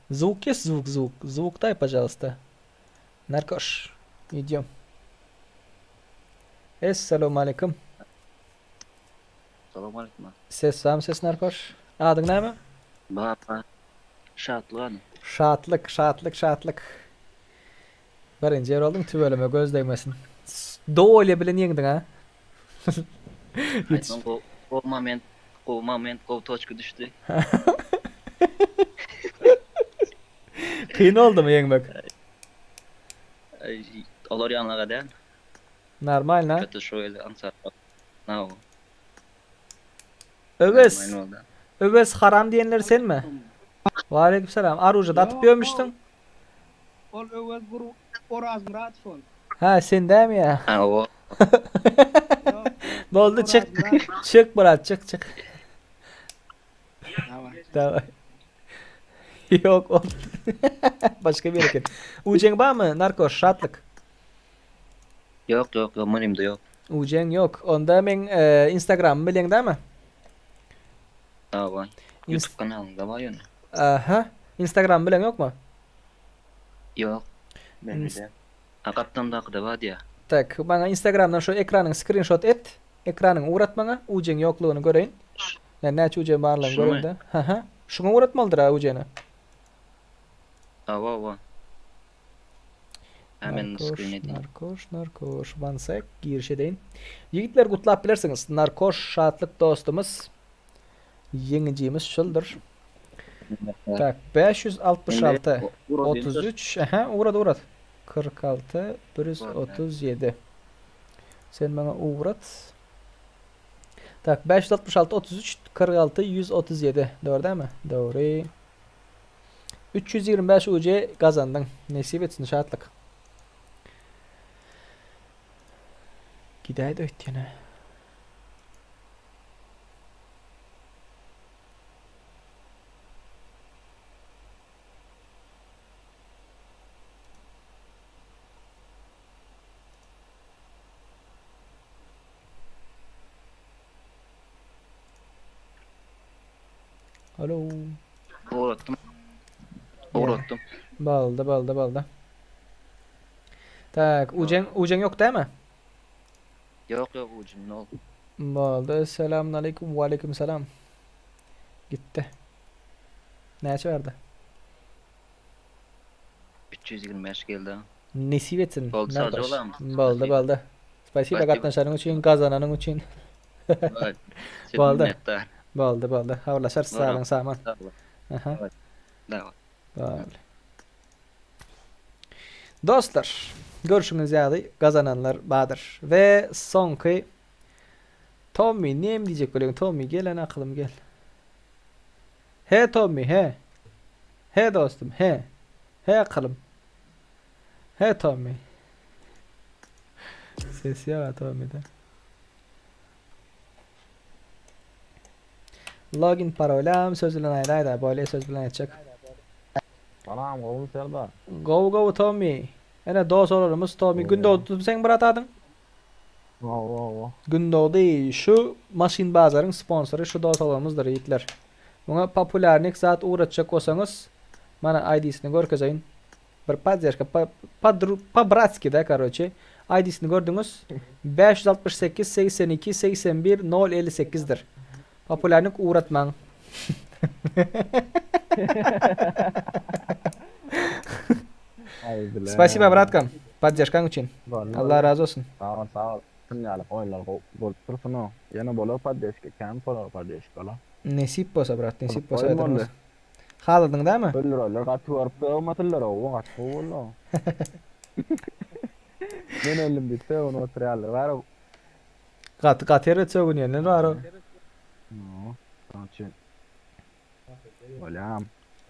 Звук есть звук, звук. Звук дай, пожалуйста. Наркош. Идем. Esselamu aleyküm. Salam aleyküm. Ses barmy ses Narkoş? Adyň näme? Bar bar. Şatlyk adym. Şatlyk, şatlyk, şatlyk. Birinji ýer olduň tüweleme göz degmesin. Dolya bilen ýeňdiň ha. Aýtmaň gowy gowy moment gowy moment gowy toçka düşdi. Kyn boldumy ýeňmek? Olar ýaňlaga däl. Normalno. Köte şo ýerde aňsat. Naw. Öwez. Öwez haram diýenler senmi? Waleýkim salam. Aruja atyp ýörmüşdiň. Ol Öwez Guru Orazmyradow ol. Ha sen dämi ýa? Hawa. Boldy çyk. Çyk brat çyk çyk. Daway. Ýok ol. Başga bir eken. Ujeň barmy narkoş şatlyk? Ýok ýok ýok menimde ýok. Ujeň ýok. Onda meň instagramymy bilýäň dämi? Hawa. Youtube kanalyňda bar ýöne. Aha. Instagram bilen ýokmy? Ýok. Mende. A gapdamdakyda bar diýä. Tak, maňa Instagramdan şu ekranyň skrinşot et. Ekranyňy ugrat maňa. Ujeň ýoklugyny göreýin. Men näçe ujeň barlygyny göreýin-de. Haha. Şuňa ugratmalydyr-a ujeni. Hawa, hawa. Ha men Narkoş, skrin edeyim. narkoş, narkoş. One sec, giriş edeýin. Ýigitler gutlap bilersiňiz. Narkoş şatlyk dostumyz. Ýeňijimiz şuldur. Tak, 566 33 aha ugrat ugrat. 46 137. Sen maňa ugrat. Tak, 566 33 46 137. Dogry dälmi? Dogry. 325 UC gazandyň. Nesip etsin şatlyk. Gidäýdi öýtýän-ä. Alo. Ugratdym. Ugratdym. Baldy, baldy, baldy. Tak, ujeň, ujeň ýok dämi? Ýok, ýok, ujum nol. Boldy. Selamun aleýkum, waleýkim salam. Gitdi. Näçe bardy? 325 geldi. Nesip etsin. Boldy Narkoş. sagja bolam. Boldy boldy. Spasiba Spasiba. gatnaşanyň üçin, gazananyň üçin. Evet. Boldy. Minnetdar. Boldy boldy. Habarlaşarys Bolam. saglyň saman. Sag bol. Aha. Sag bol. Boldy. Dostlar, görşüňiz ýaly gazananlar bardyr. We soňky Tommy nem diýjek bolýaň Tommy gel ene akylym gel. He Tommy he. He dostum he. He akylym. He Tommy. Ses ýok Tommy'de. Login parolam söz bilen aýdaýda bolýa söz bilen aýtjak. Salam gowymy Serdar. Gowy gowy Tommy. Ene dos olarymyz Tommy Gündogdy seň brat adyň? Hawa hawa. Gündogdy şu maşyn bazaryň sponsory şu dos olarymyzdyr ýigitler. Muňa populýarnik zat ugratjak bolsaňyz mana ID-sini görkezeýin. Bir podderşka po po po bratski da karoçe. ID-sini gördüňiz. 568 82 81 058 dir. Populýarnik ugratmaň. Spasiba bratkam. Podderşkaň üçin. Allah razy bolsun. Sag bol sag bol. Şun ýaly oýunlar gowy bolup dursun o. Ýene bolar podderşka kän bolar podderşkalar. Nesip bolsa brat nesip bolsa Oýun eden boldy. bolsa. Haladyň dämi? Öldürenler gaty görüp döwmesinler owo gaty gowy boldy. Men öldüm diýip sögünip oturýarlar bar. Gaty gaty erbet sögünýänler bar. Şonuň üçin. Bolýam.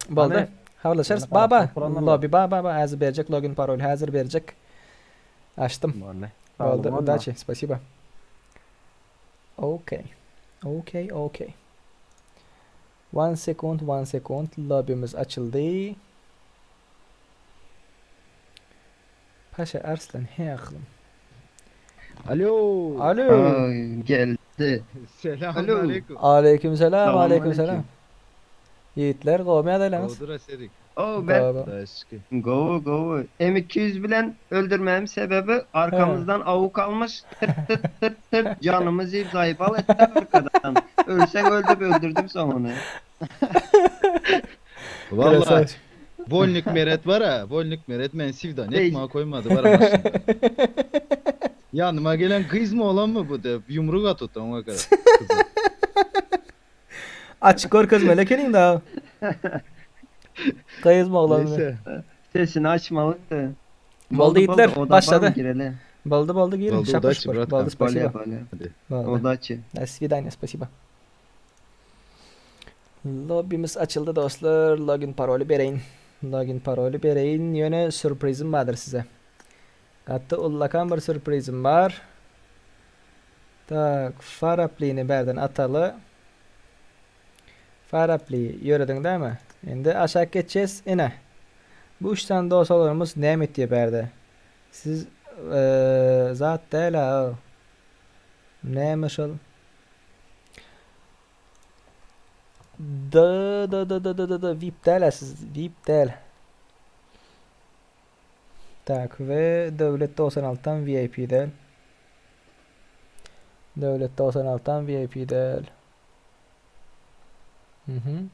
Boldy. Habarlaşarys. Baba. Lobby ba ba ba häzir berjek login parol häzir berjek. Açdym. Boldy. Boldy. Udaçi. Spasiba. Okey. Okey, okey. One second, one second. Lobbymiz açyldy. Paşa Arslan he aklym. Alo. Alo. Geldi. Selamünaleyküm. Aleyküm selam, Salam aleyküm selam. aleyküm. Ýigitler gowy ýagdaýlaryňyz? Gowudyr Serik. Oh ben Gowy. Gowy gowy. M200 bilen öldürmemiň sebebi arkamyzdan awuk almyş tırt tırt tırt tırt canymyzy iýip zaýbal etdi arkadan. Ölseň öl dip öldürdim soň ony. Valla Volnik Meret var ha. Volnik Meret men sivdan etma koymady var maşynda. Ýanyma gelen gyzmy olanmy bu dep ýumruk atypdy oňa gara. Açyk görkezmeli ekeniň da. Gyzmy oglanmy? Neyse. Sesini açmalydy. Boldy ýigitler, oda başlady. barmy gireli? Boldy boldy giriň. Boldy, Şapur udaçi, şupur. bratkan. Boldy spasiba. Bolýa bolýa. Boldy. Udaçi. Do swidanýa spasiba. Lobbimiz açyldy dostlar. Login paroly bereýin. Login paroly bereýin. Ýöne sürprizim bardyr size. Gaty ullakan bir sürprizim bar. Tak, Faraplini bärden ataly. Farapli, ýörediň dämi? Indi aşak geçýäs. Ine. Bu üç sany dost-oglanymyz näme etýär bärde? Siz zat däl-ä. Näme şol? D D D D D D D VIP däl-ä siz. VIP däl. Tak we Döwlet 96-dan VIP däl. Döwlet 96-dan VIP däl. Mhm.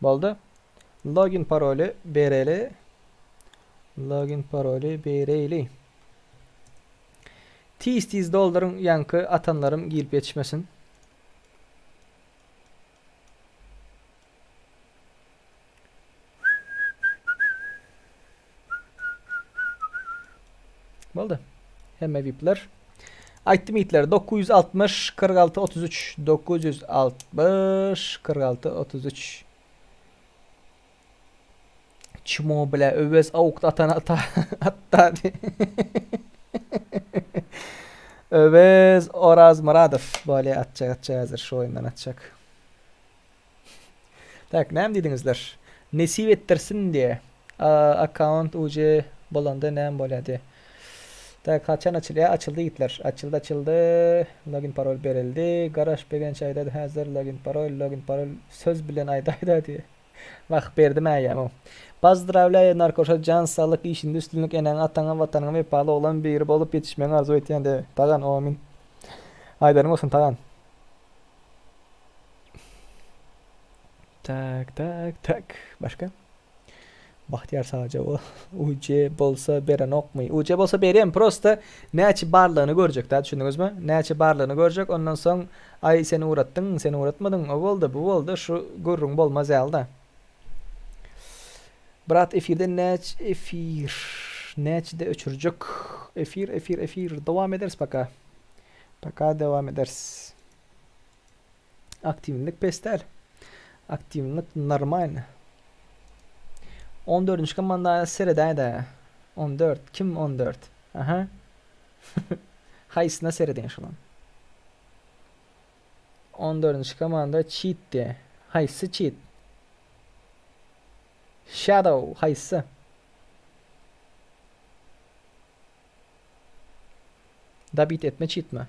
Boldy. Login paroly bereli. Login paroly bereli. Tiz tiz dolduryň ýaňky atanlarym girip ýetişmesin. Boldy. Hemme VIP'ler. Aýtdym ýigitler 960 46 33 960 46 33 Çmo bile Öwez awukda atan ata atda. Öwez Oraz Muradow bolýa atjak atjak häzir şu oýundan atjak. Tak näme diýdiňizler? Nesip etdirsin diýe. Akkaunt uje bolanda näme bolýar diýe. Tak haçan açylýar? Açyldy ýigitler. Açyldy açyldy. Login parol berildi. Garaş Begenç aýdady häzir login parol login parol söz bilen aýdaýda diýe. Wah berdim äýäm. Pozdrawlýaýu narkoşa jan saglyk işinde üstünlik eneňe ataňa watanyňa wepaly oglan biri bolup ýetişmegiňi arzuw etýän de Tagan omin. Aýdanyň bolsun Tagan. Tak tak tak. Başga? Bahtiyar sadece o UC bolsa berenokmy? UC bolsa berýän prosta näçe barlygyny görjek da düşündiňizmi? Näçe barlygyny görjek ondan soň aý sen ugratdyň sen ugratmadyň o boldy bu boldy şu gürrüň bolmaz ýaly da. Brat efirde näç efir näçede öçürjek efir efir efir dowam ederis paka. Paka dowam ederis. Aktiwlik pes däl. Aktiwlik normalny. 14-nji komanda seredäýdä. 14 kim 14? Aha. Haýsyna serediň şulan? 14-nji komanda cheat diýä. Haýsy cheat? Shadow haýsy? Dabit etme cheatmi?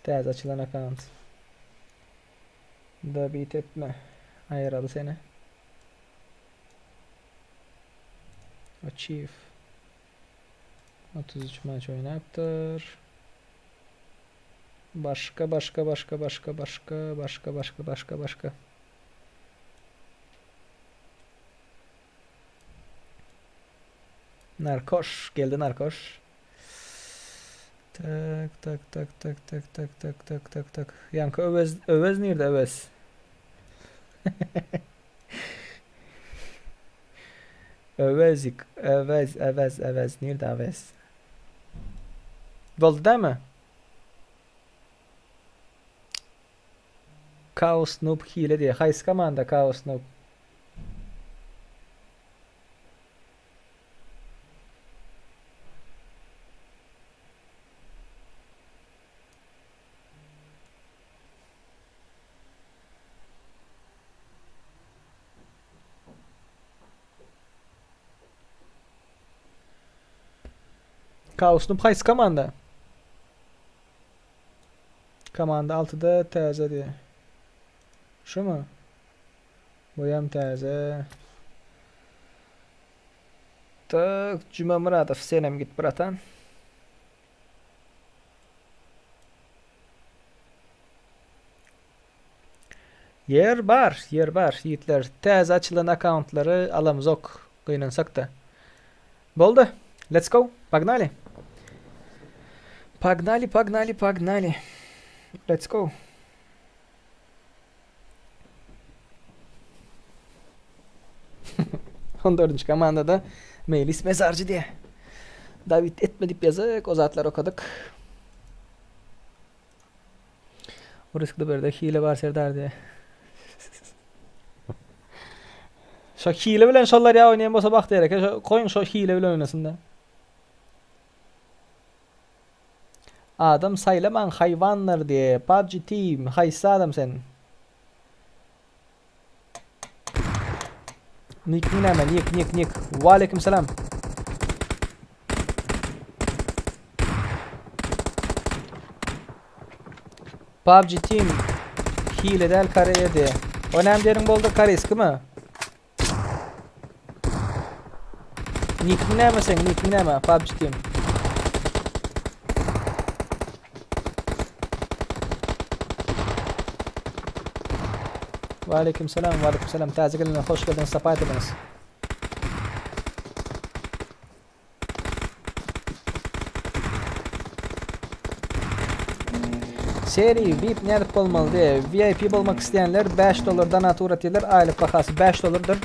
Täze açylan akkaunt. Dabit etme. Aýyraly seni. Achieve. 33 maç oýnapdyr. Başga başga başga başga başga başga başga başga başga. Narkoş geldi narkoş. Tak tak tak tak tak tak tak tak tak tak. Ýaňky Öwez Öwez nirde Öwez? Öwezik Öwez Öwez Öwez nirde Öwez? Boldy dämi? Chaos Noob hile diýýär. Haýsy komanda Chaos Noob? Chaos Noob haýsy komanda? Komanda 6-da täze diýýär. Şumy? Buýam täze. Tak, Juma Muradow senem git bratan. Ýer bar, ýer bar ýigitler. Täze açylan akkauntlary alamzok, gynansak-da. Boldy. Let's go. Pagnali. Pagnali, pagnali, pagnali. Let's go. On dördünji komandada Meýlis Mezarjy diýe. Dawid etme diýip ýazyk, o zatlary okadyk. Bu riskli berde hile bar Serdar diýe. Şo hile bilen şollar ýa oýnaýan bolsa Bagtyýar eke, şo goýuň şo hile bilen oýnasyn-da. Adam saýlamaň haýwanlar diýe PUBG team haýsy adam sen? Nikiň näme nik nik nik Waleýkim salam. PUBG team hile däl Koreýa diýe. O näme diýeniň boldy koreýskimi? Nikiň näme seň? Nikiň näme? PUBG Team. Waleýkim salam, waleýkim salam. Täze gelenler hoş geldiňiz, sapa getirdiňiz. Seri VIP nädip bolmaly? VIP bolmak isleýänler 5 dollar donat ugratýarlar. Aýlyk bahasy 5 dollardyr.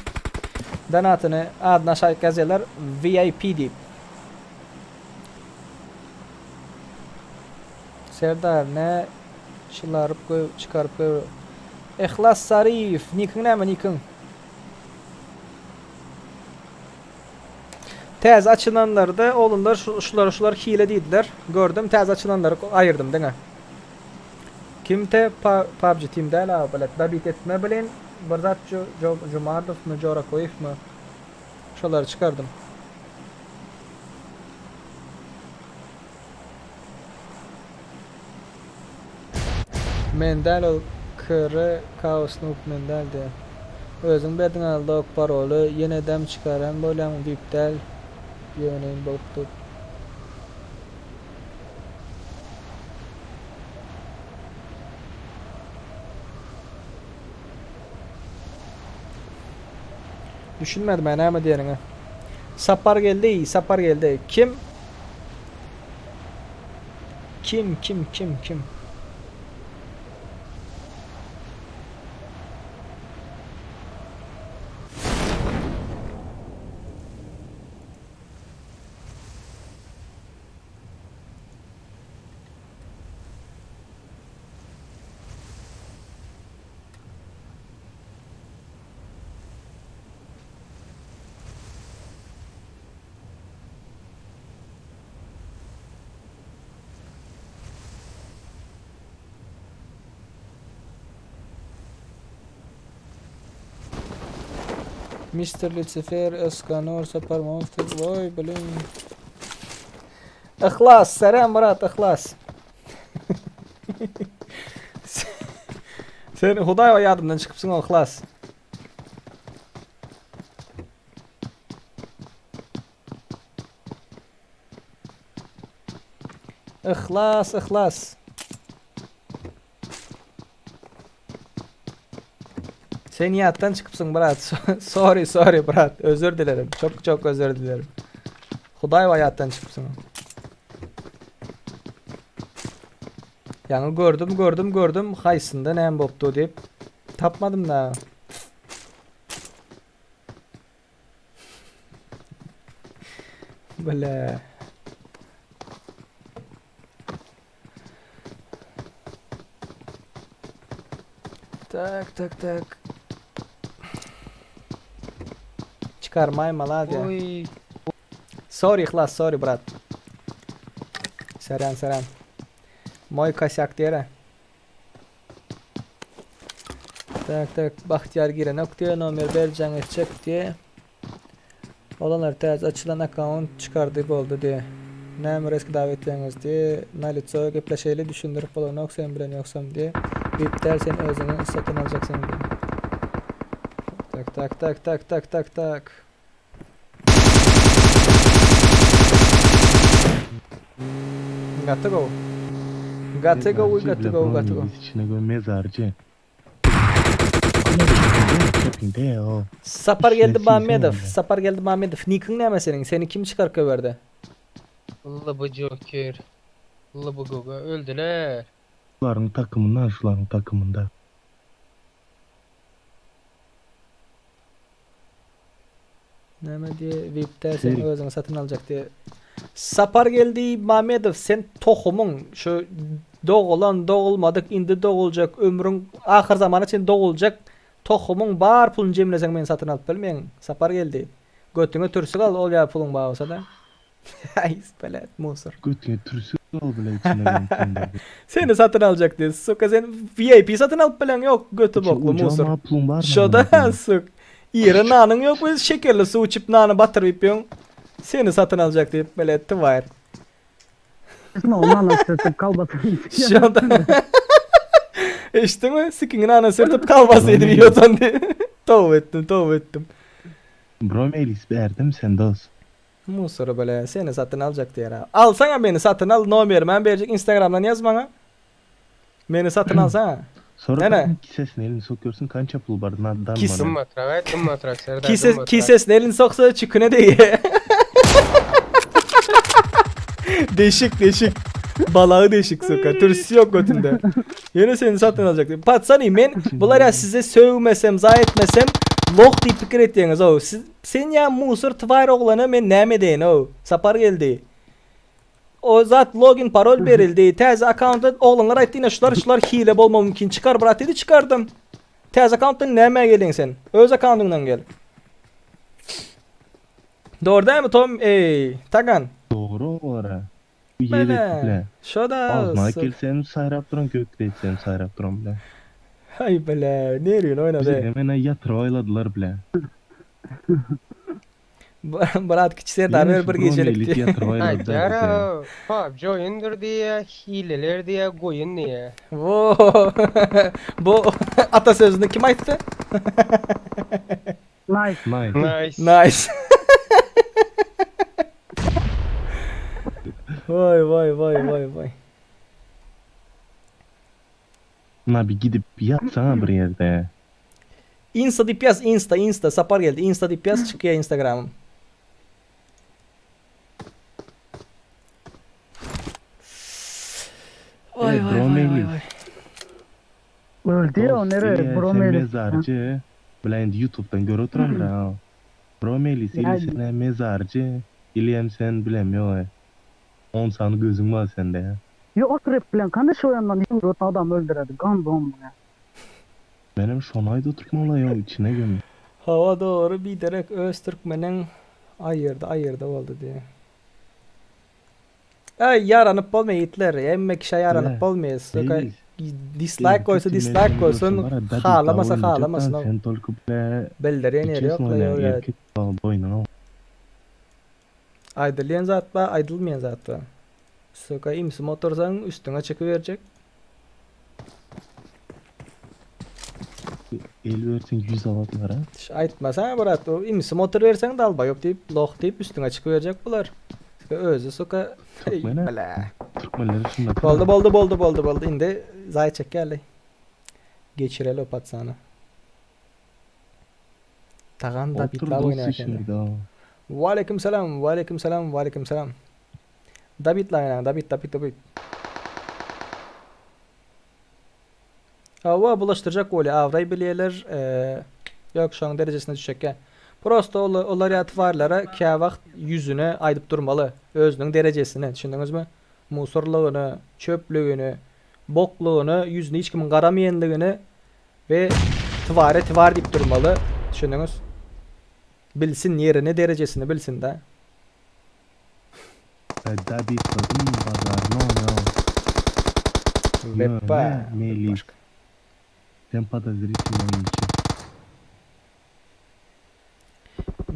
Donatyny adyna aşagyk ýazýarlar VIP diýip. Serdar ne çylaryp goý çykaryp goý. Yhlas Saryýew nikiň näme nikiň? Täze açylanlarda oglanlar şulara şular hile diýdiler. Gördüm täze açylanlary aýyrdym diňe. Kimte PUBG team däl aga bilet dabit etme bilen bir zat Jumadowmy Jorakoýewmy şolary çykardym. Men däl ol KR Chaos Noob men däl diýýär. Özüň berdiň aldok paroly ýenedem çykaran bolýaň vip däl ýöneýin bolup dur. Düşünmedim men näme diýeniňe. Sapar geldi, Sapar geldi. Kim? Kim, kim, kim, kim? Mister Lucifer, Eskanor, Sapar Monster, voý, blin. Yhlas, Seren Murat, Yhlas. Sen Hudaý ýadymdan çykypsyň o Yhlas. Yhlas, Yhlas. Sen ýatdan çykypsyň brat. Sorry, sorry brat. Özür dilerim. Çok çok özür dilerim. Hudaý wa ýatdan çykypsyň. Ýaňy gördüm, gördüm, gördüm. Haýsynda näme bopdy diýip tapmadym da. Bile. Tak tak tak. Çykarmaý maladiýa. Oý. Sorry Yhlas sorry brat. Seren seren. Moý kosyak diýere. Tak tak Bahtiyar girenok diýe nomer ber jaň etjek diýe. Olanlar täze açylan akkaunt çykardy boldy diýe. Näme reski dawet etýäňiz diýe. Na lico gepleşeýli düşündirip bolanok sen bilen ýogsam diýe. Vip däl sen özüňi satyn aljaksyň diýe. Tak tak tak tak tak tak tak. Gaty gowy. Gaty gowy gaty gowy gaty gowy. İçine göm mezarcı. Sapargeldi Mamedow, Sapargeldi Mamedow, nikiň näme seniň? Seni kim çykaryp goýberdi? LB Joker. LB Goga öldüler. Şularyň takymynda, şularyň takymynda. Näme diýe, VIP-de sen özüňi satyn aljak diýe. Sapargeldi Mamedow sen tohumyň şu dogulan dogulmadyk indi doguljak ömrüň ahyr zamana çenli doguljak tohumyň bar puluny jemleseň meni satyn alyp bilmeň Sapargeldi. Götüňe türsük al ol ýa puluň bar bolsada. Aý belet musor. Götüňe türsük al bile içine gömüp Seni satyn aljak diýe. Suka sen VIP satyn alyp bilen ýok göti bokly musor. Şoda suk. Ýere nanyň ýok we şekerli suw içip nany batyryp ýöň. Seni satyn aljak diýip belet twair. Nana sürtüp kalbasy. Şoda. Eşitdiňmi? Sikiňi nana sürtüp kalbasy edip ýotan diýip. Toba etdim, toba etdim. Bro Melis berdim sen dos. Musory bile seni satyn aljak diýer. Alsaňa meni satyn al nomerimi hem berjek instagramdan ýaz maňa. Meni satyn alsaňa. Sonra Nene. kadın kisesine elini sokuyorsun kança pul var na dan Kis- bana. Gymmatrak aýt, gymmatrak Serdar, Kise, gymmatrak. kisesine elini soksa çüküne değiyor. Deşik deşik. Balağı deşik soka. Türsü yok götünde. Yine seni satyn alacak. Patsani men bular ya size sövmesem, zaý etmesem loh diýip pikir etýäňiz ow. Siz sen ýa musor twair oglana men näme edeýin ow. Sapar geldi. O zat login parol berildi. Täze akkaunta oglanlar aýtdy ine şular şular hile bolma mümkin çykar brat diýdi çykardym. Täze akkauntdan nämä geldiň sen? Öz akkauntyňdan gel. Dogry dälmi Tom eý Tagan? Dogry olara. Bele. Şo da Agzyna gelsem saýrap duran gökde etsem saýrap duran bile. Haý bele nerwini oýnady. Bizi hemene ýatyryp aýladylar bile. Brat kiçi serdar ber bir gecelik diýip. Aýdýar PUBG oýundyr diýýä, hileler diýýä, goýun diýýä. Wo. Bu atasözüni kim aýtdy? Nice. Nice. Nice. Vay vay vay vay vay. Nabi gidip ýatsana bir ýerde. Insta diýip ýaz, Insta, Insta, Sapar geldi. Insta diýip ýaz, çykýar Instagramym. Vay vay vay vay vay. Öldü o nere? Bro Melis. Mezarcı. Bilen YouTube'dan görüp oturan da. Bro Melis ili sen mezarcı. Ili hem sen bilemiyor. 10 tane gözün var sende ya. Yo oturup bilen kanı şu yandan yumruk adam öldüredi. Gan bomba ya. Benim şonayda oturtmalı ya içine gömün. Hava doğru bir derek öz Türkmeniň aýyrdy aýyrdy boldy diýe. Ay ýaranyp bolmaýar ýigitler. Hemme kişä ýaranyp bolmaýar. Soka dislike goýsa dislike goýsun, halamasa halamasyn. Sen tolku bile Bildirýän ýeri ýok la ýok. Erkek boýnuna. Aýdylýan zat bar, aýdylmaýan zat bar. Soka imsim otursaň üstüňe çekiberjek. El versin 100 alatlar ha. Aýtmasaň brat, o imsim oturyberseň dalbaýop diýip, loh diýip üstüňe çykyberjek bular. Suka özi suka Türkmene. Bile. Türkmenleri şunda. Boldy boldy boldy boldy boldy. Indi zaý çekýärli. Geçireli o patsany. Tagan da Otur bitla dost oýnaýar ekeni. içeride. Waleýkim salam, waleýkim salam, waleýkim salam. Dabitla oýnaň, dabit, dabit, dabit. Hawa bulaşdyrjak bolýar abraý bilýärler ýok şoň derejesine düşjekkä. Prosto olar ýa twarlara käwagt ýüzüne aýdyp durmaly özüniň derejesini düşündiňizmi? Musorlygyny, çöplügini, boklugyny, ýüzüne hiç kimiň garamaýanlygyny we tware twar diýip durmaly düşündiňiz? Bilsin ýerini derejesini bilsindä. Dabitladım bazaryny oýna. Wepa. Melis. Sen podozrительный oýunçy.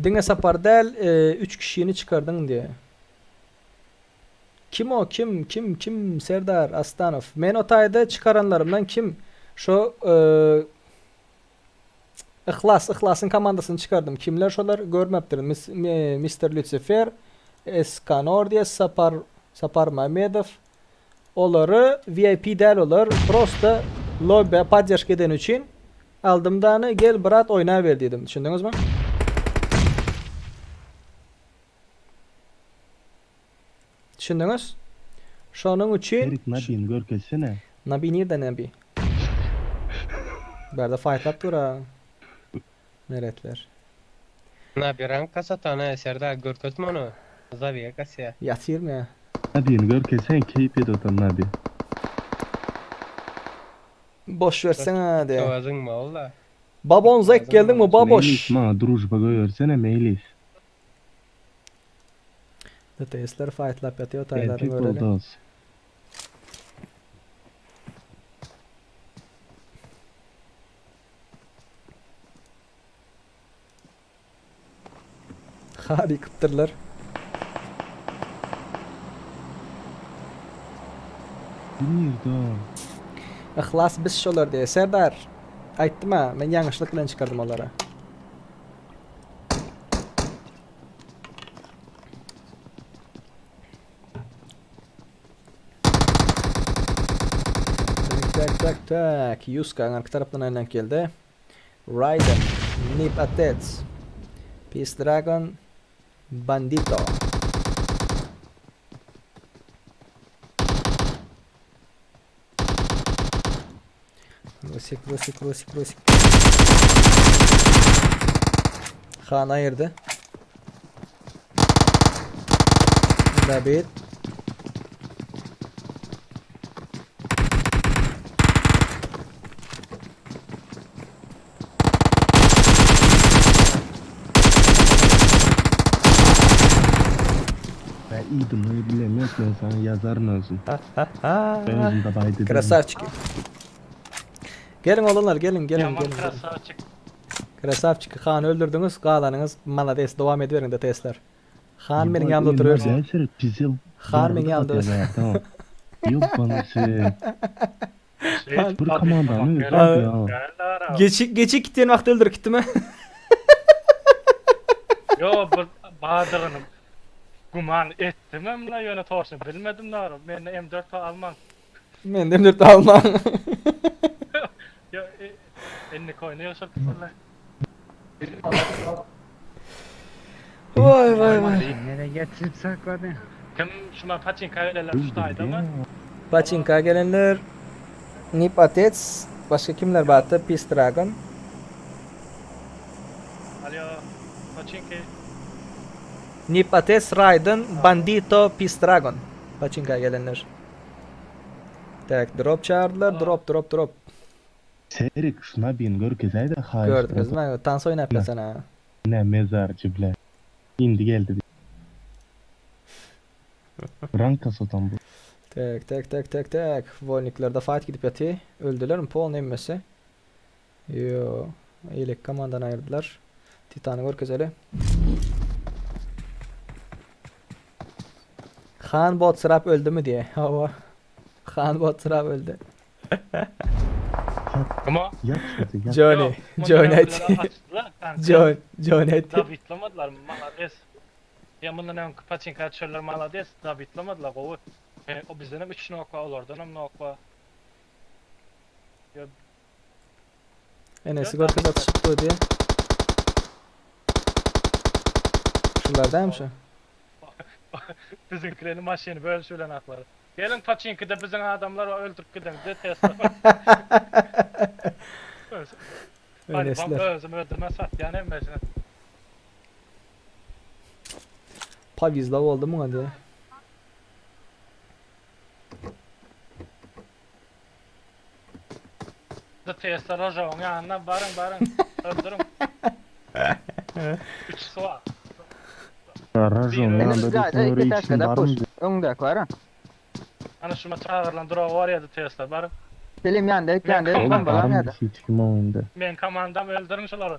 Diňe Sapar däl, 3 kişini çykardyň diýe. Kim o kim kim kim Serdar Astanow. Men o taýda çykaranlarymdan kim şo Yhlas Yhlasyň komandasyny çykardym. Kimler şolar görmepdirin. Mister Lucifer, Eskanor diýe Sapar Sapar Mamedow. Olary VIP däl olar prosta lobby poddeşka edeni üçin aldym dany gel brat oýnaber diýdim düşündiňizmi? Düşündiňiz? Şonuň üçin Ferit Nabini görkezsene. Nabi nirde Nabi? Bärde faýtlap dur a. Meretler. Nabi rank satana Serdar görkezme ony. Zawiýa kasýa. Ýatyrmy ýa? Nabini görkezsen keýp edip otur Nabi. Boş berseňä diýä. Owazyň molla. Babon zek geldiňmi baboş? Meýlis maňa družba goýbersene Meýlis. DTS-ler faýtlap ýatyr taýlaryny Erkek bol göreli. dos. Har ýykypdyrlar. Nirde o? Yhlas biz şolar diýe. Serdar, aýtdym-a, men ýalňyşlyk bilen çykardym olary. Tak, tak, tak, tak. Yuska arka tarapdan aýlanyp geldi. Raiden, Nip Atec, Peace Dragon, Bandito. Rusik, Rusik, Rusik, Rusik. Han aýyrdy. David. Ben iyiydim öyle bilemiyorum ben sana yazarım özüm. Ben özüm de baydı. Krasavçiki. Geliň oglanlar geliň geliň Yaman geliň. krasavçik. Krasavçiki hany öldürdiňiz galanyňyz malades dowam ediberiň DTS-ler. Han meniň ýanymda oturybersin. Bizi Han meniň ýanymda otursun. Yok bana şey. Bir komandany öldürdü ya. Geçik geçik gitýän wagty öldürip gitdimi? Yo bir bardygyny güman etdim hem la ýöne torşy bilmedim da men M4 alman. Men M4 alman. Yo indi koyny ýygyşyp gitdiler. Vay vay vay. Nereye getirip sakladın? Kim şuma paçinka gelenler şu taýda mı? Paçinka gelenler Nip Atec, başga kimler bardy? Peace Dragon. Alo, paçinki. Nip Atec, Raiden, Bandito, Peace Dragon. Paçinka gelenler. Tak, drop çağırdylar, drop drop drop. Serik şuna bin görkezäýdä haýyş. Gördüňizmi? Tans oýnap ýatan ha. Ne mezarçy bile. Indi geldi. Ranka sotan bu. Tak tak tak tak tak. Wolniklerde fight gidip ýaty. Öldülermi polny hemmesi? Ýo. Eýleki komandan aýyrdylar. Titany görkezeli. Han bot syrap öldümi diýe. Hawa. Han bot syrap öldi. Ama Johnny, Johnny aýtdy. John, Johnny aýtdy. Dabitlamadylar, malades. Ya mundan öňki paçinka çöller malades, dabitlamadylar gowy. E, o bizden hem 3 nokta, olardan hem nokta. Ya Enesi görkez atyşyp dur diýe. Şular dämi şu? Bizimkilerin maşyny bölüşülen aklary. Gelin paçinkide biziň adamlar öldürip gidin de Tesla. Enesler. Özüm öldürme satýan hemmesini. Pawizla boldy muňa diýe. De Tesla Rojawyň ýanyna baryň baryň öldürüň. Üç suwa. Rajon ýanynda diýsin içsin barmy? Öňdäki bar. Ana şuma çagyrylan duragy bar ýa-da Tesla baryň. Selim ýanda, ek ýanda, Oğlum bombalan barmy ýada. hiç kim oýunda. Men komandam öldürüň şulary.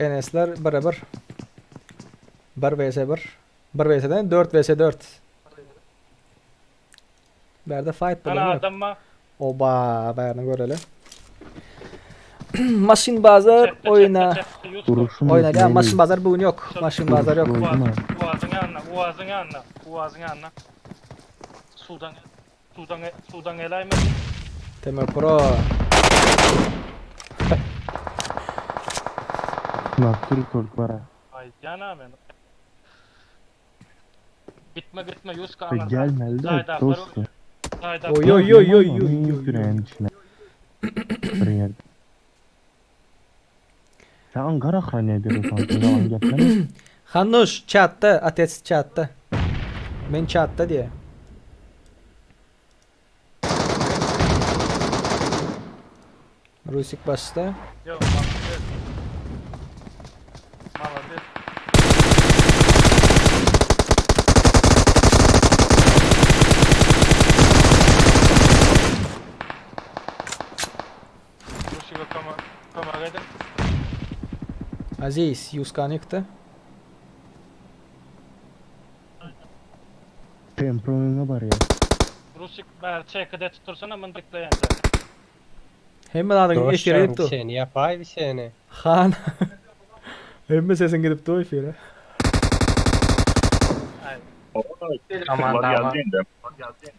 Enesler bire bir. 1 vs 1. 1 vs den 4 vs 4. Bärde fight Ana bolan yok. adam mı? Oba, bärini göreli. Maşyn bazar oýna. Duruşum Oýna ya maşyn bazar bugün yok. Maşyn bazar yok. Uazın yanına, uazın yanına, uazın yanına. Sudan, sudan, sudan elayma. Temel Pro. Natur kork var ha. Ay yana men. Gitme gitme Yuska E gelmeli de dostum. Oy oy oy oy oy oy. Küreğin içine. Bir yerde. Sen Ankara охраняй ediyorsun. Yalan gepleme. Hanuş çatda, atec çatda. Men çatda diye. Rusik başda. Yok, malades. Malades. Rusika kama kama edin. Aziz Yuskan ýykdy. Tempro öňe barýar. Rusik bär çekide tutursana mın dikleyen. Hemme zadyň efire gidip dur. Seni yapay bir seni. Han. Hemme sesin gidip dur efire. Komandama.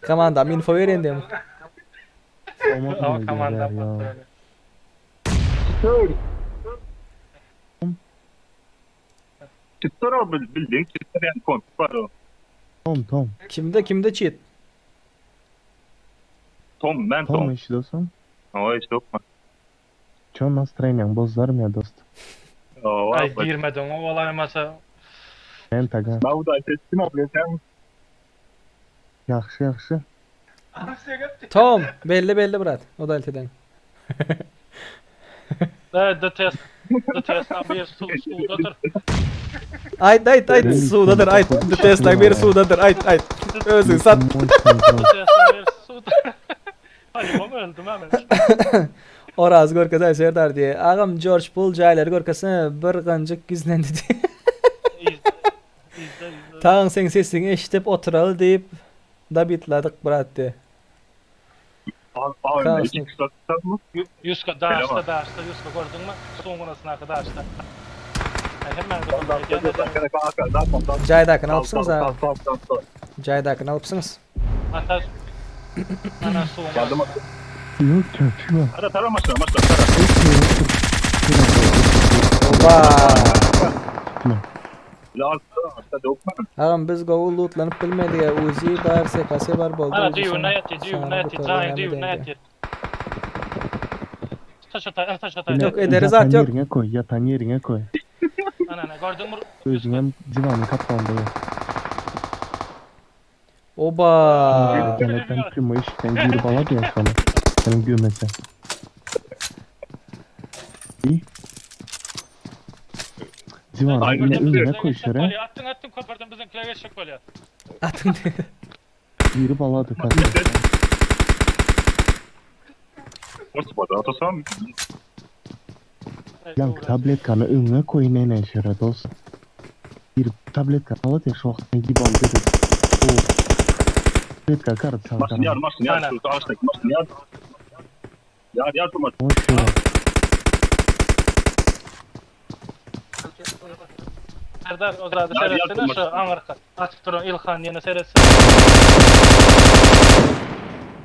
Komandam info berin diýem. Ama komandam ya. Çıtır o bildiğin çıtır yani komp var o. Tom Tom. Kimde kimde cheat? Tom ben Tom Tom. işi dostum. O işte okma. Çok nasıl bozlarım ya dost. Ay girmedin o olay masa. Ben taga. Ben bu da seçtim abi sen. Yaxşı yaxşı. Tom belli belli brat. O da eltiden. Da da test. Da test bir su sudadır. Ayt ayt ayt sudadyr ayt. Tesla bir sudadyr ayt ayt. Özüň sat. Tesla bir suda. Ay baba öldüm hemen. Oraz görkezäý Serdar diýe. Agam George Bull jaýlary görkezsene bir ganjyk gizlendi diýe. Taň seň sesiňi eşidip oturaly diýip dabitladyk brat diýe. Abi iki saat mı? Yuska daşta daşta Yuska gördün mü? Soňunasına daşta. Hemen Jaýdakyny alypsyňyz ha. Jaýdakyny alypsyňyz. Atar. Ana suwuň. Geldim. Yok çarpıyor. Tara tara maşla maşla tara. Oba. Altta altta dokma. Agam biz gowy lootlanyp bilmedik Uzi bar SKS bar boldy. Ana Uzi düýbünde şoň ýatyr, düýbünde sany ýatyr, gutardy jaýyň näme düýbünde deňdi. ýatyr. Taş ataý, taş ataý. Yok ederi zat Ýatan yok. ýeriňe koý, ýatan ýeriňe koý. Ana ana gördüňmi? Özüňem diwanyň gapdalynda ýat. Oba. Gelen primoý işikden girip alady ýa şony. Seniň gömese. I? Diwanyň öňüne koý şere. Atdyň atdyň köpürden biziňkilere geçjek bolýar. Atyň. Girip alady kaka. Osmada atasam. Ýaňky tabletkany öňüňe koý nene şere dos. Girip tabletkany alady ýa şo wagt diwan berip. O tabletka karty saňa Maşyn ýar, maşyn ýar, şu ağaçdaki maşyn ýar. Ýar, ýar şu maşyn. O şere. Serdar o zady Ýar, ýar, seretsene şu şu maşyn. aňyrka. Atyp duran Ilhan ýene seretsene.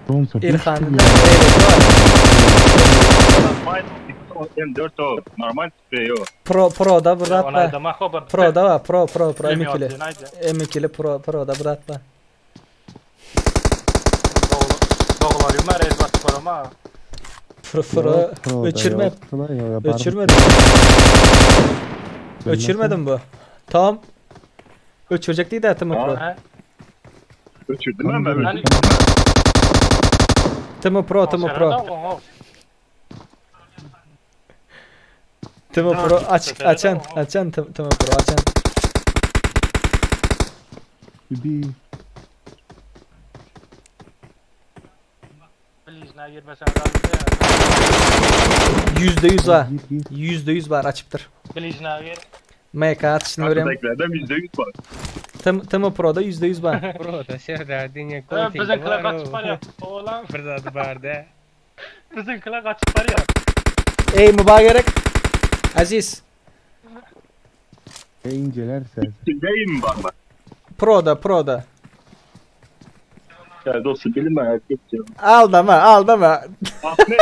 Donsa İlhan. M4 o normal sprey o. Pro Pro'da brat Ona var. aýdama, hobar. Pro'da var. Pro Pro Pro Premium M2'li. atýan, aýdýa. M2'li Pro Pro'da brat var. Doglar ýumar el basyp barama. Pro Pro Yok, Pro'da öçürme. yok, Pro'da yok, barım. Öçürmedim. Öçürmedim bu. Tamam. Öçürecek değil de Timo Pro. Ha? Öçürdüm ben ben. Hani Timo Pro Timo Pro. Timo Pro aç açan açan Timo Timo Pro açan. Bir Blizna girmesen razı %100 var. %100 var açıptır. Blizna gir. MK atışını göreyim. Arkadakilerden %100 var. Timo, Timo Pro'da %100 var. Proda Serdar diňe Ha, Biziňkiler gaçyp barýar. Oğlan Bir zady barda. biziňkiler gaçyp barýar. Ey mübarek. Aziz. incelerse. Değil var mı? Pro'da Pro'da. Ya dostum bilinmeyen herkes diyor. Aldama aldama. Ahmet.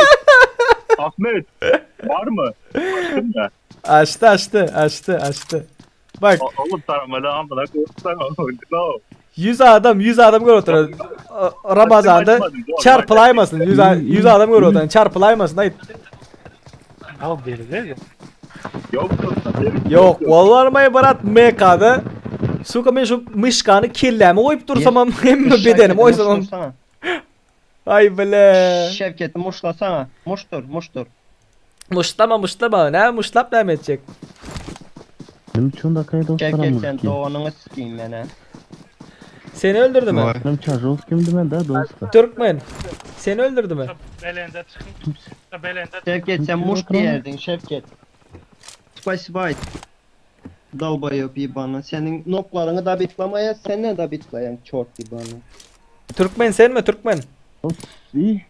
Ahmet. Var mı? Açtın mı? Açtı açtı açtı açtı. Bak O- Oğlum taramalı amına koyayım. No. 100 adam 100 adam gör oturuyor. Ramazan'da Açmadım, doğru. çarpılaymasın. 100, 100 adam gör oturuyor. Çarpılaymasın. Hayır. Al beri Yok. Yok vallahi may barat MK'da. Suka men şu mışkanı kelläme koyup dursam hem bedenim oysa Ay bile. Şevketi muşlasana. Muştur, muştur. Muşlama muşlama. Ne muşlap ne edecek? Benim üçün dakikaya dostlarım Şevket sen doğanını sikeyim ben ha. Seni öldürdü mü? Benim Çarjovski'm ben daha dostum. Türkmen. Seni öldürdü mü? Belende çıkın. Belende Şevket sen muş diyerdin Şevket. Spasiba. Dalbayop ibana. Senin noklarını da bitlamaya sen ne da bitlayan çort ibana. Türkmen sen mi Türkmen? İyi.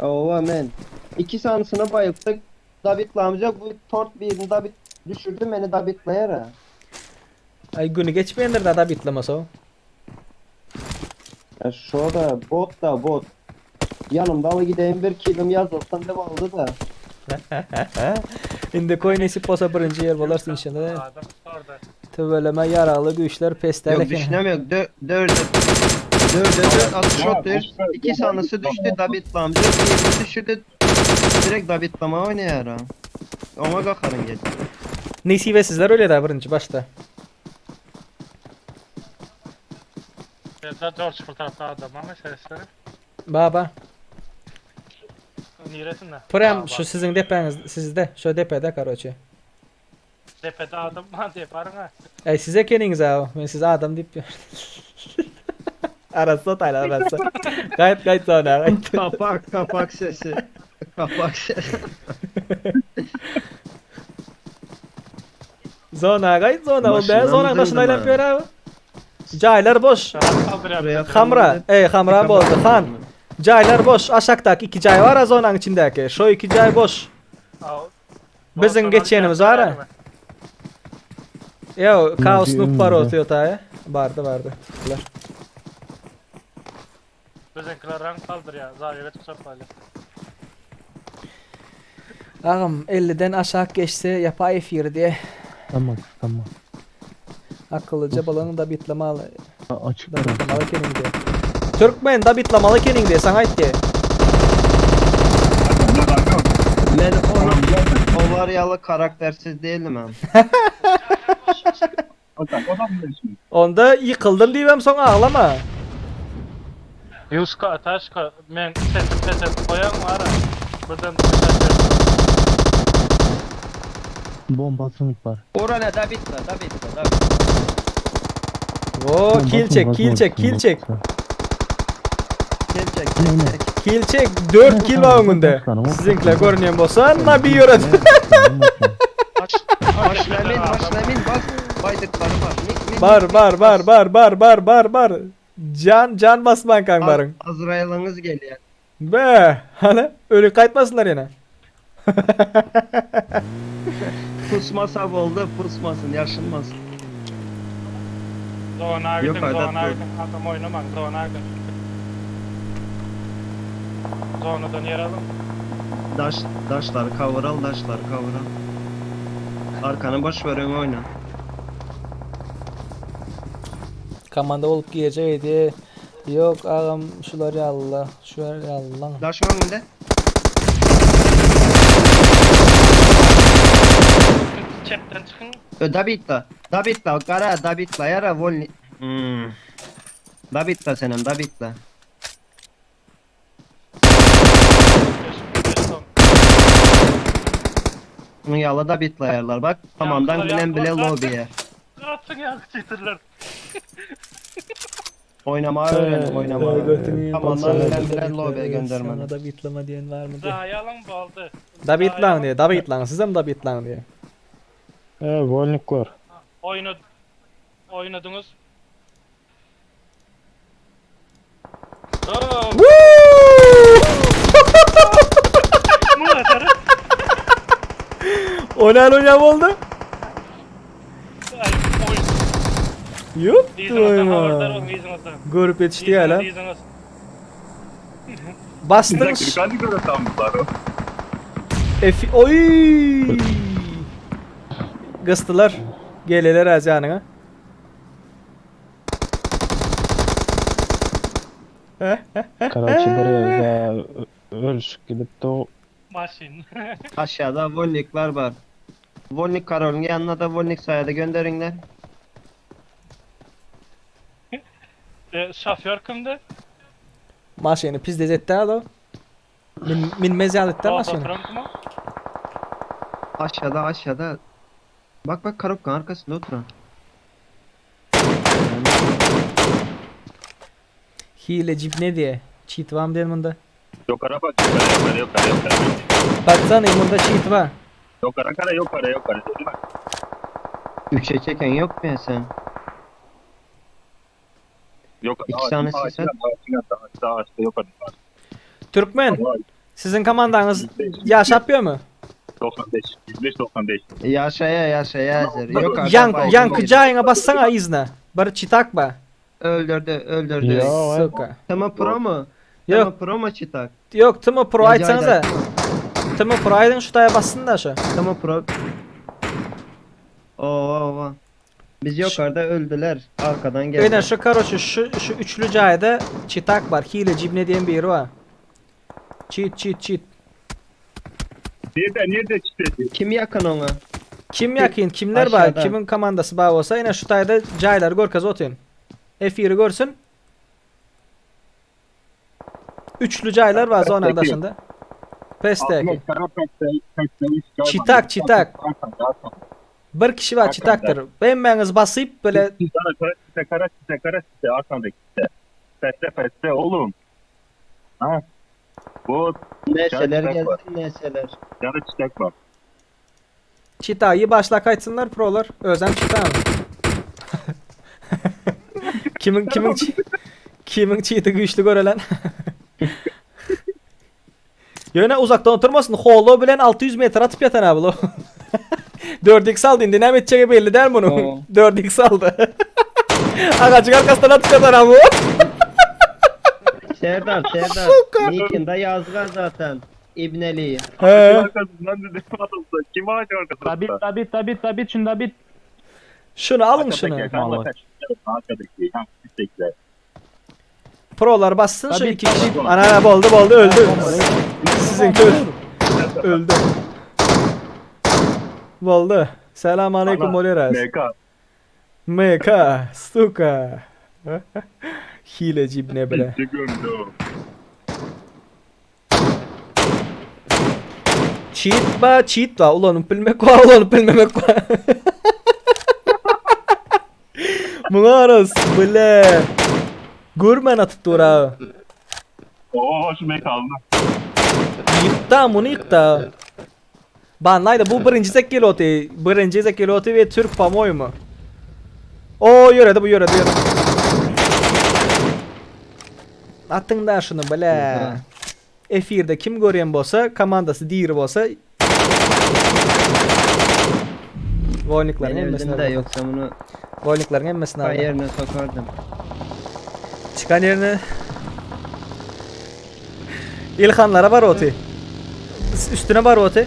Ova men. İki sanısına bayılttık. Dabitlamacak bu tort birini dabit düşürdü beni dabitlayar ha. Ay günü geçmeyendir de da bitlemez o. Ya şu da bot da bot. Yanımda alı gideyim bir kilim yazılsın de aldı da. Indi koy nesip olsa birinci yer bolarsın inşallah. Adam orada. Tüveleme yaralı güçler pestel Yok eken. düşünemiyorum. Dö dörde dörde dört atış otur. İki sanısı düştü dabitlamcı. Birini düşürdü. Direkt dabitlama oynuyor ha. Ona kalkarın geç. Nesibesizler öyle de birinci başta. Serdar George bu tarafta adam ama sesleri. Baba. Niresinde? Prem şu sizin depeniz sizde şu depede karoçe. Tepede adam var diye barına. Ey size kendiniz abi. Ben size adam deyip Arası tayla arası. Gayet gayet sonra gayet. Kapak kapak sesi. Kapak sesi. Zona gayet zona. O ben Başından zona başına mı aylanıp abi. Caylar boş. Hamra. Ey hamra boldu. Han. Caylar boş. Aşaktaki iki cay var ha zonanın içindeki. Şu iki cay boş. Bizim geçenimiz var ha. Yo, kaos noob var o Toyota'ya. Vardı vardı. Tuttular. Bizimkiler rank kaldır ya. Zayiye çıkacak böyle. Agam 50-den aşak geçse ýapa efiri diýe. Tamam tamam. Akyllyja bolaň da bitlamaly. Açyk Da bitlamaly ekeniň diýe. Türkmen da bitlamaly ekeniň diýe saňa aýtdy. Men onuň olar ýaly karaktersiz değilim hem. Onda ýykyldym diýibem soň aglama. Ýuska, Taşka, men sesim peseltip goýaň wara. Birden peseltip berdim. Bomba sınıp bar. Orana da bitme, da bitme, da bitme. O kill çek, kill çek, kill çek. Kill çek, kill çek. Kill çek 4 kill bar öňünde. Siziňkiler görünýän bolsa, na bir ýöret. Maşyna min, maşyna min, bas. Baýdyklary bar. Min, min, Bar min, bar bar bar bar bar bar bar. Can can basman kan baryň. Azraýylyňyz gelýär. Be, hany öli gaýtmasynlar ýene. Pusmasa boldy, pusmasyn, ýaşynmasyn. Zona Yok, gidiň, adat zona bu. gidiň, adam oýnamaň, zona gidiň. Zonadan ýer alyň. Daş, daşlary kawural, daşlary kawural. Arkany boş ver, öňe oýna. Komanda bolup girjek Ýok agam şular ýalyla, şular ýalylaň. Daşyň öňünde. Çepden çykyň. Ö, Dabitla. Dabitla, gara, Dabitla, ýara, wolni. Hmm. Dabitla senem, Dabitla. Munuň ýaly Dabitlaýarlar, bak. Komandaň bilen bile lobby'e. Gaçyň ýaňky çetirler. Oýnamagy öwreniň, oýnamagy. Komandaň bilen bile lobby'e göndermeli. Saňa dabitlama diýen barmy diýe. Jaýy alyň boldy. Dabitlaň diýe, dabitlaň, sizem dabitlaň diýe. E, wolniklar. Oýna oýnadyňyz. Oýnan oýnan boldy. Ýok. Görüp ýetişdi ýaly. Basdyň. Efi oý. Gysdylar. Geleler az ýanyňa. Karaçi bir ýerde ölüşip gidipdi o. Maşyn. Aşağıda wolniklar bar. Wolnik karolyň ýanyna da wolnik saýada gönderiňler. E, şoför kimdi? Maşyny pizdez etdi alo. Min minmez ýaly etdi maşyny. Oturan kim o? Aşağıda aşağıda. Bak bak karobkaň arkasynda oturan. Hile cip ne diye? Cheat var mı diyen bunda? Yukarı bak yukarı yukarı yukarı yukarı. Baksana bunda cheat var. Yukarı kara yukarı yukarı. Üçe çeken yok mu ya sen? Yok. İki tanesi sen. Yukarı. Türkmen. Siziň komandaňyz ýaşap ýörmi? 95. 105 95. Yaşaya yaşaya Ezer. Yok adam Ýank baygın ýanky değil. jaýyňa bassana yzyna. Bir çitak ba. Öldürdü öldürdü. Yo, Suka. Tama pro mu? Yok. Tama pro mu çitak? Ýok, Timo Pro Ýa aýtsaňyza. jaýda. Timo Pro aýdyň şu taýa bassyn da şu. Tama pro. Oo oo. Biz yukarıda öldüler. Arkadan geldi. Öýden şu karoçi şu şu üçlü jaýda çitak bar. Hile cibne diýen biri bar. Cheat cheat cheat. Nerede nerede çitedi? Kim yakın ona? Kim ýakyn, kimler bar, Aşağıda. kimiň komandasy bar bolsa, ine şu taýda jaýlary görkez otyn. Efiri görsün. Üçlü jaýlar bar zonanyň daşynda. Pesdäki. Çitak, çitak. Bir kişi bar çitakdyr. Hemmäňiz basyp bile Kara kara kara kara kara arkandaki. Peste peste oğlum. Ha. Bu Neseler çitak var. gelsin neseler. Yarı çitak var. Çitaýy başla gaýtsynlar prolar. Özem çitam. Kimiň kimiň kimiň çiti güýçli görelen. Ýöne uzakdan oturmasyn. Holo bilen 600 metr atyp ýatan abi lo. 4x aldy indi näme etjegi belli däl munuň. 4x aldy. Agajyň arkasyndan atyp ýatan abi o. Serdar Serdar. Nickinde yazgan zaten. İbneli. He. Arkasından dedi. Kim ağaç arkasında? Dabit dabit dabit dabit şunu dabit. Şunu alın şunu. Arkadaki. Ha, istekler. Prolar bassın şu Tabii, iki kişi. tabii. Ana ana boldu boldu öldü. Sizinki öldü. Öldü. Boldu. Selam aleyküm Moleras. MK. MK. Stuka. Hileci ibne bile. Gömdü o. Cheat ba cheat ba ulanıp bilmek var ulanıp bilmemek var. Muňa aras bile. Görmän atyp dur ha. Oo şu MK aldı. Ýykda muny ýykda. Banlaýda bu birinji zekeloty, birinji zekeloty we türk po-moýemu. O ýöredi bu ýöredi ýöredi. Atyň da şuny bile. Efirde kim görýän bolsa, komandasy diri bolsa Wolniklaryň Ben hemmesini öldüm de aldy. yoksa bunu Wolniklaryň hemmesini aldy. yerine sokardım. Çykan ýerine İlhanlara bar oty. Üstüne bar oty.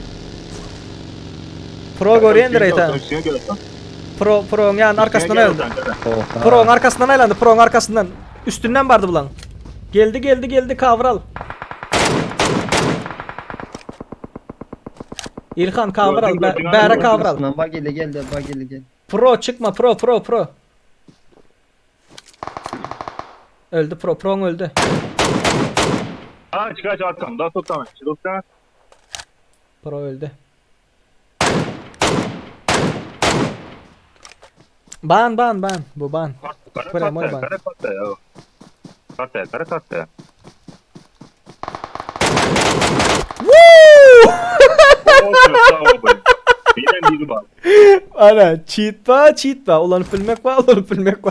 Pro görýändir aýta. Pro Pro'ň ýany arkasyndan aýlandy. Pro'ň arkasyndan aýlandy, Pro'ň arkasyndan. Üstünden bardy bulan. Geldi, geldi, geldi, kavral. İlhan kavral, bäre kavral. Bageli geldi, bageli geldi. Pro çıkma, pro, pro, pro. Öldü pro, Pro'ň öldü. Kaç kaç arkamda tutamam. Çıldıkta. Pro öldü. Ban ban ban bu ban. Kara Premor ban. kara kara ya. Kara kara kara. Woo! Birden biri var. Ana cheat ba cheat ba ulanıp bilmek ba ulanıp bilmek ba.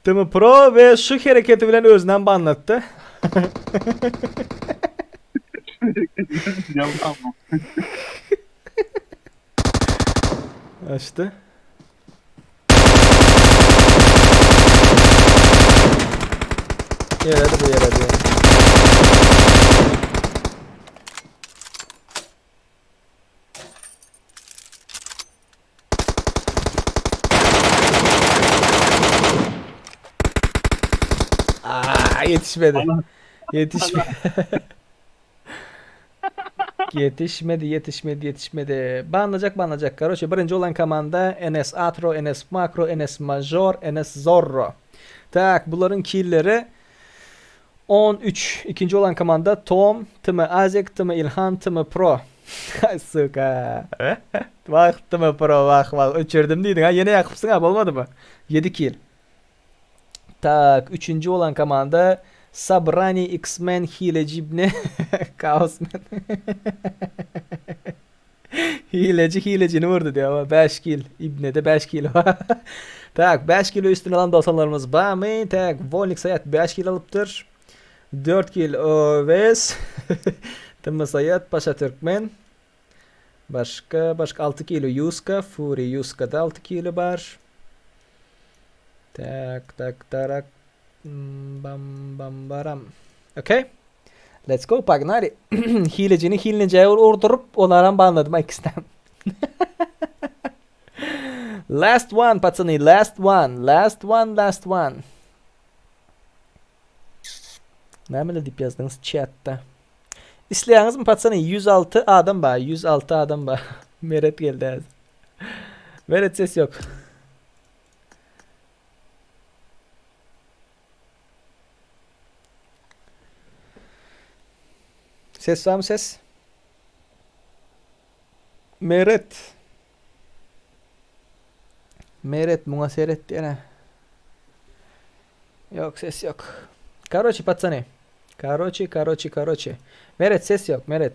Değil mi pro ve şu hareketi bilen özünden banlattı. Açtı. Yaradı bu yaradı. Aa yetişmedi. Yetişmedi. yetişmedi, yetişmedi, yetişmedi. Banlanacak, banlanacak. Karoçe birinci olan komanda NS Atro, NS Makro, NS Major, NS Zorro. Tak, buların killleri 13. İkinci olan komanda Tom, Tımı Azek, Tımı İlhan, Tımı Pro. Suka. Bak Tımı Pro, bak bak. Öçürdüm diydin ha. Yine yakıpsın abi olmadı mı? 7 kill. Tak, üçüncü olan komanda Sabrani X-Men Hilecibne Chaosman. Hileci hilecini vurdu diyor ama 5 kill. İbne de 5 kill. tak 5 kilo üstüne alan dostanlarımız var mı? Tak Volnik Sayat 5 kill alıptır. 4 kill Oves. Tımı Sayat Paşa Türkmen. Başka başka 6 kilo Yuska. Fury Yuska'da 6 kilo var. Tak tak tarak. Bam bam baram. Okay. Let's go Pagnari. Hilecini hileceye urdurup onlardan banladım ikisinden. last one пацаны, last one, last one, last one. Näme diýip ýazdyňyz chatda? Isleýäňizmi пацаны 106 adam bar, 106 adam bar. Meret geldi häzir. Meret ses ýok. Ses var mı ses? Meret. Meret muňa seret diýene. Yok ses yok. Karoçi пацаны. Karoçi, karoçi, karoçi. Meret ses yok Meret.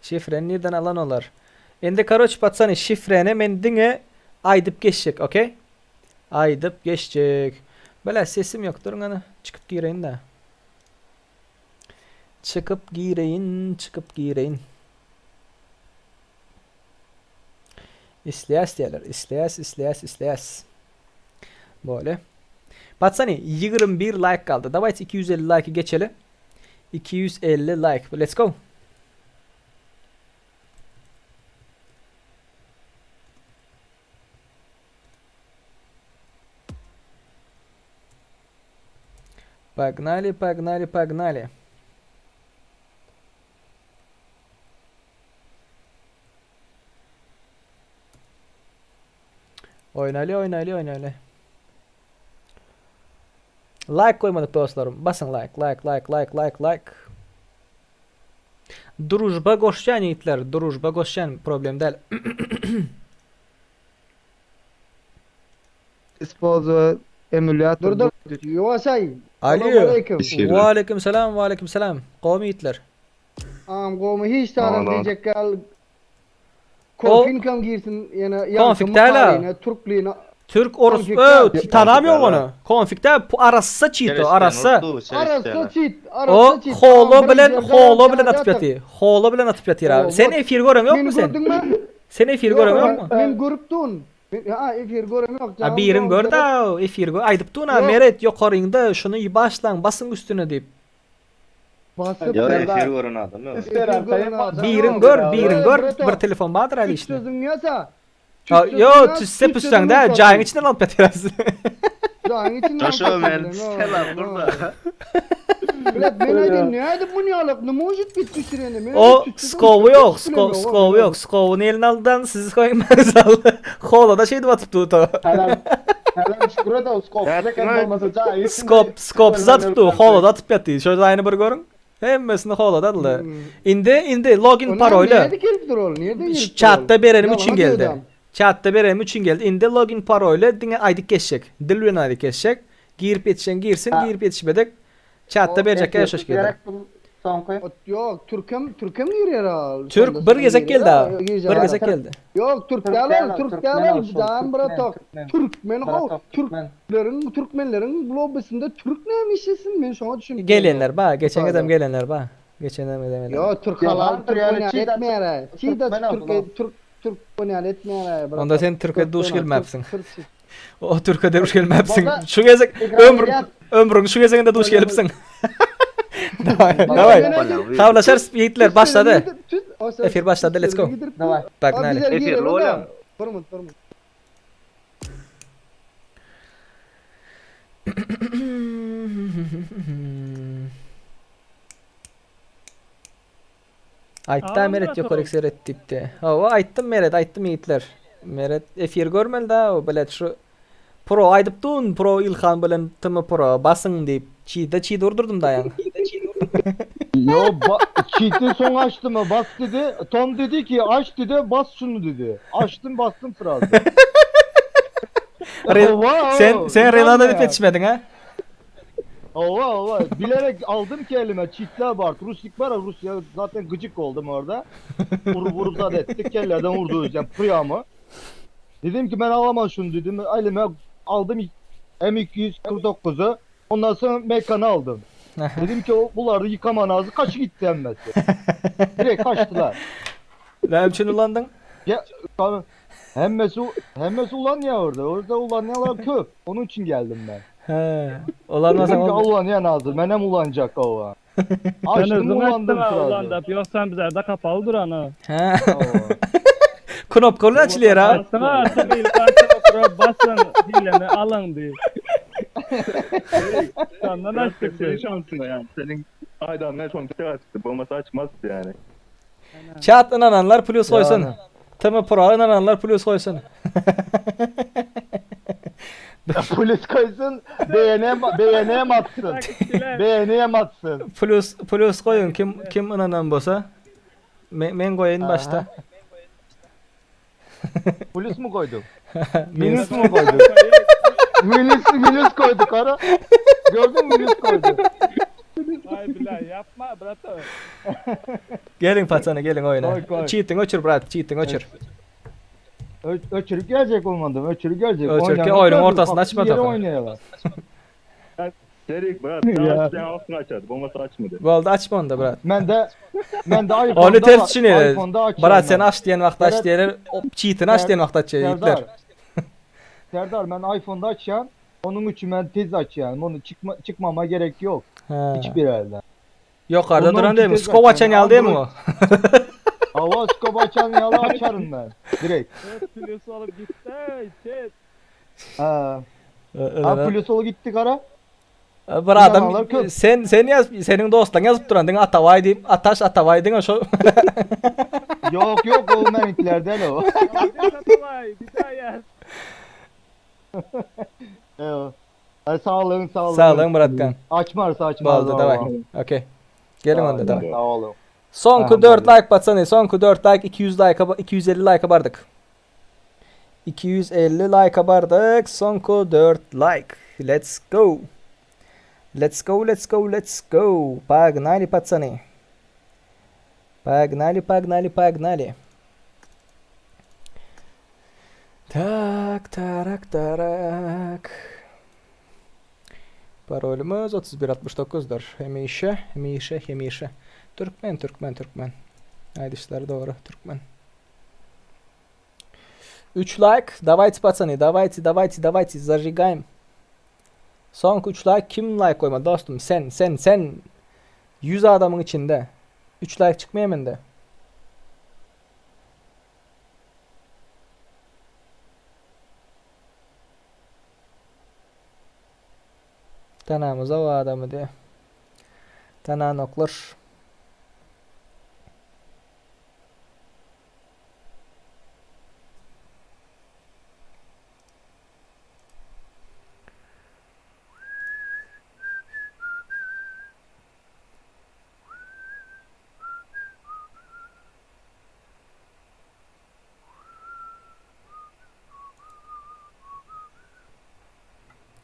Şifreni nereden alan olar? Endi karoçi пацаны şifreni men diňe aýdyp geçjek, okey? Aýdyp geçjek. Bela sesim yok. Durun ana çykyp gireýin de. Çykyp gireýin, çykyp gireýin. Isleýäs diýerler. Isleýäs, isleýäs, isleýäs. Böyle. Patsany 21 like galdy. Dawayte 250 like geçeli. 250 like. Let's go. Погнали, погнали, погнали. Oýnaly, oýnaly, oýnaly. Like goýmadyk dostlarym. Basyň like, like, like, like, like, like. Družba goşýan ýigitler, družba goşýan problem däl. Ispolzuwa emulýator Dur dur. Ýuwaşaý. Alo. Salowmaleýkim. Waleýkim salam, waleýkim salam. Gowmy ýigitler? Agam gowmy hiç zadam diýjek gal. O Konfinkam girsin ýene Konfik ýaňky däl-a. mykalyna türkline Türk orus Konfik öw däl. tanam ýok ony. Konfik däl bu arassa çito arassa. Arassa çit, O arassa çit. holo Agam bilen birinji holo ýerden bilen atyp ýatyr. ýatyr. Holo bilen atyp ýatyr abi. Sen Holo. efir gören Meni ýokmy sen? gördüňmi? Sen efir Ýok, gören men, ýokmy? men görüp dun. Men, ha, efir gören ýok. A Janym birin dogum gör gerek. da efir gör. Aýdyp dun a Ýok. Meret ýokaryňda şuny başlaň basyň üstüne diýip. Basyp Ýok, Serdar. efir gören adam ýok. Efir gören adam Birin ýok. gör, birin Ey, gör. brato, Bir telefon bardyr hali Üç işinde. sözüň ýasa. Ha, Yo, tüsse püsseň de jaýyň içinden alyp ýatyrasy. Jaýyň içinden alyp Joşua men ýatyryn, selam no, no. burada. Bilet men aýdyn nädip muny ýalak ne может быть düşüreni men O skowy ýok, sko skowy ýok, skowyny eline aldan siz goýuň men aldy. Holada şeýdip atyp durdy. Helam helam şükür de skop. Bolmasa jaýy Skop, skopsyz atyp dur, holada atyp ýatdy. Şo jaýyny bir görüň. Hemmesini holada aldy. Indi, indi login paroly. Näde gelip dur ol? Nirede gelip dur? Çatda berenim üçin Ýalana geldi. diýdam. Çatda berenim üçin geldi. Indi login paroly diňe aýdyp geçjek. Dil bilen aýdyp geçjek. Girip ýetişen girsin, girip ýetişmedik. Çatda berjek ýa şoş geldi. Soňky. Ýok, türkem, türkem girýär al. Türk bir gezek geldi a. Bir gezek geldi. Ýok, türk däl ol, türk däl ol, jan bratok. Türkmen ho, türkleriň, türkmenleriň lobbysynda türk näme işlesin, men şoňa düşünip Gelenler ba, geçen gezem gelenler ba. Geçen gezem gelenler. Ýok, türk halal türk oýnap etmeýär. Çida türk, türk, türk oýnap etmeýär. Onda sen türke duş gelmäpsiň. O türke duş gelmäpsiň. Şu gezek ömrüň ömrüň şu gezeginde duş gelipsiň. Daway, daway. Habarlaşarys ýigitler başlady. Efir başlady, let's go. Daway. Pognaly. Efir olam. Bir minut, bir minut. Aýtda Meret ýokaryk seret diýipdi. Hawa aýtdym Meret aýtdym ýigitler. Meret efir görmeli da o bilet şu Pro aýdyp dun Pro Ilhan bilen TM Pro basyň diýip çide çide urdurdym da ýaňy. Yo ba çiti soň açdym bas dedi. Tom dedi ki aç dedi bas şunu dedi. Açtım bastım sırası. Re sen sen relada diýip ýetişmediň ha? Ova ova bilerek aldım ki elime çitler var. Ruslik var ya Rusya zaten gıcık oldum orada. Vurup vurup zat ettik kellerden vurdu yani priyamı. Dedim ki ben alamam şunu dedim. Elime aldım M249'u. Ondan sonra mekanı aldım. dedim ki o bunları yıkama nazı kaçı gitti emmesi. Direkt kaçtılar. Näme üçin ulandyň? Ya tabii hemmesi hemmesi ulan ya orada. Orada ulanyanlar köp. Onun için geldim ben. He. Ulanmasaň Dedim ki ol ulan ya Nazır. Menem ulanacak o. Sen Açtım özüň ulandım açdyň ha sırası. ulandap, ýogsam bizlerde kapaly dur ana. He. Knopka bilen açylýar ha. Açdyň artık ilk açyp basyň hileni alyň diýip. Şondan açdyk Senin biz. şansına yani. Senin aydan son bir açtı. Olmasa açmazdı yani. Chat ynananlar plus goýsun. Yani. TM Pro ynananlar plus goýsun. Polis koysun, beğene, beğeneye mi atsın? Beğeneye mi atsın? Plus plus goýuň kim kim ynanan bolsa. Men, men goýaýyn başda. Polis mi koyduk? Minus Minus mu koyduk? minus, minus koyduk ara. Gördün mü minus koyduk. Ay billahi yapma brato. Geliň patsana geliň oýna. Koy, koy. Cheating öçür brat, cheating öçür. Ö öçürük gelecek olmadı. Öçürük gelecek. Öçürük Oynayan oyunun öçürük. ortasında Haksız açma yere topu. oynayalım. Serik brat. Ya. Sen açtın altını açardı. Olmasa açmadı. Boldy açma onda brat. Ben de ben de iPhone'da Ony ters düşünýär. iPhone'da açıyorum Brat sen ben. aç diýen wagtda aç Seret- diýerler, cheatini aç diýen wagtda aç Serdar. ýigitler. Serdar ben iPhone'da açacağım. Onun için ben tez açýan. Onu çykma, çykmama gerek yok. He. Hiçbir yerden. Ýokarda Ondan duran üçin dämi? tez Skop açýan. açan ýaly dämi Android- o? Hava skop açan ýaly açarım ben. Direkt. Plus alıp gitti. Chat. Ha. Öyle. Ha plus olu gitti kara. Bir adam Yalanlar köp. sen sen ýaz seniň dostlaryň ýazyp duran diňe Atabaý diýip Ataş Atabaý diňe şo Yok yok o benimkilerden o. Atabay bir daha yaz. Evet. Ay, sağ olun sağ olun. Sağ olun Muratkan. Açmarsa açmaz. Boldy daway. Okey. Geliň onda daway. Sağ olun. Soňky Tamam, 4 like batsany, soňky 4 like 200 like 250 like bardyk. 250 like bardyk. Soňky 4 like. Let's go. Let's go, let's go, let's go. Погнали, пацаны. Погнали, погнали, погнали. Так, тарак, тарак. Parolumuz 3169'dur. Hemişe, hemişe, hemişe. Türkmen, Türkmen, Türkmen. Aýdyşlary dogry, Türkmen. 3 like. Давайте, пацаны, давайте, давайте, давайте, зажигаем. Soňky 3 like kim like goýmady dostum? Sen, sen, sen. 100 adamyň içinde. 3 like çykmaýar mende. Tanamyza o adamy diýe. Tananoklar.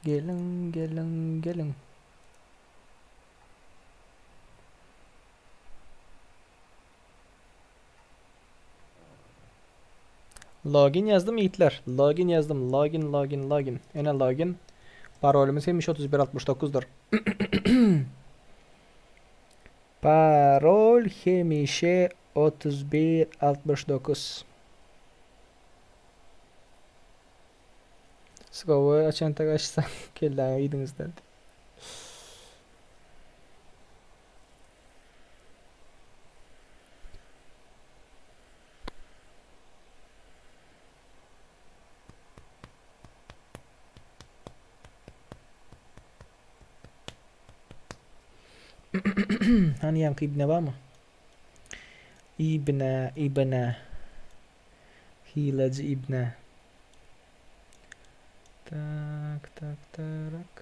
Geliň, geliň, geliň. Login ýazdym ýigitler. Login ýazdym. Login, login, login. Ene login. Parolumyz hemişe 3169-dyr. Parol hemişe 3169. Skowy açan tak açsan kelläňe iýdiňizler. Hany ýaňky ibne barmy? Ibne, ibne. Hilajy ibne. Tak, tak, tarak.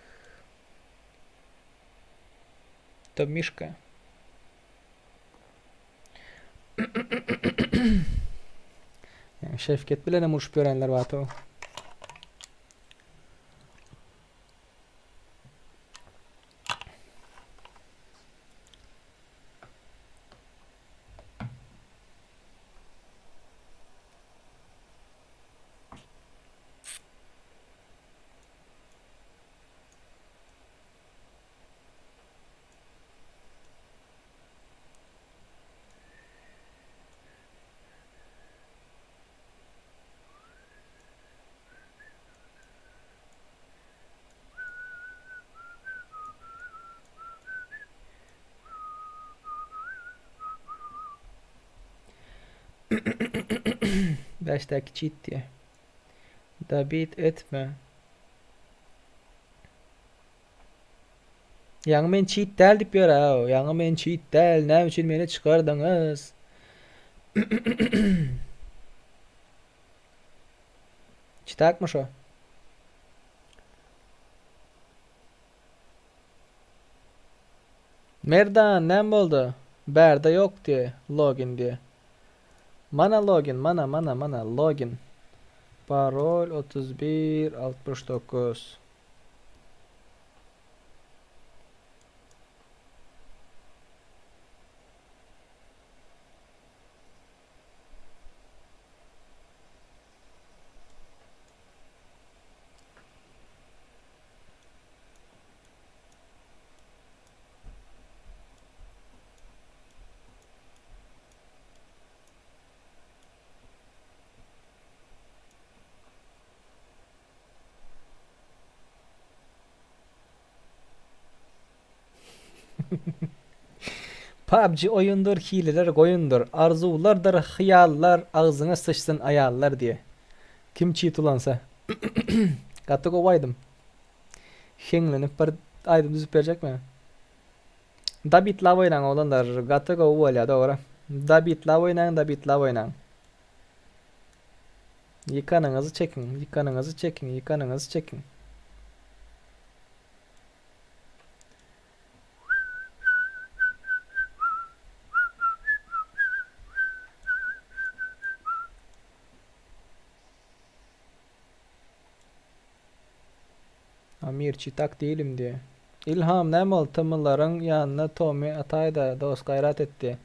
To Mişka. Ýa Şewket bilenem urşup ýörenler bar to. Bäşdäki cheat diýýär. Dabit etme. Ýaňy men cheat däl diýip ýör-ä. Ýaňy men cheat däl. Näme üçin meni çykardyňyz? Çitakmy şo? Merdan näme boldy? Bärde ýok diýe login diýe. Mana login mana mana mana login. Parol 31 69. PUBG oýundyr, hileler goýundyr, arzuwlardyr hyýallar, agzyňa syçsyn aýallar diýe. Kim çit ulansa. Gaty gowy aýdym. Heňlenip bir aýdym düzüp berjekmi? Dabitlap oýnaň oglanlar, gaty gowy bolýar dogry. Dabitlap oýnaň, dabitlap oýnaň. Ýykanyňyzy çekiň, ýykanyňyzy çekiň, ýykanyňyzy çekiň. Amir çitak diýilim diýe. Ilham näme ol tmlaryň ýanyna Tomy ataýda dos gaýrat et diýe.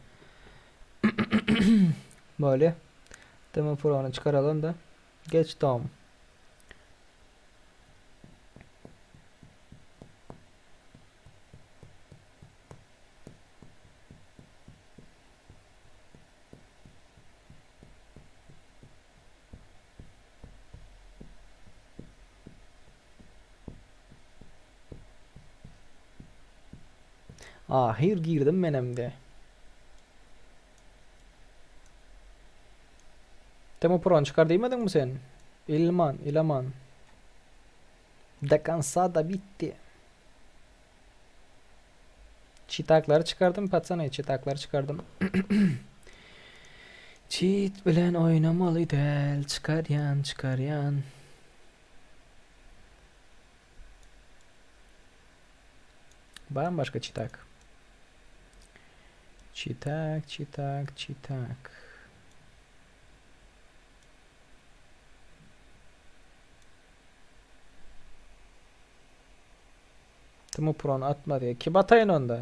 Bolýa. Tm prony çykaralym-da. Geç Tom. Ahyr girdim menem de. Temu Pro'ny çykar diýmediňmi sen? Ilman, Ilaman. Do konca da bitti. Çitaklary çykardym patsany, çitaklary çykardym. Çit bilen oýnamaly däl, çykarýan, çykarýan. Barmy başga çitak? Çitak, çitak, çitak. Timo Prony atma diýýär. Kim ataýyn onda?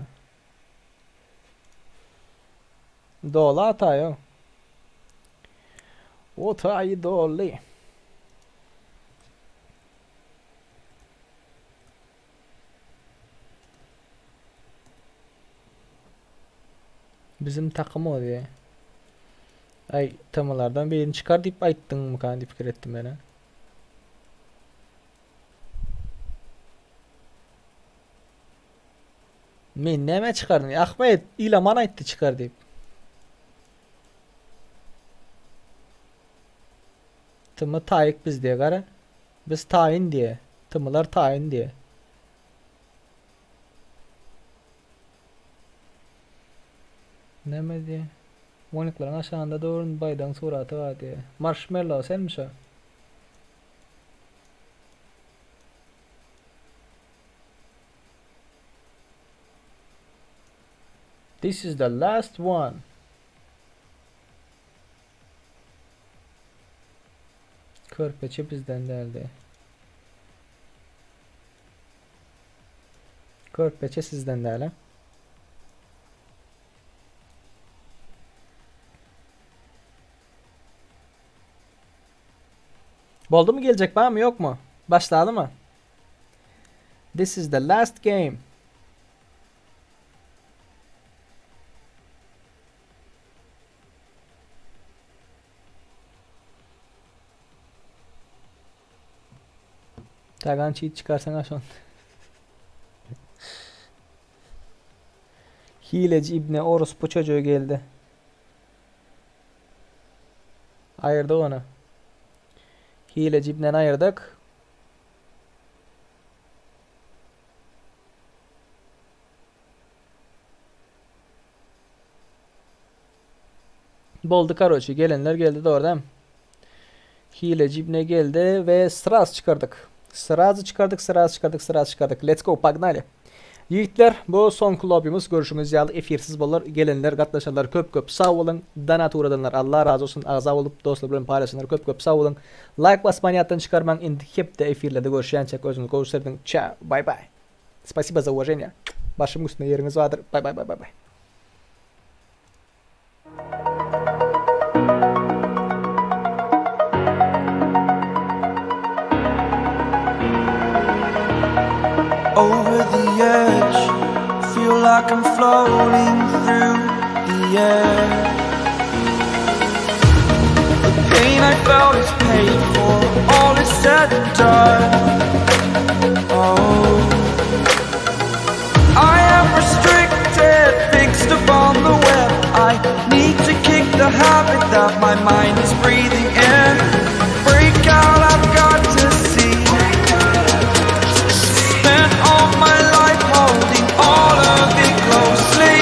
Doly ataýo. Otaýy doly. Bizim takym o diýýär. Aý, tmlardan birini çykar diýip aýtdyňmykan diýip pikir etdim men-ä. Men näme çykardym? Ahmet Ilaman aýtdy çykar diýip. Tymy taýyk biz diýe gara. Biz taýyn diýe. Tymylar taýyn diýe. Näme diýe? Moniklaryň aşagynda durun baýdagyň suraty bar diýe. Marshmello senmi şo? This is the last one. Körpeçe bizden däldi. Körpeçe sizden däl. Boldumy geljek barmy ýokmy? Başlalymy? This is the last game. Tagan çiğit çykarsaň aşon. Hileci ibne orospu çocuğu geldi. Aýyrdyk ony. Hileci ibneni aýyrdyk. Boldy karoçi gelenler geldi dogry Hileci ibne geldi we sraz çykardyk. Srazy çykardyk, sraz çykardyk, sraz çykardyk. Let's go, pagnali. Ýigitler, bu soňky lobbymiz görşüňiz ýaly efirsiz bolar. Gelenler, gatnaşanlar köp köp sag boluň. Donat ugradanlar Allah razy bolsun. Agza bolup dostlar bilen paýlaşanlar köp köp sag boluň. Laýk basmany ýatdan çykarmaň. Indiki hepde efirlerde görüşýänçäk özüňizi gowy serdin. Çao, bay bay. Spasibo za uwaženiýe. Başymyň üstünde ýeriňiz bardyr. Bay bay bay bay bay. Over the edge, feel like I'm floating through the air. The pain I felt is paid for, all is said and done. Oh, I am restricted. habit that my mind is breathing in. Break out, I've got to see. Spent all my life holding all of it closely.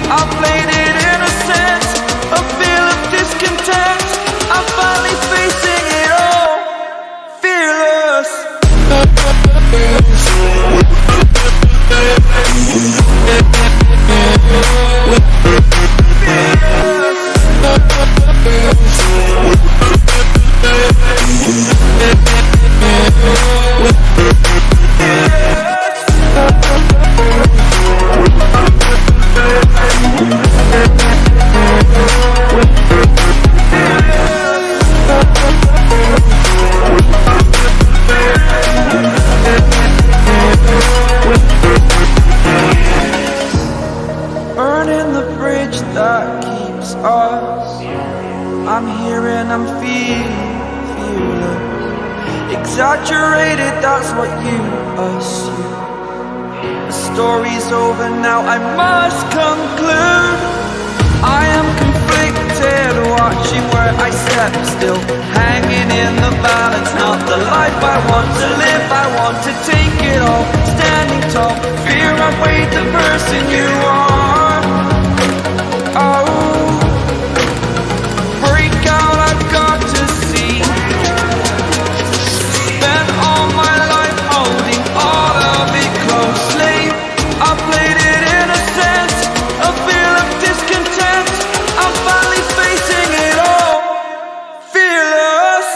I played it innocent, a feel of discontent. I'm finally facing it all, fearless. Burning the bridge that keeps us. I'm here and I'm feeling fearless. Exaggerated, that's what you assume. The story's over now, I must conclude. I am conflicted, watching where I step still, hanging in the balance. Not the life I want to live, I want to take it all. Standing tall, fear I weighed the person you are. Oh, break out, I've got to see. Spent all my life holding all of it closely. I played it innocent, a feel of discontent. I'm finally facing it all, fearless.